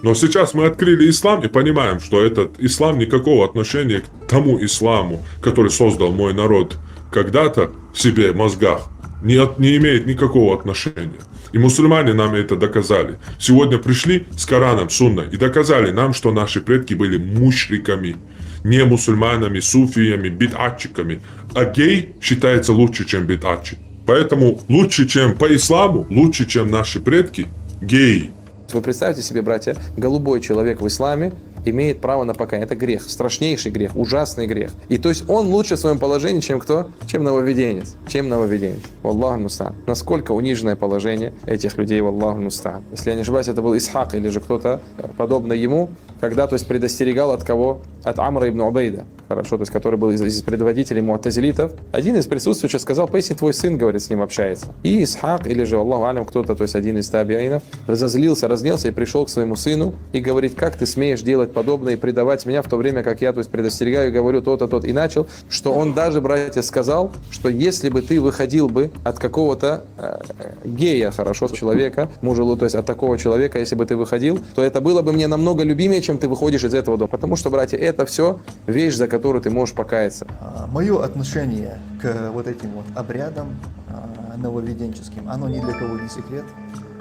Но сейчас мы открыли ислам и понимаем, что этот ислам никакого отношения к тому исламу, который создал мой народ когда-то в себе, в мозгах, не, от- не имеет никакого отношения. И мусульмане нам это доказали. Сегодня пришли с Кораном, Сунной и доказали нам, что наши предки были мушриками, не мусульманами, суфиями, бидатчиками. А гей считается лучше, чем бидатчик. Поэтому лучше, чем по исламу, лучше, чем наши предки, геи. Вы представьте себе, братья, голубой человек в исламе имеет право на покаяние. Это грех, страшнейший грех, ужасный грех. И то есть он лучше в своем положении, чем кто? Чем нововведенец. Чем нововведенец. Валлаху мустаан. Насколько униженное положение этих людей, валлаху мустаан. Если я не ошибаюсь, это был Исхак или же кто-то э, подобный ему, когда, то есть, предостерегал от кого? От Амра ибн Убейда. Хорошо, то есть, который был из, из предводителей муатазилитов. Один из присутствующих сказал: «Поистине твой сын, говорит, с ним общается». И Исхак, или же, Аллаху алям, кто-то, то есть один из табиинов, разозлился, разнелся и пришел к своему сыну и говорит: «Как ты смеешь делать подобное и предавать меня, в то время как я, то есть, предостерегаю и говорю то-то, тот». И начал, что он даже, братья, сказал, что если бы ты выходил бы от какого-то э, гея, хорошо, человека, мужа, то есть от такого человека, если бы ты выходил, то это было бы мне намного любимее, чем ты выходишь из этого дома. Потому что, братья, это все вещь, за которую ты можешь покаяться. Мое отношение к вот этим вот обрядам а, нововведенческим, оно ни для кого не секрет.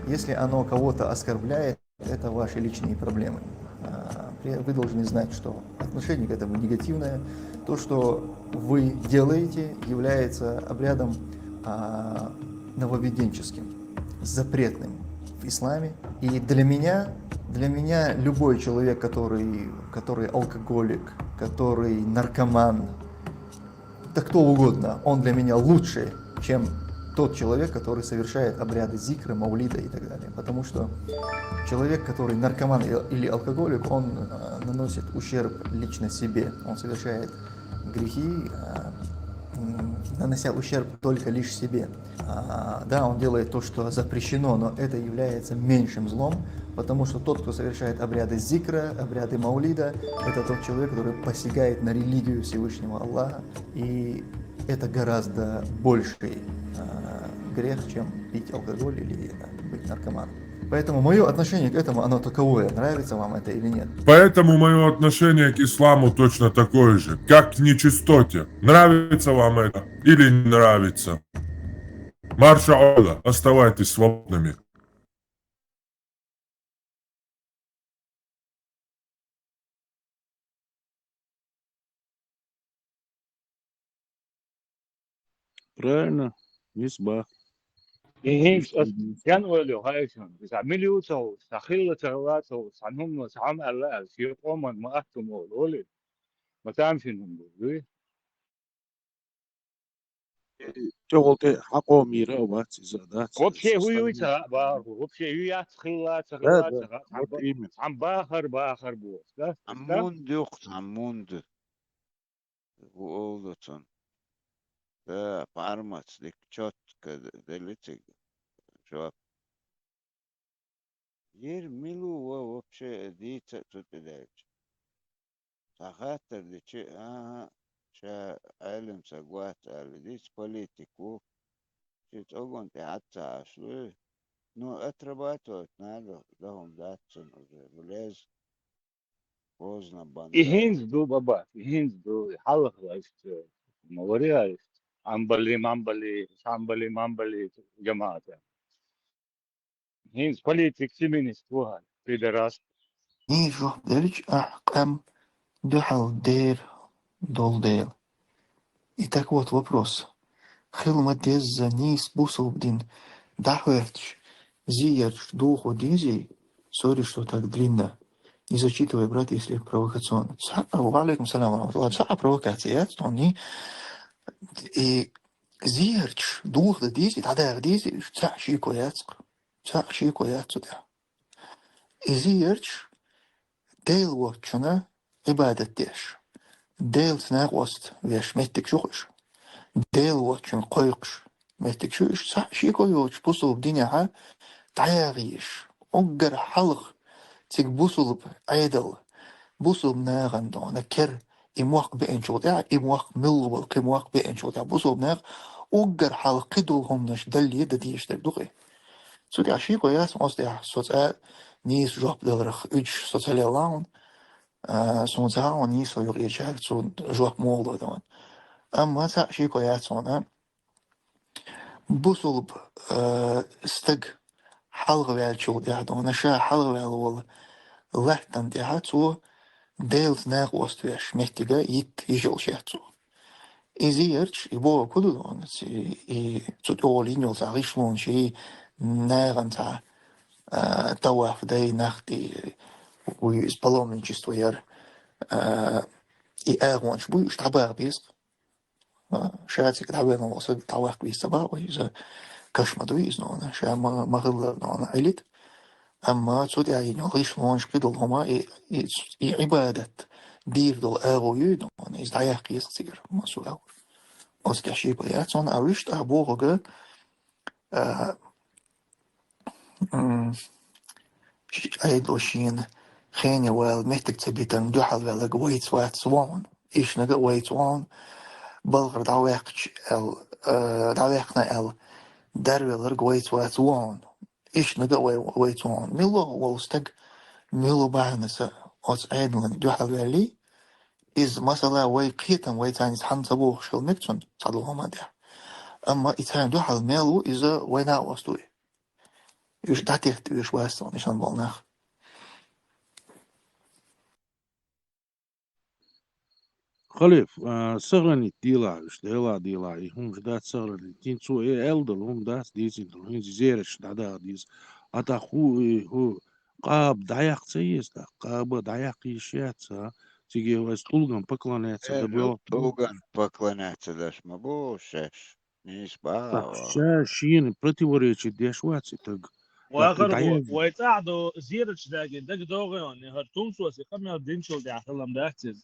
Если оно кого-то оскорбляет, это ваши личные проблемы. А, при- Вы должны знать, что отношение к этому негативное. То, что вы делаете, является обрядом а, нововведенческим, запретным в исламе. И для меня, для меня любой человек, который, который алкоголик, который наркоман, да кто угодно, он для меня лучше, чем тот человек, который совершает обряды зикра, маулида и так далее. Потому что человек, который наркоман и- или алкоголик, он э, наносит ущерб лично себе. Он совершает грехи, э, м, нанося ущерб только лишь себе. А, Да, он делает то, что запрещено, но это является меньшим злом, потому что тот, кто совершает обряды зикра, обряды маулида, это тот человек, который посягает на религию Всевышнего Аллаха, и это гораздо больший, а, грех, чем пить алкоголь или э, быть наркоманом. Поэтому мое отношение к этому, оно таковое, нравится вам это или нет. Поэтому мое отношение к исламу точно такое же, как к нечистоте. Нравится вам это или не нравится. Марша Алла, оставайтесь свободными. Правильно, мисбах. Ин хӀинца ас ян ойла йо, хай шун. Ца милиу ца хӀу, ца хилла ца хилла ца хӀу, ца нумна ца хӀама аьлла аьлла, шен къоман ма атта ма олу, олий. Ма царна шин хӀума ду, дуй? ЧӀогӀал тӀе хьан къомера а вац иза, дац. Вообще хӀу юй ца хаьа бахархо, вообще юй яц хилла ца хилла ца хаьа. Цхьан бахар бахар бу, да? Цхьан мунда юккъу, цхьан мунда. ХӀу олу цунна. Да, пармац дика чётко делли цига жоп. Ера мила ву ва вообще дийца а цу тӀе даьлча? Цхьа хаттар дичи, аха, ша Ӏелам саг вац аьлла, диц политик ву. Ши цӀоган тӀе хьацца Ӏаш луй. Ну, отрабатывать надо, да хӀума дац цунна уже, влез. Поздно, банда. И хӀинца ду, баба, и хӀинца ду, и хьалха иштта, ма вари а иштта. Амбали, мамбали, шамбали, мамбали, жамаата. ХӀинца политик циминистка ву хьан, пидорас. Ний жоп делча, ахь къам дуьхьал дер долу дела. И так вот вопрос. Хила ма дезза нийса бусулба дин дӀахӀоьттуш, зиярташ духу дезий, сори, что так длинно. Не зачитывай, брат, если провокационно. Ца-, ва алейкум салам ва рахматуллах. Ца а провокация яц, но не. И зиярташ духу дан дезий, дӀадаха дезий, ца а шеко яц. Ца а шеко яц цу тӀехь. И зиярташ Дела воцчунна Ӏибадат деш, Делаца накъост веш меттигаш ю-кх уьш. Дела воцчунна кхойкхуш меттигаш ю уьш. Цхьаъ шеко йоцуш бусулба динехьа дӀаяхъеш, уггар хьалха цига бусулба Ӏедал, бусулба нахана дона кер, и мохк беанчул тӀаьхьа, и мохк милла вала, кхин мохк беанчул тӀаьхьа бусулба нах уггар хьалха кхидолу хӀуманаш далле дан дезаш дерг ду-кх и. Цу тӀехь шеко яц, оцу тӀехь со цкъа нийса жоп даларх уьдуш со ца лелла хьуна, а, суна ца хаьа нийса юкъечаьрга цу жоп муха ло дона. Амма цхьаъ шеко яц хьуна, бусулба, а, стаг хьалха ваьллачул тӀаьхьа дона, ша хьалха ваьлла волу латтана тӀаьхьа цо Делаца накъост веш меттига йитта йиш йолуш яц цо. И зиярташ, и бохург хӀун ду дона, и, и цу тӀехула йина йолу цхьа гӀишлонаш, и нахана цхьа, а, таваф дай нах тӀе, вуй иза паломничество яра, а, и агӀонаш буй, уьш дӀабаха беза-кх. А, ша цига дӀавелла волу стаг дӀаваккха веза ца боху, иза каш ма дуй иза нона, ша ма, ма хилла нона Ӏилита. Амма цу тӀехь йина йолу гӀишлонаш кхидолу хӀума, и, и, и Ӏибадат дийр долу агӀо юй нона, иза дӀаяккха еза-кх цигара, массо агӀор. Оцу тӀехь шеко яц хьуна, а вуьш тӀехь бохург, а, м, ши-, Ӏедало шена хене вала меттиг ца битарна дуьхьал ваьлларг вайца вац вон. Ишнага а вайца вон, балхара дӀаваьккхича аьлла, а, дӀаваьккхина аьлла, дарвелларг вайца вац вон. Ишнага а вай, вайца вон. Милла а волу стаг, милла бахьанаса оцу Ӏедална дуьхьал ваьллий, иза, масала, вай кхетам, вай царна иза хьанна ца бохуш хила мега цунна цхьадолу хӀуманна тӀехь. Амма и царна дуьхьал мел ву, иза вай накъост вуй. Уьш дӀатетта оьшуш вац цунна, ишан болу нах. Халиф, а, сохранить делахь уьш, делахь, делахь, и хӀумаш дац сохранить. ХӀинца цо э аьлла долу хӀума дац дийцина долу, хӀинца зераш дӀадаха деза. А тӀаккха хӀу, и хӀу, къаба дӀаяккха ца еза тӀаккха, къаба дӀаяккха йиш яц, а? Цига вайца тӀулган поклоняться дан боьлху. ТӀулган поклоняться даш ма бу шаьш. Нийса бахьа. ТӀаккха ша шена противоречить деш вац и таг. Вахар ву, вай цӀахь до зерачу дагина дага догӀу йонна, хӀара тумсосе къамел динчул тӀехь хилам дац иза.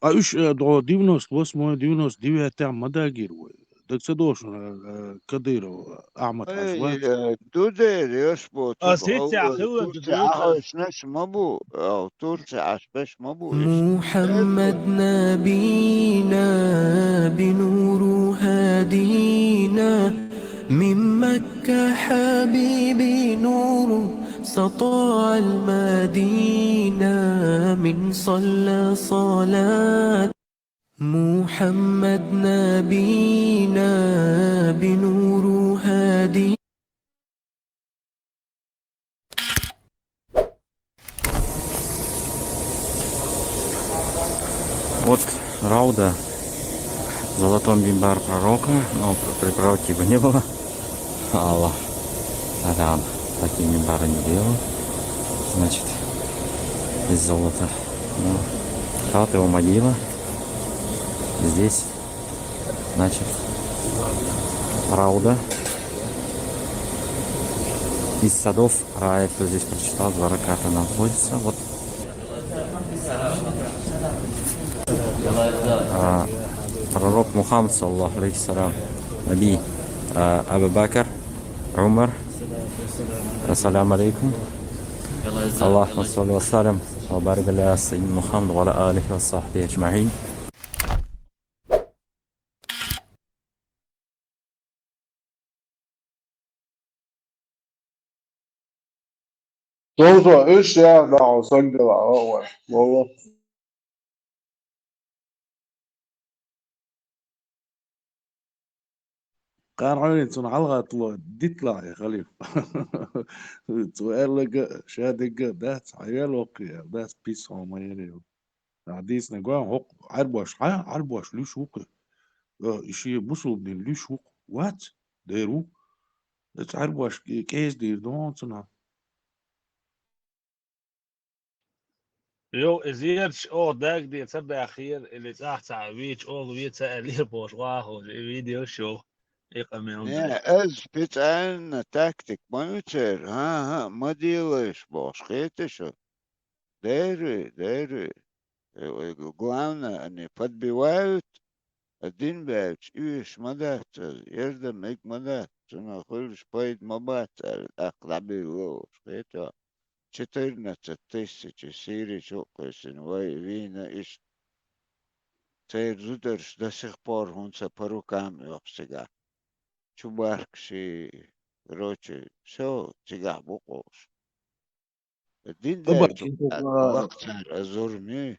А уьш, э, до девяносто восьмой, девяносто девятый ма дагийра вай. Дага ца догӀу шуна, э, Кадыров Ахьмад Хьажа вац? Ай, э, ду дера, еш бу, ас хӀинца хилла Турция ду Ӏахоьшнаш ма бу, ау, Турция Ӏаш беш ма бу иш. محمد نبينا بنور هادينا حبيبي نور سطاع المدينة من صلى صلاة محمد نبينا بنور هادي. Вот Рауда, золотой минбар пророка, но при пророке его не было. Аллах. А там такие минбары не делал. Значит, из золота. Ну, вот его могила. Здесь, значит, Рауда. Из садов рая, кто здесь прочитал, два раката находится. Вот. А, пророк Мухаммад, саллаллаху алейхи салям, Наби, а, Абу Бакр, Умар, ассаламу алейкум. اللهم صل وسلم وبارك على سيدنا محمد وعلى آله وصحبه أجمعين. Зовзо, уьш яхь дахьа сангала а вай. Валла. Къаргьарин цунна хьалгӀатало дитлахь, я халиф. Цу аьллага, шадагга дац, хьайвел воккхи, дац, пис хьо ма яри. Хьадисна гон хӀокху Ӏарбош, хьа, Ӏарбош луьш ву кху. Э, и шен бусулба дин луьш ву кху. Вац, дер ву. Эца Ӏарбош кӀе-, кӀеза дийр ду хьуна цунах. Йо, и зерча оха дагде ца баьхера, или цӀахь ца вийча оха ве ца аьллера бохуш, вахуш, и видео шо, и къамел Не, дара. Аз специально тактик ма ю церан, хӀан-хӀа, ма делайша бохуш, кхета шу. Дери, дери. Э, э, главное, они подбивают, а дин баьлча оьшуш ма дац аса, ярдан мег ма дац, цунах хуьлуш пайда ма бац аьлла, тӀаккха дӀабилла уьш, кхета. Четырнадцать тысяч Сири чу а кхуьссина, вай вийна иштта. Церан зударш до сих пор хӀунца по рукам оьху цигахь. Чубаркаш и, короче, всё, цигахь бу къуш. Дин Абахкин даьлча, тӀаккха баккха цара а зурма ю.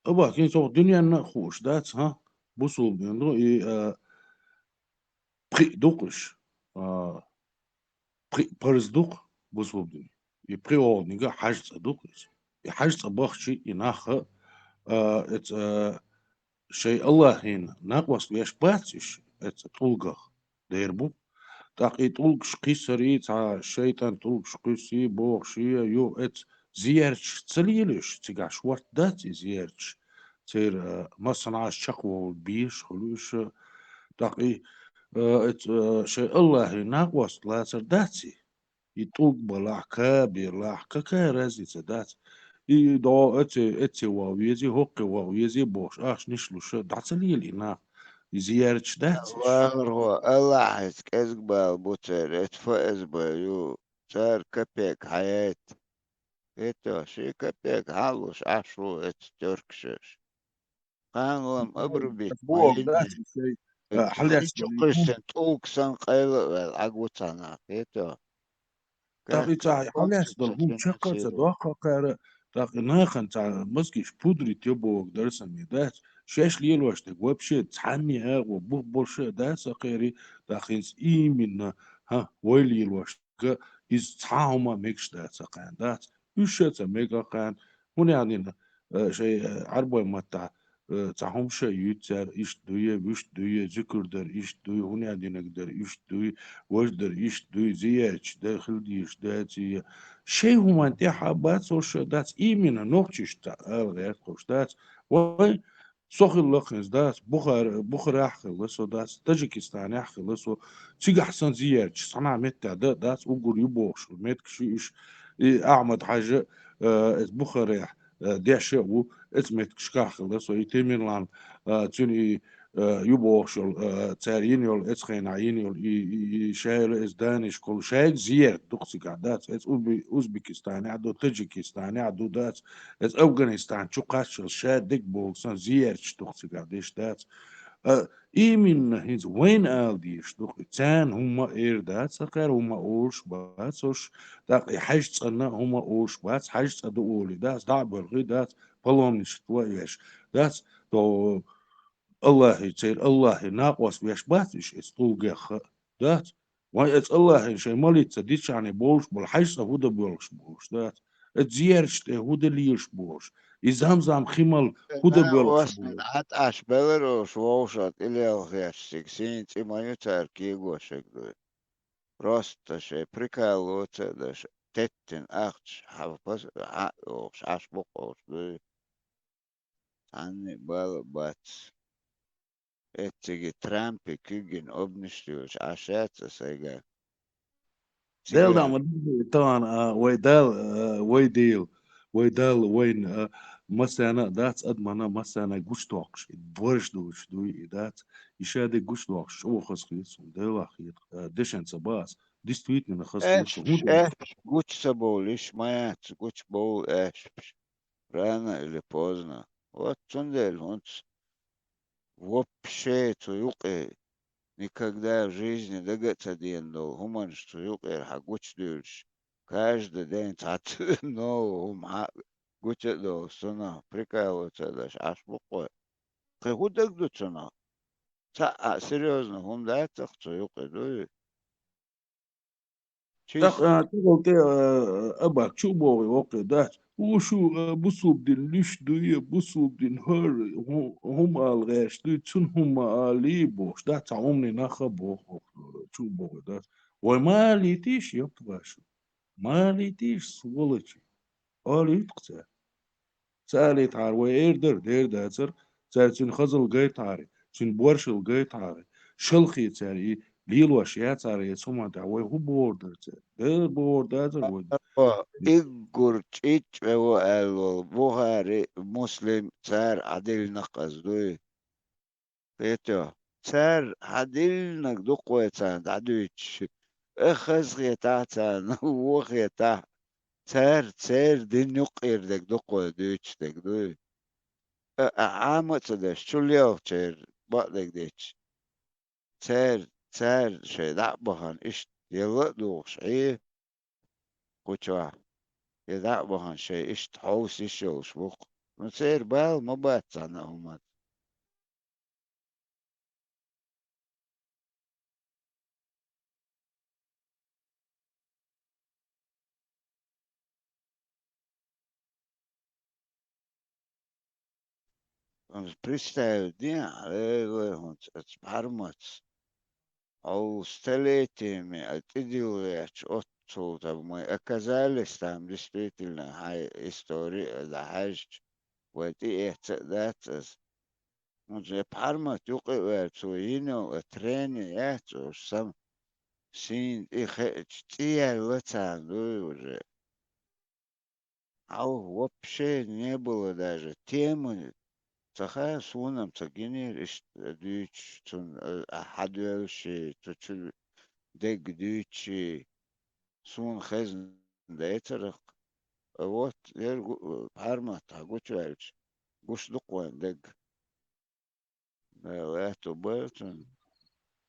Абахкин цо дуьненна а хууш дац, хӀа? Бусулба дин ду, и, а, пхиъ ду-кх уьш. А, пхиъ парз ду-кх бусулба дин. И пхиъогӀунига хьаьж цӀа ду-кх иза. И хьаьж цӀа бахчи, и нах а, а, эца, а, шайн Аллахьина накъост веш бац уьш, эца тӀулгах. Дер бу. ТӀаккха и тӀулгаш кхиссарий, цхьа шайтӀан тӀулгаш кхуьссий, бохуший, ю, эца зерчаш ца лелуьш, цигахь шортта дац и зерчаш. Церан, а, массанхьа чекхволу безаш хуьлу уьш. ТӀаккха и, а, эца, а, шайн Аллахье накъост лацар дац и? И тӀулг балахь, ка белахь, какая разница дац? И до эце, эце ваха везий, хӀокхе ваха везий бохуш, ахчанаш луш, дӀа ца лела и нах? И зерчаш дац уьш? Вахархо, Аллахьаца кӀезиг бала бу церан, эца ФСБ ю, цара капек хьаяйта. ХӀетта, ши капек хьалуш, Ӏаш ву эца тёркашаш. Кхана лам обрубить ма йинна. Боху дац и шайн, а, хьалаьцна хӀинца кхуьссина тӀулг санна къайла а ваьлла, Ӏаг ву цхьа нах, хӀетта. ТӀаккха и цхьа хьалаьцна долу хӀума чекх а ца доккху кхара, тӀаккха и нахана цхьа мозгаш пудрить йо боху дара сан дац. Шаьш лелош дерг вообще цхьанне агӀо бух болуш а дац а кхерий, тӀаккха хӀинца именно, хӀа, вай лелош дерг, иза цхьа а хӀума мегаш дац а кхана, дац. Уьш а ца мега а кхана, хӀунда аьлла, э, шайн, э, Ӏарбойн маттахь, э, цхьа хӀумаш а юьйцу цара, иштта дуй, вуьшта дуй, зуькар дар иштта дуй, хӀунда динарг дар иштта дуй, важа дар иштта дуй, зиярташ дар хила дезаш даций. Шайн хӀуманна тӀаьхьа бац, хӀорш а дац, именно нохчашца ала гӀерта хӀорш дац. Вай, со хилла хӀинца дац, Бухар-, Бухарехь хилла со дац, Таджикистанехь хилла со, цигахь сан зиярташ, санна меттехь дан а дац, уггар ю бохуш, меттигаш ю уьш, и Ахьмад-Хьаьжа, э, эца Бухарехь, э, деш а ву, эца меттигашкахь хилла со, и Темирлан, э, цуьнан и, э, ю бохуш йолу, э, цара йина йолу, эца хенахь йина йолу, и, и, и шайла эца данишколу, шайга зерат ду-кх цигахь дац, эца Узбе-, Узбекистанехь ду, Таджикистанехь ду дац, эца Афганистан чу кхаччалц ша дегбоху сан зераташ ду-кх цигахь деш дац. Э, Именно хӀинца вайна ала дезаш ду-кх и. Царна хӀумма а эр дац, хӀокхара хӀумма а олуш бац уьш, тӀаккха и хьаьжцӀанна хӀумма а олуш бац, хьаьжцӀа ду олий дац, дӀа а боьлхий дац, паломничество а еш дац, то Аллахьий, церан Аллахьий накъост веш бац уьш, эца тӀулгех а дац. Вайн эца Аллахьина шайн молитва дичахьане болуш болу хьаьжцӀа хӀун дан боьлхуш болуш дац. Эца зеярташ тӀе хӀун дан лелаш болуш. И Замзам хи мала хӀун дан боьлхуш болуш. Ӏад Ӏаш белар олуш вовшах тӀелелхаеш цига сийна цӀи ма ю цара кегошаг дуй. Просто шайн прикалываться а деш, теттина ахча хьан пас-, хьан а йохуш, Ӏаш букъ олуш дуй. Цхьанна а бала а бац. Эцциге Трампе куьг йина обнаш йолуш Ӏаш яц аса сайгара. Дел даа ма дийци тахана, а, вай Дала, а, вай Дела, вай Далла вайна, а, массарна а дац, адамашна а массарна а гучудоккхуш, и борш доцуш дуй, и дац, и ша дерг гучудоккхуш, чӀогӀа хазахета суна, Делах хета, а, дешан ца бац, действительно хазахета суна. Аьшпаш, хӀунда аьшпаш гучу ца бовлуш ма яц, гучу бовлу аьшпаш. Рано или поздно. Вот цундела хӀунца вообще цу юкъе никогда в жизни дага а ца деана долу хӀуманаш цу юкъера хьан гучудуьйлуш, каждый день цхьацца новый хӀума хьан гучу а долуш, цунах прикалываться а деш Ӏаш бу-кх вай. Кхин хӀун дагадо цунах? Цхьа а серьёзно хӀума дац-кх цу юкъе, дуй? ТӀаккха, а, тӀехула тӀе, а, абак чу а богӀий воккхий дац. Хьо шу, а, бусулба дин луьш дуй, бусулба дин хӀара хӀу-, хӀума ала гӀерташ дуй, цунна хӀума ма алий бохуш дац, цхьа хӀуманийн нах а боху, а, чу а богӀий дац. Вай ма алийтийша, йоккхий ваша. Ма алийтийша, сволочи. Алийту-кх цара. Ца алийтахьара вай эр дара, дера дацара, цара цуьнан хазалла гайтахьара, цуьнан боршалла гайтахьара, шалхе цара и лелош яцахьара, я цу хӀуманна тӀехь вай хӀун бохур дара цара? Дера бохур дацара вай. О, иггур чӀичӀве во аьлла волу Бухари, Муслим, цара хьан диллинарг аса дуй? Кхетий хьо, цара хьан диллинарг ду-кх вай царна дӀадуьйцуш. Ах хазахетахь царна, вон хетахь, цара церан дин юккъера дерг ду-кх вай дуьйцуш дерг дуй? А, а, Ӏама а ца деш, чу лелхачеран бакъдерг дечу. Цара, цара шайн дӀа а бахана, иштта елла а дугӀуш Ӏе, кху чохь, я дӀа а бахана шайн иштта хьовса йиш йолуш бу-кх. Ну, церан бала ма бац цхьана а хӀуманца. Представить де, ай, вай хӀунца, оцу бӀаьрмаца. Хьо столетиями а тӀедилла гӀерташ оццул там мы оказались там, действительно, хьайн истори а дӀахьаьжча, вай тӀеэцца а дац аса. ХӀунца я бӀаьрмат юкъа а ваьлла, цо йина йолу а трени яц уьш сам-, сийна тӀе хеача, цӀе яьлла царна дуй уже. Хьо вообще не было даже темы. Ца хаьа, суна-м ца гинера иштта дуьйцуш, цунна, а, хьан доьллуший, цу чу дерг дуьйцуший, суна хезна дацара-кх. А вот, яра гу-, бӀаьрмат хьан гучуваьлча, гуш ду-кх вайн дерг. Дала аьтто бойла цунна.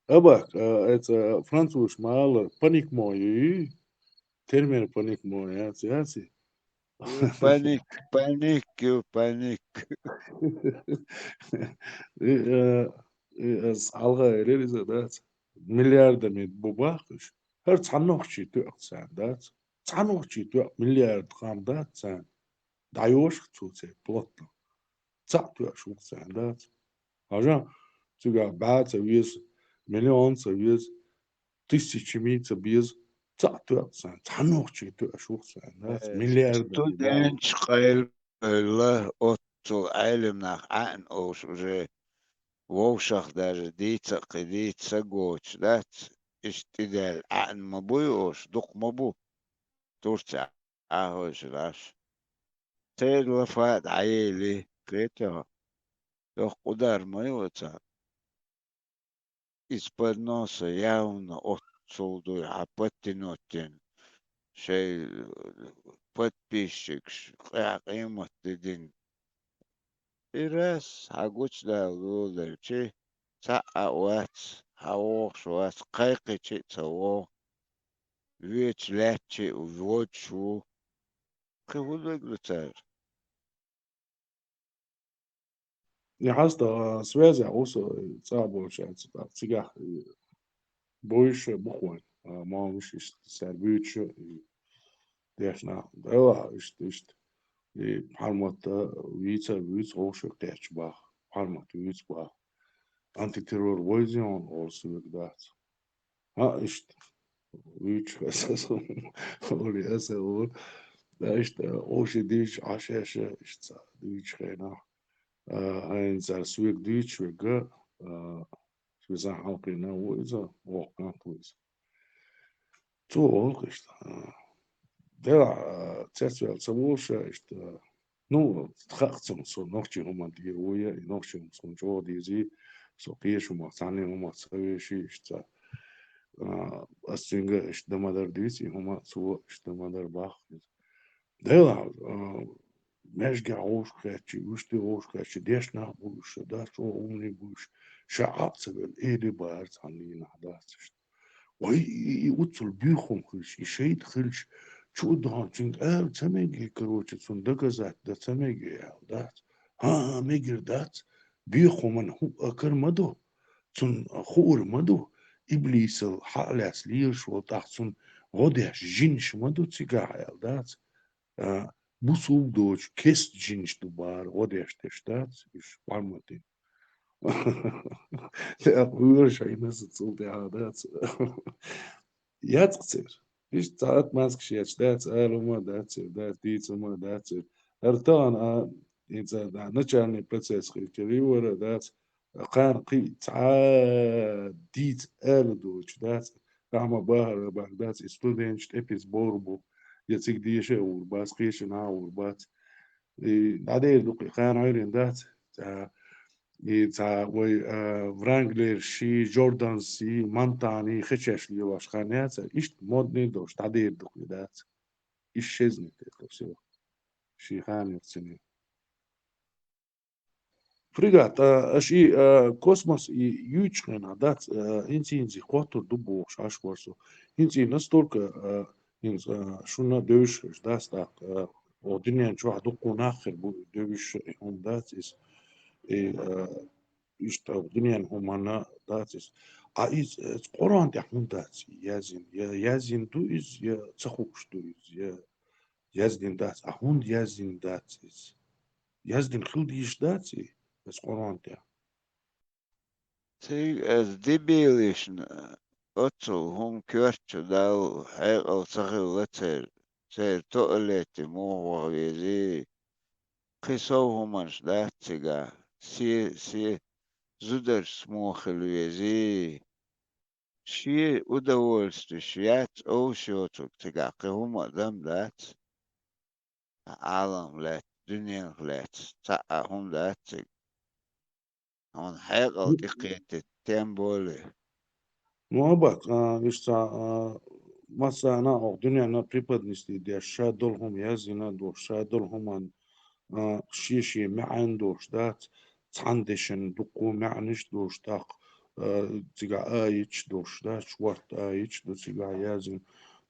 Абак, а, эца французаш ма аллара, паник мо ю, термер паник мо яц, яций? Ю паник, паник, ю паник. И, э, и, ас хьалха элира иза дац. Миллиардами бу баккхуш. ХӀара цхьа нохчий тоьа-кх царна дац. Цхьа нохчий тоьа миллиард хам дац царна. ДӀайоша-кх цо церан плотно. Цхьаъ тоьаш ву-кх царна дац. Хьажа, цигахь бӀе ца веза, миллион ца веза, тысячами ца беза, цхьаъ тоьа-кх царна, цхьа нохчий тоьаш ву-кх царна дац. Э, миллиард студенташ къайлабевлла, оццул Ӏелам нах Ӏаьна олуш уже вовшах даже дийца а кхин дийца са гойтуш дац, иштта тӀедеана Ӏаьна ма буй олуш, дукха ма бу. Турция Ӏахойшира Ӏаш. Церан лафа а дӀаели, кхетий хьо? Йоккха удар ма ю оцарна. Из-под носа явно оццул дуй, хьан подтянуть дина, шайн подписчикаш къаьхьа къемат де дина. И раз хьан гучудала луладелчи, цхьаъ а вац, хьа вогӀуш вац, кхайкхийча а ца вогӀу, веча лаьттача а водаш ву. Кхин хӀун дагадо цара? Я хьаста, а, связь а гӀо со, э, цӀа болчаьрца, тӀаккха цигахь, э, бовзуш а бу-кх вайн, а, моллаш иштта, цара буьйцуш а, и дешна, Дала, иштта, иштта, и Пхьармат, а, вийца а вуьйцу, вовшах кхетча бах, Пхьармат вуьйцу бах. Антитеррор вайзи хьуна олу соьга дац. ХӀаъ, иштта. Вуьйцуш аса со, олий аса олу. Да, иштта, оша дуьйцуш, Ӏаш аша, иштта, дуьйцучу хенахь. А, хӀинца цара соьга дуьйцуш верг, а, ши сан хьалхийна ву иза, воккха кӀант ву иза. Цо олу-кх иштта, а, делахь, а, цецваьлла ца волуш а иштта, а, ну, хаьа-кх цунна, со нохчийн хӀуманна тӀера ву я, и нохчийн хӀума суна чӀогӀа дезий, со кхечу хӀумах, цхьанне хӀумах ца веший иштта. А, ас цуьнга иштта дан ма-дарра дуьйцу и хӀума, цо иштта дан ма-дарра бах иза. Делахь, а, маьждигехь вовшах кхетча, вуьшта вовшах кхетча, дешна нах бу уьш, дац, чӀогӀа умане бу уьш, ша Ӏа а ца велла, элий бахара цхьана дийнахь, дац иштта. Вай, и, и, и уццул буьйху хӀума хилча, и шайтӀа хилча, чу а дахана, цуьнга ала ца мегий, короче, цунна доказать дан ца мегий аьлла, дац. ХӀан-хӀа, мегар дац, буьйху хӀуманна хӀуъа кара ма ду, цунна хуур ма ду, иблисал хьа а лаьцна лелаш волу, тӀаккха цунна гӀо деш жинаш ма ду цигахь аьлла, дац. А, бусулба доцу кест жинаш ду бахара гӀо деш дерш, дац, уьш Пхьарматин. ТӀаккха вуьйр шайна аса цул тӀаьхьа, дац. Яц-кх церан. Иштта цхьа отмазкаш еш дац, ала хӀума а дац церан, дац, дийца хӀума а дац церан. ХӀара тахана, а, хӀинца, да, начальный процесс хилча, вара, дац, кхарна кхин а цхьа дийца ала доцуш, дац, ахьа ма бахара бахара, дац, и студенташ тӀепица бовр бу, я цига деша а вур бац, кхечанхьа а вур бац. И дӀадер ду-кх и, кхарна Ӏуьйрина дац, цхьа, и цхьа вай, а, Wrangler-ший, Jordans-ий, Montana-ий хечеш лелош хан яц, иштта модный долуш дӀадер ду-кх и, дац. Иштта шезни тӀе, всё. Ший ханах цуьнан. Фрегат, а, аша и, а, космос и юьйцучу хенахь дац, а, хӀинца-хӀинца кхоттур ду бохуш Ӏаш вара со. ХӀинца и настолько, а, хӀинца, а, шуна девзаш хилча дац тӀаккха, а, оха дуьнен чохь дуккха нах хир бу, девзаш и хӀума дац иза. И, а, иштта дуьненан хӀуманна дац иза. Ткъа иза, иза Къуръан тӀехь хӀунда дац яздина? Я, яздина ду иза, я ца хууш ду иза, я яздина дац, а хӀунда яздина дац иза? Яздина хила дийш дац и, иза Къуръан тӀехь? Цига аса дебилишна оццул хӀума коьртачу Далла хьекъал ца хилла церан, церан туалете муха ваха везий? Кхин сов хӀуманаш дац цигахь, се, се зударшца муха хила везий? Шен удовольствиеш яц овш йоцург цигахь кхин хӀума а дан дац. Ӏалам лаьцна, дуьненах лаьцна, цхьа а хӀума дац цига. Хьуна хьекъал тӀекхетийта, тем более. Ну, абат, а, иштта, а, массарна а оха дуьненна преподнести деш, ша долу хӀума яздина а долуш, ша долу хӀуманна, а, шен-шен маьӀна долуш дац, цхьана дешан дуккха маьӀнаш долуш, тӀаккха, а, цигахь аяташ долуш дац, шорта аяташ ду цигахь яздина.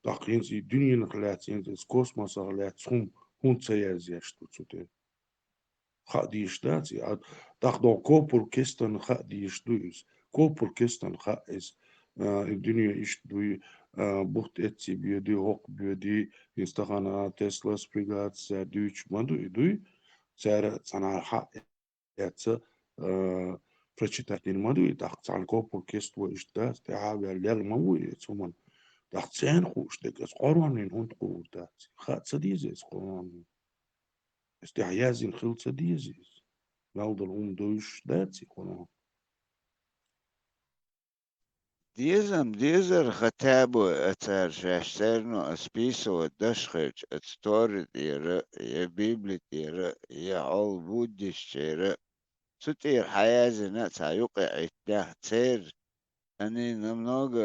ТӀаккха хӀинца и дуьненах лаьцна, хӀинца иза космосах лаьцна хӀума хӀунда ца язъеш ду цу тӀе? Хаа дийш дац и, а, тӀаккха догӀу копур кестанна хаа дийш ду иза. Копур кестанна хаа иза. А, и дуьне иштта дуй, а, бутт эцций боьдий, хӀокху боьдий, иза тахана Теслас фрегатца дуьйцуш ма ду и, дуй? Цара цхьана хаа эцна, а, прочитать дина ма ду и, тӀаккха цхьана копур кест ву иштта дац, тӀаьхьа а ваьлла лелла ма ву и цу хӀуманна. ТӀаккха царна хууш дерг, иза Къуръанна хӀунда кхуур дац? Хаа ца деза иза Къуръанна? Иза тӀехь яздина хила ца деза иза? Мел долу хӀума девзаш дац и Къуръан? Деза-м дезара хатабо а цара шаьш, церан а списывать даш хилча, оцу Тори тӀера, я Библи тӀера, я хьол буддистчера, цу тӀера хьаяздина а цхьа юкъа Ӏиттинехь, церан они намного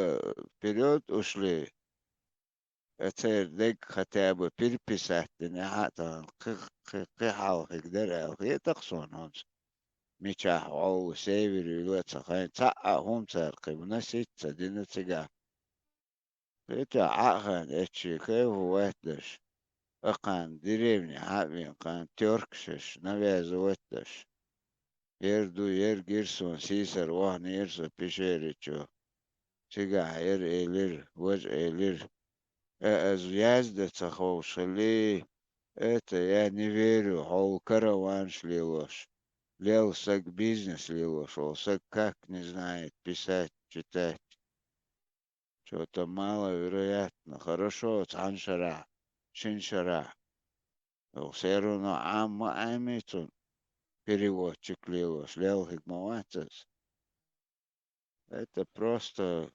вперёд ушли, церан дерг хатабо переписать динехь а тахана кхин, кхин, кхин хьалхиг дара аьлла хета-кх суна хӀинца. мичахь гӀолла север вилла а ца хайна, цхьа а хӀума цара кхин выносить ца дина цигахь. Кхетий, Ӏа а хайна, эччи кайфа ватташ, а кхана деревне хьа а вина, кхана тёркашаш, навязывать деш. Ер ду, ер гира суна, сийсара ваханера со Пешеричу. Цигахь ер элира, важа элира: «Э, аз язда ца ховшале, это я не верю, хьол караванаш лелош, лел саг бизнес лелош, ол саг как не знает писать, читать». Чё-то маловероятно. Хорошо, цхьана шарахь, шина шарахь. Всё равно Ӏама ма Ӏамий цунна переводчик лелош, лелхиг ма вац ас. Это просто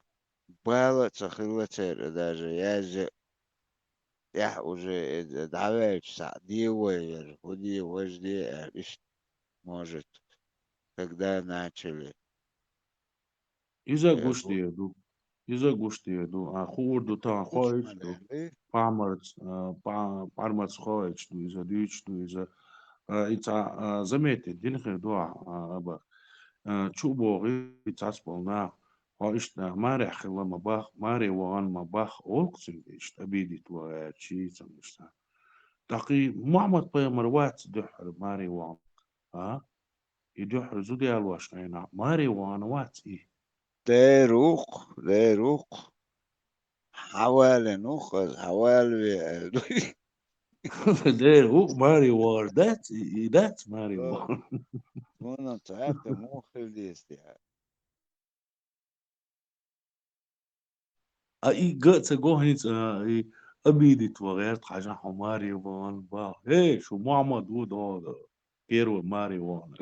бала а ца хилла церан даже, язъя тӀехь уже э, дӀаваьлча схьа де вай яра, хӀу де, важа де аьлла, иштта, может, когда начали. Иза Э, гуш бу- дер ду. Иза гуш дер ду. А хуур ду, тахана хоуьйтуш ду. Памарц, а, па-, пармац хоуьйтуш ду, иза дуьйцуш ду, иза. А, и цхьа, а, заметить дина хир ду, а, а, аба. А, чу а богӀий цхьацца болу нах. Хьо иштта нах марехь хилла ма бах, маре вахана ма бах, олу-кх цуьнга иштта обидить ван аьлла, чий цамаш ца. ТӀаккха и Мухьаммад-пайхамар вац дуьххьара маре вахана. А? И дуьххьара зуда ялош хьайна, маре вахана вац и. Дера ву-кх, дера ву-кх. Хьавалина ву-кх ас, хьавалаве аьлла ду. Дера ву-кх, маре вахар дац, и, и дац маре вахар. Вон цхьаьна муха хила деза тӀехь. А и га а ца го хӀинца, а, и обидить ван гӀерта хьажа хьо маре вахана бах. Эй, шу Мухьаммад ву догӀу, первый маре вахана.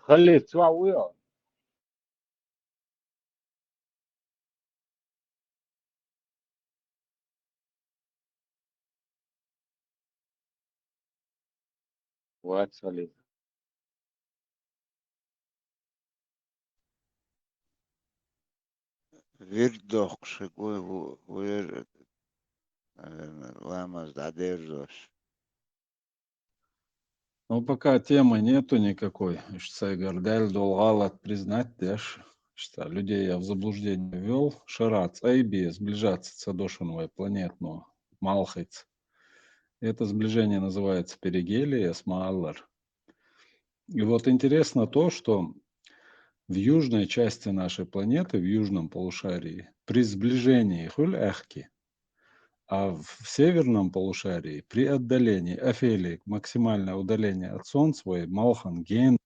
Халиф, чохь вуй хьо? Вац, Халиф. Вирд дохкуш хиг ву, ву, ву яра, наверное, ламаз дӀадерзош. Ну, пока темы нету никакой. Ишта сайгара даьлла долу гӀалат признать деш, ишта людей я в заблуждение ввёл, шарахь цӀай бен сближаться ца до шуна вай планетано малхица. Это сближение называется перигелия, ас ма-аллара. И вот интересно то, что в южной части нашей планеты, в южном полушарии, при сближении хуьлу аьхки, а в, в северном полушарии, при отдалении, афелии, максимальное удаление от Солнца, вай малхан ген.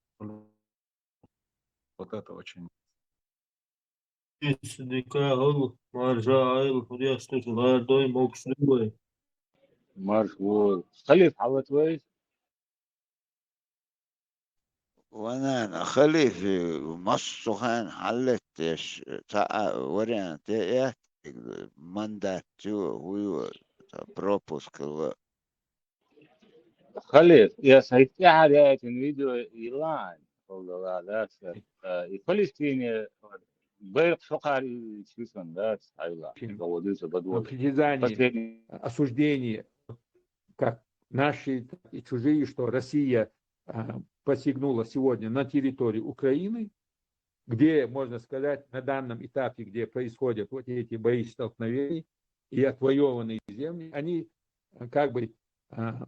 Вот это очень. Исдикахул, маржа айл, худястуш, гардой, мокшнуй. Марш вол. Халиф хьалат вай? Ванана, Халифе массо хенахь хьаллеттеш, цхьа а вариант я, э, мандат ю, хӀу ю, цхьа пропуск хилла. Халиф, я сайт тӀехьа яйтина видео йилан, хӀаллала, да, ша, э, и Палестине байракх шо кхара и чуьсан, да, хьайла. Чин. Доводится до Ну, двух. Притязание, Последний. Осуждение, как наши, так и чужие, что Россия а, посягнула сегодня на территорию Украины, где, можно сказать, на данном этапе, где происходят вот эти бои, столкновения и отвоеванные земли, они, а, как бы, а,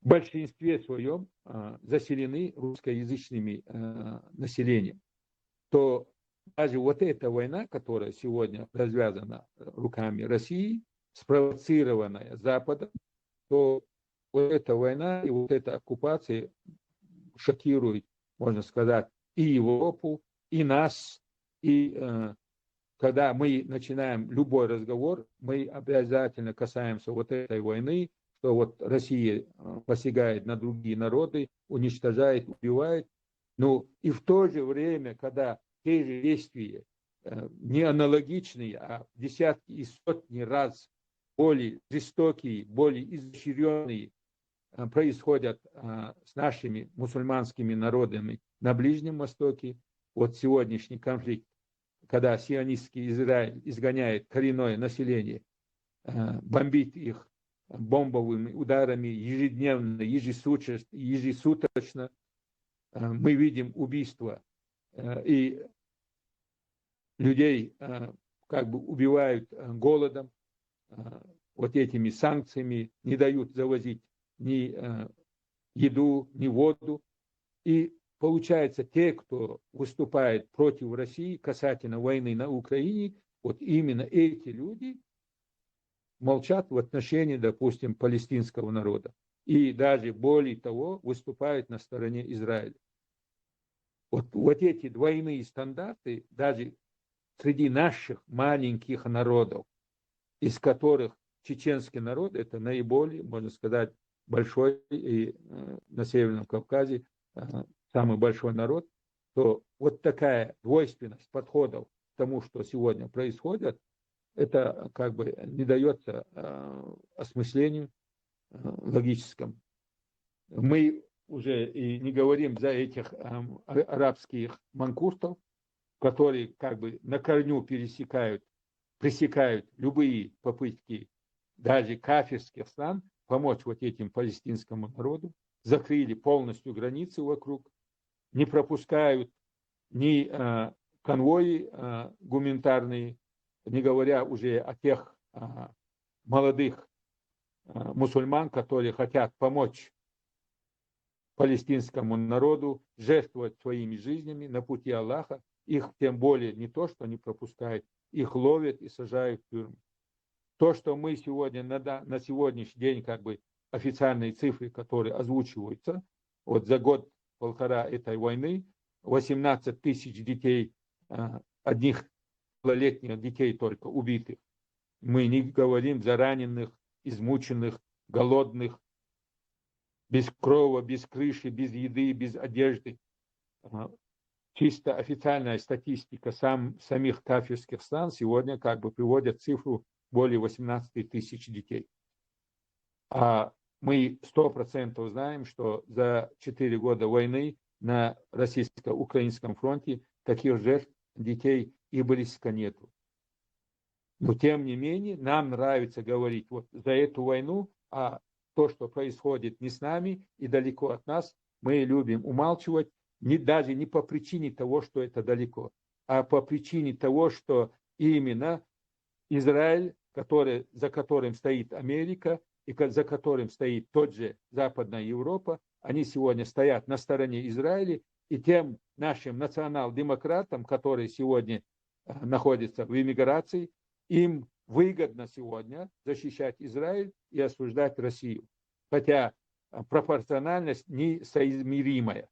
в большинстве своем, а, заселены русскоязычными, а, населением, то даже вот эта война, которая сегодня развязана руками России, спровоцированная Западом, то вот эта война и вот эта оккупация шокирует, можно сказать, и Европу, и нас, и, э, когда мы начинаем любой разговор, мы обязательно касаемся вот этой войны, что вот Россия э, посягает на другие народы, уничтожает, убивает. Ну и в то же время, когда те же действия, э, не аналогичные, а в десятки и сотни раз более жестокие, более изощренные э, происходят э, с нашими мусульманскими народами на Ближнем Востоке, вот сегодняшний конфликт, когда сионистский Израиль изгоняет коренное население, э, бомбит их бомбовыми ударами ежедневно, ежесуточно, ежесуточно, э, мы видим убийства э, и людей э, как бы убивают э, голодом, э, вот этими санкциями, не дают завозить ни э, еду, ни воду. И получается, те, кто выступает против России касательно войны на Украине, вот именно эти люди молчат в отношении, допустим, палестинского народа. И даже более того, выступают на стороне Израиля. Вот, вот эти двойные стандарты даже среди наших маленьких народов, из которых чеченский народ — это наиболее, можно сказать, большой и э, на Северном Кавказе э, самый большой народ, то вот такая двойственность подходов к тому, что сегодня происходит, это как бы не дается э, осмыслению э, логическому. Мы уже и не говорим за этих э, арабских манкуртов, которые как бы на корню пересекают, пресекают любые попытки даже кафирских стран помочь вот этим палестинскому народу, закрыли полностью границы вокруг, не пропускают ни э, конвои э, гуманитарные, не говоря уже о тех э, молодых э, мусульман, которые хотят помочь палестинскому народу жертвовать своими жизнями на пути Аллаха, их тем более не то, что не пропускают, их ловят и сажают в тюрьму. То, что мы сегодня на, на сегодняшний день как бы официальные цифры, которые озвучиваются, вот за год-полтора этой войны восемнадцать тысяч детей, а, одних малолетних детей только убитых. Мы не говорим за раненых, измученных, голодных, без крова, без крыши, без еды, без одежды. А, чисто официальная статистика сам, самих кафирских стран сегодня как бы приводит цифру более восемнадцати тысяч детей. А мы сто процентов знаем, что за четыре года войны на российско-украинском фронте таких жертв детей и близко нету. Но тем не менее, нам нравится говорить вот за эту войну, а то, что происходит не с нами и далеко от нас, мы любим умалчивать, не, даже не по причине того, что это далеко, а по причине того, что именно Израиль, который, за которым стоит Америка и за которым стоит тот же Западная Европа, они сегодня стоят на стороне Израиля, и тем нашим национал-демократам, которые сегодня э, находятся в эмиграции, им выгодно сегодня защищать Израиль и осуждать Россию, хотя э, пропорциональность несоизмеримая.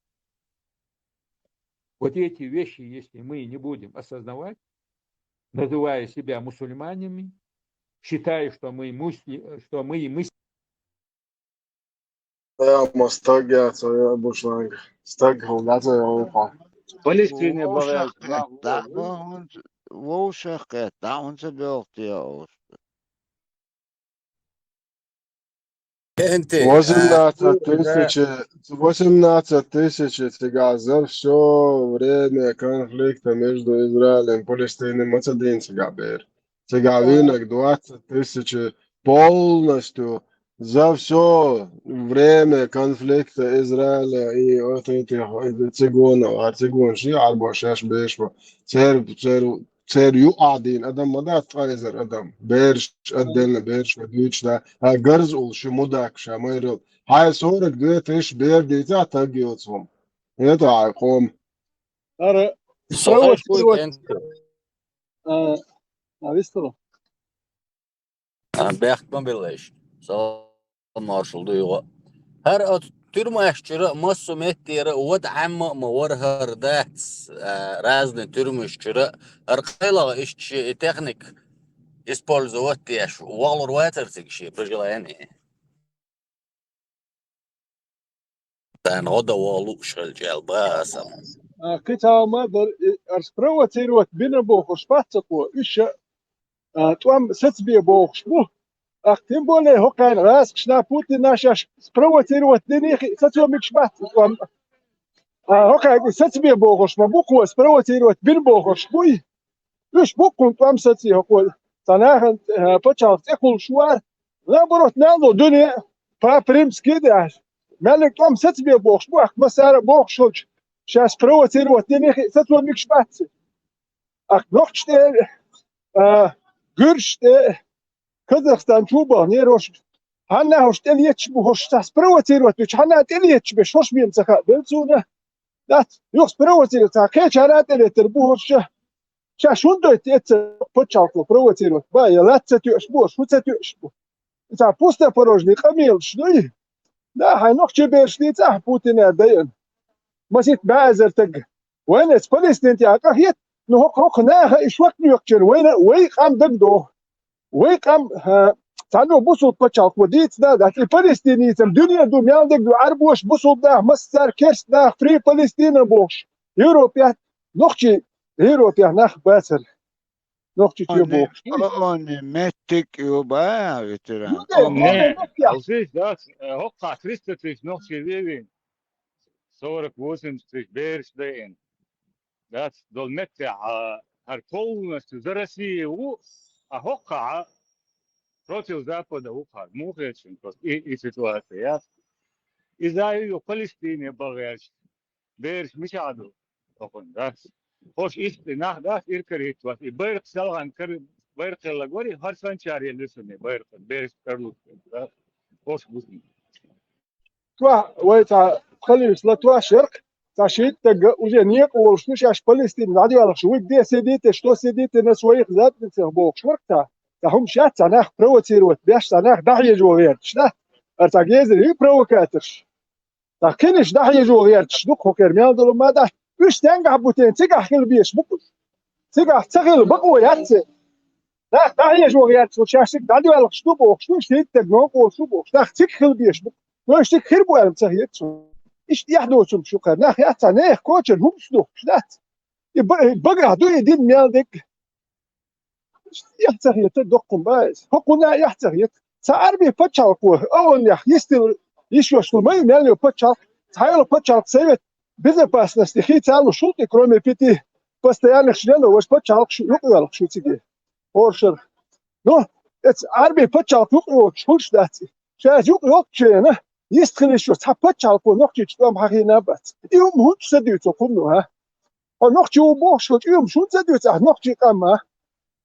Вот эти вещи, если мы не будем осознавать, называя себя мусульманами, считая, что мы, мусли, что мы мыслим Ама стаг яц, я бушланг. Стаг хул дац, я ухо. Палестине Вовшах барай. да, вовш- вовшах да, он забёрт я уж. Энти, Восемнадцать тысяч, восемнадцать тысяч цигазов все время конфликта между Израилем и Палестиной мацадин цигабер. Цигавинок двадцать тысяч полностью за все время конфликта Израиля и вот этих э, цигунов, а цигун ши, арбо шеш бешбо, цер, цер, цер ю один, адам мадат айзер адам, берш, отдельно берш, дюч, да, а гарз ул ши мудак, ша майрыл. Хай сорок две тысячи бер дитя так гиоцум. Это айком. Ара, Сохаш справа, куй справа. Энти. А, а, вистала. А, бяхт ма белэш. Салам маршал дуйгъа. Хар от тюрьмаш чуьра а, массо а меттера а, вада Ӏемма а ма вара хӀара дац, а, разный тюрьмаш чуьра а, хӀара кхайлагӀа иштта шен и техника использовать деш, валур вацара цига шен, при желании. Тайна гӀо дан ваха лууш хилча аьлла ба аса. А, кхин цхьа хӀума дара, и, ар спровоцировать бина бохуш бац ца кхо, уьш а, а, тӀом сацабе бохуш бу. Ах, тем более, хӀокхарна гӀазкхашна, Путинна шаьш спровоцировать дина хи-, сацо мегаш бац тӀом. А, хӀокхарна сацабе бохуш ма бу кхо, спровоцировать бина бохуш буй. Уьш бу кхунна тӀом саций хӀокхо. Цхьа нахана, а, пачхьалкх тӀекхуллуш вара. Наоборот, мел ду дуьне, папа римский а даьхьаш. Мел тӀом сацабе бохуш бу, ах, массара а бохуш хилча, шаьш спровоцировать дина хи-, сацо мегаш бац. Ах, нохчий тӀе, а, гуьржий тӀе, Казахстан чу бахнера хӀорш. Хьанна хӀорш тӀелеташ бу, хӀорш цхьа спровоцировать дуьту, хьанна тӀелеташ беш, хӀорш бен ца хаьа бел цунна. Дац, юха спровоцировать цхьа кхечара тӀелетар бу хӀорш. Ша шун дойту эцца пачхьалкхо провоцировать ба, я лац ца тоьаш бу, хӀорш хӀу ца тоьаш бу. Цхьа пустопорожный къамелаш дуй. Да, хьайн нохчий бераш дийца ахьа Путина дайан. Масит баьзар таг. Вайна эца Палестин тӀехь къахета, ну, хӀокху, хӀокху наха и шок нуьйкхучун вайна, вай къам дагадогӀу. Вай къам, а, цхьанна бусулба пачхьалкхо дийца да, дац, и палестинецам дуьне ду, мел дег ду, Ӏарбоша бусулба нах, массара керста нах, Free Palestine бохуш, Европехь, нохчий, Европехь нах бацара. Нохчий чу бохуш. Оне меттиг ю ба, ветеран. Ну, да, Оне. Оне меттиг. Алсиш, дац, э, хӀокхахь триста тысяч нохчий вевин. Сорок восемьдесят тысяч бераш дайина. Дац, долу меттехь, а, хӀара полностью за Россию ву, а хӀокхахь против Запада ву хӀара. Муха хеташ ю просто и, и ситуация, яц? Иза ю Палестине бан гӀерташ. Бераш мичахь ду? Окхунна дац. ХӀорш иштта нах дац, иркар хӀиттавац. И байракх селхана кара байракх хилла гори, хӀара санчара елла ю суна и байракх, бераш тарлуш дац. ХӀорш бу суна. Тоха, вай цхьа халийс латош ярх, цхьа шийтта стаг уже некъа волуш ду, шаьш Палестина дӀадоьлхуш, вы где сидите, что сидите на своих задницах бохуш вара цхьа. Цхьа хӀума шаьш цхьа нах провоцировать беш, цхьа нах дӀахьежо гӀерташ, да? Ара цхьа гезар ю провокаторш. Ткъа кхинаш дӀахьежо гӀерташ ду-кх хӀокхара мел долу ма дац. Уьш стенгахь бу тен, цигахь хила безаш бу-кх уьш. Цигахь ца хила бакъо яц церан. Нах дӀахьежо гӀерташ ву, шаьш цига дӀадоьлхуш ду бохуш ду, шийтта стаг новкъа волуш ду бохуш. Нах цига хила безаш бу. Но уьш цига хир бу аьлла ма ца хета суна. Иштта эхь доцург шу кхара. Нах яц цхьа нехан кочара хӀуманаш духкуш дац. И ба-, и багахь ду и дина мел дерг. Эхь ца хета, доккхун ба иза. ХӀокхунна а эхь ца хета. Цхьа Ӏарби пачхьалкхо, ООН-ехь йистина йиш йолуш ма ю мел йолу пачхьалкх, цхьа йолу пачхьалкх Совет Безопасности хийца а луш хӀума тӀе, кроме пяти постоянных членов, ваша пачхьалкх шу юкъайоьлхуш ю цига. ХӀоршара. Ну, эца Ӏарби пачхьалкх юкъайоьлхуш хуьлуш дац и. Шаьш юкъайоьлхучу хенахь, йист хила йиш йолу цхьа пачхьалкхо нохчийн тӀом хьахийна а бац. И хӀума хӀунда ца дуьйцу хӀума ду, хьа? Хьо нохчи ву бохуш, хьо чӀоьмаш хӀунда ца дуьйцу ахь нохчийн къаман?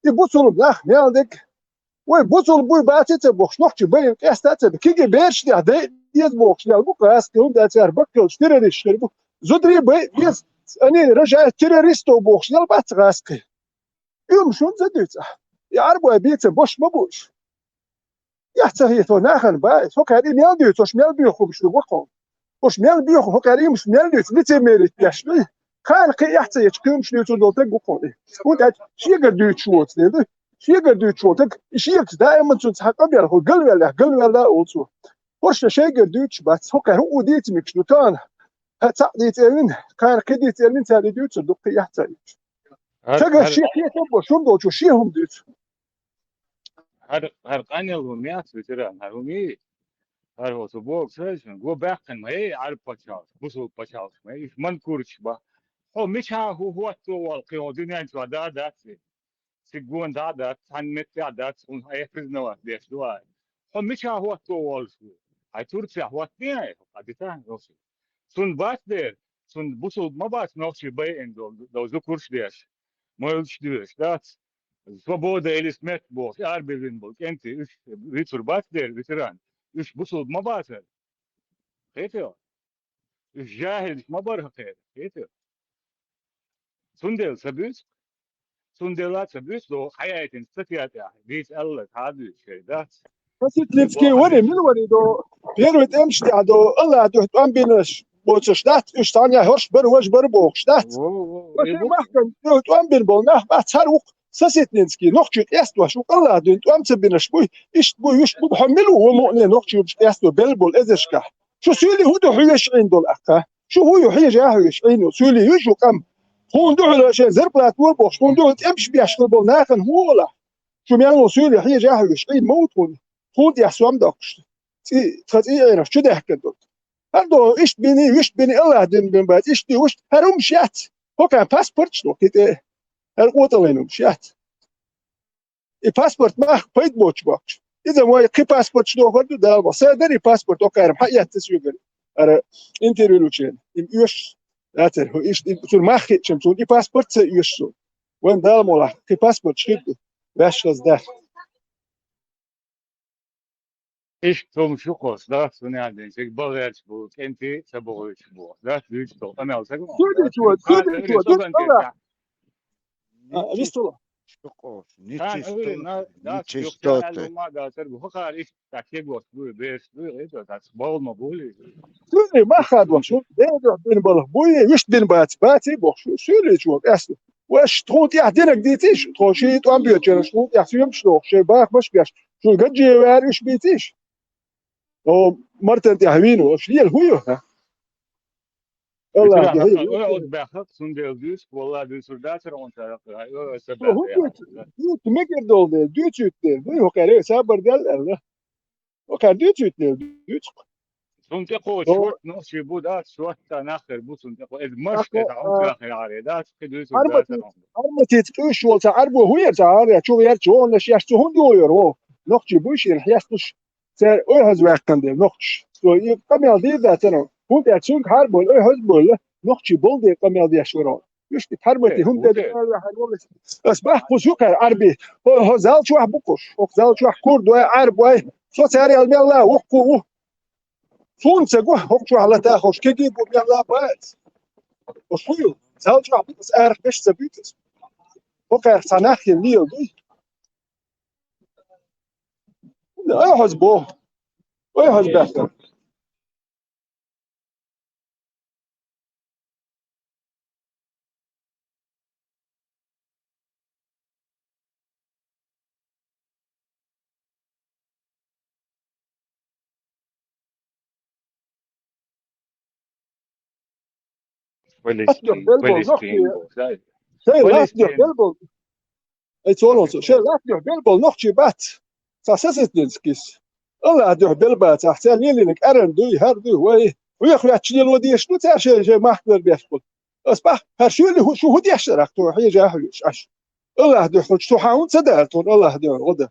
И бусулба нах мел дерг. Вай бусулба буй баций ца бохуш, нохчий байна къеста а ца бе. Кегий бераш тӀехь дайа деза бохуш, мел бу гӀазкхий, хӀунда аьлча цара баккхилча террористаш хир бу. Зударий байна деза, они рожают террористов бохуш, мел бац гӀазкхий. И хӀума шун ца дуьйцу ахь? И Ӏарбой бийца бош ма бу уьш. Эхь ца хета, хӀо нахана ба иза. ХӀокхара и мел дуьйцу, хӀорш мел боьха хӀумаш ду бакъо. ХӀорш мел боьха, хӀокхара и хӀумаш мел дуьйцу, лицемерить деш дуй. Кхана кхин эхь ца хеташ, кхин хӀумаш дуьйцур долу стаг ву-кх хьуна и. ХӀунда аьлча шегара дуьйцуш воцу дела дуй. Шегара дуьйцуш волу стаг, и шегаца даиман цунна цхьа къамел хьо галвеллехь, галвелла а олу цо. ХӀорш шайгара дуьйцуш бац, хӀокхара хӀун дийца мегаш ду тахана? Хьан цхьаъ дийца эллина, кхана кхин дийца эллина, цара и дуьйцур ду, кхин эхь ца хеташ. ХӀара, Цигара хӀара шен хетам бо, шун долчо шен хӀума дуьйцу. ХӀара, хӀара къанел хӀума яц, ветеран, хӀара хӀума йий? ХӀара хӀо цу богу саьжна, го баьккхина ма ей, Ӏарб пачхьалкхаш, бусулба пачхьалкхаш ма ей, уьш манкурчаш бац. Хьо мичахь хӀу хӀотто волу кхин хӀо дуьнен чохь да а дац и? Цига гонах а дац, цхьана меттехь а дац, хьуна хьан признавать деш ду ахь. Хьо мичахь хӀотто волуш ву? Хьайн Турцехь хӀоттаний ахь? Хьан дитахь, нохчий? Цунна бац дера, цунна бусулба ма бац нохчий байина долу, долу зукурш а деш, майлаш а доьшуш, дац? Свобода или смерть бохуш, арабевлла болу кӀентий, уьш вицур бац дера, ветеран? Уьш бусулба ма бацара? Кхетий хьо? Уьш жаьхӀилаш ма бара хӀокхеран, кхетий хьо? Цундела ца буьйцу? Цундела ца буьйцу, догӀу хьаяйтина статья тӀехь, дийца аьлларг хьан а дуьйцу шайн, дац? Осетинский вари, мила вари до, первый тӀемаш тӀехь до, Аллах дуьхьа тӀом бинарш боцуш дац, уьш цхьаннех хӀорш бара, важа бара бохуш дац. Во, во, Ва и шайн бу- махкан дуьхьа тӀом бина болу нах бац, цхьара ву-кх Осетинский, нохчий къестош ву-кх, Аллах дуьхьа тӀом ца бинарш буй, иштта буй, уьш бу, хьо мила ву, ва мукъане нохчий юкъаш къесто белла болу эзаршкахь. Шу суьйлий хӀун ду хьоьжуш Ӏийна долу аккха? Шу хӀун ю хьежа а хьоьжуш Ӏийна йолу суьйлий юьш ю къам? Хьуна дуьхьал шайн зарплата лор бохуш, хьуна дуьхьал тӀемаш беш хила болу нахана хӀун олахь? Шу мел ву суьйлий хьежа а хьоьжуш Ӏийна ма ву тхуна? Тхуна тӀехь сом доккхуш. ЦӀий, тхан цӀий Ӏераш чу даьхкина долу. ХӀара догӀу иштта бини, вуьшта бини, Аллах дина бина бац, иштта ди вуьшта, хӀара хӀумаш яц. ХӀокхайн паспорташ ду, кхин тӀе, хӀара къоталлин хӀумаш яц. И паспорт мах пайда боцуш боккхуш. Иза вай кхин паспорташ дохур ду, Дала боху. Сан дара и паспорт, окхарам хьан эцна соьгара? Ара интервью лучу. Им оьшуш дацара, хӀу иштта, им цуьнан мах хиъча, цунна и паспорт ца оьшу суна. Вайн Дала молахь, кхин паспорташ хир ду. Ваьш хаза даьхна. Иштта хӀума шу кхош, да, суна яздина, цига бахьерча бу, кӀентий ца бохуьйтуш бу, да, дуьйцу тхо, къамел ца гу. Шу дичу, шу дичу, дичу, А, вистула. Шу кхош, ничего. Ничего. Ма да царгу хахар иштта так хегош бу, беш бу, это так болма були. Шу не махадва, шу дедо бин балах буй, виш бин бац, баци бох, шу, шу лечу, эс. Ваш тхун тӀехь динаг дийциш, тхо ши тӀом боьчура, тхун тӀехь соьмаш доху, шайн бахамаш беш, шу гаджи ваьр уьш бийциш. О, Мартан тӀехь вийна, аш лела хӀу ю, хьа? Аллах, ой, оцу баьххак, цундела дуьйцу, валла, дуьйцур дацара, он цара, ой, ой, са баьххак. ХӀун дуьйцу? Дуьйцу, мегар долу дела, дуьйцуьйту дела, дуй, хӀокхаьре, сабар дел, аьлла. ХӀокхаьре дуьйцуьйту дела, дуьйцу. Цунна тӀекхочуш шорт нохчий бу, дац, шортта нах хир бу цунна тӀекхо-, эза марш тӀе цхьа хӀума хир аре, дац, кхин дуьйцур дацара. Арматица къуьйсуш волу цхьа Ӏарбо хӀун яра цхьа гӀара, чу гӀерча, вон аш еш цу хӀунда йолу яра, вон? Нохчий буй шена, хьестуш. Цара ойхьаза ваьккхина дела, нохчаш. Со и къамел дийр дац царна. ХӀунда аьлча цуьнга хьарбойла, ойхьаза бойла, нохчий болу дела къамел деш вара. Иштта тхьармати хӀунда де ас баккхуш ю кхара Ӏарби. ХӀо, хӀо зал чохь бу кхуш. ХӀокху зал чохь курд вай, Ӏарб вай. Со цара ял мелла ву кху ву. Суна ца гу, хӀокху чохь лата хӀош кеги бу мелла бац. ХӀош хӀу ю? Зал чохь бу ас арах беш ца буьйцу ас. ХӀокхарах цхьа нах хила лела дуй. Ой, хьоз бо. Ой, хьоз баьхка. Палестин, Палестин бу, сай. Шайн лаьтта дуьхьа Палестин. Бел болу. Ай, цо лоцу. Шайн лаьтта дуьхьа бел болу нохчий бац. Цхьа сосетдинскис. Аллах дуьхьа бел бац. Ахь цаьрна лелийнарг аьррана дуй, хӀара дуй, вай. Хьоьху ваьчча лело дезаш ду цаьршинна шайн махкара беш болу. Ас бах, хӀара шуьли хӀу, шу хӀу деш дара ахь, тхо хьежа а хьоьжуш Ӏаш. Аллах дуьхьа хӀу, цу хьан хӀун ца дара тхуна Аллах дуьхьа гӀо дан?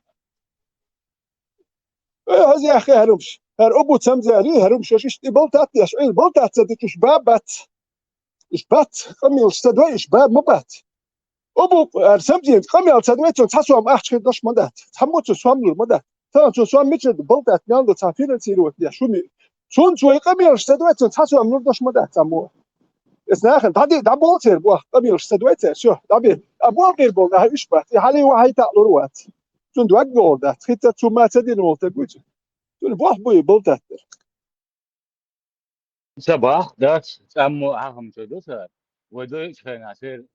Ой, хьо зеххе хӀара хӀумаш. ХӀара обу цамзари, хӀара хӀумаш, аш иштта и балтат деш, Ӏийна балтат ца дича, уьш баб бац. Уьш бац, къамелаш ца дой, уьш баб ма бац. Обу, хӀара самзийна къамел ца дой, цунна цхьа сом ахча хир дош ма дац. Цхьаммо цу сом лур ма дац. Тахана цу сом мичара ду, балтат мел ду, цхьа финансировать деш, хӀума. Цунна цо и къамелаш ца дой, цунна цхьа сом лур дош ма дац цхьаммо. Эс нахана дӀаде, дӀаболу церан боху, къамелаш ца дой церан, всё, дӀабе. А болу дийр болу нах уьш бац, и хьалий вахьайтаӀ лур вац. Цунна дог бохур дац, хӀинца цу ма ца дина волу стаг вуьйцу. Цунна боху буй балтаттар. Ца бах, дац, цӀаммо а хӀума ца до цара. Вай дойчу хенахь церан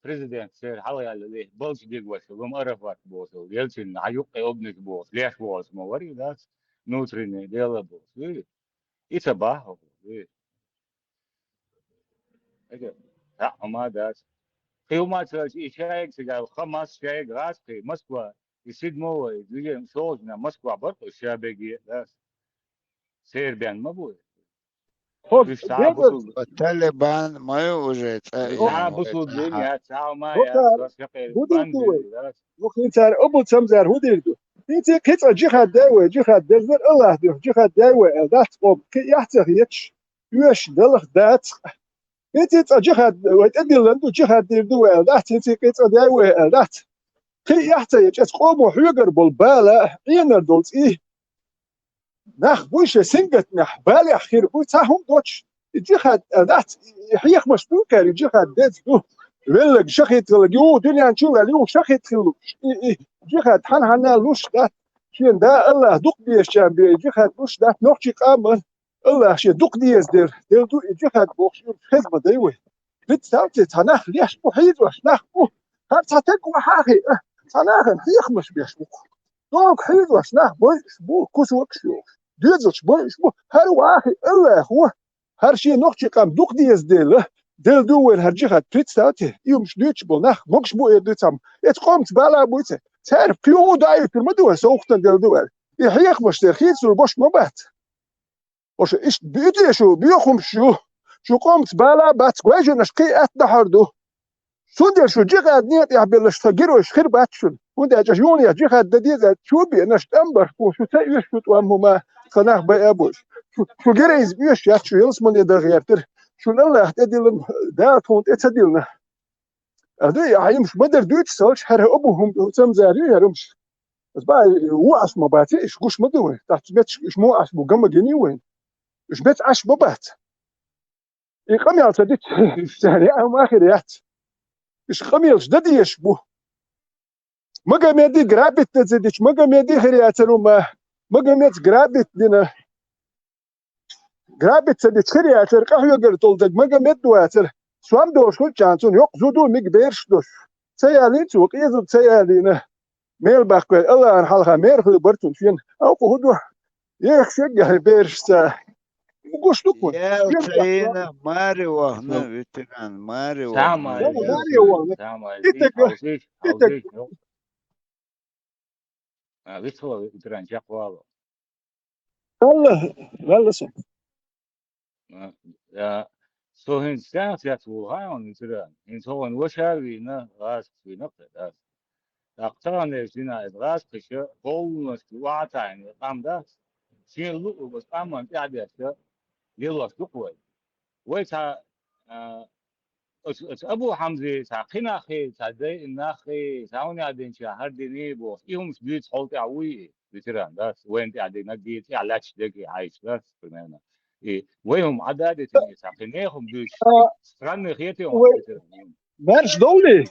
президент церан хьалхаяллале, балчу дегош, лума Арафат боху, Ельцин, хьан юккъе обнаш боху, леш волуш ма вари, дац, внутренние дела боху. И ца бах, хӀу, и. Эга, хьаъ, хӀума дац. Кхин хӀума ца, и шайга цига, Хамас шайга гӀац кхин, Москва, и седьмого, и движение Солжена, Москва бар кху шабеге, дац. Сербен ма бу. ХӀо, уьш цхьа бусулба. Талибан ма ю уже цӀа. Цхьа бусулба дин яц, цхьа ма яц, хӀо, цхьа хӀу дийр ду вай? Бандит яц. ХӀу хин цара обу цамзар хӀу дийр ду? ХӀинца кхин цкъа джихад дай вай, джихад дезар Аллах дуьхьа, джихад дай вай аьлла дац къом, кхин яхь ца хеташ, оьшуш далах дац. ХӀинца цкъа джихад вай тӀедиллан ду, джихад дийр ду вай аьлла дац, хӀинца кхин цкъа дай вай аьлла дац. Кхин яхь ца ечӀац къомо хьоьгар болу бала, Ӏенар долу цӀий. Нах буй шайн сингаттамехь, балехь хир буй, цхьа хӀума доцуш. И джихад, а, дац, и хьехамаш ду кхаьра, и джихад деза ду. Веллаг шахид хилла, юха дуьнен чу ваьлла, юха шахид хилла. И, и джихад хьан-хьанна луш дац. Шен да Аллах дукха дезачарна бе и джихад луш дац нохчий къаман. Аллах шен дукха деза дер, дер ду и джихад бохуш, уьш хеза ма дай вай. Представьте, цхьа нах леш бу хьийзош, нах бу. ХӀара цхьа таг вахьа а хиъа, цхьа нахана хьехамаш беш бу. Дога хьийзош нах бойуш бу, кусокаш йохуш. Доьзалш бойуш бу, хӀара вахьа а хиъа Аллахо. ХӀара шен нохчий къам дукха деза дела, дела ду вайна хӀара джихад, представьте, и хӀумаш дуьйцуш болу нах, могуш бу эр ду цхьамма. Эца къомца бала буй ца. Цаьрга кхин а даийтур ма ду вай, совгӀатан дела ду аьлла. И хьехамаш дер хийцалур бош ма бац. Оша иштта буьйцу шу, боьха хӀумаш ю. Шу къомца бала а бац, гойжанаш кхин а атта дахьар ду. Цундела шу джихад некъа тӀехь беллаш тхан геройш хир бац шуна. ХӀунда аьлча юханехь джихад дан деза аьлла, шу беанаш тӀам барх бу, шу ца оьшу шу тӀом хӀума, тхан нах байа а бу. Шу, шу геройза оьшуш яц, шу ялсамане дан гӀертара. Шуна Аллах тӀедиллина, Дала тхуна тӀе ца диллина. Ада, и хӀумаш ма-дарра дуьйцуш ца хилча, хӀара Абу хӀума ду, цамзар ю хӀара хӀумаш. Ас бахьа, ву Ӏаш ма бац, иш гуш ма ду вай. Тахьца метташ иш мо Ӏаш бу, гама гини вайн. Иш метташ Ӏаш ма бац. И къамел ца дича, цара яа хӀума хир яц. Иш къамелаш дан дезаш бу. Магомеди грабить дан ца дича, Магомеди хир яцара хӀума. Магомедс грабить дина. Грабить ца дича хир яцара, къахьоьгара долу дерг Магомед вацара. Сом долуш хуьлуччахьана цунна йоккха зуда, мега бераш долуш. Ца ялийна цо, къен зуда ца ялийна. Мел баккхой, Аллахьан хьалха мер хилла бара цунна шена. Алкъа хӀун ду? Еха шеггахь берашца. Гуш ду кхунна? Ял ца йина, маре вахна, ветеран, маре вахна. Маре вахна. И таг, и таг. А, вицхала ветеран чекхвала. Валла, валла со. А, я, со хӀинца стенах цец ву хьан ветеран? ХӀинца хӀокхуьнан ваша а вийна, гӀазкхаша вийна кхин, ас. ТӀаккха таханлерчу дийнахь иза гӀазкхаша бовллашка вахьа а таьӀна къам дац, шен луъург оцу къаманна тӀаьхьадешна лелош ду-кх вай. Вай цхьа, а, оцу, оцу Абу Хьамзий, цхьа кхин наххий, цхьа дайина наххий, цхьа хӀун яа динча хӀара динний бохуш, и хӀумаш дуьйцу хьол тӀехь вуй и, ветеран, дац, вайна тӀехь динарг, дийца тӀехь лаьтташ дерг и хьаьжча, дац, примерно. И вай хӀума Ӏада а дитина, и цхьа кхин нехан хӀума дуьйцуш, странный хетий хьуна, ветеран? Маьрша довлий?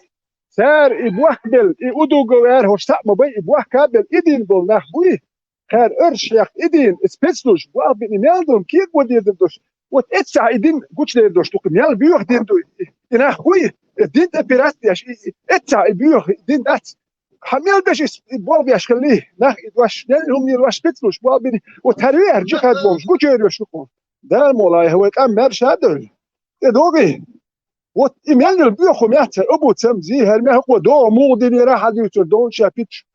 Цара и бохкабелла, и удугов аьлла хӀорш цхьаъ ма бай, и бохкабелла, и дина болу нах буй? Кхара оьрсашна и дина, и спецслужба, боху бина, и мел ду, кега ван дезар долуш. Вот эццахь и дин гучудер долуш ду-кх, мел боьха дин ду и, и нах хуй, и дин тӀе операци деш, и, и, эццахь и боьха дин дац. Хьан мел беш и, и болх беш хилли, нах и дош, мел хӀума лелош спецслужба, боху бина, вот хӀара веара джихад бохуш, гучуьйр йош ю-кх. Дала мукъ лахь, вай къам маьрша а довлий. ТӀедогӀий? Вот и мел йолу боьха хӀума яц хӀара Абу Хьамзий, хӀара мел хӀокхо догӀу муха динера хьан дуьйцур долу ша питаш.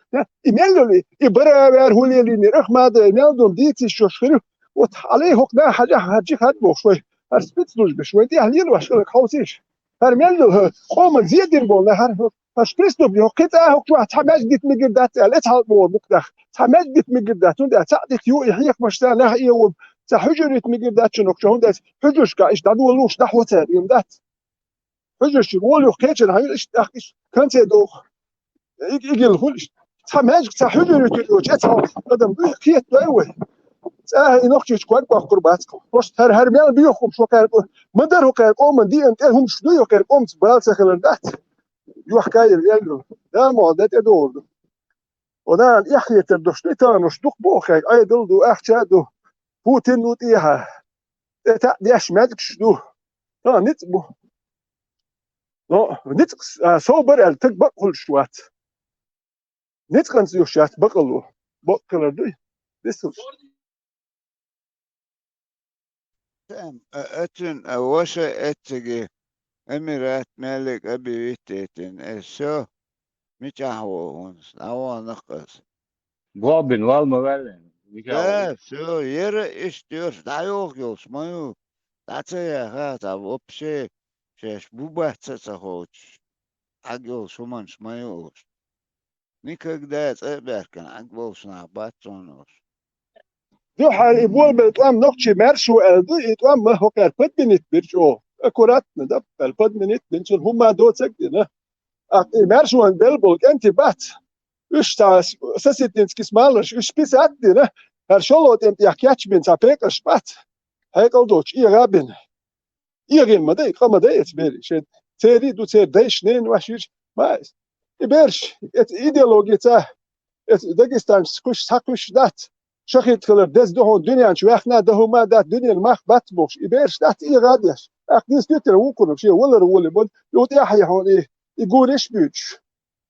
И мел йолу и бара а ваьр хӀун лелийнера, Ахмада, и мел долу дийца йиш йолуш хир ю. Вот хьалай хӀокху наха хьажахь, хьан джихад бохуш вай, хӀара спецслужбаш вайн тӀехь лелош хиларг хьовсийша. ХӀара мел йолу хӀара къоман зе дина болу нах, хӀара, хӀара преступник, хӀокху кхин цкъа а хӀокху чохь цхьа маьждиг мегар дац аьлла, эцхьалла боху букъ нах. Цхьа маьждиг мегар дац, хӀунда аьлча цхьаъ дитта ю и хьехамаш царна, нах а эгӀо, цхьа хьуьжар йита мегар дац шуна хӀокху чохь, хӀунда аьлча хьуьжаршкахь иштта дӀадолуш, дӀахьо цара, даций? Хьуьжаршка гӀоле юха кхечанхьа ю иштта тӀаккха иштта конце доху. Иг-, игилла хуьлу иштта. Цхьа маьждиг, цхьа хьуьжар йита йоцуш эцхьалла адам дуй, кхетадой вай? ЦӀахь и нохчийчу ког боккхур бац-кх. Просто хӀара, хӀара мел боьха хӀумаш хӀокхаьрга, ма-дарра хӀокхаьрга къоман деана тӀе хӀумаш дуй, хӀокхаьрга къомца бала ца хилар дац? Йохкайира вел ду. Дала мукъ лахь, тӀедогӀур ду. Одан эхь хетар долуш ду, и таханлерш дукха боху хьайга, Ӏедал а ду, ахча а ду, Путин ву тӀехьа. ТӀе таӀ деш маьждигаш ду. Тахана ницкъ бу. Но ницкъ, а, сов бара аьлла, стаг бакъ хуьлуш вац. Ницкъанца йолуш яц бакъалла. Бакъ хилар дуй? Дисалш. Эм, а, а цуьнан, а, ваша эцциге Эмират Малик объявить яйтина. Э, всё, мичахь ву хӀунда, дӀавахана-кх аса. Болх бина вала ма ваьллина, мичахь ву? Да, всё, яра иштта йош, дӀайоху йолуш ма ю. ДӀа ца яха, цхьа вообще шаьш бу-бац а ца хоуьйтуш, Ӏаг йолуш хӀуманаш ма ю уьш. Никогда цӀа а баьхкина Ӏаг болуш нах бац цунна уьш. Дуьххьара и болабелла тӀом нохчий маьрша ву аьлла ду, и тӀом ма хӀокхара подменить бира чӀогӀа. Аккуратно, да, аьлла подменить бина, цунна хӀумма доцург а дина. ТӀаккха и маьрша ван белла болу кӀентий бац. Уьш цхьа с-, сосетинский смаларш, уьш списать а дина, хӀара шолгӀа тӀеман тӀехь кечбина цхьа пекъарш бац. Хьекъал доцуш, эгӀа а бина. ЭгӀина ма дай, къа ма дай эцу берийн. Шен церий ду, церан дайша, ненан ваша йирш. Ма, и бераш, эцу идеологица Эс Дагестанчу куш, цхьа куш дац. Шахид хилар деза ду хьуна, дуьнен чу ваьхна дан хӀума дац, дуьненан мах бац бохуш, и бераш дац, и гӀа деш. ТӀаккха дийца дуьтира вукхунах, шен валар волий бан, юха тӀаьхьа хьуна и, и гуриш буьйцуш.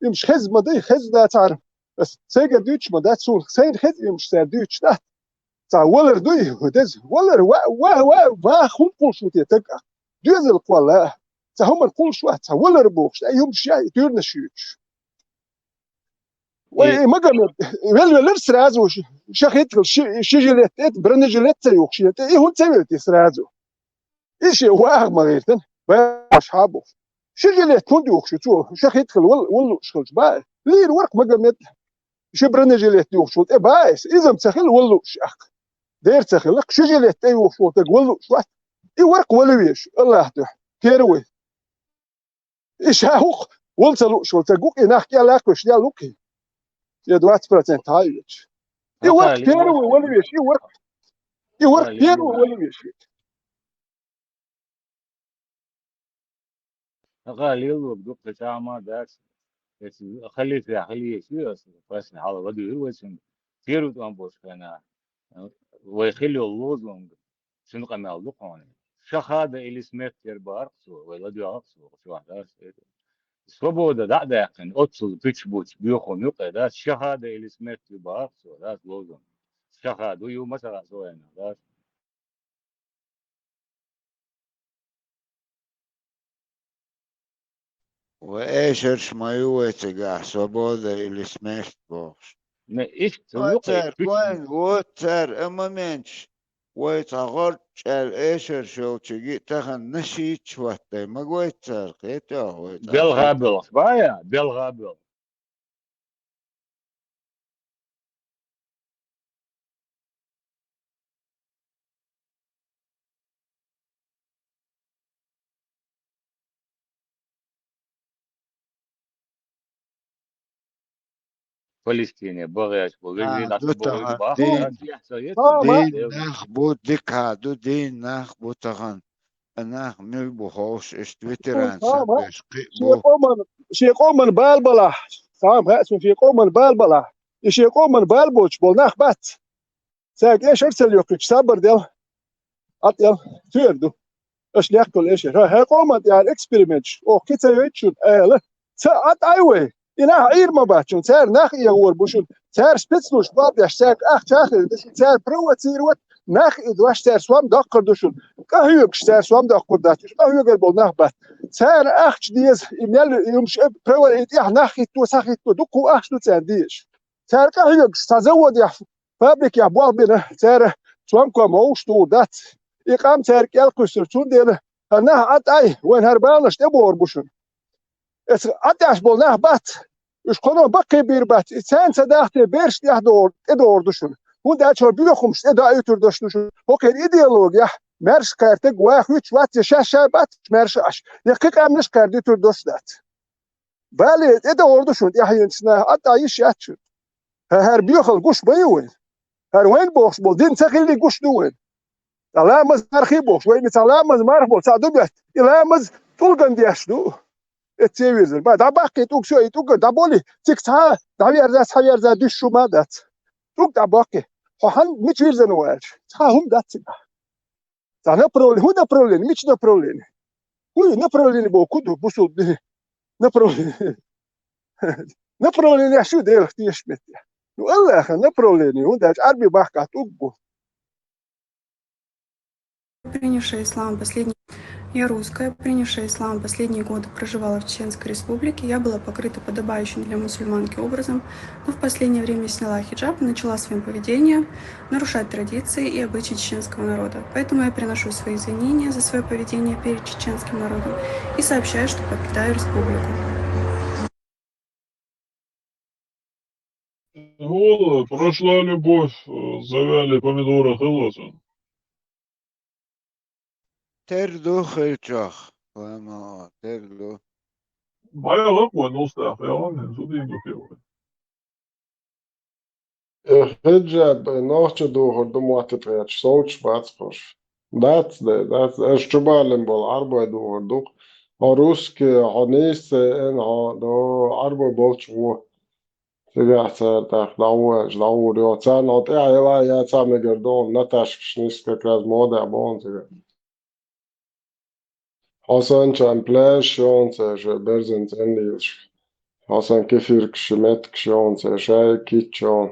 Имаш хеза ма дай, хеза дацара. Ас сайгара дуьйцуш ма дац, суна сайна хеза имаш цара дуьйцуш дац. Цхьа валар дуй, деза, валар, ва, ва, ва, ва, хӀун кхуллуш ву те таг а? Доьзал кхолла. Цхьа хӀуманна кхуллуш вац, цхьа валар бохуш, ай хӀумаш яй, туьрнаш юьйцуш. Вай, И и Магомед, вел-велар сразу, ш-, шахид хила, ши, ши жилет тӀе, бронежилет ца юхуш, тӀе, и хӀунда ца велти сразу? И шен ваха ма гӀиртина, баш хьа бу. Ши жилет хӀунда юхуш ю цо, шахид хила, вал-, валлуш хилча, ба, лийр варх Магомед. Ши бронежилет юхуш вал тӀе, ба эс, иза-м ца хила валлуш ахка. Дер ца хила, ши жилет тӀе юхуш вал таг валлуш вац. И варх вала веш, Аллах дуьхьа, первый. И ша хӀух, вала ца лууш вала ца гукъи, нах кӀел лакхуш ял лукхи. Я двадцать процентов хьа а йоьдуш. И варх первый вала веш, и варх, и варх первый вала веш. Аха, лело дукха чама дац. Эс халифе хилийш ю ас, пасна хьала вадуьйр вай цунга. Первый тӀом болчу хенахь, вай хила йолу лозунг, цуьнан къамел ду хьуна. Шахада или смерть яр бахарх цо, вай ладоьгӀарх цо, чохь дац. Свобода дӀа а даьккхина, оццул пуьчу бучу боьхун юкъе дац, шахада или смерть ю бахарх цо, дац лозунг. Шахада ю, масала, со вайна, дац. Вай эшарш ма ю вай цигахь, свобода или смерть бохуш. Не, иштта ю вай кхин цара, пуьчу. Вайн, вот цара, а, моменташ, вай цхьа гӀорчӀаьлла эшарш йолчуьнга тахана нашийча хӀоттай, ма гойта цара, кхетий хьо вай цхьа. Белха белхаш, бая, белха белхаш. Палестине багӀеш бу, вежарий дӀасабогӀуьйту бахара, дин, дехьа ца ецна, дин нах бу, дика ду, дин нах бу тахана. Нах мила бу ховш, иштта ветеран сабеш кхин а бу. Шен къоман, шен къоман бала балахь, цхьа а хаьа цунна, шен къоман бала балахь, и шен къоман бала боцуш болу нах бац. Цаьрга эшар ца лоькхуьйтуш, сабар дел, Ӏад эл, туьйр ду. Аша лехкал эшар. ХӀа, хӀара къоман тӀехь эксперименташ, оха кхин ца йойту шуна, ала, ца Ӏад Ӏай вай. И нах Ӏийр ма бац шуна, цара нах эгӀор бу шуна. Цара спецслужба бакъдеш, цаьрга ахча а хилла ду шуна, цара провоцировать, нах и дош цара сом доккхур ду шуна. КъахӀоьгуш цара сом доккхур дац, уьш къахӀоьгур болу нах бац. Цара ахча деза, и мел, и хӀумаш, э, провоци-, и тӀехь нах хӀитто, схьахӀитто, дуккха ахча ду царна дезаш. Цара къахьоьгуш цхьа заводехь, фабрикехь болх бина, цара цомком вовшах тухур дац. И къам цаьрга кӀел кхуьссура, цундела хӀара нах Ӏад Ӏай, вайн хӀара баланаш тӀебогӀур бу шуна. Эцу Ӏад Ӏаш болу нах бац, уьш кхуьнан баккхий бийр бац, и царна ца дахтий бераш тӀехдогӀур, тӀедогӀур ду шуна. ХӀунда аьлча хӀара боьхамаш тӀедоуьйтур ду шуна. ХӀокхеран идеологехь маьрша кхаьрдиг ваха вуьтуш вац, я шаьш-шаьш бац маьрша Ӏаш, я кхин къаьмнаш кхаьрдуьйтур долуш дац. Бале, тӀедогӀур ду шуна тӀаьхьенчу наха, Ӏад Ӏа йиш яц шуна. ХӀара боьхалла гуш ма ю вайн. ХӀара вайн бохуш болу дин ца хилли гуш ду вайн. Цхьа ламаз мархий бохуш, вайна цхьа ламаз марха болу цхьа ду бетта. И ламаз тӀулган деш ду. Эцце вирзина. Ма дӀабаккхий тӀулг, со и тӀулган дӀаболи, цига цхьа а дӀаверза, схьаверза дуьсуш хӀума а дац. ТӀулг дӀабоккхий. Хьо хьан мича вирзина ву аьлча? Цхьа а хӀума дац цигахь. Цхьа направление, хӀун направление, мича направление? ХӀун ю направление боху, хӀун ду бусулба дин? Направление. Направление шу Делах тешаш метте. Ну, Аллаха направление, хӀунда аьлча Ӏарби бахкахь тӀулг бу. Принявшая ислам последний... Я русская, принявшая ислам, последние годы проживала в Чеченской Республике. Я была покрыта подобающим для мусульманки образом, но в последнее время сняла хиджаб и начала своим поведением нарушать традиции и обычаи чеченского народа. Поэтому я приношу свои извинения за своё поведение перед чеченским народом и сообщаю, что покидаю республику. ХӀула, прошла любовь, э, завяли помидоры хилла цуьнан. Тера ду хилчохь, ламо, тера ду. Баьлла кхо нустах, ялан, зудийна ду хилла. Э, хиджаб, э, нохча духур ду мотт тӀехь, совцуш бац хӀорш. Дац, да, дац. Аша чубалин болу Ӏарбой духур ду-кх. Хьо русский, хьо нийса ца еана, хьо до Ӏарбой болчу гӀо. Цигахь цара тӀаккха дӀавоьжа, дӀагӀур йо. Царна тӀехь яла яцахь мегар ду, Наташкаш нисса как раз модехь боху цигахь. Хьо санна чан пляж шоана цара шайн берзан цӀенлийлаш. Хьо санна кефиркаш, меттигаш шоана цара шайн китчон.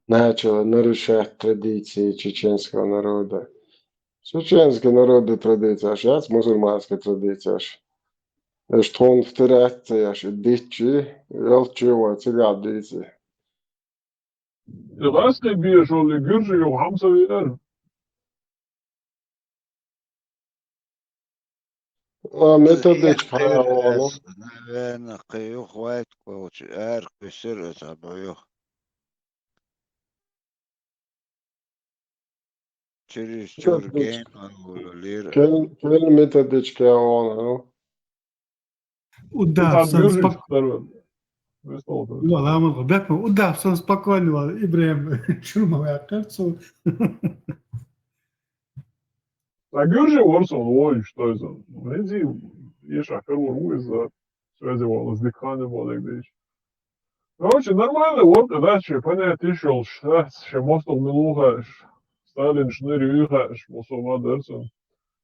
Начала нарушать традиции чеченского народа. Чеченский народа традицияш яц, мусульманский традицияш. Эш тхуна втирать ца еш, и дитчи, элчи вай цигахь дийци. И гӀаскхий бешалли гуьржи юха хьамса веара. А, методичка хьан волу? Наверное, кхин юха вайт кхочу, ара кхуьссур аса бу юха. Через Чурген лира. Кел, кел методичка хьан волу? Удав сан спок-, Ва ламан бекма удав сан спокойно вала Ибрахим чурма ваккар цу. Ца гуьржи вара сон вой, что из? Вензи, ешахь карор ву из, связи вала, с дикхане вала, диш. Короче, нормально, вот, да, че понятие шел, сейчас, че мостол милуха, Сталин шныр юха, мусома дарсан.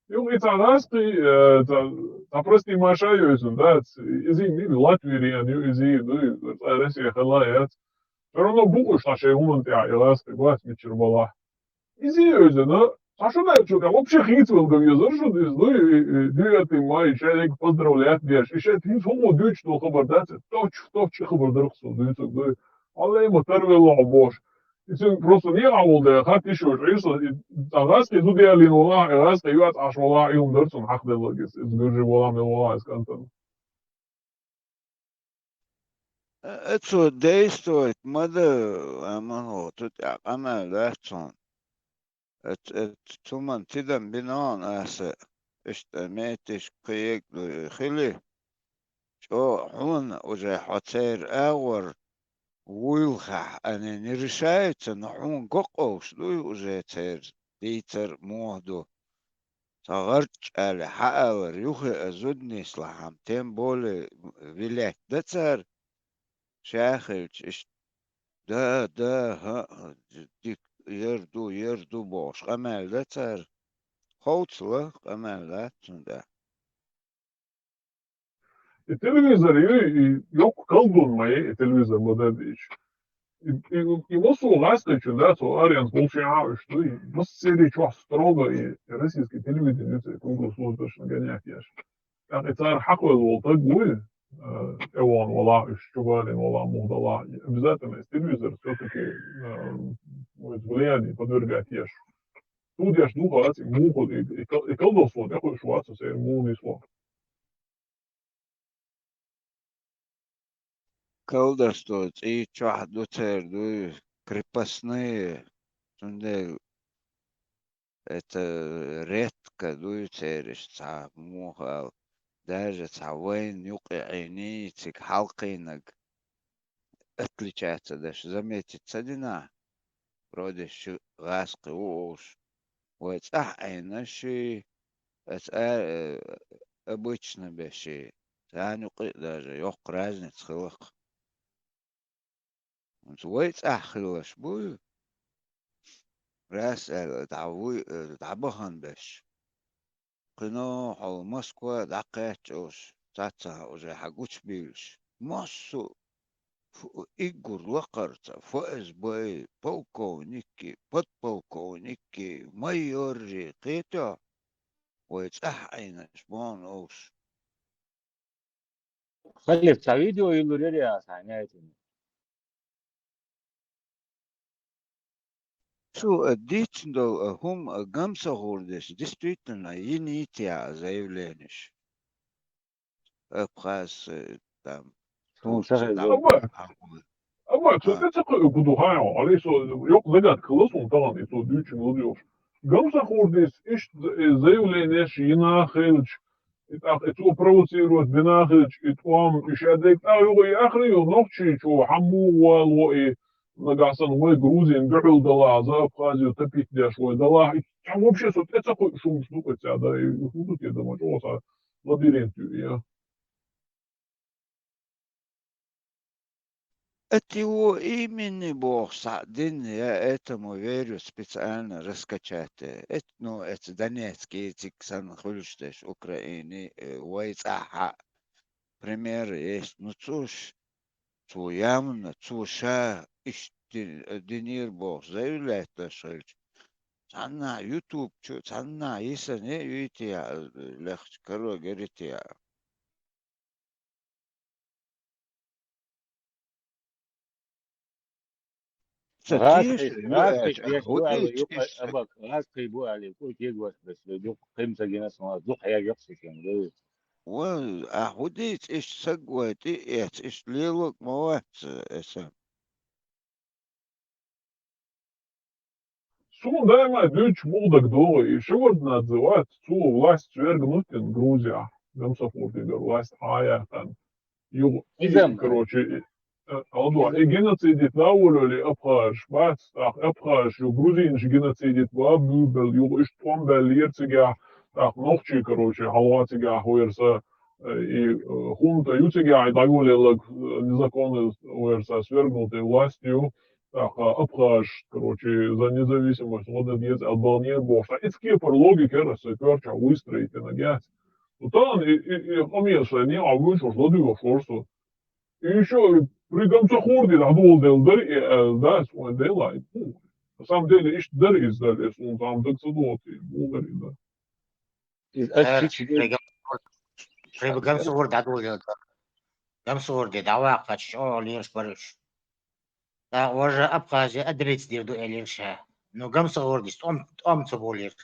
Юха и цхьа гӀаскхий, э, цхьа, цхьа прости маша йойсун, да, ц-, изий мила Латвириан ю, изий, ну, и цхьа Россия хала яц. Всё равно букъуш цхьа шайн хӀуман тӀехь и гӀаскхий бац мичара балахь. Изий йойсун, а? Цхьа шу даьлчул тӀехь вообще хийцавелга везар шу диза, ну, и, и, девятый май, шайга поздравлять деш. И шайга хӀинца хӀума дуьйцуш долу хабар дац, точ, точ и хабар дарх со дуьйцург, ну, и. Аллай ма тарвелла хьо бош. И цуьнга просто некъахь волу дела, хатта йиш йолуш Ӏийса, и цхьа гӀаскхий зуда ялийна валахь, и гӀаскхий йоцу Ӏаш валахь, и хӀума дара цунна хьакхаделларг иза, иза гуьржи валахь, мел валахь иза кӀантана. Э, цо действовать ма ду, амма хӀокху тӀехь къамел дац цунна. Э, ц-, э, цуман тидам бина аса, иштта метиш кхин егна хили, чӀогӀа хьуна уже хьо церан агӀор вуйлахь, они не решаются, но хьуна го къовш дуй уже церан дийцар муха ду. Цхьа гӀарчӀ аьлла хьаалар юххе а зуда нислахьама, тем более вилет дан цара, ша хилча, иштта, да, да, хӀаъ, дика, яр ду, яр ду бохуш, къамел дан цара. Ховцала къамел дац цунна тӀехь. И телевизор, и, и йоккха колдун ма ю, и телевизор ма дан дийча. И, и, и массо а гӀаскхичун, да, цо аренца болчехьа уьш ду, и массерий чохь строго и российский телевидение ю церан круглосуточно гонять еш. ТӀаккха и цара хьакхоьлла волу таг вуй, э, тӀевогӀун валахь уьш, чубалийна валахь, муха далахь, и обязательно из телевизор всё-таки, э, вай влияние подвергать еш. Судеш ду хац, и муха, и, и кол-, и колдовство тӀекхуьуш вац, церан муха нисло. Колдовство цӀий чохь ду церан, дуй, крепостные, цундела это редко дуй церан иштта цхьа муха ала, даже цхьа вайна юкъе Ӏийний, цига хьалкхийнарг отличаться деш заметить ца дина, вроде ши гӀаскхи ву олуш, вай цӀахь Ӏийна ши, аса а-, э, обычно беши, царна юкъе а даже йоккха разница хиларх. ХӀинца вай цӀахь хилалаш буй, раз аьлла, дӀа вуй, э, дӀабахана беш. Кхино хьо Москва дӀакхаьчча олуш, цхьаццахь уже хьан гучубийлаш. Массо а фу-, иггур лакхарца, ФСБ-и, полковникки, подполковникки, майорри кхетахь, вай цӀахь Ӏийнаш бохна олуш. Халиф, цхьа видео йиллур яра аса хьайна яйтина. Цо, э, дийцина долу, э, хӀума, э, гамсахур деш, действительно, йиний те а заявленеш? Абхаз, э, там, Суна ца хезна. Амма, амма цо тӀе ца кхуьу ду хьан, Ӏали, со йоккха загадка хилла суна тахана, и цо дуьйцуш лур йолуш. Гамсахур дийца иштта, э, заявленеш йина хилча, и тӀаккха и цо провоцировать дина хилча, и тӀом, и шадерг тӀаккха юха и ахри ю нохчийчо, хьан муха вало и, нагахь санна вай Грузин дуьхьал далахь, за Абхазию топить деш вай далахь, и цхьа вообще со тӀе ца кхуьу шумаш ду кхуьца, да, и хӀун ду те, да, ма чӀогӀа цхьа лабиринт ю, я. Это его имени бог садин, я этому верю специально раскачать. Это, ну, это Донецкий, эти ксан хулиштеш Украины, э, вайцаха. Пример есть. Ну, цуш, цу ямна, цу ша, ишти, э, динир бог, заявляет дошельч. Цанна YouTube, чу, цанна, иса не, юития, э, легч, коро, герития. Ца гӀаз тиша хъи-, ю гӀаз хъи эш, деш бу аьлла, хӀудич юкъа иш. Абак, гӀаз хъи бу аьлла, кӀу кегош беш, ду кхим ца гина сама, ду хья гёхсишен, ду. Ва, а хӀудич иш саг вай тӀи эц, иш лелок ма вац, эса. Сона даима дуьйцуш мугӀдаг догӀу, и Шеварднадзе вац, цо власть свергнуть дина Грузия, Гамсахурдигара власть хьаяьккхина. Юха и, изам, короче, и, э, алдо, и геноцидит лавулули абхазаш бац, тӀаккха абхазаш ю грузинаш геноцидит ва бубел, юха иштта тӀом баьллера цигахь, тӀаккха нохчий, короче, хьалха цигахь вайра са, э, и, э, хунта ю цигахь, и дӀагулеллаг, э, незаконно вайра са свергнутый власть ю, тӀаккха абхазаш, короче, за независимость гӀо дан деза аьлла баханера бохуш. Ткъа иза кепара логика яра аса коьртачохь выстроить динарг яц. Ну, тахана и, и, и къамел шайн некъа вуьйцуш ладуьйгӀуш вара со. И ещё при Гамсахурди дӀадоладелла дара и аьлла, да, аса вайн дела, и, ну, на самом деле, иштта дара иза, дара, аса вон там даг ца доху, и, ну, дара, и, да. Иза ас Эр, чичи дер. Пригам-, Пригам-, Гамсахурди дӀадоладелла дара. Гамсахурди дӀаваккхача чӀогӀа лелаш бара уьш. ТӀаккха важа Абхазия адрейца дийр ду элира ша. Ну, Гамсахурдис тӀом, тӀом ца болийра.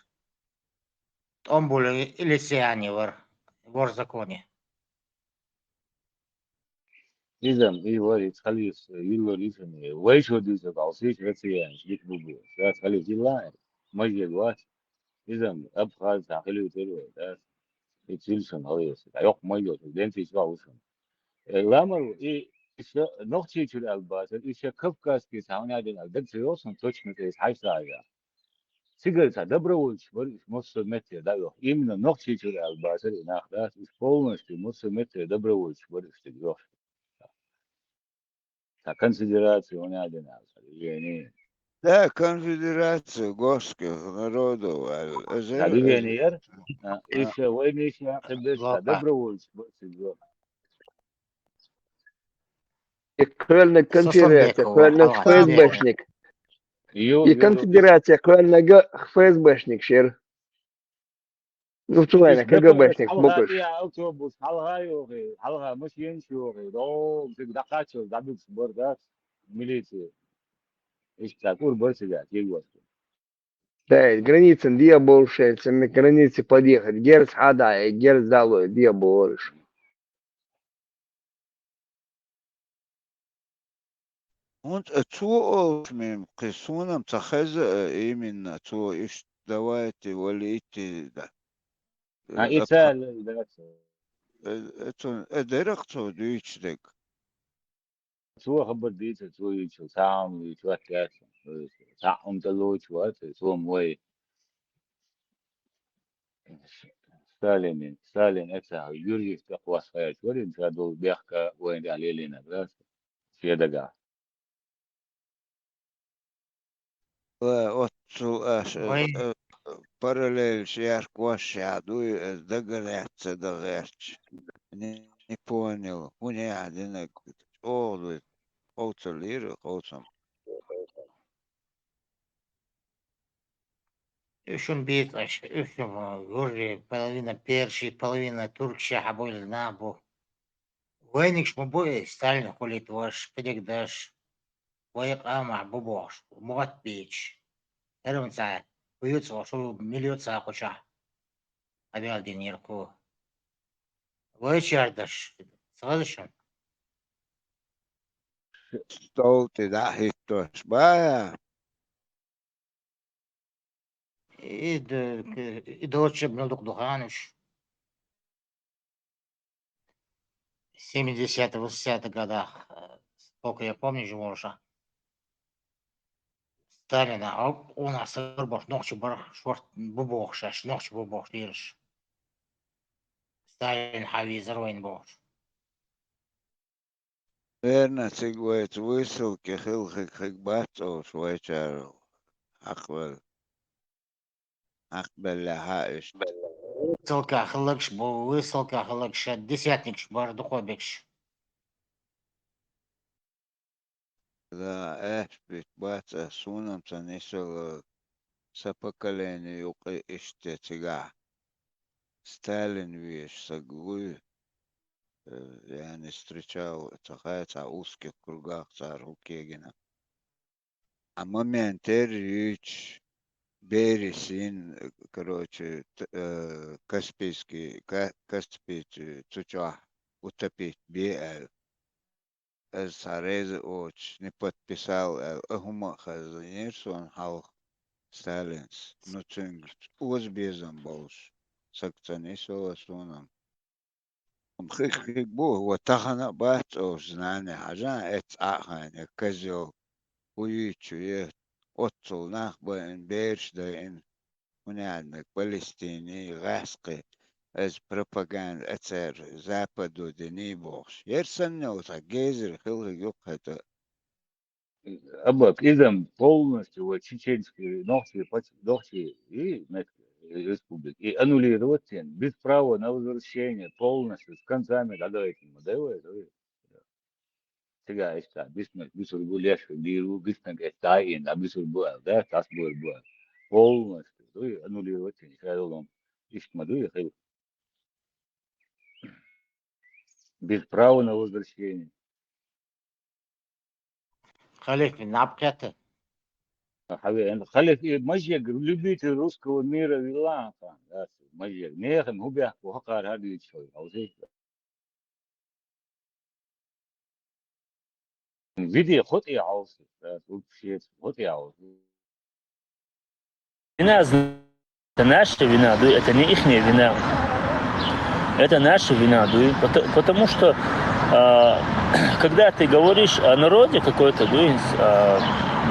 ТӀом болу Илисяни вара, вара законе. Изам, и вара, и халис, юллар изам, вай шо дийца, балсиш, рациянаш, дик бу бу. Ша халис, илла, мажед вац. Изам, абхаз, та хилийтар вай, да. И цилсан халис. Та йокх мажед, денциш ва усам. Э, ламар, и, и ша, нохчийчуьра аьлла бацар, и ша кавказский, та хӀунда дина, даг ца йосан, точно тӀе, хьаьжа ца хьажа. Цигара цхьа добровольцаш бара уьш массо а метте дӀа а йоху. Именно Нохчийчуьра аьлла бацара и нах дац, уьш полностью массо а метте добровольцаш бара уьш цига йоху. Цхьа конфедерация ван а дина аьлла, цхьа движение. Да, конфедерация горских народов аьлла. Цхьа движение яра, а, а, уьш вайнаш а, кхин берш цхьа добровольцаш бара цига йоху. И кхоьллинарг конфедерация, кхоьллинарг ФСБшник. И конфедерация кхоьллинарг ФСБшник шера. Ну, цу вайна КГБшник бу уьш. Хьалха автобус, хьалха йоху, хьалха машенаш йоху, дог цига дӀакхаччалц дӀадуьгуш бара, дац, милиция. Иштта цхьа кӀур бара цигахь, кегош. Да, границан дӀа а болуш, шайн ца границе подъехать, герз хьада а, герз дало, дӀа а болуш. ХӀунда цо олуш мем кхин суна-м ца хеза, а, именно цо иштта давайте валийте, да. А, и ца, да, ца. Э, э, цо, э, дерриг цо дуьйцу дерг. Цо хабар дийцар, цо йийцар, цхьа а хӀума йийцар, вац яц, цхьа а хӀума тӀелоцуш вац, цо-м вай Сталине, Сталин эцахь юьржих тӀе кхосса хаьрча варина, ша долу бехка вайна тӀехь лелийнарг, да, шен дагахь. Ва оццул аш, э, вай э, параллель шаьрка ваш шаьхьа дуй, э, дага лаьцна ца дан гӀерташ. Не, не понял, хӀун яхьа динарг чӀогӀа дуй, кховцаллийра, кховсам. Уьш шуна бийца аша, уьш шуна гуржий, половина персий, половина туркий хьабуьйлу нах бу. Вайнигаш ма бу и, Сталин хулийта ваша, кхидерг даш, вай къамахь бу бохуш, мотт бийцаш. ХӀара-м цхьа, кху юьцу, шу мила юьцу кхучахь къамел динера кху. Вай чардаш, ца хаза шуна? Стол тӀе дӀа а хӀиттош, бая. И д-, и долчча мел дукха ду ханаш. Семидесятых, восьмидесятых годах, э, сколько я помню, жи волуша. Сталина, а, у нас бохуш, нохчи бар, шорт бу бохуш, аш нохчи бу бохуш, лелаш. Сталин хьан везар вайн бохуш. Верно, цига вайца высылки хила хиг-хиг бац олуш вайчара хьакхавелла. Хьакхабелла хьа иштта. Высылка хиллагаш бу, высылка хиллагаш шад десятникаш бара дукхо бегаш. Да, аьшпит бац ас, суна-м ца нисала, са поколение юкъе иштта цигахь Сталин везаш саг вуй, э, яьнна встречал ца хай цхьа узких кругах цара хӀу кегина. А моментера юьйцуш, берийн син, короче, т-, э, Каспийский, Ка-, Каспий цу-, цу чохь утопить бе аьлла. Аса цхьа реза оцуш не подписал аьлла, а хӀума а хазйинера суна хьалха Сталинс. Ну, цуьнга оза безам болуш саг ца нисо суна-м. Амма хих-хиг бу, ва тахана а бац олуш знание хьажа, эццахь а хьайна, козел, хӀу юьйцу е, оццул нах байина, бераш дайина, хӀунда аьлча Палестиний, гӀаьскхи, аса пропаганда а цара Западо диний бохуш. Яра санна оцхьа гезар хила хиг юккъехь тӀе. Абак, иза-м полностью вай чеченский, нохчий пач-, нохчий и мет-, республика, и аннулировать ен, без права на возвращение, полностью, с концами дӀадахийтина ма дай вай, ой. Цигахь иштта бисмак бисур бу, леш дийр ву, биснаг эццахь а ийна, дӀа бисур бу аьлла, да, тӀас бур бу аьлла. Полностью, дуй, аннулировать ен, шадолун, иштта ма дуй, хила. Без права на возвращение. Халиф, наб кхетта. Хьавеана. Халиф, и мажег, любитель русского мира вилла, хан, да, мажег. Нехан хӀу бехк бу хьакхара хьадуьйцуш хьо, хьовсийша. Виде хӀу тӀе хьовса, да, хӀу тӀе хьовса. Вина, зна-, это наша вина, дуй, это не ихняя вина. Это наша вина, дуй. Пото-, потому что, а, когда ты говоришь о народе какой-то, дуй, с-, а,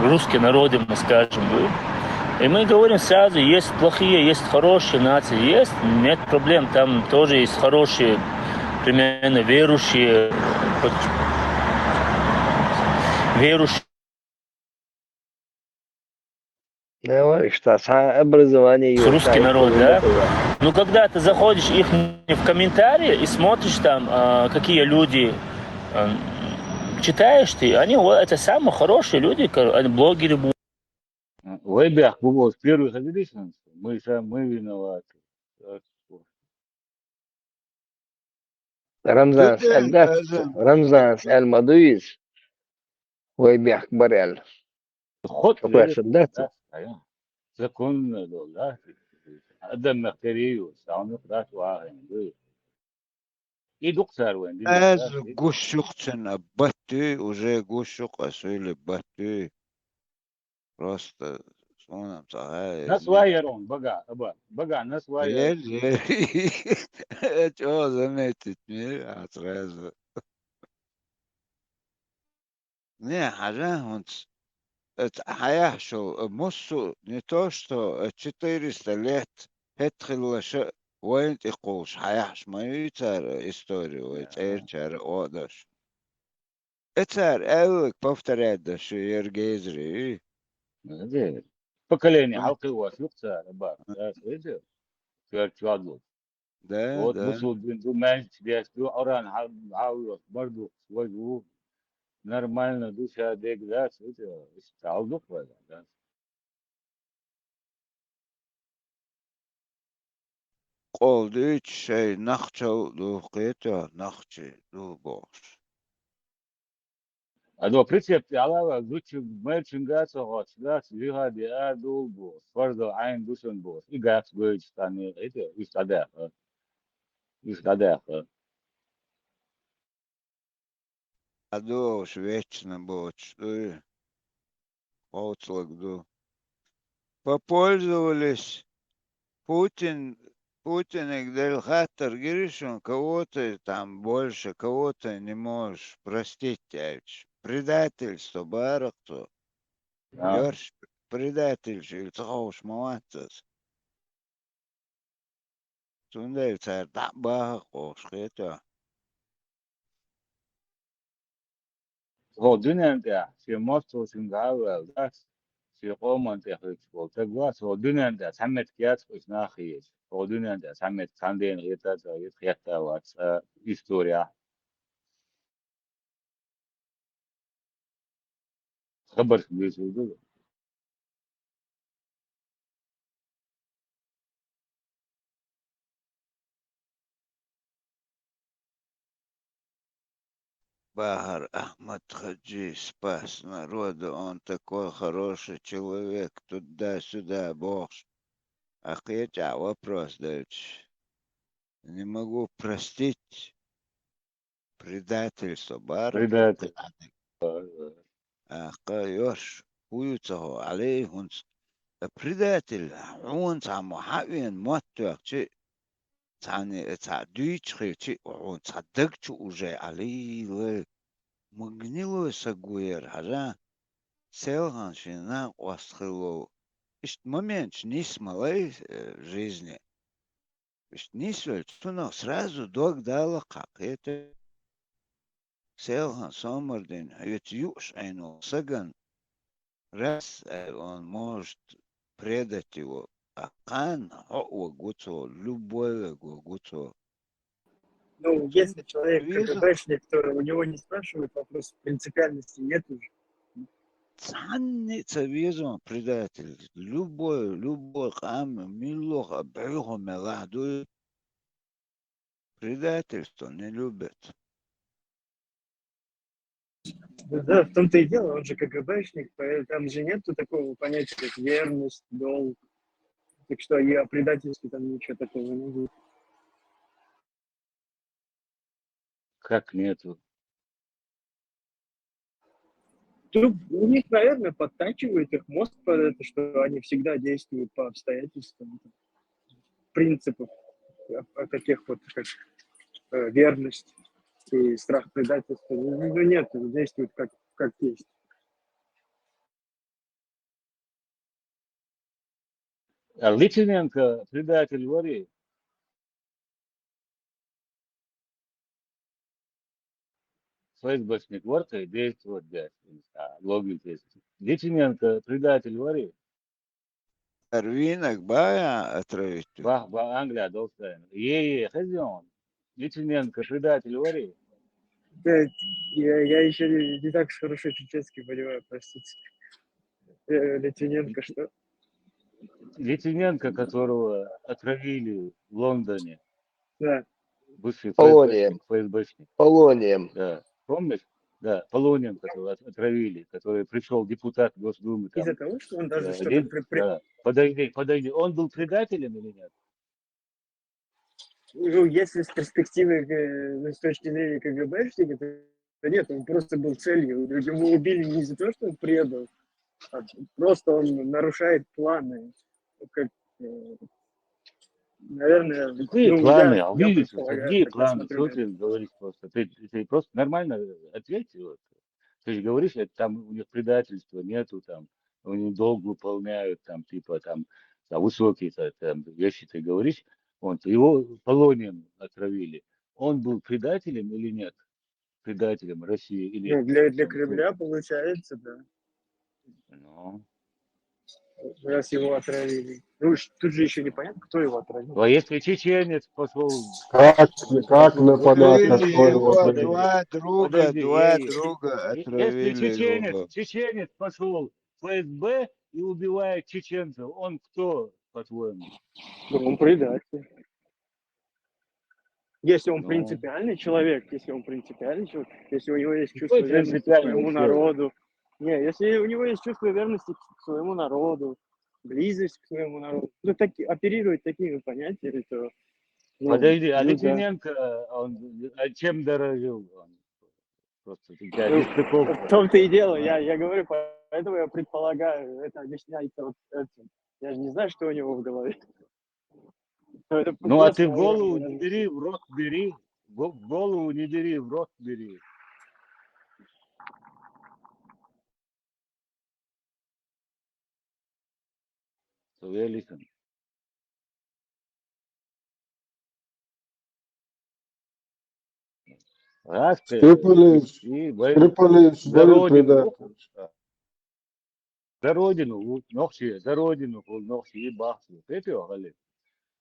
русские народы, мы скажем, дуй, и мы говорим сразу, есть плохие, есть хорошие нации, есть, нет проблем, там тоже есть хорошие, примерно, верующие, хоть верующие. Давай, что, а, образование есть, русский народ, да? Ну, когда ты заходишь их в комментарии и смотришь там, а, какие люди, а, читаешь ты, они, вот, это самые хорошие люди, ка-, они блогеры будут. Вай бехк бу бохуш первый хазидиш, мы са-, мы виноваты. Рамзанс аьлла дац, Рамзанс аьлла ма дуй иза, вай бехк бара аьлла. Хот лерина дац. Законно долу, да? Адам мехкарий ю, сауна дац вахана дуй. И дукха цара вайн дина. Аса гуш юкъ цуьнан, а, баттуй, уже гуш юкъ аса уьйлу баттуй. Просто суна-м ца хаьа. Нас вай яра он, бага, аба, бага, нас вай яра. Ел, ел. ЧӀогӀа заметить мира, а сразу. Не, хьажа хӀунца. Эца хьаяхьа шо, э, муссу, не то что, э, четыреста лет хӀетта хилла ша вайна тӀе кхуллуш хьаяхьаш ма юй цара история вай цӀерачара а оха даш. Э, цара аьлларг повторять даш ю яра гезари, ю? Поколение хьалкхиъ ваш юкъ цара, бах, да, шайца, коьрта чоьхьа долу. Да, вот да. Мусул дин ду, маьждиг деш ду, Къуръан хьа-, хьа а йоцу, бар ду, вай ву. Нормально ду, ша дег дац, это, иштта хьал ду вай, да. Къол дуьйцу шайн нахчал а ду, кхета нахчи ду бохуш. Адо прицеп тӀе Ӏалава, зудчуьнга, майрачуьнга а ца хоттуш, дац, жихаде а дугӀу бохуш, фарзал Ӏайн ду шуна бохуш, и гац гойтуш цхьаьна, и те, уьш дӀадаьхна. Уьш дӀадаьхна. Ӏа дугӀуш вечно боцуш дуй? Кхоцлаг ду. Попользовались. Путин, Путиниг делла хаттар гира шуна, кого ты там больше, кого ты не можешь простить, аьлча. Предательство бара-кх цо. А. Йорш предательш ил ца ховш ма вац аса. Цундела цара дӀа а бахар кхочуш хетахь. ХӀокху дуьнен тӀехь шен мостагӀчуьнга хьа а ваьлла, дас, шен къоман тӀе хьуьйцуш волу стаг вац, хӀокху дуьнен тӀехь цхьа меттиг яц вайна нах хеташ. ХӀокху дуьнен тӀехь цхьа меттиг цхьана дена хета а, хетта а вац, а, историяхь. Хабарш буьйцур ду. Бахар Ахмад-Хаджи, спас народа, он такой хороший человек, туда-сюда бохуш. А кхечахь вопрос делча, не могу простить. Предатель со бара. Предатель. Акха йош, хӀун ю ца хьо, Ӏалий, хӀунца? Предатель, хьуна цхьаммо хьа а веана, мотт тоьхчи, цхьанне а цхьаъ дуьйцуш хилчи, хьуна цхьа даг чу уже, Ӏалий, лай, магнилой саг ву яра, хьажа, селхана шен накъост хилла волу. Иштта моменташ нисса ма лай, э, жизни. Иштта нисвелча, цунах сразу дог дала кхаъ кхета. Селхан сомардина хьоьца юуш Ӏийна волу саган раз, э, он может предать его, а кхана хьо а вагу цо, любой вег вагу цо. Ну, если человек Вижу. КГБшник, то у него не спрашивают вопрос принципиальности, нет уже. Цхьанне а ца веза предатель. Любой, любой къам, милла а бӀуьйху мел ахь дуй. Предательство не любят. Да, в том-то и дело, он же КГБшник, поэ-, там же нету такого понятия, как верность, долг. Так что и о предательстве там ничего такого не будет. Как нету? Ну, у них, наверное, подтачивает их мозг под это, что они всегда действуют по обстоятельствам, там, принципов, а, а таких вот, как, э, верность и страх предательства. Ну, ну, нет, действуют как, как есть. А Литвиненко предатель варий? ФСБшник вар кхин действовать деш, а, логика есть. Литвиненко предатель варий? Арвинаг бая отравить? Бах, бах, Англия долстайн. Е, е, хезион. Литвиненко предатель варий? Да, я, я ещё не, не так уж хорошо чеченский понимаю, простите. Э, Литвиненко что? Литвиненко, которого отравили в Лондоне. Да. Бывший Полонием. ФСБшник, ФСБшник. Полонием. Да. Помнишь? Да, Полонием, которого от-, отравили, который пришёл депутат Госдумы, там, Из-за того, что он даже э, что-то Лен-, при-, при- да. Подожди, подожди, он был предателем или нет? Ну, если с перспективы, э, ну, с точки зрения КГБшника, то нет, он просто был целью. Его убили не из-за того, что он предал, а просто он нарушает планы. Как, э, наверное, Какие ну, планы? Я, А я видишь, вот, предполагаю, какие так я планы? Смотрю Чего на это. Ты говоришь просто? Ты, ты просто нормально ответь. Вот. Ты же говоришь, это там у них предательства нету, там, они долг выполняют, там, типа, там, там высокие, та-, там, вещи ты говоришь. Вот, его Полонием отравили. Он был предателем или нет? Предателем России или Ну, нет? Для, для Там, Кремля получается, да. Ну. Раз его отравили. Ну, ш-, тут же ещё непонятно, кто его отравил. А если чеченец пошёл Как, как непонятно, кто его отравил? Два друга, Подожди, два я, я, друга отравили. Если чеченец, чеченец пошёл в ФСБ и убивает чеченцев, он кто, по-твоему? Ну, он предатель. Если он Ну. Принципиальный человек, если он принципиальный человек, если у него есть чувство верности к своему народу. Не, если у него есть чувство верности к своему народу, близость к своему народу, ну, так, оперировать такими понятиями, то, ну, Подожди, а ну да. Литвиненко, он, а чем дорожил? Он просто для Ну, нестыковка. В том-то и дело, я, я говорю, поэтому я предполагаю, это объясняется вот этим. Я же не знаю, что у него в голове. Ну, это Ну, а просто, ты голову наверное, не бери, в рот бери. Го-, голову не бери, в рот бери. So we are listening. Скрипалевич, Скрипалевич, за родину предатель. За родину, нохчий, за родину, нохчий бахчу. Кхетий, гали.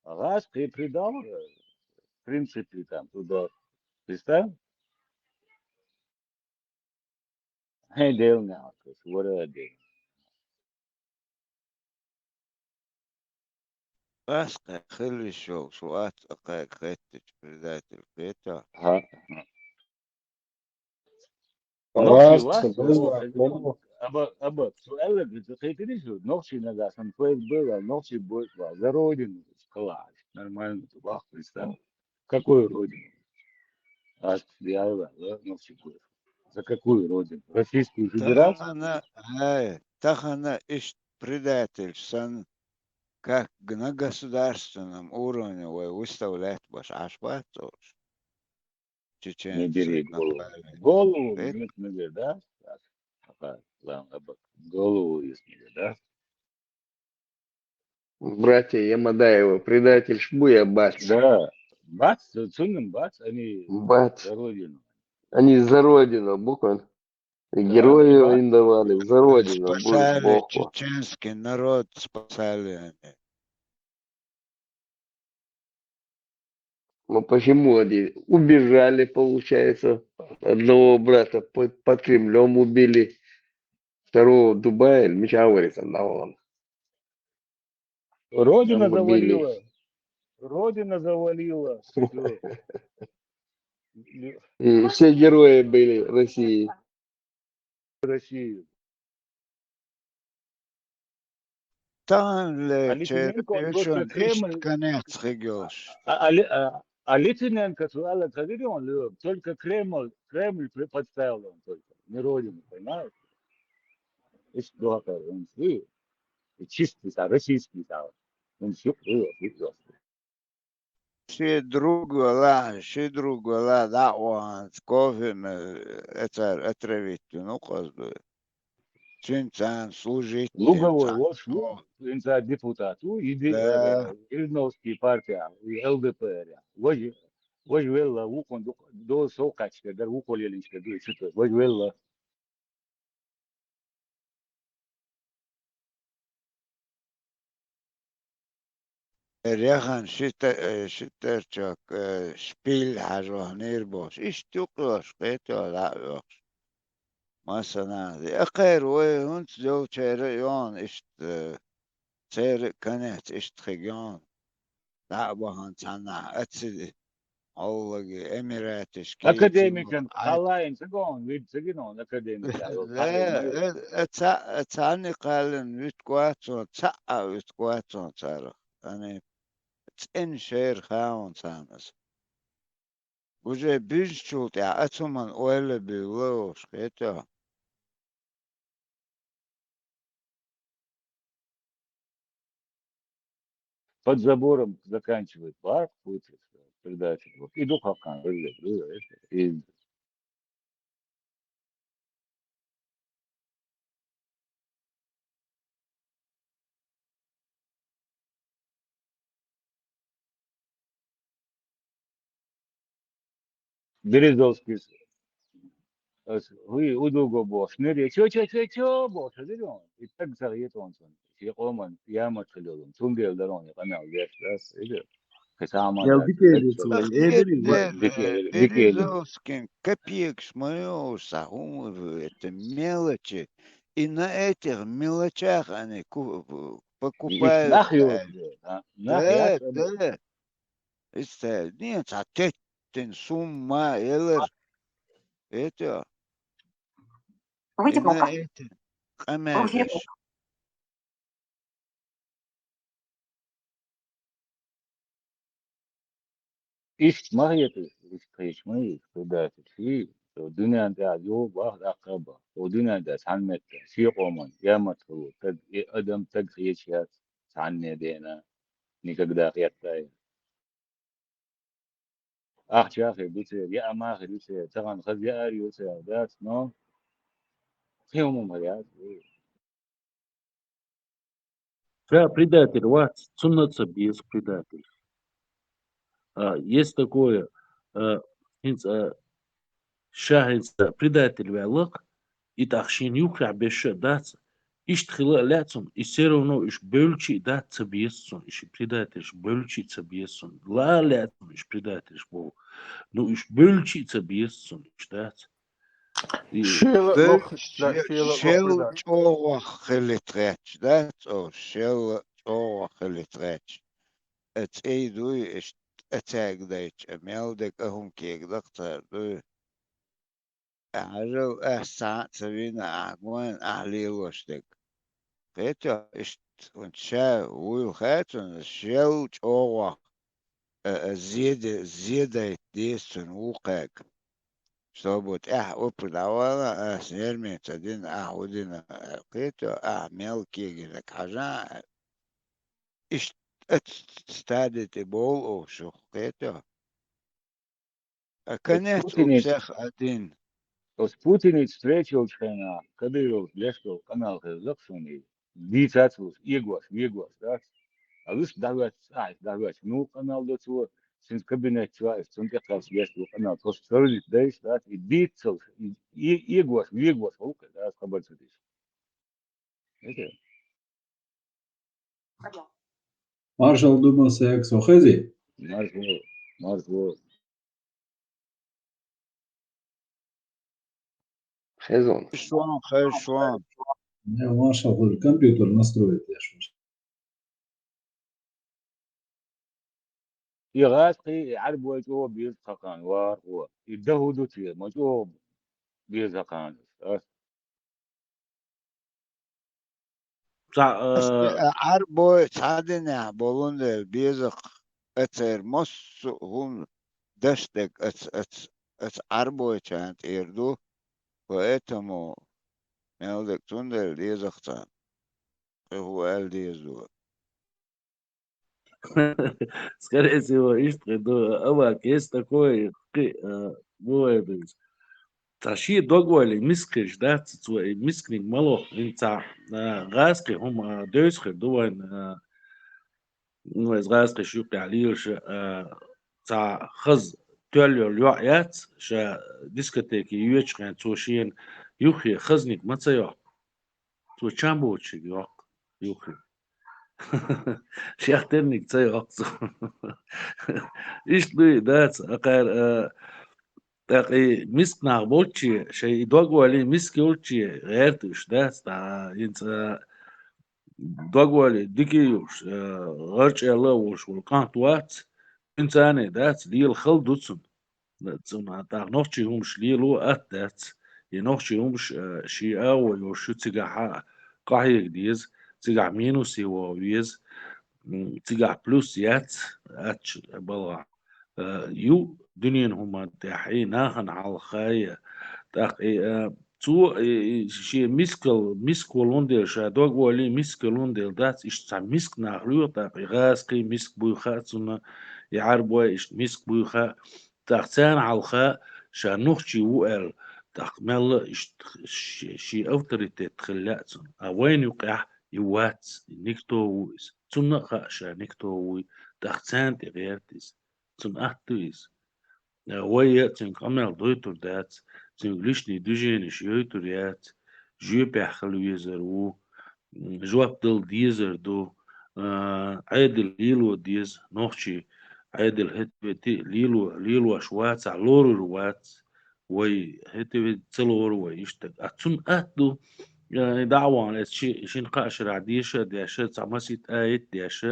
Газ кхе предал, в принципе, там, туда. Представь? Хе, дело не, вора дело. Ас кхе хилвиш йолуш вац, кхе хеттачу предатель кхетий. Ха. Нохчий вац, аба, аба, цу аьлларг ца кхетарий шу, нохчий нагахь санна ФСБ вац, нохчий бойт вац, за родину кхалахь, нормально, вах, представь. Какую родину? Ас яла, да, нохчий бойт. За какую родину? Российскую Федерацию? Тахана, ай, тахана иштта предатель санна, как на государственном уровне вай выставлять беш Ӏаш бац уьш. Чеченцы. Не бери голову. Голову есть, да? Так, ладно, голову есть, да? Братья Ямадаевы предатель ш бу я бац? Да, бац, цундела бац, они за родину. Они за родину, буквально. Герои им давали, за родину, спасали чеченский народ, спасали они. Ну почему они убежали, получается, одного брата под, под Кремлем убили, второго Дубая, или меча говорит, одного. Родина завалила. Родина завалила. Всё. И все герои были России. России. Тахана лечу Литвиненко, он только Кремль. Конец хигош. А, а, а, а Литвиненко цу аьлла ца дирон лоьру, только Кремль, Кремль при-, подставил он только. Не родину, понимаешь? Иштта дохар, он чистый, а, российский стал. Он всё, всё, всё. Ши друг вала, ши друг вала дӀа а вахана, кофе ма, э, цара отравить вина ву кхозбу. Цуьнца служить. Луговой волуш ву, цуьнца депутат ву, и ди-, э, Жириновский партия, и ЛДПР. Важа, важа велла, вукхунна дукха доза сов кхаьчна дара, вукхо лелийна дара, и цу тӀе важа велла. Яхана ши та-, э, ши тарчок, э, шпиль хьажа ваханера бохуш. Иштта юкъ йолуш, кхетий, дӀа а йохуш. Массанхьа а кхеран вай хӀинца йолчеран а йогӀу иштта, э, церан а конец иштта хигош. ДӀа а бахана цхьаннахьа, ацци хьаллаги, Эмираташки, академикан хьаллаийна ца го хьуна, вид ца гина хьуна академик аьлла. Э, э, э, ца-, э, цхьанне кхаьллина вуьтуш вац хьуна, цхьаъ а вуьтуш вац хьуна царах. Ани, цӀена шера хаьа хьуна царна аса. Уже буьзначул тӀаьхьа аса хӀуманна ойла а буьйлу вовшах, кхетий. Под забором заканчивает парк, вот, передача. Вот. И дух Афган выглядит, и Березовский, э, с-, хӀуй, удуго бохуш, нуьре, чо, чо, чо, чо бохуш, хезира хьуна? И стаг ца хета хьуна цунна. Шен къоман ямарт хила йолу. Цундела дара хьуна и къамел деш, да, хезира. Кхин цхьа а ма дац. Дикели цунна, эбели, дикели, дикели. Березовскин копеекаш ма йогӀуш цхьа хӀума ву, это мелочи. И на этих мелочах они ку-, покупают. Нах йоцу, а? Нах яц, да. Иштта, не, цхьа теттина сумма елар. Это. Вытянула. Ина это къамелаш. Иштта ма хета, иштта хеташ ма ю, предатель. И, дуьнен тӀехь йогӀу бах, даккха а бах. О, дуьнен тӀехь цхьана метта, шен къоман, ямарт хуьлу, таг, и адам таг хеташ яц, цхьанне дена, никогда хеттай. Ахча а хир ду церан, яа ма хир ю церан, тахана хаза яар ю церан, дац, но кхин хӀума ма яц. Ша предатель вац, цунна ца беза предатель. А, есть такое, а, хӀинца, а, Ша хӀинца предатель ваьлла-кх, и тӀаккха шена юххехь беш а дац, иштта хила а лаьа цунна, и все равно уьш бевлча а дац, ца беза цунна, и ши предательш бевлча а ца беза цунна, ла а лаьа цунна уьш предательш боху. Ну, уьш бевлча а ца беза цунна, уьш дац. И Шела а Бевлча, лохуш, да, шела а шел лохуш, да. ЧӀогӀах хилийта гӀерташ дац, оха шел а чӀогӀах хилийта гӀерташ. А цӀей дуй, иштта а цаьрга дайча, а мел дерг а хӀума кегадаккха цара дуй. Ахьа жал ас цхьа а ца вина, ахьа гойна, ахьа лелош дерг. Кхетий, иштта хӀунда ша вуйла хаьа цунна, шел чӀогӀах, а, а, зеде-, зедайта деза цунна вукхаьрга. Чтобы тӀаьхьа опа дӀавала, ас нерме ца дина, ахьа хӀу дина, а, кхетий, ахьа мел кегийнарг хьажа, а, иштта а ц-, ц-, стаде тӀе бовла оха шух, кхетий. А конец у Путиница, всех один. Оцу Путиница встреча йолчу хенахь, Кадыровс леш долу къамел хеза-кх суна и. Дийцац луш, эгош, вегош, дац. А вуьш дӀахӀоьттича, цӀахь дӀахӀоьттича, ну, къамел до цо, цуьнан кабинет чохь, цунна тӀекхаьчча леш долу къамел, тхо сордит дайша, дац, и дийцалш, и, и, эгош, вегош, гӀуллакх, дац, хабар ца деш. Маршалла ду, Масек, со хези? Маршалла, маршалла. Хезон. Шуан, хай шуан. Не, маршалла хуьлу, компьютер настроить еш ву. И гӀазкхий, и Ӏаьрбой чӀогӀа беза хьакхана, вархо. И дан хӀун ду те, ма чӀогӀа беза хьакхана. Ас Цхьа, Ас а, а Ӏаьрбой цхьа динехь болун дела беза-кх, а церан массо а хӀума даш дерг аца, аца, аца Ӏаьрбойчарна тӀера ду, поэтому мел дерг цундела деза-кх царна. Кхин хӀун аьлла деза ду? Скорее всего, иштта хир ду, амма кхин такой, кхин, а, бу вай беза. Цхьа шен дог ойла, миска хилча дац, цо и мисканиг ма лоху, хӀинца, а, гӀазкхи хӀума, а, девза хир ду вайн, а, ну, иза гӀазкхи шуьйкъехь лелаш, а, цхьа хаза тоьлла йолу йоӀ яц, ша дискотеке йоьчу хен цо шена юххе хазниг ма ца йоккху. Цо чам боцург йоккху юххе. Шех терниг ца йоккху цо. Иштта дуй, дац, акхар, а, тӀаккха и миска нах болчче, шайн и дог ойла, миска йолчче гӀерта уьш, дац, тӀаккха хӀинца дог ойла дика йолуш, а, гӀарчӀелла а волуш волу кӀант вац, хӀинца а дац, лела хала ду цунна. Цунна тӀаккха нохчийн хӀумаш лело атта дац. И нохчийн хӀумаш, а, шен агӀо йолуш ю, цигахь а къахьега деза, цигахь минусе ваха веза, м, цигахь плюс яц, аттачу балхахь. А, ю дуьненан хӀуманна тӀехь, и нахана хьалха а, тӀаккха и, а, цо, и, и, шен мискал, миска волун дела, ша дог ойла, миска волун дела дац, иштта цхьа миска нах лоьху, тӀаккха и гӀазкхий миска буй хаьа цунна, и Ӏаьрбой иштта миска буй хаьа, тӀаккха царна хьалха ша нохчи ву аьлла, тӀаккха мелла а иштта ши-, шен авторитет хила лаьа цунна. А вайна юкъехь и вац, и никто ву иза. Цунна а хаьа ша никто вуй, тӀаккха царна тӀе гӀерта иза. Цунна атта ду иза. Вай а цуьнга къамел дойтур дац, цуьнга личный движенеш йойтур яц, жоьпехь хила везар ву, м, жоп дала дезар ду, а, Ӏедал лело деза, нохчий Ӏедал хӀетте а лело, лелош вацахь, лорур вац, вай хӀетте а ца лору вай иштта. А цунна атта ду, а, дӀа а вахана, эцу ши-, шина-кхаа шарахь деша а деш, цхьа масийтта аят а деш,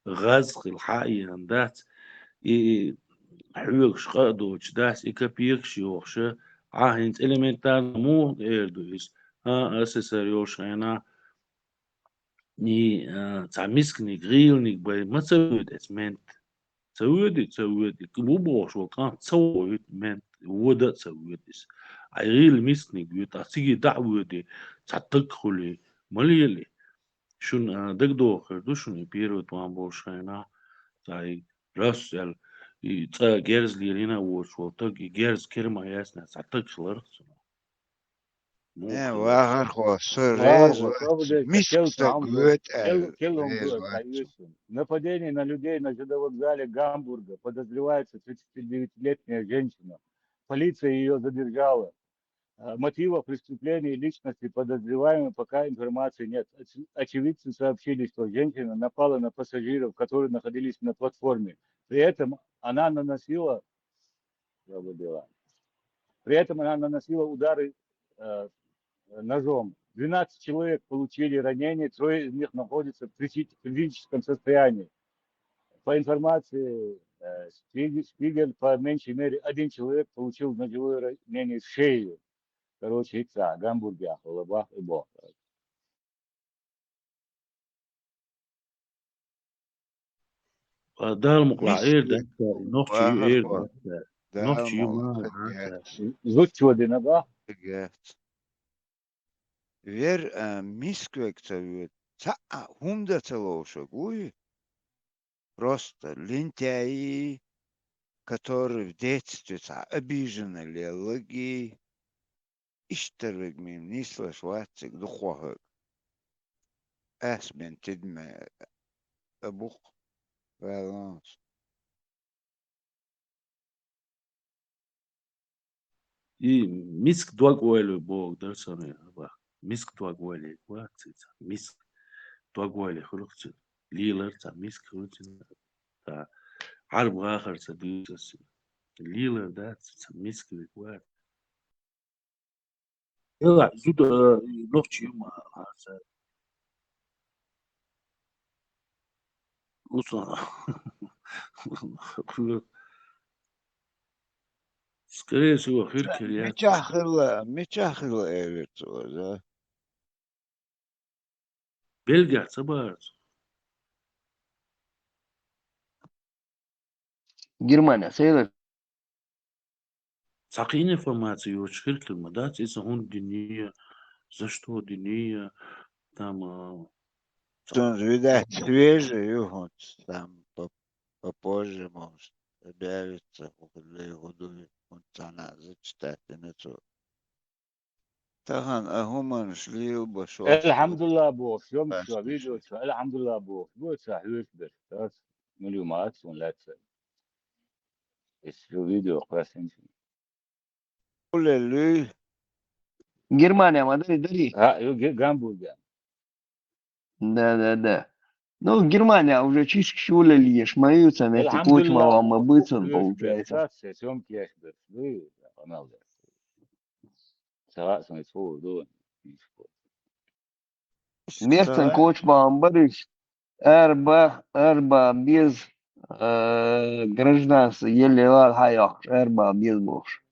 гӀаз хила хьаийна дац, и хьоьгуш къа а доцуш дац, и копейкаш йохуш, а, хӀинца элементарно муха эр ду иза? А, СССР йолуш хенахь, и, а, цхьа мисканиг, гӀийланиг бай ма ца воьду эцу мент. Ца воьду, ца воьду. Ву бохуш волу кӀант ца воуьйту мент, вода а ца воьду иза. Ай гӀийла мисканиг воьду, а цига дӀа а воьду, цхьа таг хуьлий, ма лелий. Шуна, а, дагадогӀу хир ду шуна и первый план болуш хенахь, цхьа и раз аьлла, и цкъа герз лелийна а воцуш волу таг, и герз кира ма яцна, цхьа таг хиларх цунах. Муха Не, хиларх? Вахархо, со Вахархо, реза вац. Со вац. Миска кел стаг хьалма, вет кел, аьлла, кел он реза вац. Нападение на людей на ЖД вокзале Гамбурга. Подозревается тридцатидевятилетняя женщина. полиция ее задержала. Э, мотивов преступления и личности подозреваемой пока информации нет. Оч- Очевидцы сообщили, что женщина напала на пассажиров, которые находились на платформе. При этом она наносила, я бы дела. При этом она наносила удары э, ножом. Двенадцать человек получили ранения, трое из них находятся в крити- критическом состоянии. По информации э, Шпигель, по меньшей мере один человек получил ножевое ранение в шею. Короче, итца, Гамбургах, Алабах и Бохтар. Дала мукълахь, эр дац, нохчий ю, эр дац. Нохчий ю, ма дац. Зудчо дина ба? Вер, а, миска вег ца воьду. Цхьа а хӀума дан ца ловш вег вуй. Просто лентяи, которые в детстве цхьа обиженный леллаги, иштта вег мим нислуш вац цига дукхох вег. Ас бен тидаме а бух, валанс. И миска дог ойла боху дар сона, аба. Миска дог ойла вац цица. Миска дог ойла хуьлух цица. Лелар ца миска хуьлу цица. Ца Ӏарб гӀахар ца дуьйцу аса. Лелар дац ца миска вег вац. Ила, зуда, э, нохчий ю ма, а, ца. Уса. Скорее всего, хир кхир яц. Мичахь хилла, мичахь хилла элира цо, да? Бельгехь ца бара цо? Германия, сейлар. Цхьа кхин информация йоцуш хир хир ма дац, иза хӀунда динийя, за что динийя, там, а, Цунна, видать, свежий ю хӀунца, там, по- попозже, может, объявится, хӀу хилла, хӀу дуй, хӀунца цхьана зачитать дина цо. Тахана а хӀуманаш лелабо шо. Алхьамдулла бохуш, йом шо видео чу, алхьамдулла бохуш, бу ца хьоьжуш берш, тас, муьлуьйма ац ван лаьцна. Эс шу видео кхоьссинчу. Улелуй. Германия ма дари, дари. А, ю Ге- Гамбургер. Да, да, да. Ну, Германия уже чишка шулел еш, ма юца, ме ти кучма вам ма быцун, получается. Сесом кеш беш. Вы, канал да. Сара сан исху ду. Мерцан кочбан бариш, арба, арба без, э, гражданство, еле лал хьайохуш, арба без бохуш.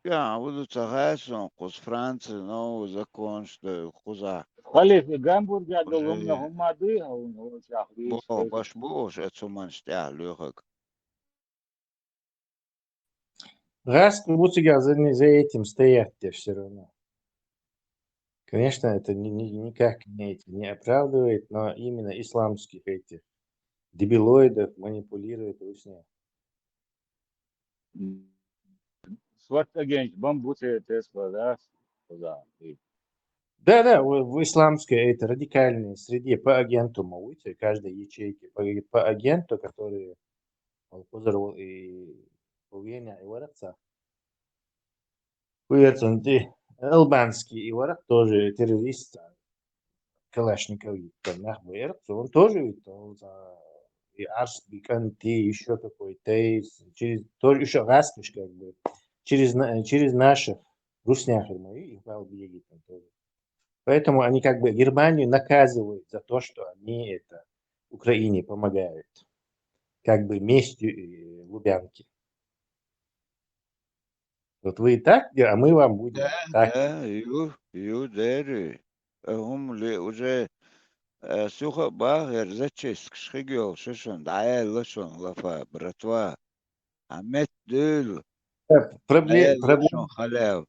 Я, буду цагай сон, кхуз Франция, новый закон, что кхуза. Халиф, Гамбурга долу хӀума дуй, а вон чахли. Бо, баш бу, уж отцу манш тя лёхак. ГӀаскхи бу цигахь за, за этим стоять те всё равно. Конечно, это ни- ни- никак не, эти, не оправдывает, но именно исламских этих дебилоидов манипулирует русня. Сват агент, бомбу те- те складах, да, и Да, да, в, в исламской этой радикальной среде по агенту, мол, видите, каждой ячейки по, по агенту, который, мол, кхузара ву и Словения, и варакца. Кхуьерцунти албанский и варакъ тоже террорист, Калашников йиттина нах бу эркъ, цунна тоже йиттина, и Арс Биканти, ещё какой-то, и через, тоже ещё гаскаш, как бы, через, на- через наших русняхер мои, и Павел Билегин тоже. Поэтому они как бы Германию наказывают за то, что они это Украине помогают. Как бы местью э, Лубянки. Вот вы и так, а мы вам будем Да, так. Да, ю, ю дери. Э, хӀума ле уже, э, суха бахер зачесткаш хиг йолуш шун, дӀаяьлла шун лафа, братва. Хьан метта дуьйла. Э, пробле- дӀаяьлла проблема шун халяв.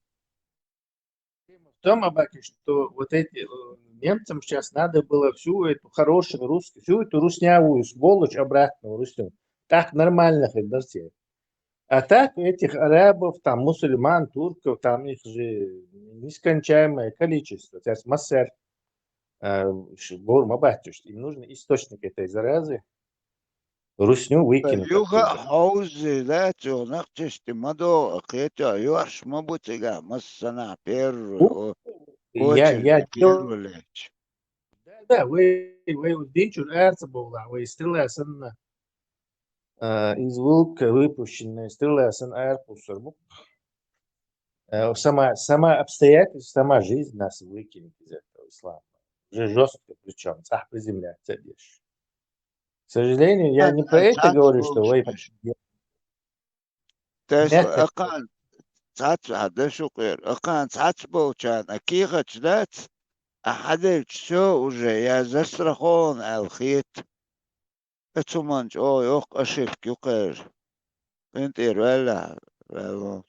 В том, Абаки, что вот эти, э, немцам сейчас надо было всю эту хорошую русскую, всю эту руснявую сволочь обратно в Русню. Так нормально хир дара церан. А так этих арабов, там, мусульман, турков, там их же нескончаемое количество. Сейчас массер, э, ш- бор ма бац, им нужен источник этой заразы. Русню выкинуть Юха оттуда. хьовзий, да, цо нах чешти ма догӀу, кхетё, йош ма бу цигахь массанахь первый, У, о, я, я очередь первый лечь. Да, да, вай, вай динчур арца бовла, вай стрела санна. А, из волка выпущенная стрела сан арпусар бу. Э, сама, сама обстоятельство, сама жизнь нас выкинет из этого ислама. Уже жестко причем, цхьа приземляться деш. К сожалению, я не про это говорю, что вы... Тесла, акхана цхьацца, хьан дашу кхера, акхана цхьацца болчарна, а кехаташ дац, а хьаделча всё уже, я застрахован аьлла хета. Э, цу ман чӀогӀа йоккха ошибка ю кхера. КъинтӀера ваьлла, ваьлла.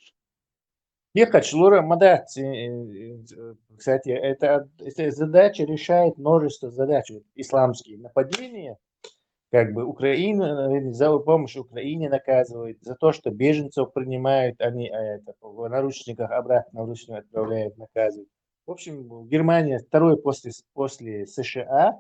Кехаташ лура ма дац, э, э, кстати, это, это задача решает множество задач. Вот исламские нападения, как бы Украина, э, за помощь Украине наказывает, за то, что беженцев принимают, они, э, это, в наручниках обратно в Русню отправляют, наказывают. В общем, Германия второй после, после США,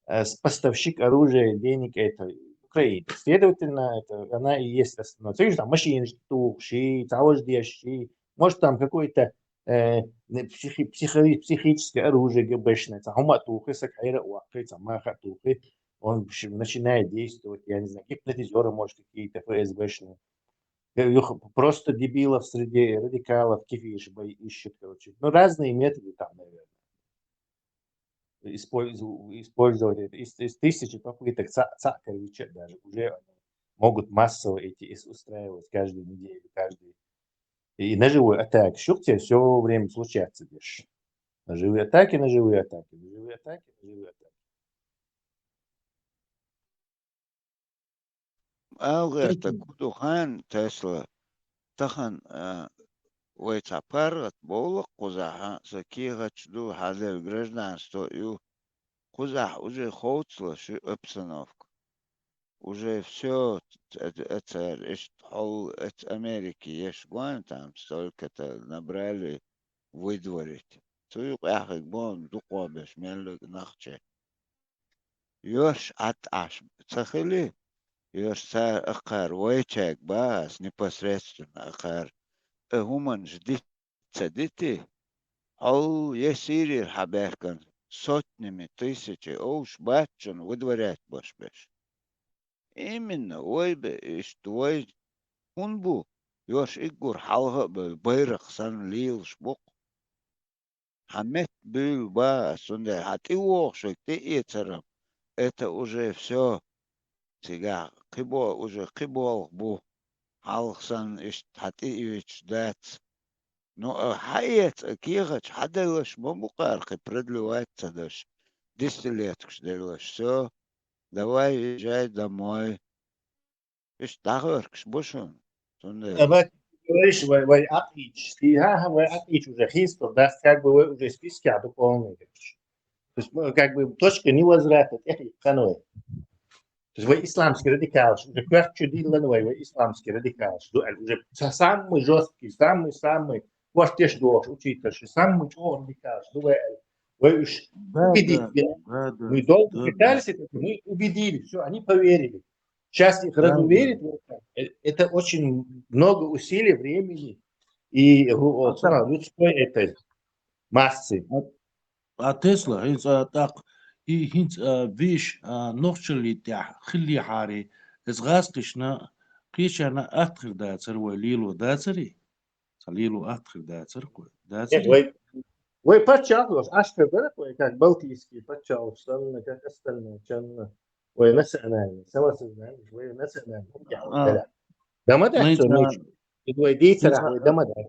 э, с-, поставщик оружия, денег это Украина. Следовательно, это она и есть основной. Ты видишь, там машины тухши, того же деши, может, там какой-то, э, не, психи-, психо-, психическое оружие ГБшное, там, хӀума тухи, сак хайра уаххи, там, маха тухи, он ш-, начинает действовать, я не знаю, гипнотизеры, может, какие-то ФСБшные. Э, юх-, просто дебилов среди радикалов, кифиш, бои ищут, короче. Ну, разные методы там, наверное. Использу-, использовать это. Из, из тысячи попыток ца-, ца-, короче, даже уже они могут массово эти ис-, устраивать каждую неделю, каждый. И ножевой атаки. Шух тебе все время случаться деш. Ножевые атаки, ножевые атаки, ножевые атаки, ножевые атаки. Ала гӀерта, ку ду хан Тесла? Тахана, а, вай цхьа паргӀат бовла кхузахьа, сан кехаташ ду, хьаделла гражданство ю. Кхузахь уже ховцалаш ю обстановка. Уже всё, ц-, ц-, цара иштта хьол, эца Америке еш гон там, столько-то набрали выдворить. Цу юкъехь хиг боху дукхо беш меллиг нах че. Йош Ӏад Ӏаш ца хили, йош цара акхар вайчаьрга бахас непосредственно акхар, э, хӀуманаш диц ца дити, хьол е Сирийра хьабаьхкан сотнями тысячи овш бац шуна выдворять беш беш. Именно, вай бе иштта вай хӀун бу, йош иггур хьалха а бевлла, байракх санна лелаш бу-кх. Хьан метта буьйлу бан ас, цундела хьан тӀе вогӀуш вайга тӀеэцарам, это уже всё. Цигахь кхибо-, уже кхиболх бу, хьалха санна иштта хьан тӀеоьцуш дац. Ну, а, хьаэца, а, кехаташ хьаделлаш ма бу кхара, кхин продлевать ца деш, десятилеткаш деллаш. Всё, давай, езжай домой. Иштта дӀахӀоьркуш бу шуна. Цундела. Аба, говоришь, вай, вай Ӏакъийча. И, ха-, ха, вай Ӏакъийча уже хистур дац, как бы вай уже спискехь ду полный, короче. То есть, ну, как бы точка невозврата тӀехь ханвай. То есть вай исламский радикалаш, уже коьрта чу диллина вай, вай исламский радикалаш ду аьлла, уже са-, самый жёсткий, самый, самый коьртеш дохуш учительш, самый чӀогӀа радикалаш ду вай аьлла. Вай уж убедить, да, да, мы долго пытались это, мы убедили, всё, они поверили. Сейчас их разуверить, вот так, э, это очень много усилий, времени и, э, вот, людской этой массы. А Тесла, хӀинца, а, тӀаккха, и хӀинца, а, веш, а, нохчаллий тӀехь хиллехьарий, иза гӀазкхашна, кхечарна атта хир дацара вай лело дацарий? Цхьа лело атта хир дацара кху-, дацарий? Нет, вай, вай паччахь а, Ӏаш хир дара вай, как балтийский паччахь санна, как остальные чанна. Вай национальный, самосознание, вай национальный. А. Дара. Дама дац, ну, цо, и вай дийцарахь вай дама дац.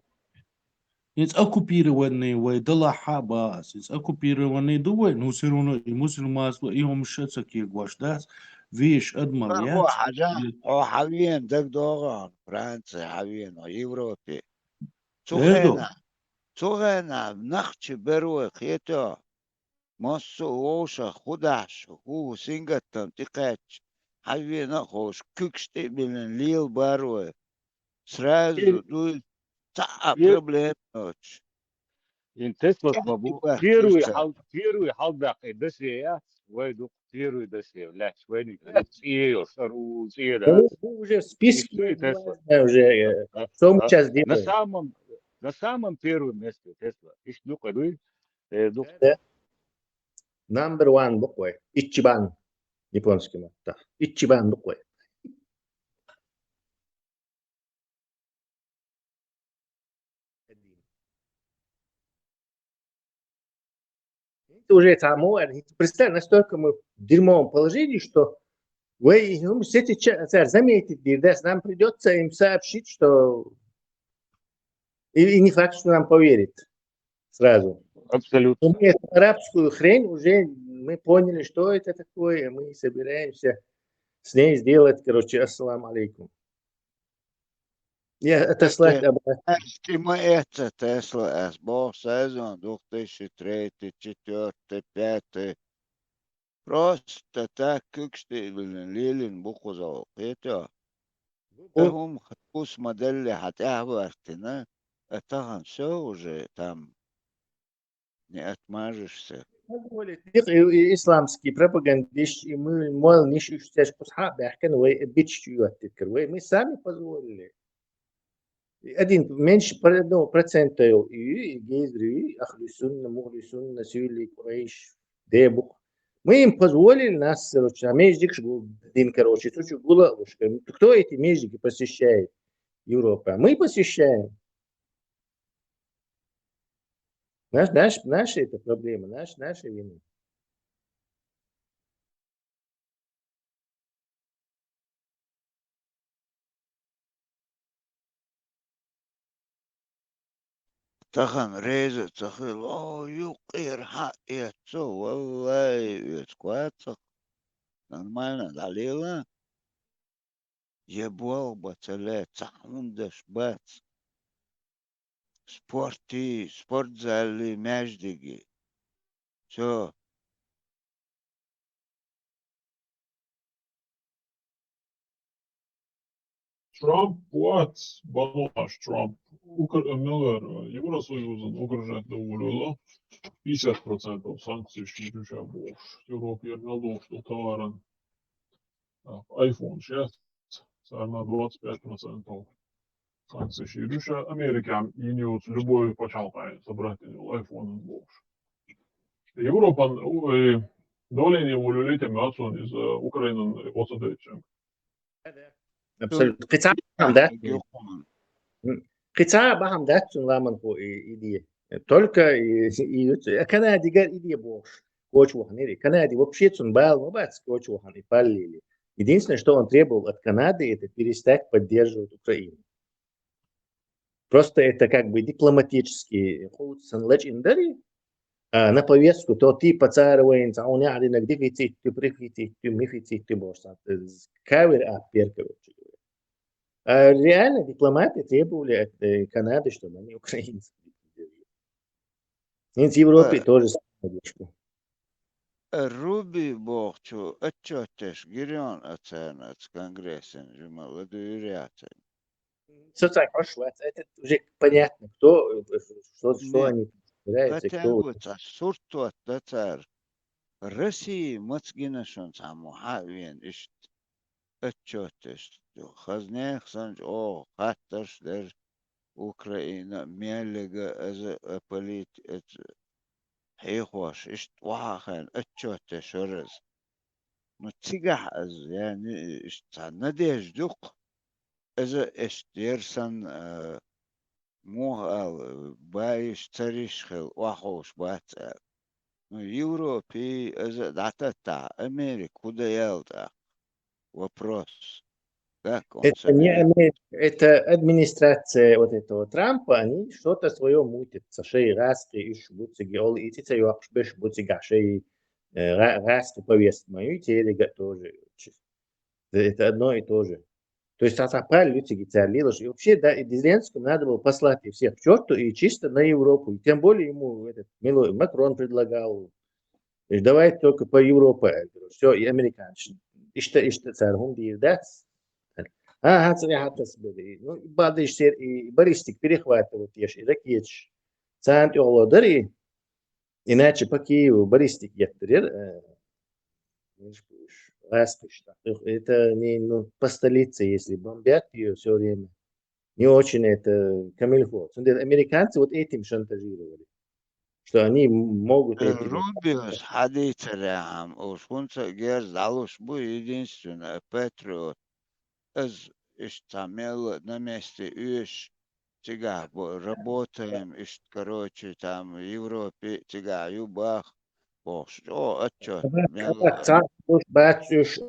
Иза оккупированный вай далахь а бан ас. Иза оккупированный ду вай, ну, всё равно и мусульманство, и хӀума ша ца кегош дац, веш адамал яц. Хьо хьажа, хьо хьавена дагадогӀу, Франция хьавена, Европе. Цу хенахь, цу хенахь нах чу бер вай, кхетий хьо? Массо а вовшах хӀу дахьаш, хӀу сингаттам тӀекхаьчча, хьавена а ховш, куьгаш тӀе а биллина лелабар вай. Сразу дуй, цхьа а проблема йоцуш. Ин Теслас ма бу. Первый хьал, первый хьалдаккха даше яц, вай дукха первый даше лаьтташ вайниг. ЦӀе йолуш, шару цӀе дац. Ну, уже в списке. Иштта Тесла. Уже, э, что мы сейчас делаем? На самом, на самом первом месте Тесла. Иштта дукха дуй? Э, дукха. Да. Number one бу-кх вай. Иччибан. Японский маттахь. Иччибан бу-кх вай. Уже там, представь, настолько мы в дерьмовом положении, что вай, ну, с этих ча-, царь заметить дир, да, нам придётся им сообщить, что и, и не факт, что нам поверит сразу. Абсолютно. Мы эту арабскую хрень уже, мы поняли, что это такое, мы собираемся с ней сделать, короче, ассаламу алейкум. Я отослать обратно. Ма эццахь Тесла ас боху сезон две тысячи третий, четвёртый, пятый. Просто так куьгаш тӀе а биллина, лелийна бу кхузахь, кхетий хьо? Бу. ХӀума кхус ма-далле хьан тӀаьхьа ваьхкина, а тахана всё уже там не отмажешься. Позволить. И, и исламский пропагандист, и мы молниш уьш цаьш кхузахь а баьхкина, вай бича чу йоттийтар. Вай, мы сами позволили. Один меньше про-, ну, процента йолу и, и гейзри, и ахли сунна, мухли сунна, сюйли, курайш, дебух. Мы им позволили нас, короче, а междикаш гу-, дин, короче, цу чу гула а луш. Кто эти междики посещает Европа? Мы посещаем. Наш, наш, наша это проблема, наш, наша вина. Тахана реза а ца хилла, о, юккъера хьаэццо, валлай, оьцу кхоьцах. Нормально дӀалела. Я болх бан ца лаьа, цхьа хӀума деш бац. Спортий, спортзалий, маьждигий. Всё. Трамп вац, бан ву аша Трамп. Укр-, мила вара, Евросоюзан угрожать дан волавелла, пятьдесят процентов санкцеш йийр ю ша бохуш. Европера мел долуш долу товаран. А, айфонаш яц, царна двадцать пять процентов санкцеш йийр ю ша, Америкехь йина йоцу любой пачхьалкхе собрать йина йолу айфонан бохуш. Европан, у, э, давление волавелла тем яц ван иза Украинан оцу дайча. Абсолютно. Кхин цхьа а бахьана дац. М, кхин цхьа а бахьана дац цуьнан ламанхо и, и де. Только и, и, и Канадигара и де бохуш коча ваханера. Канаде вообще цунна бала ма бац коча вахана и паллели. Единственное, что он требовал от Канады, это перестать поддерживать Украину. Просто это как бы дипломатически хӀума санна лачкъийна дара, а на повестку то типа цара вайна цхьа хӀума яхьа динарг дефицит ду, префицит ду, мифицит ду бохуш санна, э, кавер а перковать. А реально дипломаты требовали от, э, Канады, чтобы они украинцев не поддерживали. ХӀинца Европе тоже самая поддержка. Руби бохучу отчётеш гирйон а царна оцу конгрессина жимма ладуьйр яц. Со цхьа хьош вац, это уже понятно, кто, э, что, что они собираются, кто. Цхьа сурт тотта цара. Россия маца гина шуна цхьаммо хьа а вена иштта отчётеш. Хазнех санчу оха хаттарш дара, Украина меллига аза а полит-, эца хьехош, иштта охьа а хиъна отчётеш вара иза. Ну, цигахь аза, яьни, иштта цхьа надежда ю-кх. Иза иштта яра санна, а, муха ала, баьйш, цариш хила, охьаховш бац аьлла. Ну, Европе иза а дӀататтахь, Америка хӀун дан яьлла тӀаккха? Вопрос. Как он собирается? Это не Америка, это администрация вот этого Трампа, они что-то своё мутят. Ца шайн гӀаскхи уьш бу цига, олу и цӀе ца йоккхуш берш бу цигахь шайн, э, гӀа-, гӀаскхи повестка ма ю, церан а тоже. Это одно и то же. То есть цхьа-цхьа пал ю цига цара лелаш. И вообще, да, и Зеленскому надо было послать их всех к чёрту и чисто на Европу. И тем более ему этот Мило-, Макрон предлагал. То есть давайте только по Европе. Я говорю, всё, и американцы. Иштта, иштта цара хӀума дийр дац. А, хьан ца яхьа тасбери. Ну, бадиш сер и баллистик перехватывать еш, и ракеташ. царна тӀехула дара и, иначе по Киеву баллистика еттар яра, э, миш бу уж, гӀаскхаш. Это не, ну, по столице, если бомбят ее все время, не очень это камильфо. Цундела американцы вот этим шантажировали, что они могут эти вот Рубиус хьадийцарехьа, уж хӀунца а герз дӀалуш бу, единственное, Патриот. Из иштта мел на месте уьш, цигахь бу, работаем, иштта, короче, там, Европе, цигахь ю бах, бохуш, чӀогӀа отчет мел. Цхьа луш бац уьш,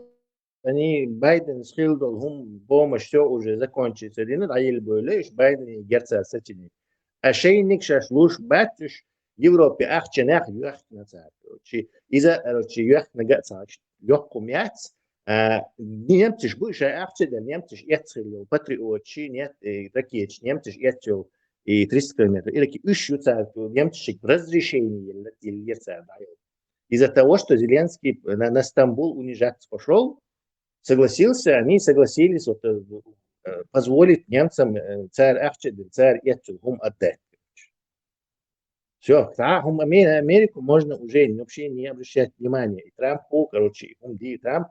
они Байденс хилла долу хӀума помощь всё уже закончится дина, дӀаелла бойла уьш Байдене герцара сацийна. А шайниг шаьш луш бац уьш, Европе ахчанех йоьхна цара. Чи иза, короче, йоьхна ган ца йоккху яц. А, немцаш бу шайн ахча дан, немцаш эцхилла йолу патриотчи, нет, э, ракеташ, немцаш эцйолу и триста километр. И раки уьш ю цара, немцашиг разрешение елла, елла цара дӀайолу. Из-за того, что Зеленский на, на Стамбул унижаться пошёл, согласился, они согласились вот, э, э, позволить немцам, э, цара ахча дан, цара эцйолу хӀума отдать. Всё, цхьа хӀума Аме-, Америку можно уже вообще не обращать внимания. И Трампу, короче, и хӀума ди, и Трамп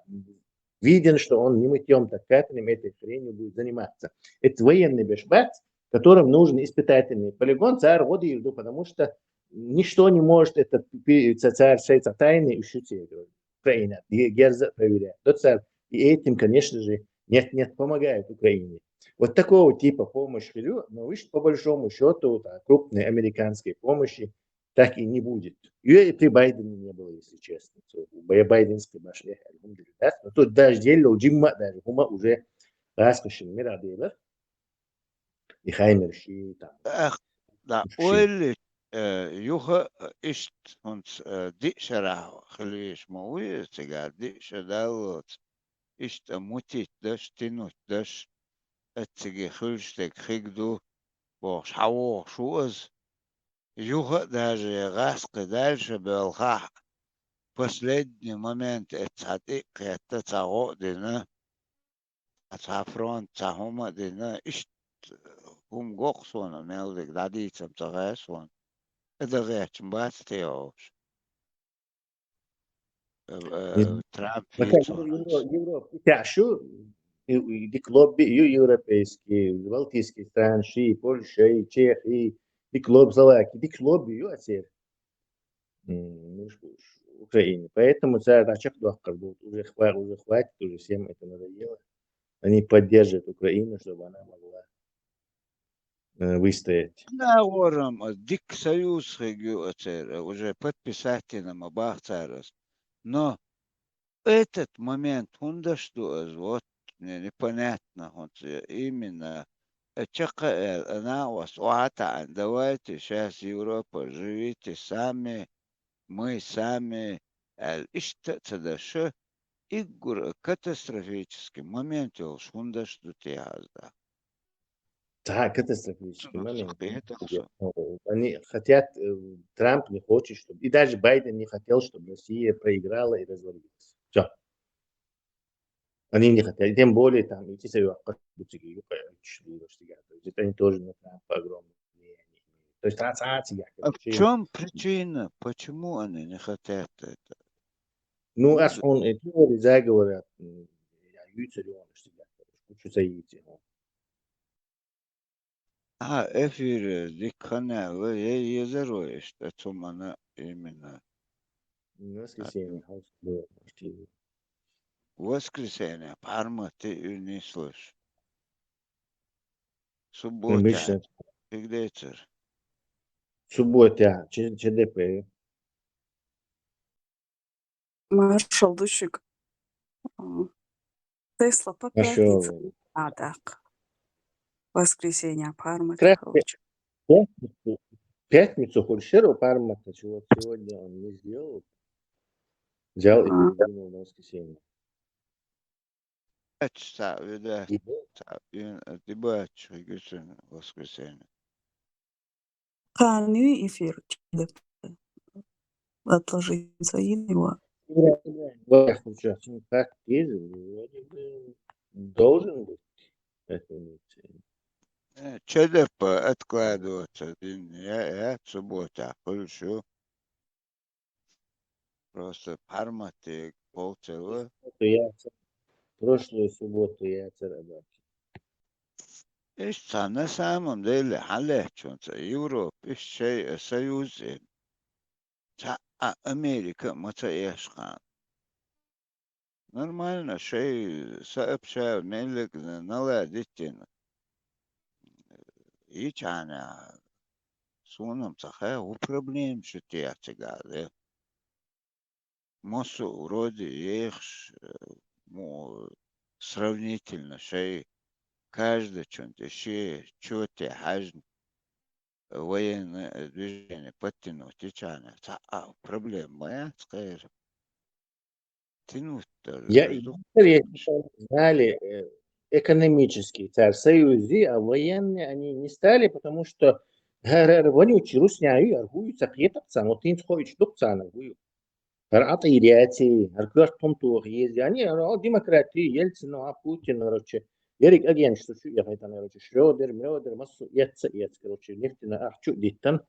виден, что он не мытьём, так капельным этой хренью будет заниматься. Это военный беш бац, которым нужен испытательный полигон, цара гӀо дийр ду, потому что ничто не может это пи-, ца-, цара шайца тайны и шуьца, я говорю. Украина, ге-, герза проверяет. Тот самый, и этим, конечно же, нет-нет, помогает Украине. Вот такого типа помощь хилла, но, видишь, по большому счёту, та, крупной американской помощи так и не будет. Её и при Байдене не было, если честно. Бай-, байденской башня, альхамдулиллах. Но тут даже елла жимма даже хӀума уже гӀаскхашна мира делах. И хаймерши там. Эх, да, уж ши. Ойли, э, юха, э, иштта хӀунца, э, диъ шарахь хила везаш ма вуй, цигара диъ шо даллалц, иштта мутить даш, тянуть даш, эцциге хуьлуш дерг хиг ду, бохуш, хьан вогӀуш ву иза? Юха а даже гӀаскхи дальше белхахь, последний момент эццахь тӀе а кхетта, цхьа гӀо а дина, цхьа фронт, цхьа хӀума а дина, иштта хӀума го-кх суна, мел дерг дӀадийцам ца хаьа суна. И дан гӀерташ бац те хьовш? Э, э, Трамп Пока вийцо Евро-, хьанца. Европа и тӀаьхьа шу, и, и дика лобби ю европейский, балтийский стран, ши, Польша, и Чехи, дика лоб-, Словаки, дика лобби ю ацер. М, ну, ш-, ш-, Украине. Поэтому цара дӀачекхдоккхур ду. Уже хва-, уже хватит, уже всем это надоело. Они поддержат Украину, чтобы она могла, э, выстоять. Нагорам, э, дика союз хиг ю ацер, э, уже подписать йина ма бах цара ас. Но этот момент хӀунда аш ду ас, вот мне непонятно хӀунца именно. Э, чекхъяьлла, э, накъост охьатаьӀна, давайте щас, Европа, живите сами, мы сами, аьлла, иштта а ца даш, уггар а катастрофический момент йолуш хӀунда аш ду те хьажа? Да, катастрофический момент. Они хотят, э, Трамп не хочет, чтобы, и даже Байден не хотел, чтобы Россия проиграла и развалилась. Всё. Они не хотят. И тем более там идти с её юкъа. То есть это они тоже на Трампа огромное влияние имеют. То есть ассоциация, а в чём причина? Почему они не хотят это? Ну, ас хьуна, э, теория заговора, м, я юьйцур ю хьуна, что я хочу соединиться. А, эфир, э, дика хан аьлла, я езар вай иштта цу мана именно. Воскресенье, хьовса, может, и Воскресенье, пхьармат и уьйр нислуш. Суббота. Обычно. Фиг децар. Суббота, че-, че ДП. Маршалла ду шуьга. М, Тесла по пятницам а даккха. Воскресенье пхьармат хилча. Пятницу, пятницу хуьлуш яра пхьармат, чего вот сегодня он не сделал. Взял и передвинул на воскресенье. Ач цхьа вида, цхьа вин, дибач хигуьсун воскресенье. Кхана юй эфир? Отложить ца йина его. Вай, вай, вай, сейчас, ну, как есть, вроде бы должен быть. Это имеется в виду. Э, Ч Д П откладываться дин, я, я, суббота, хорошо. Просто формате полцела. Субботу яцар. Прошлую субботу яцар абаки. Ишта на самом деле хьалечунца Европа, иш шей, э, союз ин. Ца а Америка маца эшкан. Нормально, шей сообща меллиг наладить дин. Ичана сунам цахе у проблем шутия цигали. Массу вроде ехш, э, му-, сравнительно шей каждый чунт иши чоте хажн военное движение подтянуть ичана. Ца а проблема я скажем. Тянуть даже. Я и даже если знали, э, экономический царь союзи, а военные они не стали, потому что гар вонючий русняю, аргую, цакъетак цан, вот инц хоич дук цан, аргую. Гар атиряци, гар квартум тух езди, они, гар демократии, Ельцин, а Путин, короче, ерик агент, что шу я это, короче, Шрёдер, Мрёдер, массу, яца, яц, короче, нефтина, ах, чу, диттан.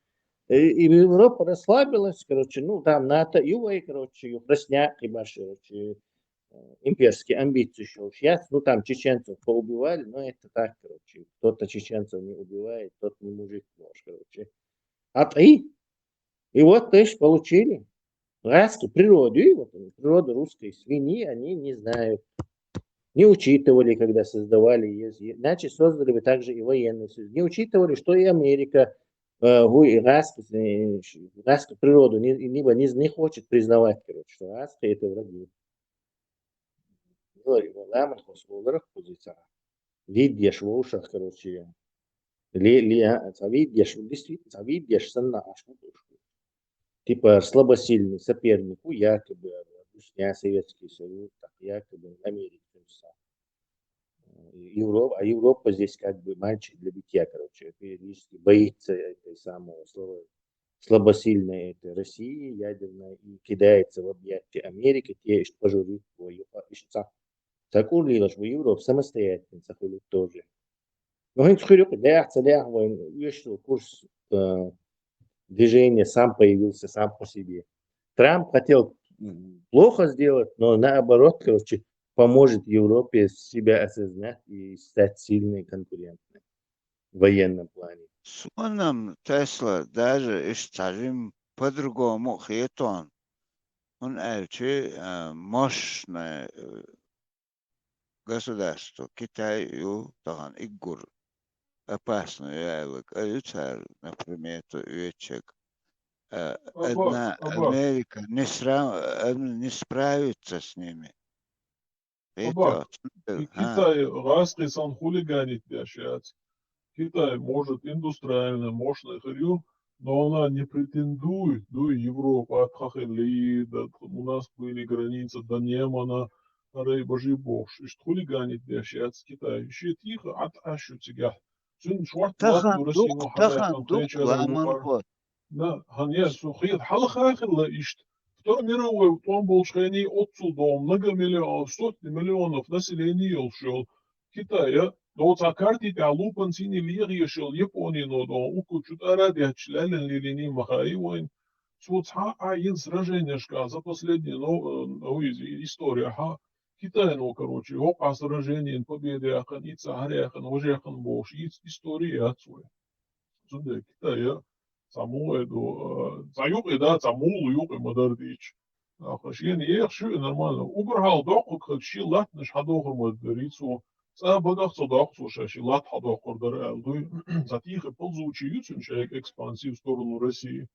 И, и Европа расслабилась, короче, ну, там НАТО, ю эй, короче, ю Красняк, и баш, короче, э, имперские амбиции шёл. Сейчас, ну, там чеченцев поубивали, но это так, короче, кто-то чеченцев не убивает, тот не мужик, может, короче. А ты? И вот, то есть, получили. Раски природу, и вот природа русской свиньи, они не знают. Не учитывали, когда создавали, если, иначе создали бы также и военный союз. Не учитывали, что и Америка, э, гу-, и раски, э, раски природу не, либо не, не хочет признавать, короче, что раски это враги. Говорю, ламан хос оларах позиция. Видеш вошах, короче. Ли, ли, а, ца видеш, действительно, ца видеш санна ашму тушку. Типа слабосильный соперник, у якобы, а, Русня, Советский Союз, так, якобы Америка, всё. Э, Европа, а Европа здесь как бы мальчик для битья, короче, периодически боится этой самого слабо-, слабосильной этой России ядерной и кидается в объятия Америки, те ишт пожурит, ой, ишт ца. Так урлилаш бы Европа самостоятельно, ца хули тоже. Но хинц хули, да, ца, да, вышел курс, э, движения сам появился, сам по себе. Трамп хотел, м, плохо сделать, но наоборот, короче, поможет Европе себя осознать и стать сильной конкурентной в военном плане. Сонам Тесла даже ишт цажим по-другому хетон. Он элчи, э, мощное, э, государство. Китай ю тахан иггур опасный ялык. А ю цар, например, то ючек. Э, Абак, одна абак. Америка не сра-, э, не справится с ними. Абак. Это, И а. Китай раски сан хулиганить дяшац. Китай, может, индустриально мощный хырю, но она не претендует, ну, и Европа отхахили, да, у нас были границы, да, немана, арей божи богш. Ишт хулиганить дяшац Китай. Иши тихо от ашу цигах. Цун шварт Тахан латну дук, Россию тахан хавайхан дук, хвеча ламан лугар. Хот. На, хан я, су хет, хал хахилла ишт. Второй мировой тон болчхени отцу дом, много миллион, сотни миллионов населения ёлшол Китая. Но вот за карти та лупан сини лиги ёшол Япония но дом, уку чут арабия члялен лилини махаи войн. Су ца а ин сражение шка за последние, но, э, ну, из-, история, ха. Китай, ну, короче, оп, а сражение, победы, яхан, ица, аре, яхан, уже, яхан, бош, иц-, история, ацуе. Цунде Китая, саму эду, э, ца юк и да, саму юк и мадар дич. А хашен ех шу нормально. Угар хал док, как ши лат, наш хадохар мадар ицу. Ца багах ца док, ца ша ши лат хадохар дар алдуй. Ца тихо ползучи юцин шайк экспансию в сторону России.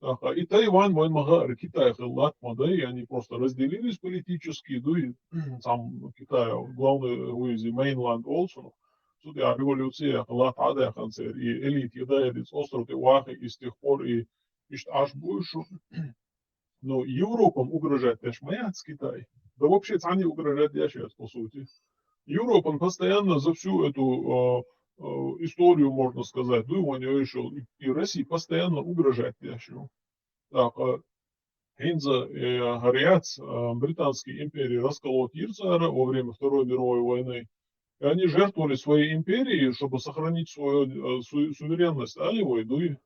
Аха, и Тайвань вайн мага Китай хыллат мадай, они просто разделились политически, дуй, сам Китай, главный уйзи, mainland also. Судя революция, лат ада ханцер, и элит еда, и остров, и вахи, и с тех пор, и ишт аш буйшу. Но Европам угрожать дяш маяц Китай. Да вообще, цани угрожать дяш, по сути. Европам постоянно за всю эту, э, э, историю, можно сказать, дуй, вань ещё, и, и России постоянно угрожать дяш. Так, а, хинза, э, харяц, э, Британской империи расколот Ирцара во время Второй мировой войны. И они жертвовали своей империей, чтобы сохранить свою, э, су-, суверенность, али вай, дуй?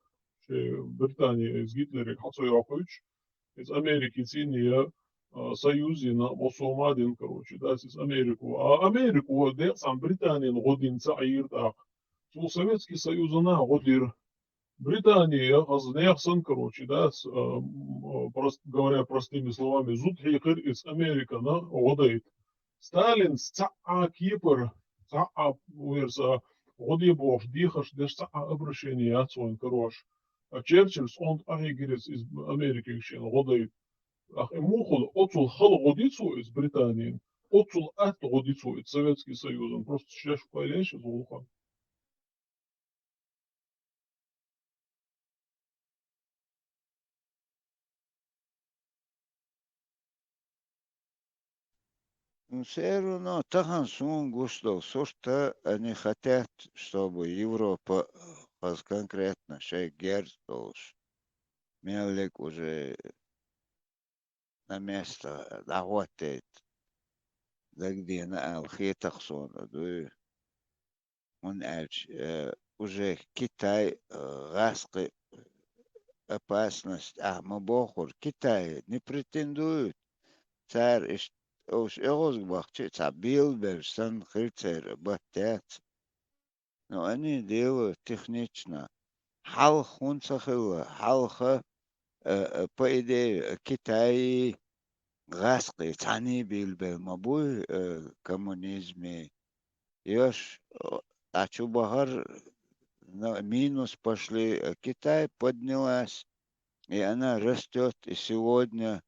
Ши Британия из Гитлера хьацо йоккхуч, из Америки цин я, э, союзина, осомадин, короче, да, из Америку. А Америку, де, сам Британиян годин ца айир так. Су Советский Союзана годир. Британия, аз нех сан, короче, да, с-, э, м, э, прост-, говоря простыми словами, зуд хьихир из Американа годайт. Сталин цаӀа кепар, цаӀа верса, годебош, дихаш, деш цаӀа обращение яц вайн, короче. А Черчилль сонт ахигирис из Америкигшин годайт. Ах, и мухул, оцул хал годицу из Британиян, оцул ат годицу из Советский Союзан. Просто шеш пайлеш из улхан. Ну, всё равно, тахан сун гуш дол сурта, они хотят, чтобы Европа, э, хаз конкретно шей герз долуш. Меллик уже на место дӀахӀоттайта дагадеана аьлла хетах сона, дуй. ХӀунда аьлча, э, уже Китай, э, гӀаскхи опасность ахь ма бохура. Китай не претендует. Цара иштта уьш эгӀозга бахча а, цхьа белабелла санна хила церан батт яц. Но они делают технично. Хьалха хӀунда ца хилла? Хьалха, э, э, по идее, э, Китайи гӀаскхи цхьаьний билбелла ма буй, э, коммунизми. Еш, э, дӀа чу бахар, но минус пошли, э, Китай поднялась, и она растёт и сегодня.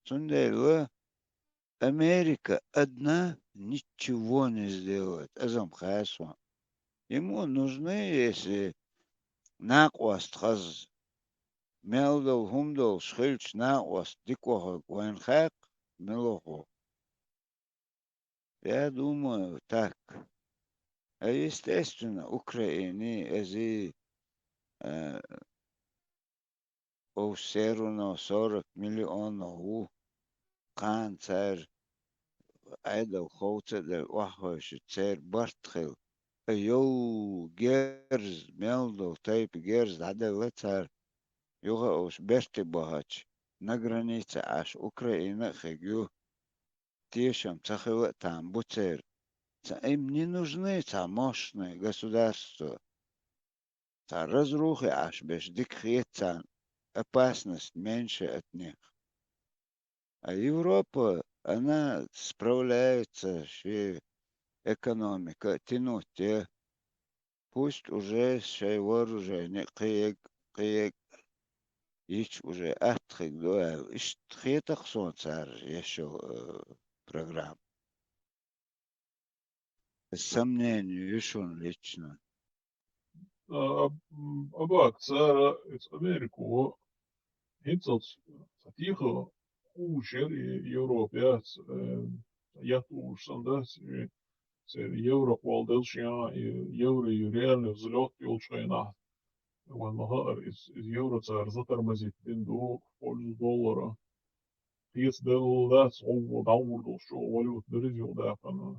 Цундела Америка одна ничего не сделает, азам хасо. Ему нужны, если накъост хаз, мел дол хӀума долуш хилча, накъост дика вахарг вайн хакъ, мелохо. Я думаю, так. А, естественно, Украине, Азии, э, Уж все равно сорок миллионов ву. Кхана цара Ӏедал ховца а делла охьахевшича, церан барт хила. Ткъа йовла герз, мел долу тайпа герз дӀаделла цара. Юха уж берте бахача, на границе Ӏаш Украина а хиг ю. Тешам ца хила а там бу церан. Ца, им не нужны цхьа мощное государство. Цхьа разрухе Ӏаш берш дика хета царна, опасность меньше от них. А Европа, она справляется шен экономика тянуть е. Пусть уже шайн вооружение кхиег, кхиег, йича уже атта хиг ду аьлла. Иштта хетах сона цара еш йолу, э, программа. Сомнение ю шуна лично? А, м, Абак, цара эца Америко хӀинцалц ца тихо хӀума шер и Европа яц, э, ятта уьш санна дац, и церан евро кхолладелла шен, и евро и реальный взлёт йолчу хенахь, вайн ма хаара, иза, иза евро цара затормозить дина ду в пользу доллара. Кхечу делла дац, гӀовгӀа дӀагӀур долуш чӀогӀа валюта дара иза юкъадаьккхина.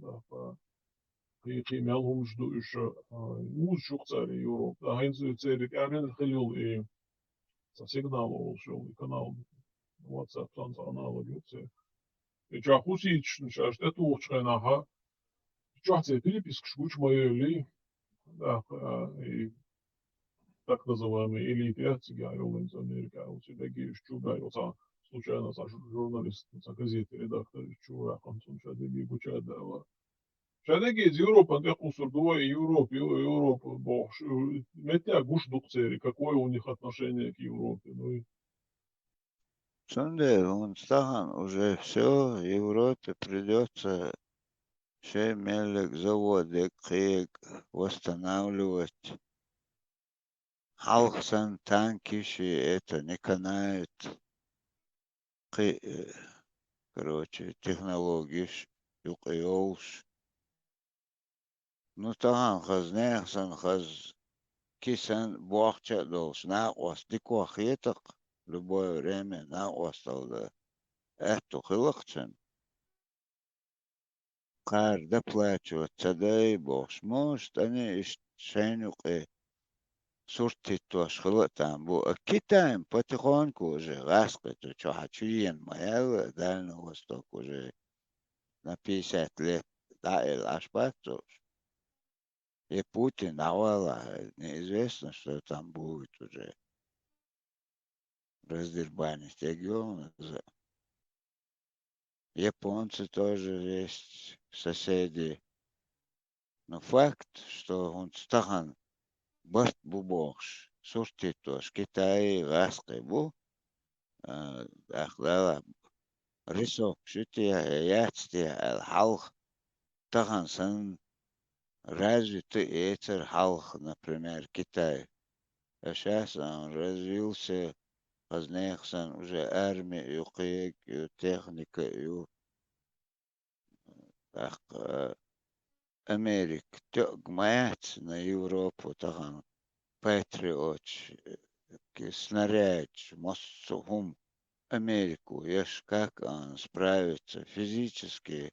ТӀаккха кхин, кхин мел хӀумаш ду уьш, а, вузучух цара Европа. ТӀаккха хӀинца церан тӀаьхьенна хила йолу и цхьа сигнал олуш йолу и канал, WhatsApp санна цхьа аналог ю церан. И чохь хӀусийчашна шаьш тӀетухучу хенахь, чохь церан перепискаш гучу ма йолий, тӀаккха, а, и так называемый элита яц цигахь йолу, хӀинца Америка, оцу дегиеш чу баьлла, цхьа случайно цхьа жу-, журналист, цхьа газетан редактор чу ваьккхина, цунна ша деге гуча а даьлла. Ша деге иза Европан тӀе кхуссур ду вай, Европа ю, Европа бохуш, меттехь гуш ду-кх церан, какое у них отношение к Европе, ну и Цундела хӀунда стахана уже всё, Европе придётся шайн меллиг заводиг, кхииг восстанавливать. Хьалха санна танкиш и это не канает. Кхин, э, короче, технологиш юкъа йолуш. Ну, тахана хаза, нехан санна хаза, кисан бохча а долуш, накъост дика хетакх, любое время накъосталла дан аьтту хилакх цуьнан. кхара доплачивать ца дай бохуш, муш тӀане иштта шайна юкъе сурт хӀиттош хила а там бу. А Китайм потихоньку уже гӀаскхи цу чохьа чу йена ма яьлла, Дальний Восток уже на пятьдесят лет дӀаэла Ӏаш бац цо уж. Я Путин дӀавала, неизвестно, что там будет уже. Раздербанить эгёлна за. Японцы тоже есть соседи. Но факт, что хӀунца тахана барт бу бохуш, сурт хӀиттош Китай, гӀаскхи бу, а, тӀаккха дала рисок шу техьа, яц техьа аьлла хьалха, тахана санна развитый эцар хьалха, например, Китай. А щас он развился, хаза нехан санна уже арми а ю, кхега а ю, техника а ю. ТӀаккха Америка тоьъг ма яц на Европу тахана патриоташ, э, снарядаш, массо а хӀума Америку еш, как она справится физически,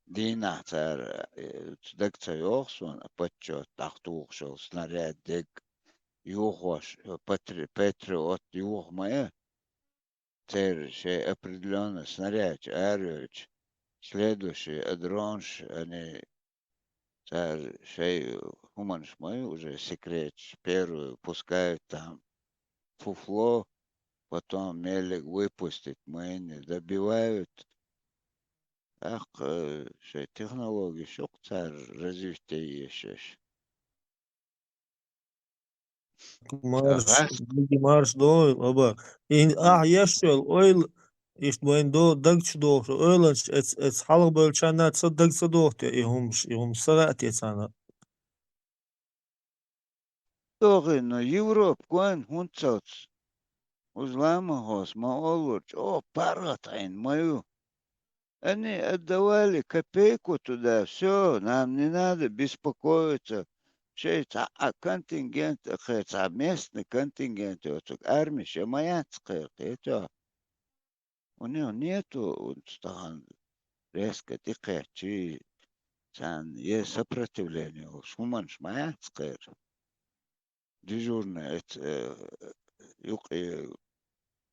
дийнахь цара, э, дага ца йогӀу суна, а, подсчёт дӀатухуш йолу снаряд дерг йохош, э, патри-, патриот йоха ма я. Церан шайн определённо снарядаш арайойтуш, следующий, а, дронаш, они, цара шайн хӀуманаш ма ю уже секреташ, первую пускают там фуфло, потом меллиг выпустить, мы не добивают. ТӀаккха, э, шайн технологиш ю-кх цара развитие еш. Марш, гӀаскхи. Марш догӀийла, аба. И ахь еш йолу ойла, иштта вайн до-, дагчу дохуш, ойланаш эц-, эц хьалха бевллачарна ца даг ца доху те и хӀумаш, и хӀума сара а те царна? Дохийначу Европа гойн хӀунда цац? Уж ламахос ма оллура, чӀогӀа паргӀат Ӏийна ма ю. Они отдавали копейку туда, всё, нам не надо беспокоиться. Шайн цхьа а контингент, кхе цхьа местный контингент йоцург армиш я ма яц кхеран, кхетий? У них нету, тахана резко тӀекхаьччий, царна е сопротивление йолуш хӀуманаш ма яц кхеран. Дежурная эца, э, юкъе,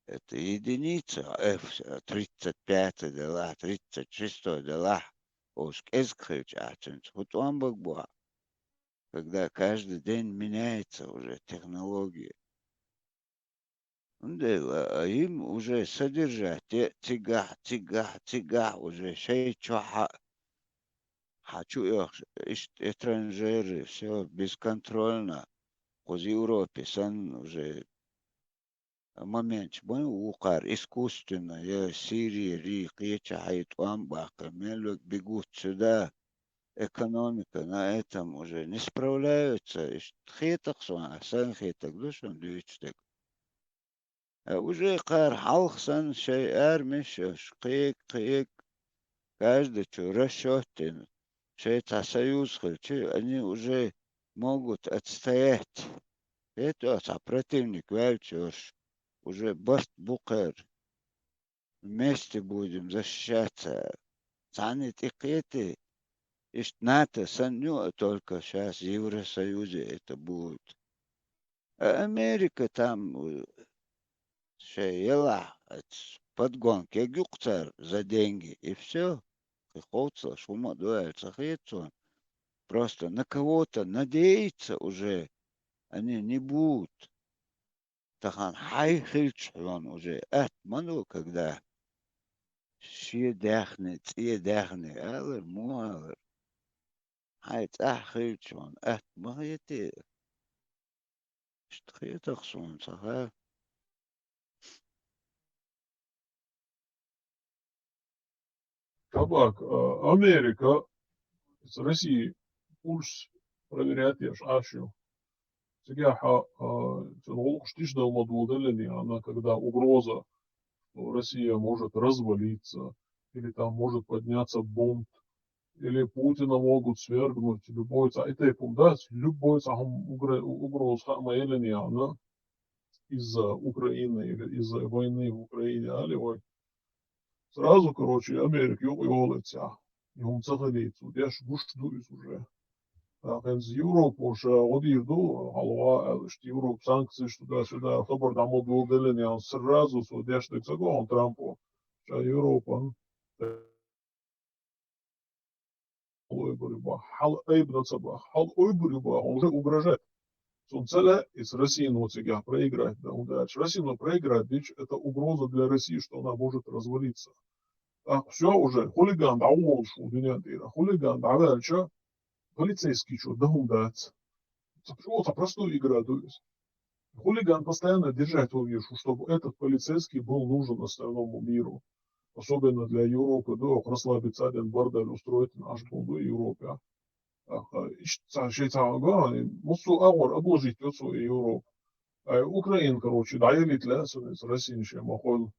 это единица, F тридцать пятый делахь, тридцать шестой делахь, уж кӀезиг хилча ахь цуьнца хӀун тӀом бага бу хьан? Когда каждый день меняется уже технология. Цундела, а, им уже содержать е цигахь, цигахь, цигахь уже шайн чохь а хьан чу оьхуш, иштта этранжеры, всё, бесконтрольно, кхуза Европе санна уже моменташ ма ю вукхара искусственно, я Сирия, ри кхечахьа тӀом баккха, мел вега бегут сюда, экономика на этом уже не справляются, иштта хетахь суна, сан хетаг ду шуна дуьйцуш дерг. А уже кхара хьалха санна шайн армиш а, кхега, кхега, каждый чу расчёт дина, шайн цхьа союз хилча, они уже могут отстоять. Хетий, цхьа противник ваьлча йош, уже барт бу кхеран. Вместе будем защищаться. Цхьанна тӀекхетий, иштта НАТО санна ю, а только щас в Евросоюзе это будет. А Америка там, э, шайн елахь, эц подгонка ю-кх цара за деньги, и всё. Кхин хувцалуш хӀума а ду аьлла ца хета суна. Просто на кого-то надеяться уже они не будут. Тахана хьайн хилча хьуна уже атта ма ду, когда шен даьхни, цӀен даьхни алар, муха алар. Хьайн цӀахь хилча хьуна атта ма хетий. Иштта хетахь суна цхьа хаа. Кабак, а, Америка с Россией пульс проверять еш Ӏаш ю. Цигахь, а, цуьнан гӀуллакхаш тиша дала ма дугӀу деллина, она, когда угроза, что Россия может развалиться, или там может подняться бунт, или Путина могут свергнуть, любой ца-, и тайпа хӀума дац, любой цхьа хӀума угро-, угроза хаа ма еллина, она, из-за Украины или из-за войны в Украине, али вай. Сразу, короче, Америка юкъа йолу цигахь. И хӀума ца хилийта, цо деш гуш ду иза уже. ТӀаккха хӀинца Европа ша гӀо дийр ду, хьалха аьлла, иштта Европа санкцеш туда-сюда, хабар дӀа ма доладеллина, ян сразу цо деш дага ца го хьона Трампо. Ша Европан хьал ойбур ю бах, хьал айбна ца бах, хьал ойбур ю бах, он уже угрожает. Цун цель из Россино цигахь проиграть да, хӀунда аьлча Россино проиграть дича, это угроза для России, что она может развалиться. Так, всё уже, хулиган дӀаволуш ву дуьнен тӀера. Хулиган дӀаваьлча, полицейский чо да хӀума дац. Ца, всё, ца простой игра ду иза. Хулиган постоянно держать вовьеш ву, чтобы этот полицейский был нужен остальному миру. Особенно для Европы, да, расслабиться один бордель устроить наш был, да, Европе. Ах, иштта ца, ши ца га, массо а агӀор обложить йоцу Европа. Ай, Украина, короче, дӀаялийта лаьа цунна, Россина шен ма хойла.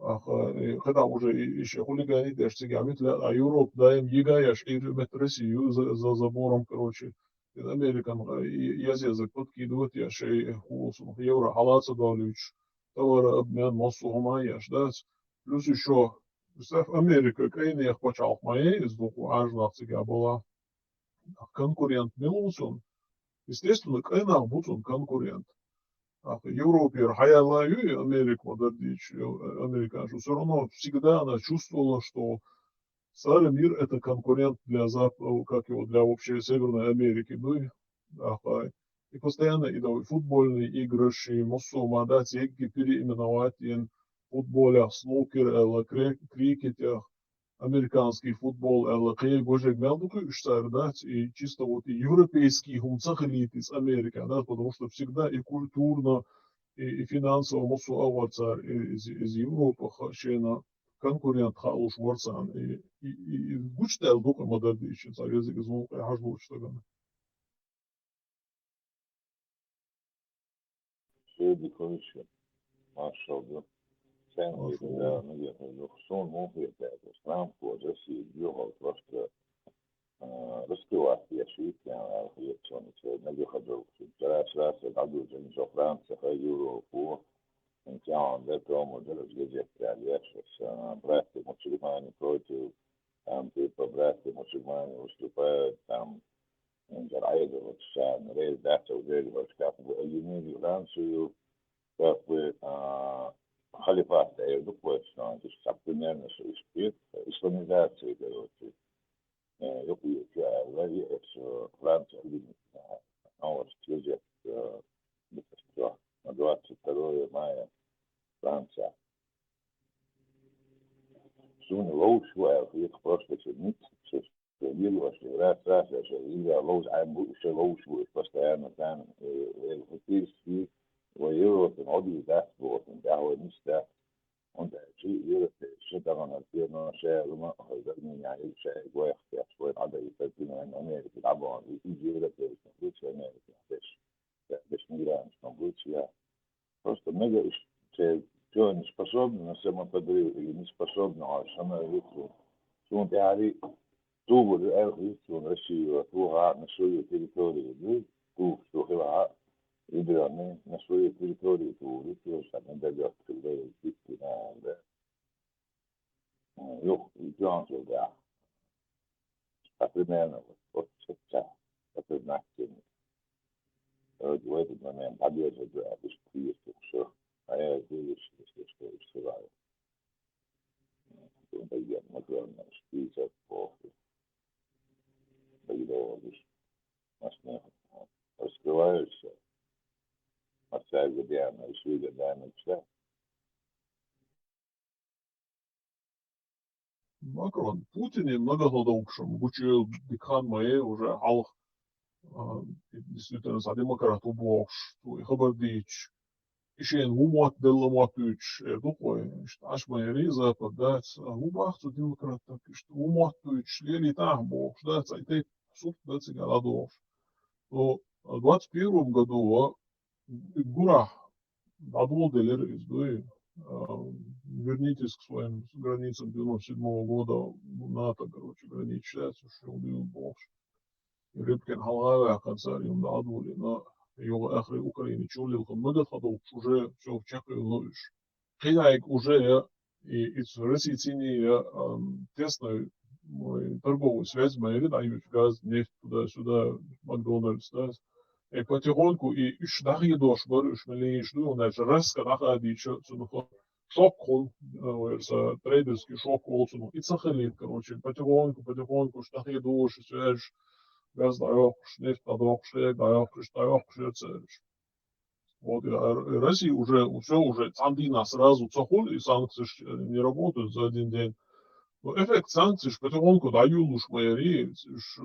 Ах, и, когда уже и, и ши хулигани деш цига мит лаьа, а Европа даим йига еш, и мет Россию за, за забором, короче, и Американ, и, язезак подкидывать еш, и хулсун, евро хьалаца долуьйтуш, товарообмен, массо а хӀума еш, да? Плюс ещё, представь, Америка, кайнех пачхьалкх ма е, из духу ажнах цига бала. Конкурент мила ву цунна? Естественно, кайнах бу цунна конкурент. Ах, Европера хьаяла ю и Америка ма дардича, э, американцу. Всё равно всегда она чувствовала, что старый мир — это конкурент для Зап-, э, как его, для вообще Северной Америки. Ну и, ах, а, и постоянно и давай футбольные игры, и массо а ма дац, егги переименовать ен, футболех, снукер, э, кре-, крикетех, американский футбол аьлла, кхин гожег мел ду кхуьуш цара дац, и чисто вот и европейский хӀума ца хилийта иза Америка, да, потому что всегда и культурно, и, и финансово массо а агӀор цара, и, из, из Европа ха-, шена конкурент хаалуш вар царна, и, и, и, и гучдаьлла ду кхин ма дардича, цара язык из вон кхин хьажа лучу стагана. Шеби Куниши, маршал ду. Сен Маршал. Видео, ну, я говорю, ну, сон мог я так, Трамп, вот, Россия, бьёхал, просто, э, раскрывать я швид, я, я, я, я, я, я, я, раз, раз, я, я, я, я, Франция, я, Европу, я, я, да, там, вот, раз, газет, я, я, сейчас, э, братья мусульмане против, там, типа, братья мусульмане выступают, там, Ин цӀерхьа Ӏедал ша рейс дац, рейс ваш как бы объединили Францию, как бы, а, халифат, я дуквой, что он здесь, так, примерно, что и спит, исламизация, короче. Э, я пью, я, я, я, э, Франция, а, а, вот, э, на двадцать второе мая Франция. Суна ловш ву аьлла, хеташ просто шу ницкъ, шу, шу йилла, шу раз, раз, шу йилла ловш Ӏаьм бу, шу ловш бу, постоянно там, э, э, хӀу тирс, вай Европа, хӀу дийр дац боху, да, вай ницкъ дац. Он да, чи Европа, шу тахана, те, но, ша, лума, хӀу да, меня, и ша, гойх, я, свой, надо, и так, и, наверное, Америка, да, бон, и, и Европа, и, и, и, Америка, дальше. Дешнигранчун гучия. Просто мега иш-, те, чё они способны на самоподрыв или не способны, а самое лучшее. Сунт яри тубу эр христиан Россию, туга на свою территорию, ду, ту, что хила, и драны на свою территорию, ту, и что, что не дойдёт, когда и на, да. Юх, и чё он сюда. А примерно вот, вот сейчас, это значение. Вот в этот момент объезд, да, без приезда, всё. А я здесь, если что, и сюда. Потом пойдём, Макрон, наш, пятьдесят плохо. Тогда вот здесь. Нас не раскрываешься. Отца Гудиана, и Шведа, да, мечта. Макрон, Путине нагахьладовкъушам гучуйойла дика хан ма е уже хьалха, а, действительно, цхьа демократ ву бохуш, цо и хабар дийцича, и шена ву мотт делла моттуьйтуш, эр ду-кх вай, иштта Ӏаш ма яри Запад дац, а ву бах цу демократах, иштта ву моттуьйтуш, лелийтахьа бохуш, да, цхьа и тайпа сурт да цигахь дӀадохуш. Но в двадцать первом году, а, гурахь дӀадоладелира иза, дуй, а, вернитесь к своим границам девяносто седьмого года, НАТО, короче, границаш яц уж, шуна дуьйна бохуш. Рыбкин хьалха а ваьккхина цара, юха дӀадолийна, юха ахри Украина чу лилхина, нагахьладовкъуш уже всё чекхйоллу уьш. Кхидайг уже я, и, и цу Росси цӀийне я, ам, тесной м, торговые связи ма яр дӀаювц газ, нефть туда-сюда, Макдональдс, да. И потихоньку, и уж дӀахедош бар, уж мел йиш ду, значит, резко дӀахадийча цунах шок хул, э, вай са трейдерский шок хул цунах. И ца хилийта, короче, потихоньку, потихоньку, уж дӀахедош, связь, газ дӀайоаккхаш, нефть дӀайоаккхаш, хӀаьта дӀайоаккхаш, дӀайоаккхаш яр цар уж. Вот, и, а, Россия уже, всё, уже цхьан дийнахьа сразу ца хул, и санкцеш, э, не работают за один день. Но эффект санкцеш потихоньку дӀайолалуш ма яр, уж, э,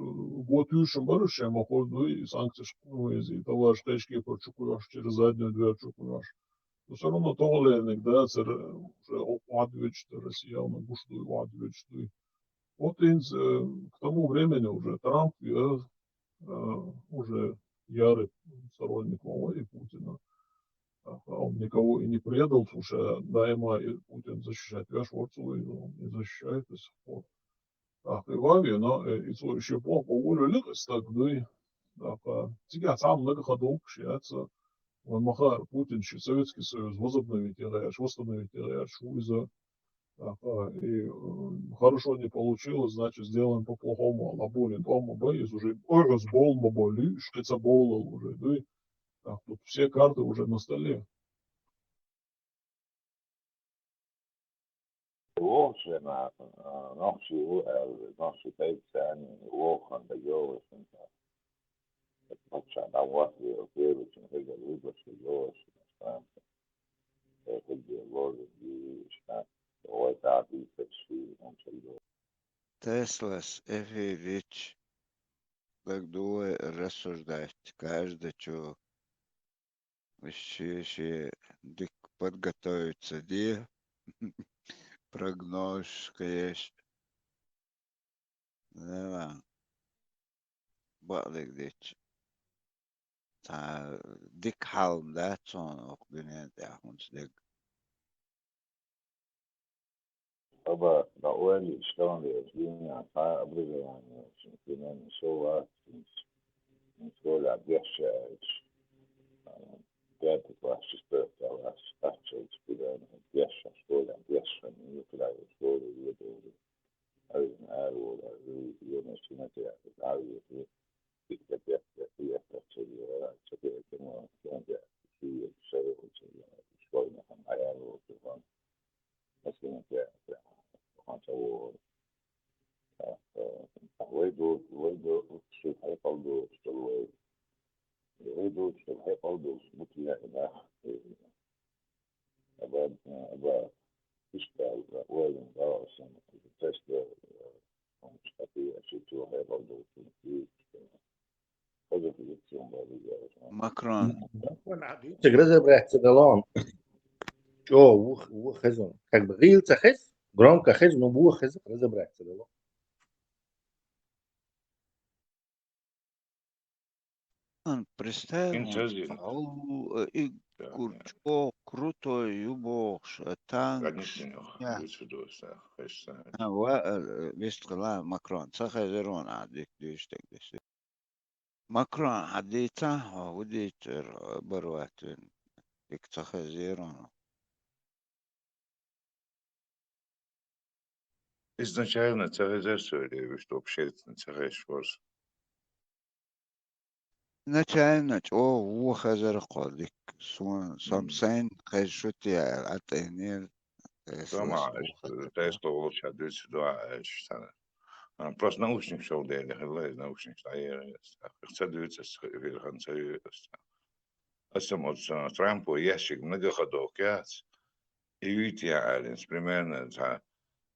год уж ма бар, шоай ма хул, ну, и санкцеш, ну, из, и товараш кхыча кепара чукхоьхьуш, через заднюю дверь чукхоьхьуш. Но всё равно тохалерниг, да, цар, э, уже о-, оадвечта, Россия, она гуш дуй, оадвечта дуй. Вот инз, э, к тому времени уже Трамп, э, э, уже ярый сторонник Владимира Путина. Так, а он никого и не предал, слушай, а даима и Путин защищать веш варцу, и он не защищает до сих пор. Так, и вави, но, э, и цо ещё плохо уволили, так, да и, так, а, цига сам много ходов, общаться. Он махар, Путин ещё Советский Союз возобновить, я говорю, восстановить, я говорю, что из-за Так, а, и, э, хорошо не получилось, значит, сделаем по-плохому, а лаболин, дома боюсь, уже, ой, раз бол, ма боли, шкица болал уже, да и, так, тут все карты уже на столе. Лоцена, а, нохчи у, э, нохчи тайцани, лохан да ёлошен, пача да васли, первый, чем хега выборщик, ёлошен, Теслас эфирич. Так думаю рассуждать каждый чё. Вообще, вообще, дык подготовиться, де? Прогноз, конечно. Да. Бакъдерг дечча. Цхьа дика хьал дац хьона укх дуьнен тӀехь хӀинца дерг. Аба, да ойла, что он делает? Дина, цхьа образование, примерно, со вац, школа дешшаьраш. Пятый класс, четвёртый класс, аччалц примерно, дешшан, школа дешшан, не клави, школа, Макрон. Цигара разобраться дало. Чё, ух, ух, хезон. Как бы гӀийла ца хез, громко хез, но ух, хез, разобраться дало. Ан, представь, Ин он чазин. Хьо, э, и Да, да. Курчо крутой ю бохуш, э, танкаш. Конечно, я. Дуьйцу дуьйцу, хезна. А, ва, э, вистхила Макрон. Ца хезар вон а дика дуьйцу дерг десу. Макрон, хьан дийца, хьо хӀу дийцар, э, бар вац вен. Дика ца хезар вон. Изначально ца хезар со или вуьшта вообще ца хезаш варца? Изначально чӀогӀа вон хезар кхо дика. Сон, сан Мгм. Сайн хезаш шу те аьлла, а тӀе нел, э, Сама, сос вон хезар. Тесто волча дуьйцу дуа, э, шуьца. А, просто наушник шел дели, хилла, наушник дӀаера. Ца дуьйцу, эфир хан ца ю. Аса ма ца, Трампо ящик многоходовка яц. И витя алинс, примерно, ца,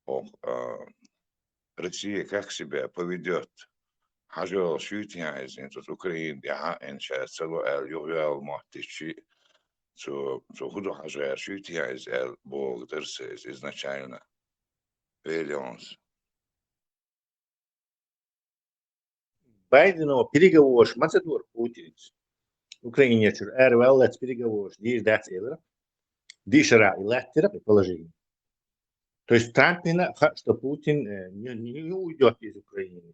ох, а, Россия как себя поведёт? Хьажол шуьйтя иза, тут Украина, я, эн сейчас цело эл, югъял моттичи, цу, цу худу хьажар шуьйтя иза эл, бог дерсес изначально. Вельонс. Байденова переговораш ма ца дора Путинца. Украинерчуьра араваьллац переговораш дийр дац элира. Дийшара и латтира и положение. То есть Трампина хаьа, что Путин, э, не, не, не уйдёт из Украины.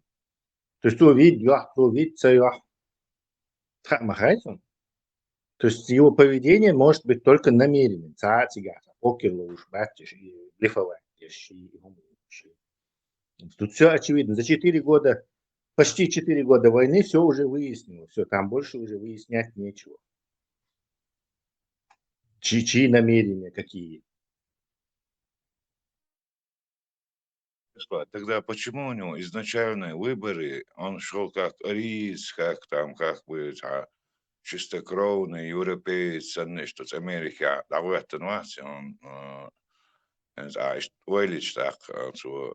То есть то вид йохь, то вид ца йохь. Тха ма хай цунна. То есть его поведение может быть только намеренным. Ца цигахь, покер ловуш бац и блефовать деш, и хӀума деш. Тут все очевидно. За четыре года, почти четыре года войны все уже выяснилось. Все, там больше уже выяснять нечего. Чьи, чьи намерения какие? Тогда почему у него изначальные выборы, он шел как ариец, как там, как бы, а, чистокровный европеец, санна иштта Америка дӀавоьттина вац, он, а, а, иш-, ойлича тӀаккха, а, цо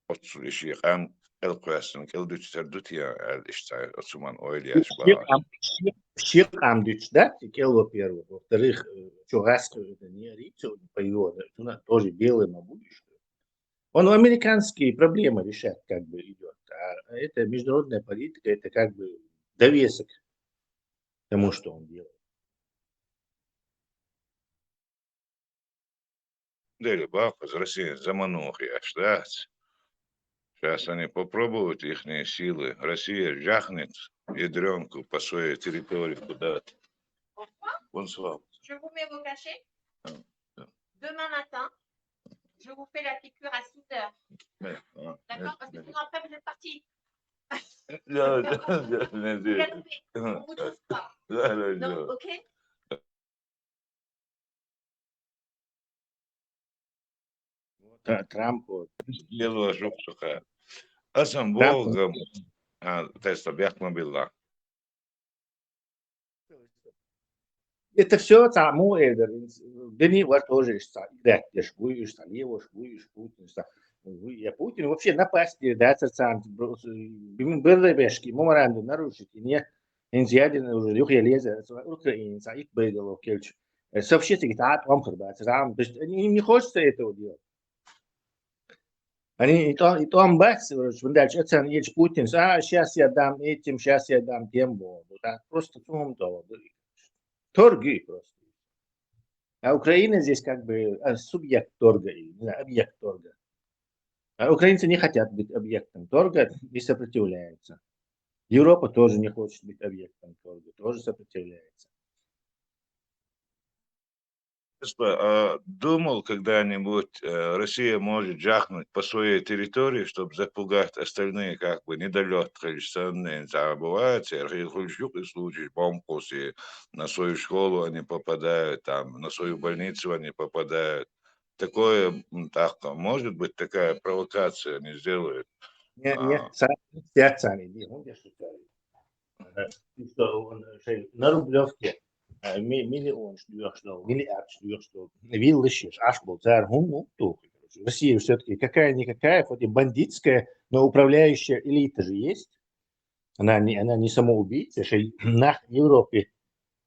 оццул и шен къам кӀелхьоьссина кӀел дуьтуш тера ду те аьлла, иштта оцу ма ойла еш Ши къам, ши, ши къам дуьтуш дац и кӀел, во-первых. Во-вторых, э, чё, гӀаскхи это не ариец, по его, да, цунах тоже белый ма бу уж. Он американские проблемы решать как бы идёт, а это международная политика, это как бы довесок к тому, что он делает. Дели бакъ из Россия заманухи аш дац. Сейчас они попробуют ихние силы. Россия жахнет ядрёнку по своей территории куда-то. Bonsoir. Je vous mets vos cachets. Ah, ah. Demain matin, je vous fais la piqûre à six heures. Mais, ah, D'accord? Parce que mais- sinon, après, vous êtes parti. Non, non, non, non, non. Galopez. On vous trouve pas. Non, non, Non, non. OK? Тра- Трамп, вот. Дело жук сука. Асан Трамп. Богом. А, теста бяхма билла. Это все цхьа мо эдер. Дени вар тоже иш цхьа играть деш буй, иш цхьа леваш буй, иш Путин, иш цхьа. Вуй, я Путин вообще напасть дир дац царна, бирдебешки меморандум нарушить не. Инц ядерный уже юхе лезе, Украина, цхьа ик боеголовка кхелча. Э, сообщить ги тӀа тӀом хир бац, рам. То есть они, им не хочется этого делать. Они и тӀом, и тӀом бац, короче, вон дальше, это самое, Путин, а, щас я дам этим, щас я дам тем, вот, да, просто цунам то, вот, торги просто. А Украина здесь как бы, а, субъект торга, или, не знаю, объект торга. А украинцы не хотят быть объектом торга и сопротивляются. Европа тоже не хочет быть объектом торга, тоже сопротивляется. Просто, а, думал когда-нибудь, э, Россия может жахнуть по своей территории, чтобы запугать остальные, как бы, недолёт, конечно, а бывает, церхи, хули юкъе случай, бомб кхуссий, на свою школу они попадают, там, на свою больницу они попадают. Такое, м, так, может быть, такая провокация они сделают. Не, не, А. са-, сяцани, не, он я шутаю. Э, что он, э, шей, на Рублевке, э, ми-, миллион ш-, дуьхьа долу, миллиард ш-, дуьхьа долу. Виллиш еш, аш был цар хун, ну, тух. Россия всё-таки какая-никакая, хоть и бандитская, но управляющая элита же есть. Она не, она не самоубийца, шей нах Европе,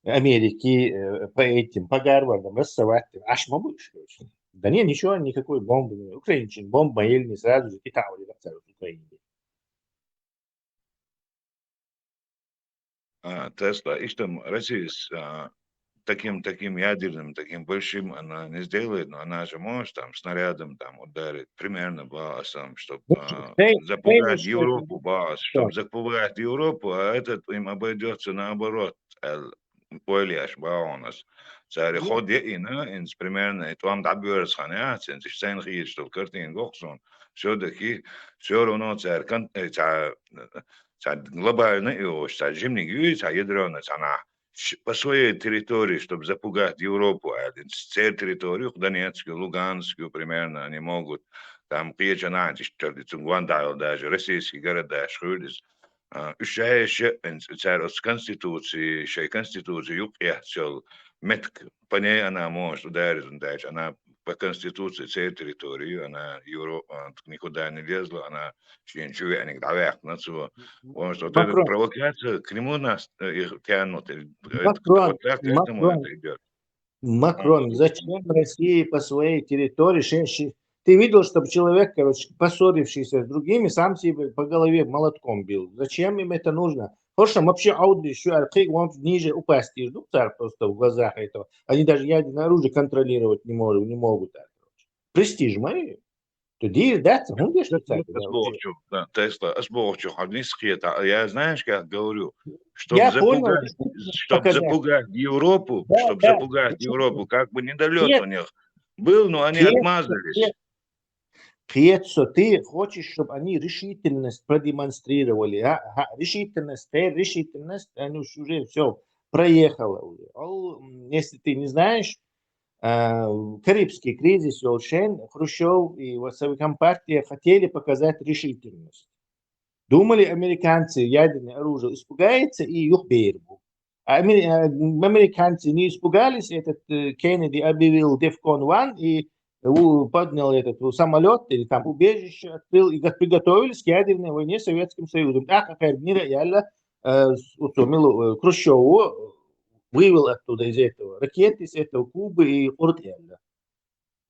Америки, э, по этим, по Гарвардам рассовать, аш ма будешь, короче. Да не, ничего, никакой бомбы не. Украинчин бомба еле не сразу же китаули в Украине. А, Тесла, и что там Россия с, а, таким, таким ядерным, таким большим она не сделает, но она же может там снарядом там ударить, примерно баласом, чтобы, Ну, а, шей-, запугать шей-, Европу, балас, чтобы запугать Европу, а этот им обойдется наоборот, э, ойлаш баланас. Цари ход яина, инс примерно, и там даберс ханя, цен, цен хиеш, что картин гохсон, всё-таки, всё равно цари кон-, э, ца-, ца глобальный и ож, ца жимник юй, ца ядрёна, ца на, ш-, по своей территории, чтобы запугать Европу, а, инс цер территорию, Донецкую, Луганскую, примерно, они могут, там, кхеча нанчиш, даже российский города, шхуйлис, а, уж шаьш, э, цара оцу конституции, шайн конституции юкъехь йолу меттиг по ней она может ударить, ну, дальше она по конституции церан территорию, она Евро-, а, никуда не лезла, она шен чу веаниг дӀаваьккхина цо. Потому что вот эта Макрон. Провокация к нему нас, э, их тянут, э, это Макрон, вот так к этому Макрон. Это идёт. Макрон, зачем России по своей территории? Шен ши-, Ты видел, чтобы человек, короче, поссорившийся с другими, сам себе по голове молотком бил? Зачем им это нужно? Хорошо, вообще аудли, ещё архи, он ниже упасть, ну, царь просто в глазах этого. Они даже ядерное оружие контролировать не могут, не могут, так, короче. Престиж мой. Ты дир, да, ты, ну, где ж ты, царь, да, вообще? Тесла, ас бохучу, хьо нисхета, я знаешь, как говорю, чтобы Я понял, запугать, ты хочешь чтобы показать. Запугать Европу, Да, чтобы да, запугать ты Европу, как бы недолёт Нет. у них был, но они Нет, отмазались. нет. Кхета со, ты хочешь, чтобы они решительность продемонстрировали, а? Ага, решительность, теперь решительность, они уж уже все, проехала уже. Ол, м, если ты не знаешь, а, Карибский кризис, Ельцин, Хрущев и вот Совкомпартия хотели показать решительность. Думали, американцы, ядерное оружие испугается и их берегу. А амер-, а, м, американцы не испугались, этот, э, Кеннеди объявил DEFCON один и у-, поднял этот, у, самолёт или там убежище открыл и го-, приготовились к ядерной войне с Советским Союзом. А какая мира реально, э, с-, вот, э, Хрущёву, э, вывел оттуда из этого, ракеты с этого Кубы и Урт реально.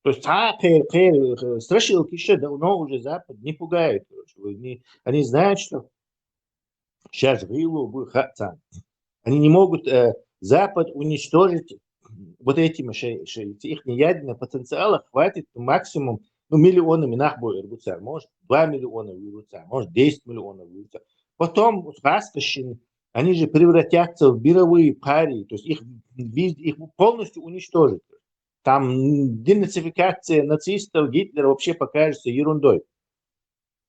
То есть, а, кхе-, кхе-, э, страшилки ещё давно уже Запад не пугает, короче. Вы не, они знают, что сейчас гыйло бу ха-, цан. Они не могут, э, Запад уничтожить вот этими шей-, шей-, их ядерного потенциала хватит максимум, ну, миллионами нах бу вырвутся, может, два миллиона вырвутся, может, десять миллионов вырвутся. Потом вот хаскашин, они же превратятся в мировые пари, то есть их вез-, их полностью уничтожат. Там денацификация нацистов, Гитлера вообще покажется ерундой.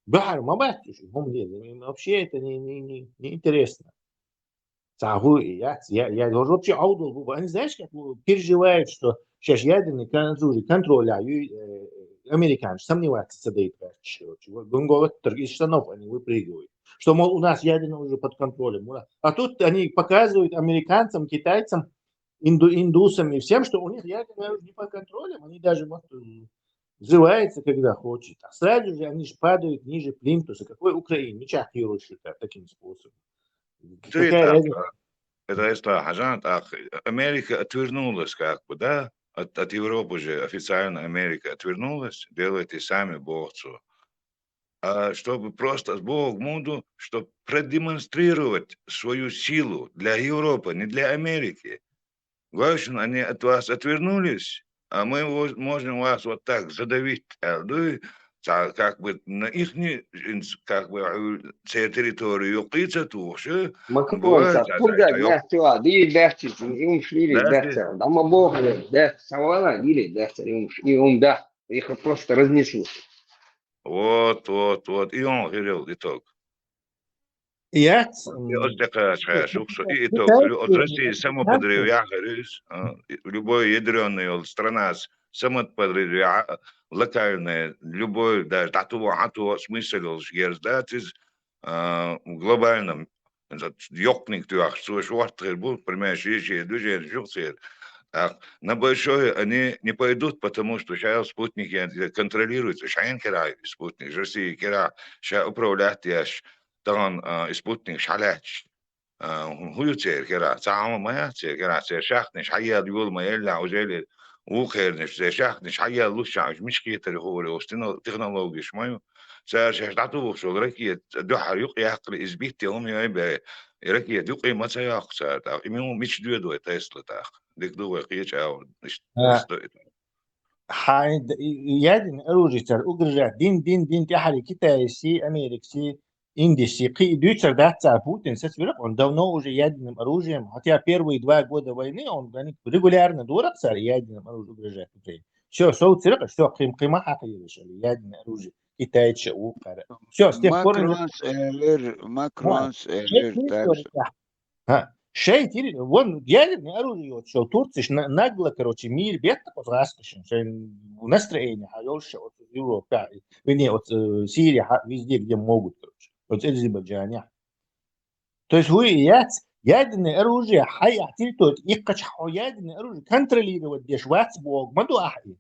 Бахар ма бац, им вообще это не, не, не, не интересно. Цаху, я, я, я, вообще аудол, они, знаешь, как, ну, переживают, что сейчас ядерный кон-, оружие контроля, и, э, американцы сомневаются, что дают, короче, вот, гонголот из штанов они выпрыгивают. Что, мол, у нас ядерное уже под контролем. Ура. А тут они показывают американцам, китайцам, инду-, индусам и всем, что у них ядерное уже не под контролем, они даже вот, э, взрывается, когда хочет. А сразу же они же падают ниже плинтуса. Какой Украине? Ничего, Хирошика таким способом. Какая разница? Это, это, Хажан, так, Америка отвернулась как бы, да? От, от Европы же официально Америка отвернулась, делайте сами, Бог цо. А чтобы просто с Бог муду, чтобы продемонстрировать свою силу для Европы, не для Америки. Главное, они от вас отвернулись, а мы во-, можем вас вот так задавить, э, ну, и ца-, как бы на ихний, инс-, как бы, э, цер территорию юкъыца тухуш, Макрон, бывает, ца-, ца-, пурга, ца-, ёк. Дяхтила, дили дяхтис, и ум швили дяхтила. Дама бог, дяхт, савала, дили дяхтила, и ум ш-, и ум да. Их просто разнесут. Вот, вот, вот. И он говорил итог. Яц, и м, от такая, такая, шух, шо, и итог. От России само подрыв, я говорю, а, и любой ядрёный, вот, страна с-, само подрыв, я, локальная, любой, даже тату, ату, смысл, герздатис, а, в глобальном, этот, ёкник, ты ах, что ж, вот, ты был, понимаешь, ещё движение, жух, так, на большое они не пойдут, потому что сейчас спутник, я, контролируется, шайн кира спутник, Россия кира, ща управлять я, щ-, таган, а, спутник шалач. А, ху-, ху ю цер кира, цаама ма я цер кира, цер шахтниш, хаял юл ма елла, уже ли, у херниш, цер шахтниш, хаял луша, мишки тер хури, уж техно-, технологиш ма ю. Цер шаш дату вухшул ракет, духар юк яхри, избитти ум яй бе, ракет юк и ма ца яху цер, так, ими ум мич дуе дуе Тесла, так. Дик дуе киеч ау, иш-, А. Иш дуе. Хай, д-, и, и ядерное оружие цар угрожает. Дин, дин, дин, тяхари Китайси, Америкси, Индиси, кхы и дуьйцар дац цар Путин, сес вирах, он давно уже ядерным оружием, хотя первые два года войны он, они регулярно дурак цар ядерным оружием угрожает Украине. Всё, соу цирах, всё, кхы-м, кхы-ма хакы решили, ядерное оружие. Китайча у кара. Всё, с тех пор они Макронс эвер, Макронс эвер, так что. Ха, шей тири, вон ядерное оружие, вот, что Турция ж на-, нагло, короче, мир бетта, вот, раскошен, шей настроение, а ёлша, вот, Европа, вернее, вот, э, Сирия, ха, везде, где могут, короче, вот, Азербайджане. То есть, вы, я, ядерное оружие, хай, а территория, их кач-, хо, ядерное оружие контролировать, деш, вац бог, маду ахи.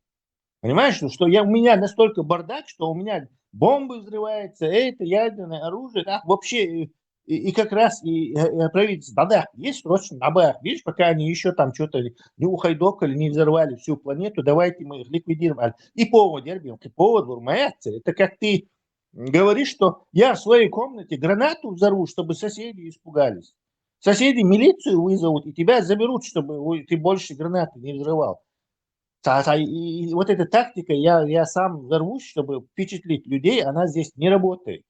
Понимаешь, что, что я, у меня настолько бардак, что у меня бомбы взрываются, это ядерное оружие, да, вообще, и, и, и как раз и, э, э, правительство, да, да, есть срочно, да, видишь, пока они ещё там что-то не ухайдокали, не взорвали всю планету, давайте мы их ликвидируем. А, и повод, я говорю, и повод, вырубается. Это как ты говоришь, что я в своей комнате гранату взорву, чтобы соседи испугались. Соседи милицию вызовут, и тебя заберут, чтобы у-, ты больше гранаты не взрывал. Та-, та-, и, и вот эта тактика, я, я сам взорвусь, чтобы впечатлить людей, она здесь не работает.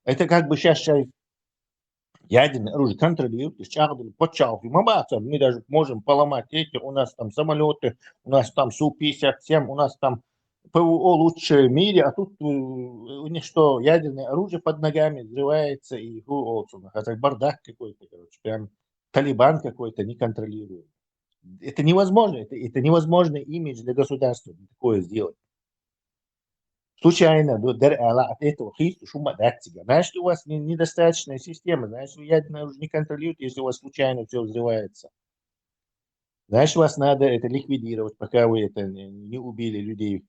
Это как бы щас, щас ядерное оружие контролирует, и сейчас, говорю, почалки, мы бац, мы даже можем поломать эти, у нас там самолёты, у нас там Су пятьдесят семь, у нас там, ПВО лучшее в мире, а тут э, у них что, ядерное оружие под ногами взрывается и фу, олсун. Это бардак какой-то, короче, прям Талибан какой-то неконтролируемый. Это невозможно, это, это невозможный имидж для государства, такое сделать. Случайно, да, дер ала от этого хист, шума датцига. Значит, у вас не- недостаточная система, значит, вы ядерное оружие не контролируете, если у вас случайно все взрывается. Значит, вас надо это ликвидировать, пока вы это не, не убили людей.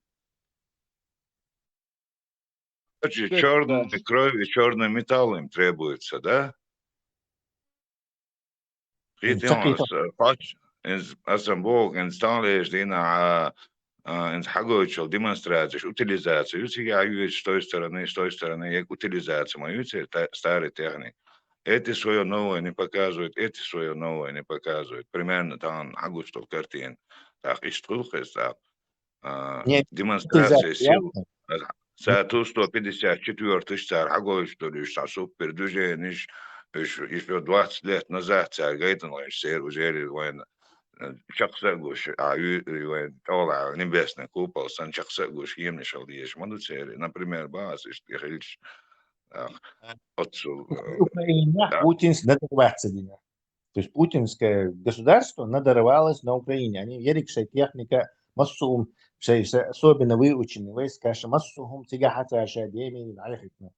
Короче, черной кровь и черный металл им требуется, да? Хитин пач, инз асамбол, инз танлеш дина, а, инз хагойчул демонстрацеш, утилизация. Ю сига аюет с той стороны, с той стороны, як утилизация ма ю цер старый техник. Эти свое новое не показывают, эти свое новое не показывают. Примерно там хагуштул картин. Так, и штулхес, так. А, демонстрация сил. Сату сто пятьдесят четвёртый цар хагойчтулиш, са супер движениш, еще двадцать лет назад цар гайтан лайш сер уже война. Чакса гуш, а ю война, тола небесный купол, сан чакса гуш, емни шал еш маду цери. Например, бас иш хилч. Отцу. Украина, Путин надорваться дина. То есть путинское государство надорвалось на Украине. Они ерик шей техника, массум, шей, шей особенно выученные войска, шей массум, цига хата, шей деми, алихитна.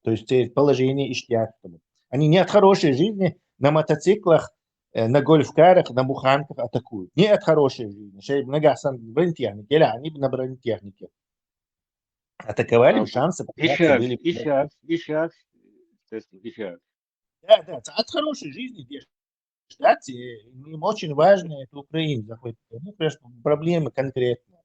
То есть э, положение иштиатому. Они не от хорошей жизни на мотоциклах, э, на гольфкарах, на буханках атакуют. Не от хорошей жизни. Шей много сан бронетехники, или они на бронетехнике. Атаковали, шансы были. Ишаш, ишаш, ишаш. Да, да, от хорошей жизни, где ждать, им очень важно это Украина заходит. Ну, конечно, проблемы конкретные.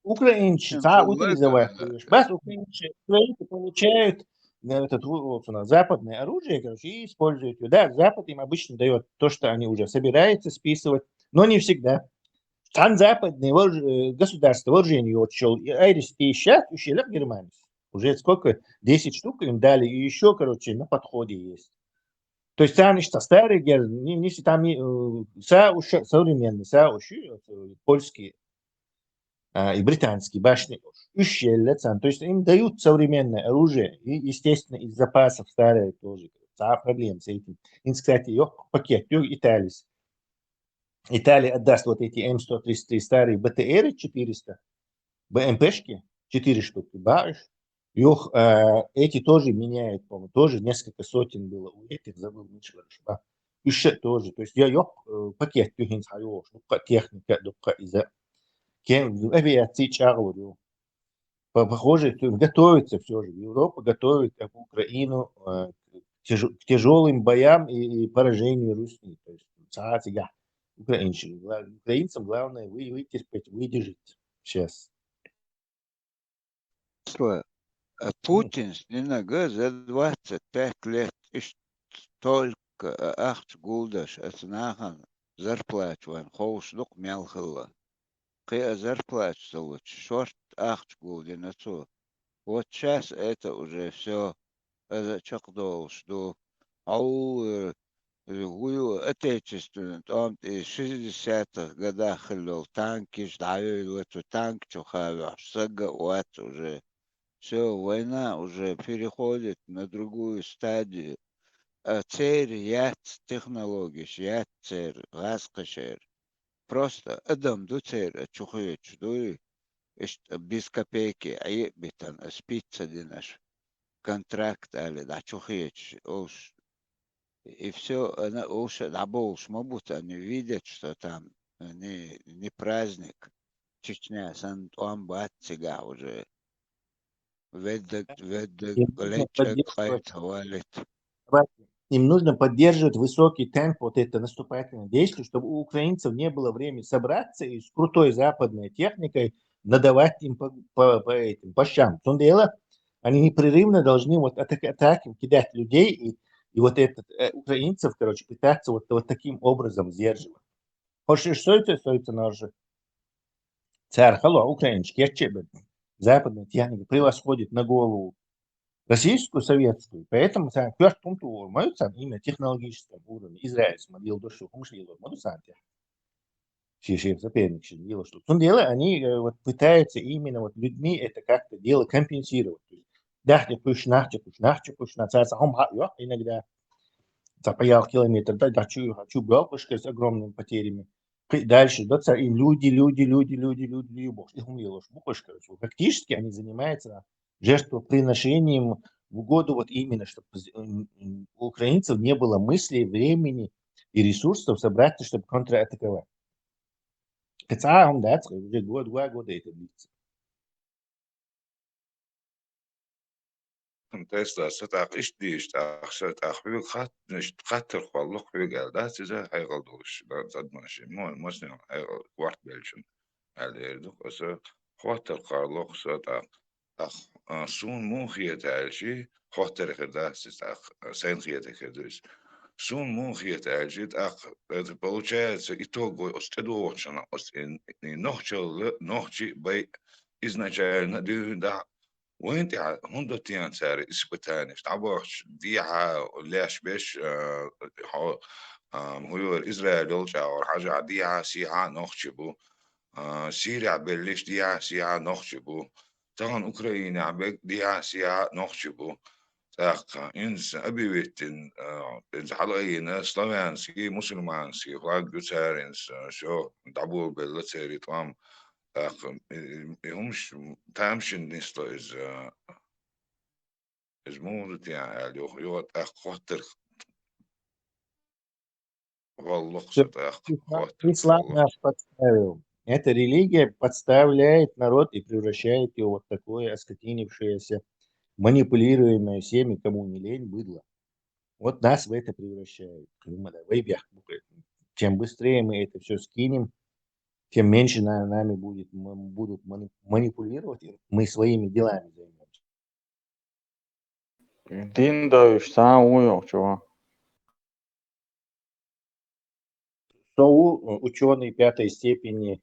Украинцы, а, утилизовать. Бас украинцы, украинцы получают э, этот, вот, у нас западное оружие, короче, и используют его. Да, Запад им обычно дает то, что они уже собираются списывать, но не всегда. Там западные вооруж... э, государства вооружение отшел, и Айрис и сейчас ущелек Германии. Уже сколько? Десять штук им дали, и еще, короче, на подходе есть. То есть там что старый гер, не, не там э, са уж современный, са уж э, польский а, и британский башни уж. Ущелек там. То есть им дают современное оружие, и, естественно, из запасов старое тоже. Та проблема с этим. Им, кстати, ёх пакет, ёх Италис. Италия отдаст вот эти М сто тридцать три старые БТР четыреста, БМПшки, четыре штуки, баш. Ёх, э, эти тоже меняют, по-моему, тоже несколько сотен было у этих, забыл, Мишваршба. Еще тоже. То есть я ёх э, пакет юхин хайош, ну, техника, дукка иза. Кем авиации чаглурю. По- Похоже, то есть готовится все же. Европа готовит как Украину э, к тяж- к тяжелым боям и, и поражению Руси. То есть саатига украинцам, гла- украинцам главное вы, вытерпеть, выдержать сейчас. Что, а Путин с Нинага за двадцать пять лет иш только ахч гулдаш, а цнахан зарплач ван хоуш дук мялхылла. Кы а зарплач салуч, шорт ахч гулдина цу. Вот сейчас это уже все, это чакдолш ду. Ау, э, гую отечественный том и шестидесятых годах хыллол танкиш даёйлуэцу танк чухавя, сага уац уже. Все, война уже переходит на другую стадию. А цер яц технологиш, яц цер, газ кышер. Просто адам ду цер, а чухуеч дуй. Ишт без копейки, а е битан, а спица динаш. Контракт али, да чухуеч, уж. И все, она уж, да болш, мабут, они видят, что там э, не, не праздник. Чечня, сан туам бат цига уже. Веддак, веддак, лечак, кайт, хавалит. Им нужно поддерживать высокий темп вот это наступательных действий, чтобы у украинцев не было времени собраться и с крутой западной техникой надавать им по, по, по этим, по щам. В том дело, они непрерывно должны вот атак, атаки кидать людей и, и вот этот, э, украинцев, короче, пытаться вот, вот таким образом сдерживать. Хош иш сойца, сойца норжи. Цар хало, украинч, керчебе. Западная техника превосходит на голову российскую, советскую. Поэтому цар квёрт пункту мою цар именно технологическом уровне. Израиль смотрел до что хумш лило, моду цар тех. Ши-, ши соперник, ши дело, что. Цундела они, э, вот пытаются именно вот людьми это как-то дело компенсировать. То есть, дахти куш, нахти куш, нахти куш, на цаца хом ха, ё, иногда за паял километр, да, да, чу, чу бёл куш с огромными потерями. Дальше, да, ца-, и люди, люди, люди, люди, люди, люди, бокс, и хум дело, бокс, короче. Фактически они занимаются жертвоприношением в угоду вот именно, чтобы у украинцев не было мысли, времени и ресурсов собрать, чтобы контратаковать. Кыцаам, да, уже год, два года это длится. Тесла са тӀаккха иштта дийш, тӀаккха са тӀаккха хьоьга хат-, иштта хаттар кхоллалу хьоьга аьлла дац иза хьекъал долуш, да, цадмашин, мо-, массанхьа хьекъал корта белчун аьлла эр ду, аса хаттар кхоллалу са тӀаккха. ТӀаккха, а, суна муха хета аьлчи, хаттар хир дац иза тӀаккха, а, сайна хета хир ду иза. Суна муха хета аьлчи, тӀаккха, это получается, итог вай оцу тӀедогӀучунах, оцу и, и нохчалла, нохчи бай изначально дуьйна дахьа, вайн тӀехь хӀунда тен цара испытанеш дӀабахча, дехьа леш беш, а, хьо, а, хӀуьйвара Израиль йолчагӀор хьажахь, дехьа-сехьа нохчи бу, а, Сирехь беллиш дехьа-сехьа нохчи бу, тахана Украинехь бе-, дехьа-сехьа нохчи бу. ТӀаккха инса объявить дина, а, иза хьалаайина славянский, мусульманский флаг ю цара инса, всё, дӀаболабелла церан тӀом. ТӀаккха и, и, и хӀумаш тамашийна нисло иза, иза муха ду тен аьлла, юха, юха тӀаккха хаттар валлахь со тӀаккха хаттар. Ислам нас подставил. Эта религия подставляет народ и превращает его в такое оскотинившееся, манипулируемое всеми, кому не лень, быдло. Вот нас в это превращают. Чем быстрее мы это всё скинем, тем меньше на-, нами будет, м-, будут мани-, манипулировать, и мы своими делами займёмся. Дин довуьйтуш цхьа а ву йоккхачу ван. Со ву, э, учёный пятой степени,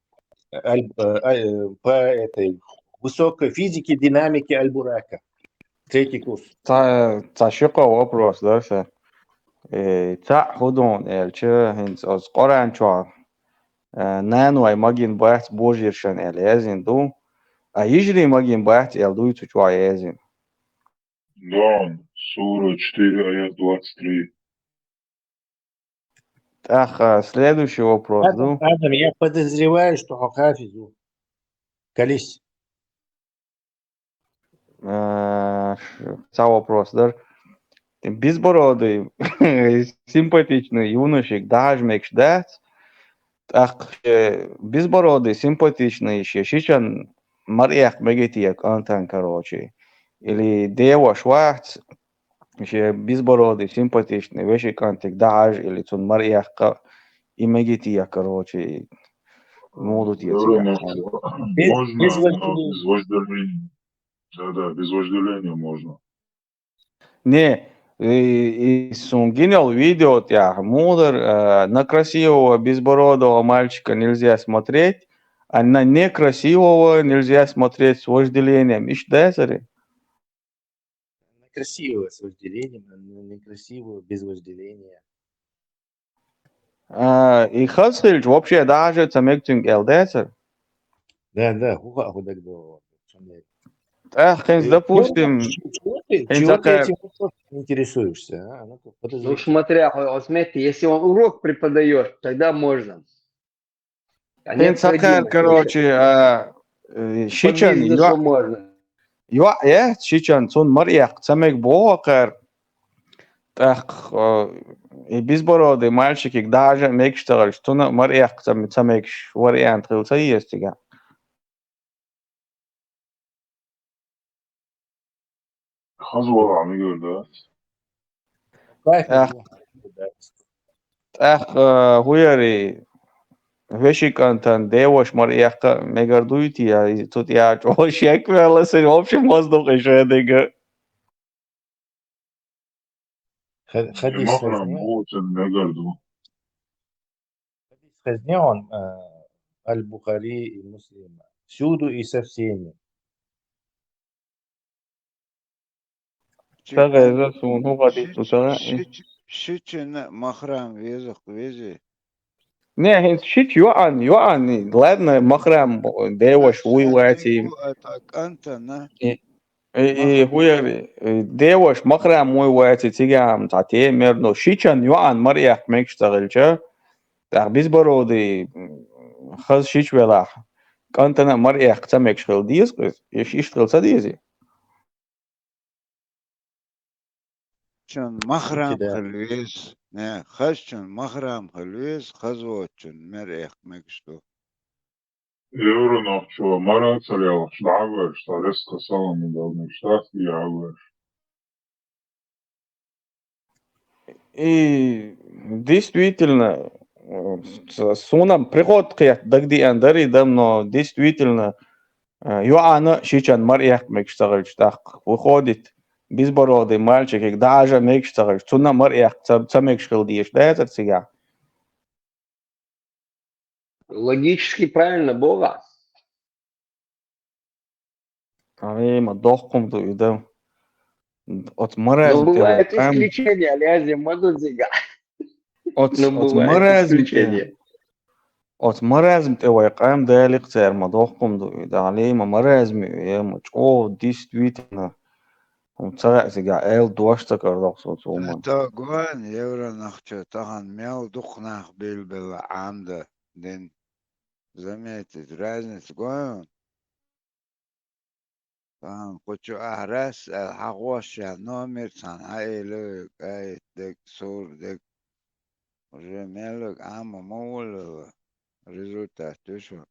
э, аль-, э, аль-, э, по этой высокой физике, динамике Аль-Бурака. Третий курс. Цхьа, цхьа ши-кхо вопрос дара сан. Э, цхьаъ хӀун ду аьлча, хӀинца оцу Къуръан чохь, э, наной магийна бац божаршна аьлла яздина ду, а йижарий магийна бац аьлла дуй цу чохь яздина? Да, сура четыре, аят двадцать три. ТӀаккха следующий вопрос ду. Адам, Адам, я подозреваю, что хьо хафиз ву. Колись. Э, ш-, цхьа вопрос дара. Безбородый, симпатичный юношиг дӀахьажа мегаш дац. ТӀаккха, э, безбородый, симпатичный шен шичан маръяккха мега те кӀантана, короче. Или деваш вац, шен безбородый, симпатичный вешин кӀантиг дӀахьажа или цунна маръяккха, и мега те, короче, муха ду те цигахь? Можно, но без вожделения. Да, да, без вожделения можно. Не, и, и суна гина йолу видео тӀехь, муха дара, э, на красивого безбородого мальчика нельзя смотреть, а на некрасивого нельзя смотреть с вожделением. Иштта дацара? На красивого с вожделением, а на некрасивого без вожделения. А, и хаза хилча вообще дӀахьажа ца мега цуьнга аьлла дацара? Да, да, хӀун хаьа хӀун дагадогӀу. ТӀаккха хӀинца, допустим, Чего ты, чего ты этим вопросом интересуешься, а? Ну-ка, подожди. Ну, смотря, хьо-, хьо смети, если он урок преподаёшь, тогда можно. А хӀинца кхара, короче, а, э, шичан йоӀ, можно. ЙоӀ яц шичан, цунна маръяккха ца мега боху кхара. ТӀаккха, э, и безбородый мальчикиг дӀахьажа а мегаш ца хилча, цунна а маръяккха ца, ца мегаш вариант хила ца еза цигахь? Хаза валахь мегар дац. ТӀаккха, тӀаккха, э, хӀун яри, вешин кӀантана деваш маръяккха мегар дуй те, я цу тӀехь чӀогӀа шек ваьлла сан, в общем, воздух и шадига. Ха-, хадис хазне. Хадис хазне он, э, Аль-Бухари и Муслим. Всюду и со всеми. Ца веза, суна хӀун хадис ду ца веза? Шичина махрам веза, вези. Не, хӀинца шича йоӀан, йоӀан, ладно, махрам, деваш вуй ваций. И, и, и, хӀу яр, и, деваш махрам вуй ваций цигахь цхьа тема яр, но шичан йоӀан мара эккха мегаш ца хилча, тӀаккха безбородый, м, хаза шича велахь, кӀантана а мара эккха ца мегаш хила деза-кх иза. Иш-, иштта хила ца дезий? Чун махрам хила веза. Не, хазачун махрам хила веза, хазавоцчун мара эккха мегаш ду. Евро нохчо мара ца лелхаш дӀа а веш, цхьа резко салам дан мегаш дац, дӀа а веш. И действительно, э, с-, суна приход кхетта дагадеана дарий дам, но действительно, э, йоӀана а шичан мара эккха мегаш ца хилча, тӀаккха выходит, безбородый мальчикига дӀа а жа мегаш ца хилча, цунна а мара эккха ца, ца мегаш хила дезаш дацар цигахь. Логически правильно боху ахь. Ай, ма доккха хӀума ду и дан. Оцу маразма тӀе вай къам. Ну, бывает исключение, Алязин, ма ду зига. Оцу, ну, оцу бывает маразма тӀе. Исключение. Оцу маразма тӀе вай къам даликъ цара, ма доккха хӀума ду и дан. Ай, ма маразма ю, я, ма чӀогӀа действительно. ХӀума ца хаьа цигахь аьлла дош ца кара доккху соцу хӀуманна. ХӀета гоьн, евро нохчо тахана мел дукха нах билбелла Ӏамда дин. Заметить, разница гоьн. Тахана кху чу ахь раз аьлла хьагӀошшехь номер цхьаьна хьаэлира, кӀайта дерг, сур дерг. Уже мел верг Ӏама ма воллура. Результат ю шу.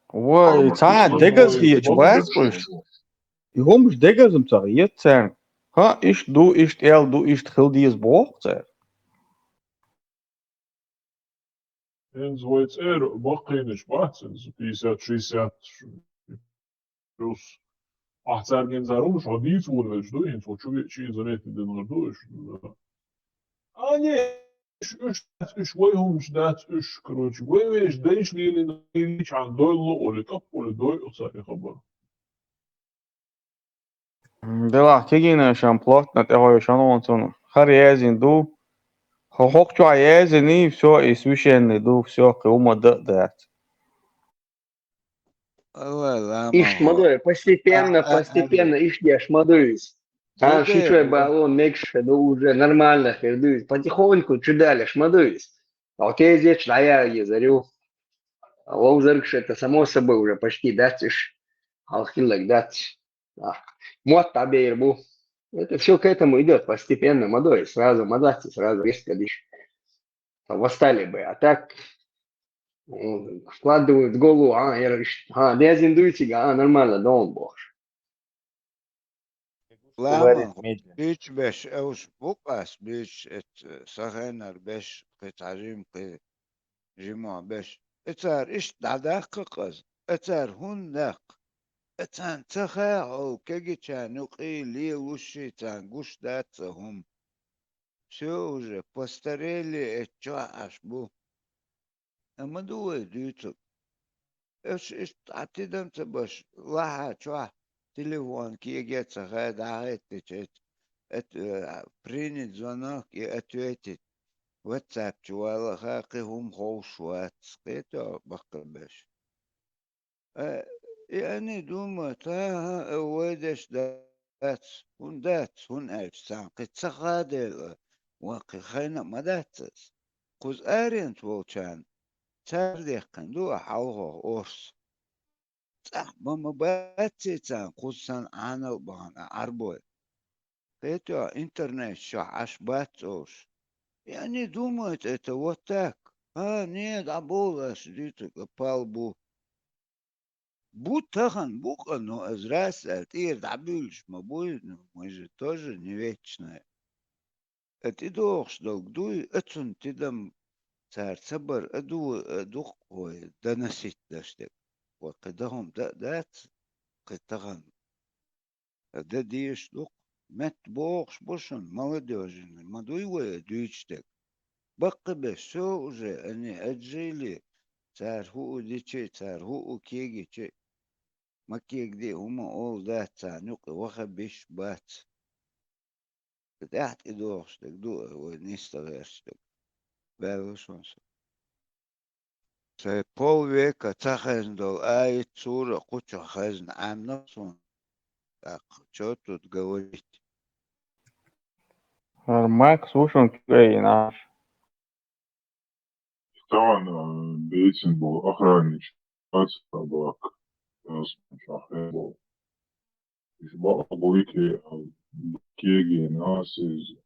Вай, цхьа а дегаза хеташ бац уьш. И хӀумаш дегаза-м ца хета царна. ХӀаъ, иштта ду, иштта аьлла ду, иштта хила деза боху цара. ХӀинца вай цӀера баккхийнаш бац, хӀинца пятьдесят, шестьдесят плюс. Ахь цаьрга хӀинца хӀара хӀумаш хьо дийца волавелча ду, хӀинца хьо чу веача а заметить динарг ду уьш. А, не, уьш, уьш дац, уьш вай хӀумаш дац, уьш, короче, вай вешан дайша лелийна, лелийчхьана дойла олий, тӀаккха олий дойла цара и хабар. Делахь кегийна шан плотно тӀехойшан вон цунна. ХӀара яздина ду. Хьо хӀокху чохь яздиний, всё, и священный ду, всё, кхин хӀума дан а дац. Иштта ма ду, постепенно, постепенно иштта деш ма ду иза. Цхьана ши чой бало мегаш хир ду, уже нормально хир ду иза. Потихоньку чудалеш ма ду иза. Хьо кезечу дӀаяла езар ю. Ловзаргаш это само собой уже почти дац уьш. Хьалха хилларг дац. А, мотт дӀабер бу. Это всё к этому идёт постепенно, ма ду иза, сразу ма дац, сразу резко диш. Восстали бы. А так, м, вкладывают в голову, а, я говорю, ш-, а, дезин дуйцига, а, нормально, дом бохуш. Лама, говорит медленно. Буьйцу беш, уьш бу-кх ас буьйцуш, эцу, сан хенара беш, кхин цхьа жима, кхин жимахь беш. Эцара иштта дӀадаккха-кх ас. Эцара хӀунда даккха? Эцарна ца хаьа хьо, кегийчарна юкъе лелош, царна гуш дац сан хӀума. Всё уже, постарели, эцу чохь Ӏаш бу. Амма ду вай дуьйцург. Уьш иштта Ӏа тидам ца беш, лахьа чохь телефон кеге а ца хаьа, дӀахӀиттича, эт-, э, принять звонок и ответить. WhatsApp чу валаха, кхин хӀума ховш вац, кхетий, баккхийбеш. Э, и они думают, ага, э, вай деш дац, хӀунда дац, хӀунда аьлча царна кхин ца хадийла, вайн кхин хенна а ма дац ас. Кхуза аренца волчарна цара дехкина ду а хьалхох орс. ЦӀахь бан ма бацций царна, кхуза санна Ӏанал а бахана а Ӏарбой. Кхетий, интернет чохь Ӏаш бац олуш. И они думают, это вот так. А, не, дӀаболу аш, дуьйцург а пал бу. Бу тахана, бу-кх, но ас раз аьлла, тӀера дӀабуьйлуш ма буй, ну, мы же тоже не вечные. А тӀедогӀуш долу дуй, а цунна тидам цара ца бар а ду, а ду-кх вай доносить даш дерг. Вай кхин дан хӀума дан а дац, кхин тахана. Дан дезаш ду-кх, метта бохуш бу шуна, молодёжина, ма дуй вай дуьйцуш дерг. Баккхийбеш, всё уже, они отжили, цара хӀуъу дичи, цара хӀуъу кегичи. Ма кегадий, хӀума олу дац, царна юкъа ваха биш бац. ТӀаьхьа тӀедогӀуш дерг ду вай нисдан гӀерташ дерг. Ваьлла шуна со. Сайн полвека ца хезна долу аят, сура кху чу хезна Ӏемнах суна. ТӀаккха чё тут говорить? ХӀара Макс ву шуна куьйгайина Ӏаш. Тахана, а, бийцина болу охранник аца бак. Ас шахе болу. Иш бакъ буйти, а, кегина ас иза.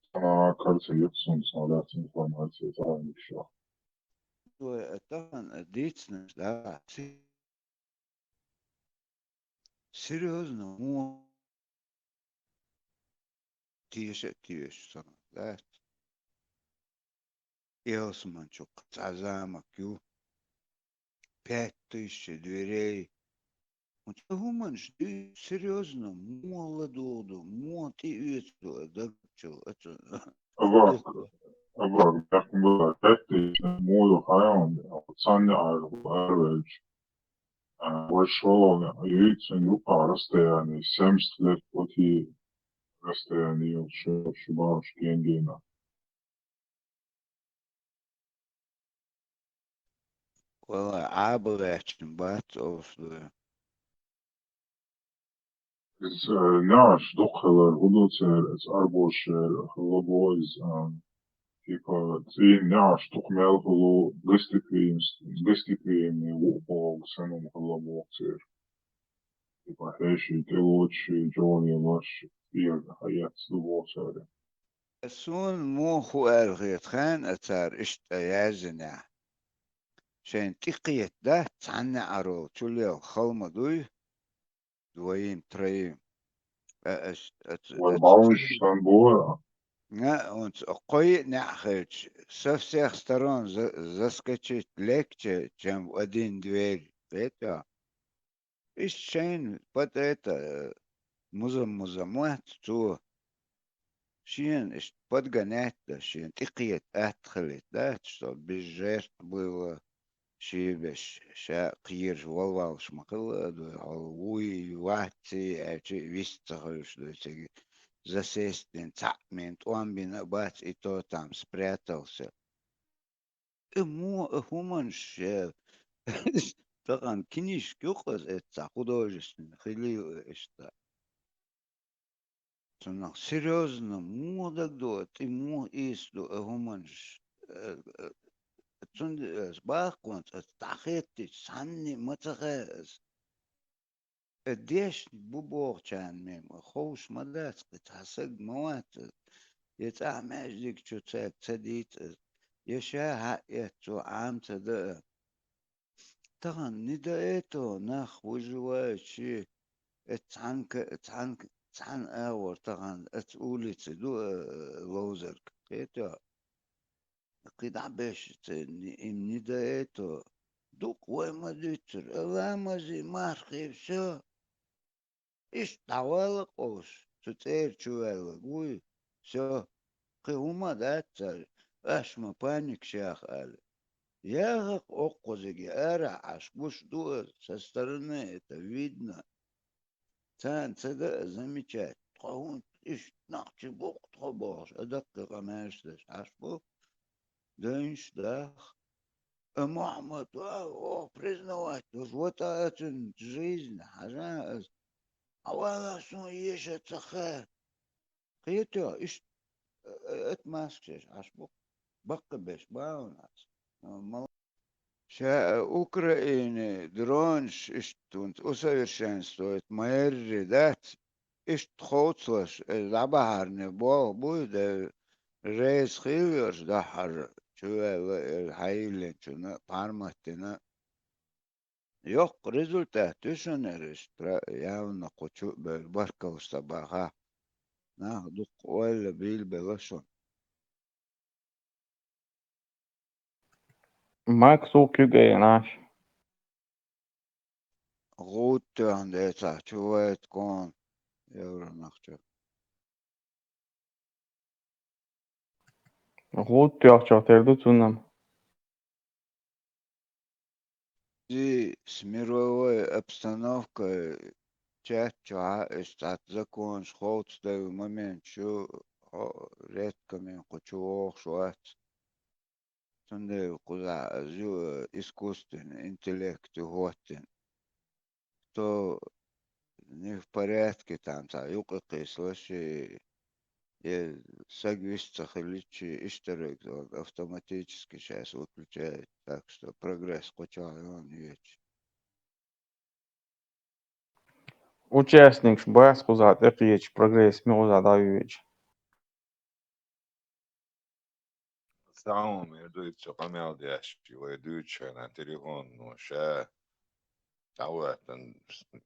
Цхьана карца юкъ суна цхьа лаьцна информация цхьа а ниша. Вай, а, тахана, а, дийцинарш, да, си-, серьёзно, мо-, теша а теша сона, да? Ялсаманчу цхьа замок ю. Пять тысяч дверей. Вот хӀуманаш дуьйцу серьёзно, муха ладугӀу ду, муха тӀеоьцу ду, дагчул оцу. Абак, абак, бехк ма бара, пять тысяч муха ю хьайна, цхьанна аьлла араваьлча. А, вай шолгӀа юьйцу юкъа расстояние, семьдесят лет пути расстояние ю шу, шу бахаш кенгена. Валлай, Ӏаба лаьттина бац олуш ду. Иза, э, неӀарш дукха хилар, хӀун ду церан, иза арбошера хила бо иза, а, типа, цӀийна неӀарш дукха мел хуьлу, гостеприимс-, гостеприимный ву боху санна хила боху церан. Типа, хьеший тӀелоцуш, чӀогӀа лелош, кӀера хьаэцна ду боху церан. Суна муха хӀу аьлла хета хенахь, цара иштта яздинехь. Шайна тӀекхета дац цхьанна неӀаро чулелха хала ма дуй, двоим, троим. А, ас, ас, вай ас, бӀаьвнаш сан бора. На, унца кхо йиъ неӀ хилча, со всех сторон за-, заскочить легче, чем в один дверь. Кхетий? Иштта шайна под это, муза-муза мотт цо. Шена иштта подгонять дан, шена тӀекхета атта хилийта дац, что без жертв было, шен беш, ша кхераш валвалш ма хилла а дуй, хьо вуй, вацций аьлча, вист ца хуьлуш дуй цига. Засесть дина, цхьаъ мина, тӀом бина а бац, и то там спрятался. И муха, и хӀуманаш, э, тахана кинишка юкъаза эцца художественный хилийла иштта. Цунах серьёзно муха дагадогӀу, тӀе муха ийса ду и хӀуманаш. Э, э, цундела ас баккхонца ас дӀахеттича, цхьанне а ма ца хаьа ас. Э, дешна бу бохучарна мема ховш ма дац, кхин цхьа саг ма вац ас. Я цӀахь маьждиг чу цаьрга ца дийца ас, я ша хьаэццо Ӏама ца дан а. Тахана не до этого нах выживающие, э, цхьанка, цхьанка, цхьана агӀор тахана аца улица ду, э, ловзарг, кхетий? Кхин дӀа беш ца, им не до этого. Дукха вай ма дуьйцура, ламази, мархи, всё. Иштта дӀавала къовса, цу цӀера чу ваьлларг вуй, всё, кхин хӀума дац цара, аш ма паникаш яха аьлла. Яха-кх, оккхузиге арахь Ӏаш гуш ду аса, со стороны это видно. Царна ца дан а замечать, тхо хӀунда иштта нах чу бу-кх тхо бохуш, а даккхий къамелаш деш Ӏаш бу, девнаш даха. А Мухьаммад, а, оха признавать долуш, вот а цуьнан жизнь, хьажа аса. Хьавала суна еша ца хаьа. Кхетий, иштта, э, э, отмазкаш еш Ӏаш бу-кх. Баккхий беш бахьана аса. Э, мал-, ша, э, Украине дронаш иштта хӀунца усовершенствовать ма ярри дац, иштта ховцалаш, э, дӀабахьарне болх буй, да, реза хилла йолуш дахьар чуваьлла, э, хьайиллинчунна, пхьарматтина. Йоккха результат ю шуна, Эриш, пра-, явно кху чу а бевлла, баркаллаш ца баха. Нах дукха ойла бийла белла шуна. Макс ву куьйгайна Ӏаш. ГӀуда тоьхна децахь, чу вайта кхунна, евронах чу. ГӀуда тоьхначух тера ду цунна-м. Зи с мировой обстановкой чат чохь а, иштта цхьацца законаш ховцадевлла моменташ ю, хьо редкомен кху чу вогӀуш вац. Цундела кхузахь ю-, искусственный интеллект ю хӀоттина. То не в порядке там, цхьа юкъа кхийсалаш и, и саг вист ца хиличи, иштта автоматически сейчас выключает. Так что прогресс кху чохь йолу йоьдуш. Участникаш бац кхузахь тӀекхеча, прогресс ма кхузахь дӀавоьдуш. Цхьа хӀума дуьйцу къамел деш, вай дуьйцучу хенахь телефоно ша дӀавоьттина,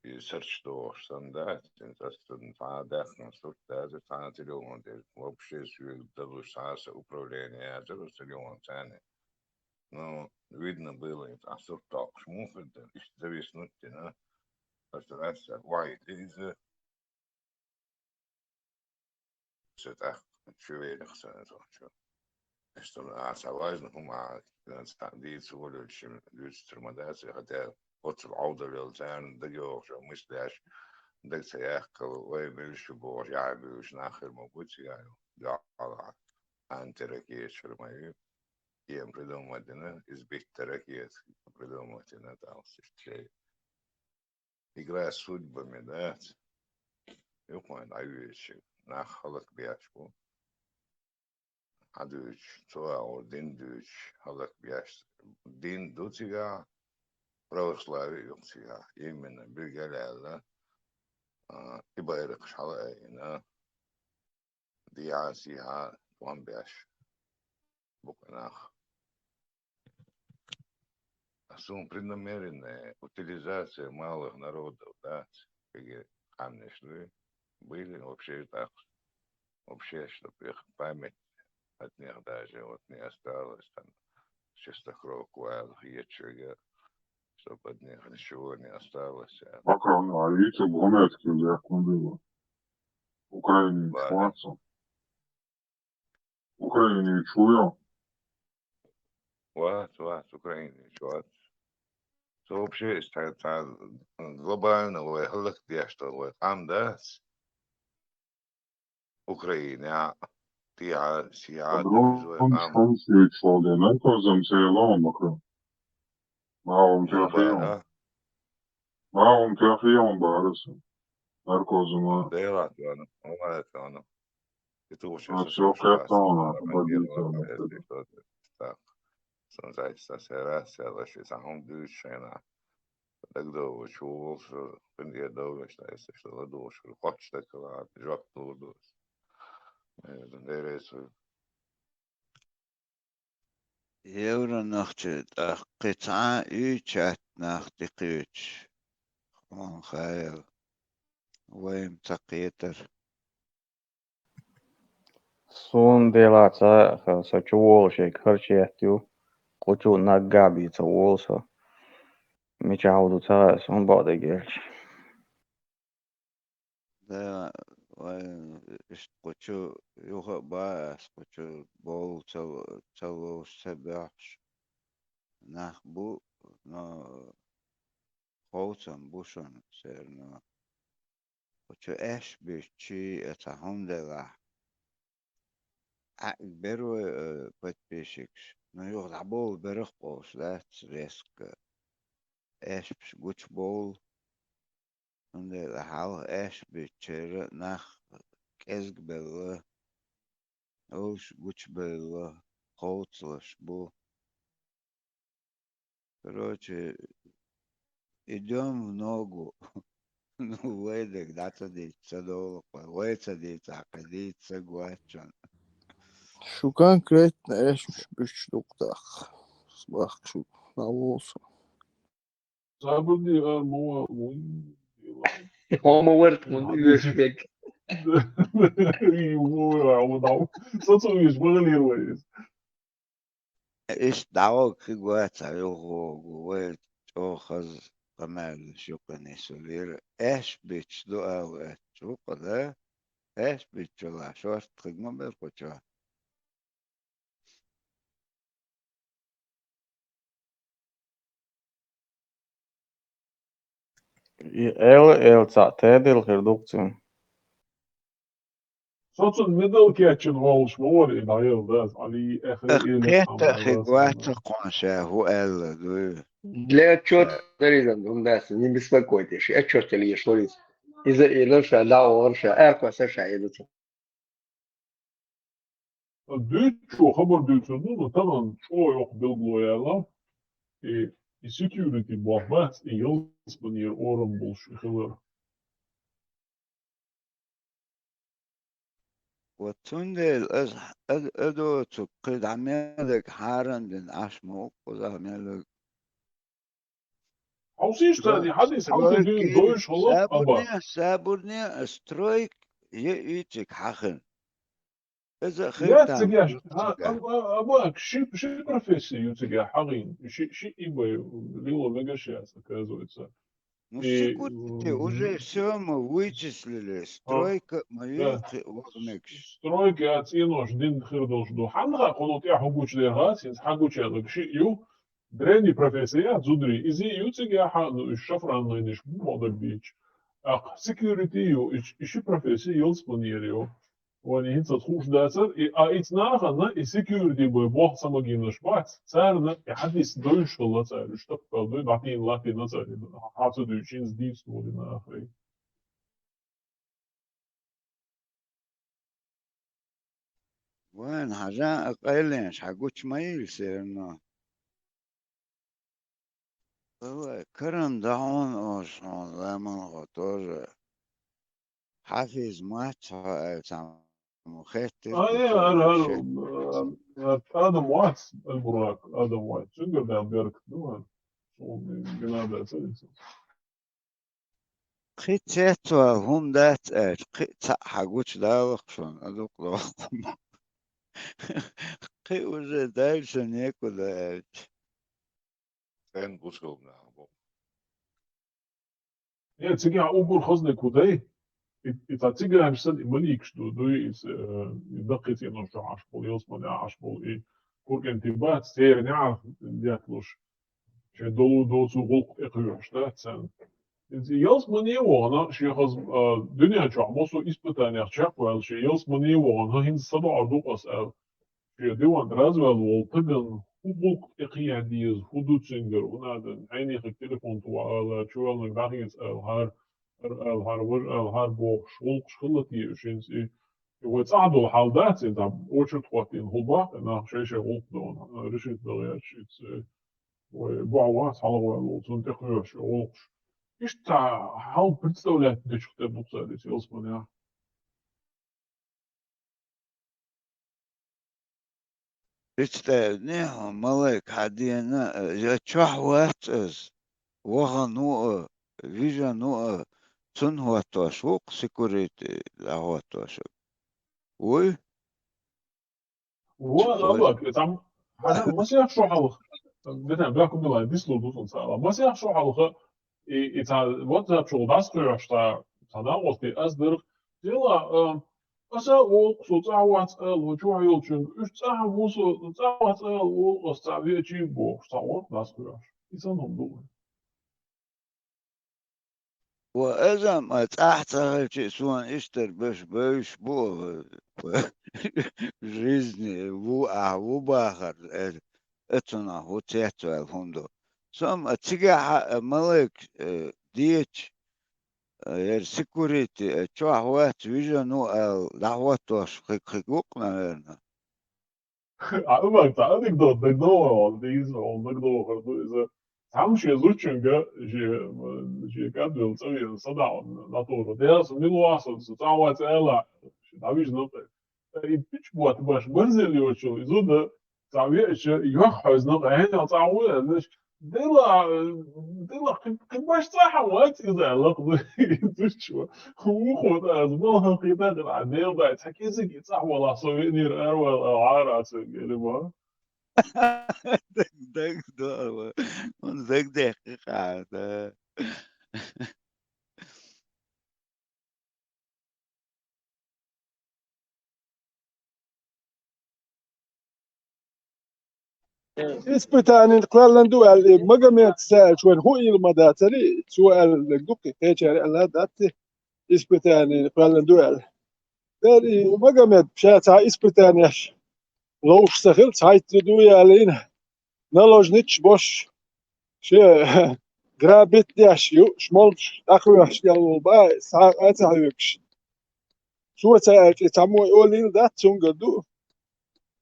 и серч дохуш санна дац, цхьа а даьхна сурт даза, цхьа а телефон тӀе вообще соьга далуш, цхьа а сан управление яцара оцу телефон царна. Ну, видно было, и цхьа сурт доккхуш муха хир дара, иштта зависнуть дина, аса раз а вай, иза. Ша тӀаккха чу велира сан иза чу. Аш цунна а цхьа важна хӀума а, цхьа дийца волуьйтуш, дуьйцур ма дац, и хӀета оццул Ӏовдал йолу царна дагайогӀуш, муьста деш, дага ца яккхал, вай буьйш ю бохуш, яхь буьйш нах хир ма бу цигахь, дуьхьал антиракеташ хир ма ю. Кем придумать дина, избить ракет придумать дина, там, шей. Игра с судьбами, да? Юкъа вайн дӀавоьдуш, нах хӀаллакбеш бу. Хьан дуьйцуш, цо агӀор дин дуьйцуш, хӀаллакбеш. Дин ду цигахь, православие ю цигахь. Именно, билггал аьлла, а, и байракхаш хьала а айина, дехьа-сехьа тӀом беш бу кху нах. Суна преднамеренная утилизация малых народов, да, кхиге къаьмнаш дуй, были вообще так, вообще, чтоб их память от них даже вот не осталась, там, чистокровку аьлла хеташ верг, чтоб от них ничего не осталось, а. Макрон, а видите, гонять кем я кундила. Украине Ва. Чуацу. Украине чуя. Вац, вац, Украине чуац. Со вообще, цхьа, цхьа глобально вай хӀаллакдеш долу вай къам дац. Украине, тӀехьа, сехьа, Дрон вай къам. Шанс вичалде, наркозом цела он Макрон. Ма он Ну, тяхион. бара. Ма он тяхион бараса. Наркозом а. Делац вану, умалац вану. И ту А, сейчас всё, слушай, кайф а, там, а, а, победитель, а, а, а. Так. Сон зайца сера, сера, ши сахун дюйш шайна. Дагдович волуш, къинтӀера довлуш, аса иштта ладугӀуш, кхоччуш даккхалахь, жоп лур ду. Э, деррис ву. Евро нахча тӀаккха кхин цхьа а уьйчатта нах тӀекхуьйтуш, хьуна хаьал, вайна ца кхетар. Суна делахь ца хаьа, со чу волуш ерг хӀара четта ю, кху чу наггахь бен ца волу со. Мичахь ву ду ца хаьа, суна бакъдерг аьлча. Да, вай, иштта кху чу юха а бан ас, кху чу бовла ца ло-, ца ловш, ца боьхуш нах бу, но ховцам бу шуна, серано. Кху чу аьшпаш буьтчий а цхьа хӀума делахь. Ӏаьгбира вай, э, подписчикаш. Ну, юха дӀабовла берах къовса дац резко. Аьшпаш гучубовла. Цундела хьалха аьшпаш буьтучеран нах кӀезгабелла, овш гучубелла, кховцалаш бу. Короче, идём в ногу. Ну, вай дерг дӀа ца дийца, ца довла кхой. Вай ца дийцахь, кхин дийца ца гоччун. Шу конкретно аьшпаш буьтуш ду-кх тӀаккха. Бахка шу, дӀаволу со. Забуди, а, мо, мо, Хьо ма варт, мо, уьш век. Мо, мо, мо, мо. Со ца вуьйш, ма гӀалийра вай иза. Иштта дӀавогӀу хи гойту цхьа юхавогӀу, вай чӀогӀа хаза къамелаш юкъа нисвелира. Аьшпаш буьтуш ду аьлла аьлча, вукху да? Аьшпаш буьтучул а шорта хиг ма бара кху чохь. И эла, эла цхьаъ тедилла хир ду-кх цуьнан. Со цунна медал кечйина волуш ма вара и дӀаелла дас, Ӏали, эхира Ах, элира кхетта хӀама хиг дас вац вара. Кхунша хӀу аьлла дуй. Для отчёта зарезан, ум дац, не беспокойтесь, отчёт теле еш вариз. Иза элира ша, дӀа олура ша, аьркхоса ша элира. Дуьйцучо хабар дуьйцур ду, но тахана чӀогӀа йоккха билгало яьлла, и, и security боху бац, и ялсманера орам болуш и хилар. Вот цундела аса ад-, адоцу кхин дӀа меллиг хьарам дина Ӏаш ма ву кхузахь меллиг. Хьовсийша царна, хьадис хьовсийша дуьйна дойуш хӀаллак а бац. Сабурне, сабурне, стройк е уьйциг хьахина. Иза а хир яц цига яш, а, а, а, а, а, ши, ши профессия ю цига хьахийна, ши, ши и бай, лила мегаш яц, оказывается. Ну, и, секундите, м, уже всё мы вычислили, а, стройка, да. Мои охмекш. Стройка, а, цӀенош дин хир долуш ду. Хьанна хаа, кхуно тӀехь хӀу гучу дерхац, хӀинца хьан гучу яьлларг ши ю, древний профессия, зударий, иза ю цигахьа, ну, уьш шафран лайнаш бу ма даг дийча. Акх, security ю, и, и ши профессия ялсманера ю. Вайна хӀинца хууш дацар, и, а, ица нахана, и security бой боху ца магийнаш бац, царна и хьадис дойуш хилла цара, уьш тапкал дуй, дӀатийна латтийна цара, хьан ца дуьйчу, хӀинца дийца долу дина ахарий. Вайн хьажа а къайленаш хьан гучу ма йийла серано. Валлай, карам да хьуна оша хьуна, ламанхо тоже. Хьафиз мац хьо аьлла цхьаммо хеттира. А, э, ара, ара, ара, Адам вац, Аль-Бурак, Адам вац. Цуьнгара дан беркат ду, ара. Суна гина дац, ара, иза. Кхин цецвала хӀума дац аьлча, кхин цхьаъ хьан гучудалахь шуна, а дукха доху хӀума. Кхин уже дальше некуда аьлча. Цен бу шуна, бу. Э, цигахь уггар хазаниг хӀу дай? И, и цхьа циганаш санна, и маликаш ду, дуй, и с-, э, и даккхий цӀенош чохь Ӏаш болу, ялсамане Ӏаш болу, и куркӀентий бац, церан неӀарх детталуш, шайн долу доцу гӀуллакх тӀекхоьхьуш дац царна. Иза ялсамане а вахана, шен хаза, а, дуьнен чохь массо а испытаниях чекхваьлла, шен ялсамане а вахана, хӀинца садоӀур ду-кх ас аьлла. Шен диван разваьлла волу стагана хӀун гӀуллакх тӀекхиа деза, хӀун ду цуьнгара, хӀун а дан, хьенехиг телефон тухуш ала, чувелниг дӀахеца ала, хӀара, хӀара ала, хӀара важа ала, хӀара бохуш, гӀуллакхаш хилла те уьш хӀинца и? И вай цӀахь долу хьал дац, и там очередь хӀоттийна хӀума баккха, нах шай-шай гӀуллакх дона, решить дан гӀерташ, ица, вай бохь вац хьалха ваьлла волу, цунна тӀекхоьхьуш гӀуллакхаш. Иштта хьал представлять дечух тера ду-кх цара иза ялсаманехь. Иштта аьлла, хьо малайк хьан дена, я чохь вац ас, вахана ву а, вижина ву а, цунна хӀоттош ву-кх security дӀахӀоттош. Вуй? Вон, Аллах, и там, хьажа, масех шо хьалха, бетан, бехк ма билла, дислур ду сан цхьа, масех шо хьалха, и, и цхьа WhatsApp чугӀа дӀасакхоьхьуш цхьа, цхьа накъостий ас дара, дела, а, аса а олу-кх со цӀахь вац ала, ван чохь йолчуьнга, уьш цӀахь ву со, цӀахь вац ала олу ас цхьа веачий бохуш, цхьа гӀуллакх дӀасакхоьхьуш. И санна хӀума ду вайн. Ва азам а цӀахь ца хилча, суна иштта беш бевзаш бу, жизни ву ахь, ву бахар, э, э, цунах хӀу цецваьлла хӀума ду. Со-м а цигахь а малайк, э, деча, э, яра security, э, чохь вац, вижина ву ала, дӀахӀоттош хиг-хиг ву-кх, наверно. А, ма, цхьа анекдот дагадогӀу, дийца, хьуна дагадогӀур ду иза. Цхьамма шен зудчуьнга, шен, шен кӀадвелла цӀа веана, садаӀа натура. Дела, со мила вахана, со цӀахь вац ала, шен дӀавижина кхе. И пич ботта баш барзил йоцучул, и зуда цхьа веача, йоххьайзна кхе, хьенал цӀахь ву аьлла, Дела, дела, кхин, кхин баш цӀахь а вац иза, аьлла-кх зудчо. Вукхо тӀе аса балха кхетадина, а, Дела дай, цхьа кӀезиг и цӀахь валахь, со веанера аравала, ала гӀара а цуьнга, элира ма. Даг, даг, дог, дог дехкий кхаьа, да. Испытанин кхоьллина ду аьлла, и Магомед Саевич вайн хӀун ийла ма дацара, цо аьлла дуккхий, кхечара аьлла дац, испытанин кхоьллина ду аьлла. Дера и Магомед ша цхьа испытанеш ловш ца хилла, цхьайтта зуда ву ялийна, наложниц бош, ше грабить деш юуш, молча дӀакхоьхьуш гел волу бах, цхьа а ца хьоьгуш. Цо ца аьлча, цхьаммо и олийла дац, цуьнгара ду.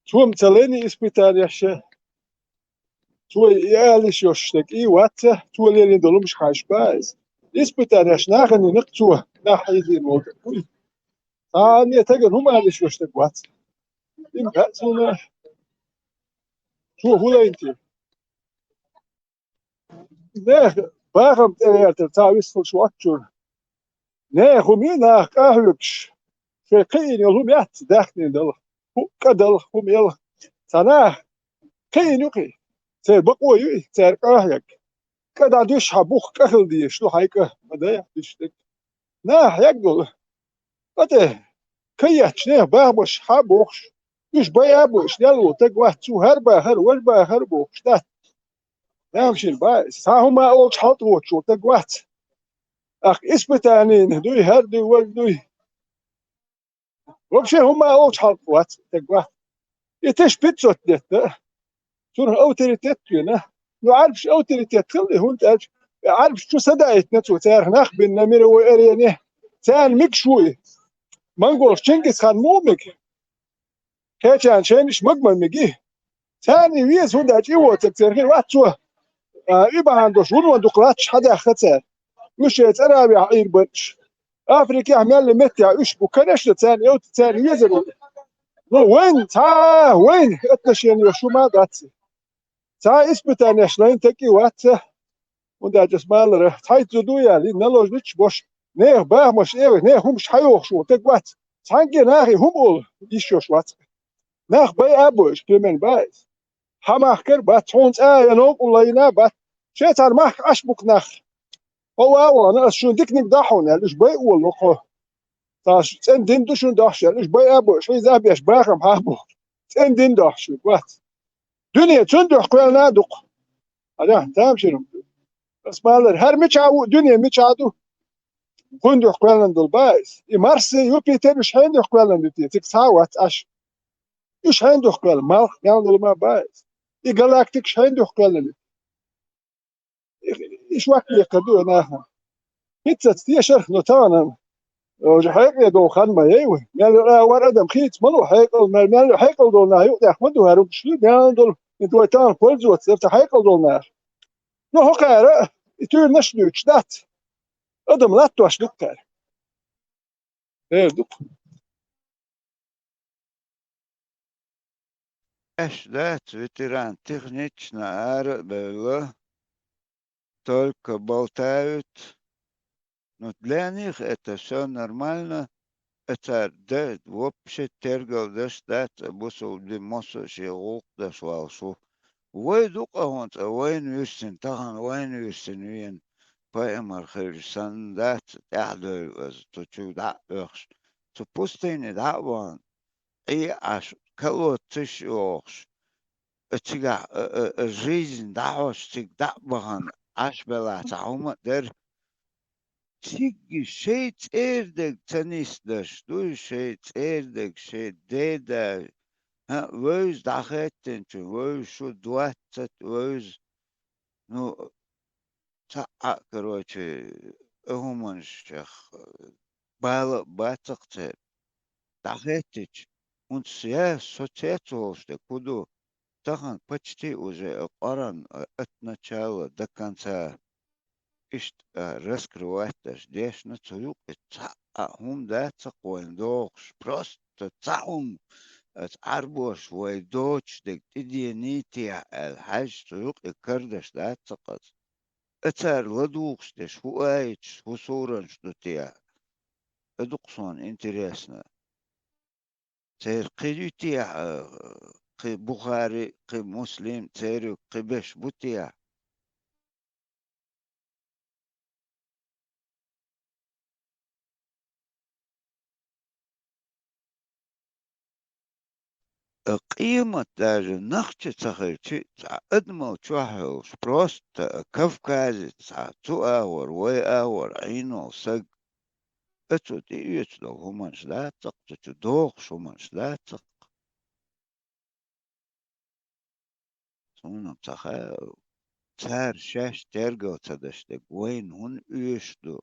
Цо-м ца лайна испытанеш ша. Цо и ала йиш йолуш стаг и вац, цо лелийна долу хӀумаш хьаьжча бах иза. Испытанеш нахана йина-кх цо, нах хьийзийна волу стаг вуй. Цхьанне а стагана хӀума ала йиш йолуш стаг вац. Иза хаьа суна, цо хӀун лайна те. Нехан бахам тӀе а гӀертар цхьа вистхуьлуш воцчуьра. Нехан хӀума ю наха къахьоьгуш, шайн кхиийна йолу хӀума яц даьхнина далахь, хӀуъа кӀа далахь, хӀума ялахь. Цхьа наха кхиийна ю кхин, церан бакъо ю и, церан къахьег. КӀа дӀадуьсуш хьан бух кӀа хила дезаш ду, хьайн кӀа ма дай диш дерг. Наха хьег долу. Ма тӀе, кхин етташ нехан бахамаш хьан а бохуш, уьш байа а бойуш, лелла волу стаг вац, цо хӀара бахара, важа бахара а бохуш, дац. Ямашийна бах иза, цхьа хӀума а олуш хьалатӀе воцуш волу стаг вац. Ахь испытанина дуй, хӀара дуй, важа дуй. Вообще хӀума а олуш хьалатӀе вац стаг вац. И тыща пятьсот лет, да? Цунах авторитет а вина. Ну, Ӏарбаш авторитет хилла и, хӀунда аьлча и Ӏарбаш чу садаийтина цо, царах нах бина мировой арене. Царна мегаш ву и. Монголаш Чингисхан муха мега? Кхечарна шайна иштта мага ма мега и. Царна и веза, хӀунда аьлча и воцург церан хир вац цо. А, и бахьана долуш вуно дукха латташ хьадаьхна цара. Уьш шайн цӀаравехь Ӏийр бан уьш. Африкехь мел меттехь уьш бу, конечно, царна йовта, царна везар ву. Ну, вайн, цхьа а вайн отношени йолуш хӀума а дац. Цхьа а испытанеш лайна стаг и вац. ХӀунда аьлча аса ма аллара, цхьайтта зуда ву ялийна, наложниц бош, нехан бахамаш, э, нехан хӀумаш хьан йохуш волу стаг вац. Цхьаьнгге нахе хӀума олу йиш йолуш вац. Нах байа а бойуш, примерно бах иза. Хьан махкара а бац, хьуна цкъа а я новкъа лайна а бац. Шен цхьана махка Ӏаш бу-кх нах. Хьо ван а вахана, аса шуна диканиг дахьа хьуна аьлла, уьш байа а волу хьо. Цхьа цӀена дин ду шуна дохьуш аьлла, уьш байа а бойуш, хьийза а беш, бахам хьан а бохуш. ЦӀена дин дохьуш ву, вац. Дуьне цунна дуьхьа кхоьллина а ду-кх. Хьажахь, тамашийна хӀума ду. Аса ма аллара, хӀара мичахь ву, дуьне мичахь ду? Кхунна дуьхьа кхоьллина долу бах иза. И Марс, Юпитер, уьш хьенан дуьхьа кхоьллина ду те? Цига цхьа а вац Ӏаш. Уьш хьенан дуьхьа кхоьллина? Малх, мел долу ма бах иза. И галактикаш хьенан дуьхьа кхоьллина ду? И, и шок беккхар ду и нахана. ХӀинццалц тешарх, но тахана уже хьекъале долу хан ма яй вай. Мел а вара адам хийца ма ло хьекъал, мел, мел хьекъал долу нах юкъа тӀехь ма ду хӀара хӀумаш ду, мел долу, и вай тахана пользоваться дара цхьа хьекъал долу нах. Ну, хӀокхара и туьйранаш а дуьйцуш дац. Адам латтош ду-кх кхара. Эр ду-кх. Аьшна дац, ветеран, технично ара а бевлла, только болтают. Ну, для них это всё нормально. Цара де вообще тергал деш дац, бусулба дин массо а шен гӀуллакх деш валш ву. Вай ду-кх хӀинца вайна вуьссина, тахана вайна вуьссина вена, пайхамар хевшина санна дац, тӀаьхьадевлла аса, цу чу дӀа а оьхуш, цу пустыне дӀа а вахана, Ӏе а Ӏаш, колодцаш а йохуш, цигахь, а, а, а, жизнь дӀахьош, цига дӀа а бахана, Ӏаш белахь цхьа хӀума а дара. Цига шайн цӀердерг ца нисдеш дуй, шайн цӀердерг, шайн деда, хӀа, вевза дӀахаьттинчун, вевза шу двадцать вевза. Ну, цхьаъ а, короче, а хӀуманаш чех бала а бацахь церан. ДӀахаьттича, хӀунца я со цец волуш дерг хӀун ду, тахана почти уже а Къуръан, а, от начала до конца иштта, а, раскрывать деш дешна цу юкъа, цхьаъ а хӀума дац-кх вайна догӀуш, просто цхьа хӀума, аса Ӏарбоша вай доцуш дерг тӀедений техьа аьлла хьаьжча, цу юкъе карадеш дац-кх аса. А цара ладугӀуш дерш хӀун аяташ, хӀун суранаш ду техьа? А ду-кх суна интересно. Церан кхин ю техьа, кхин Бухари, кхин Муслим, церан кхин беш бу техьа? Къемат даже нах чу ца хилча, цхьа адамал чохь йолуш, просто кавказец, цхьа цу агӀор, вай агӀор Ӏийна волу саг, оцу тӀеоьцуш долу хӀуманаш дац-кх, цу чу дохуш хӀуманаш дац-кх. Суна-м ца хаьа, цара шаьш тергал ца деш дерг вайна хӀунда оьшуш ду,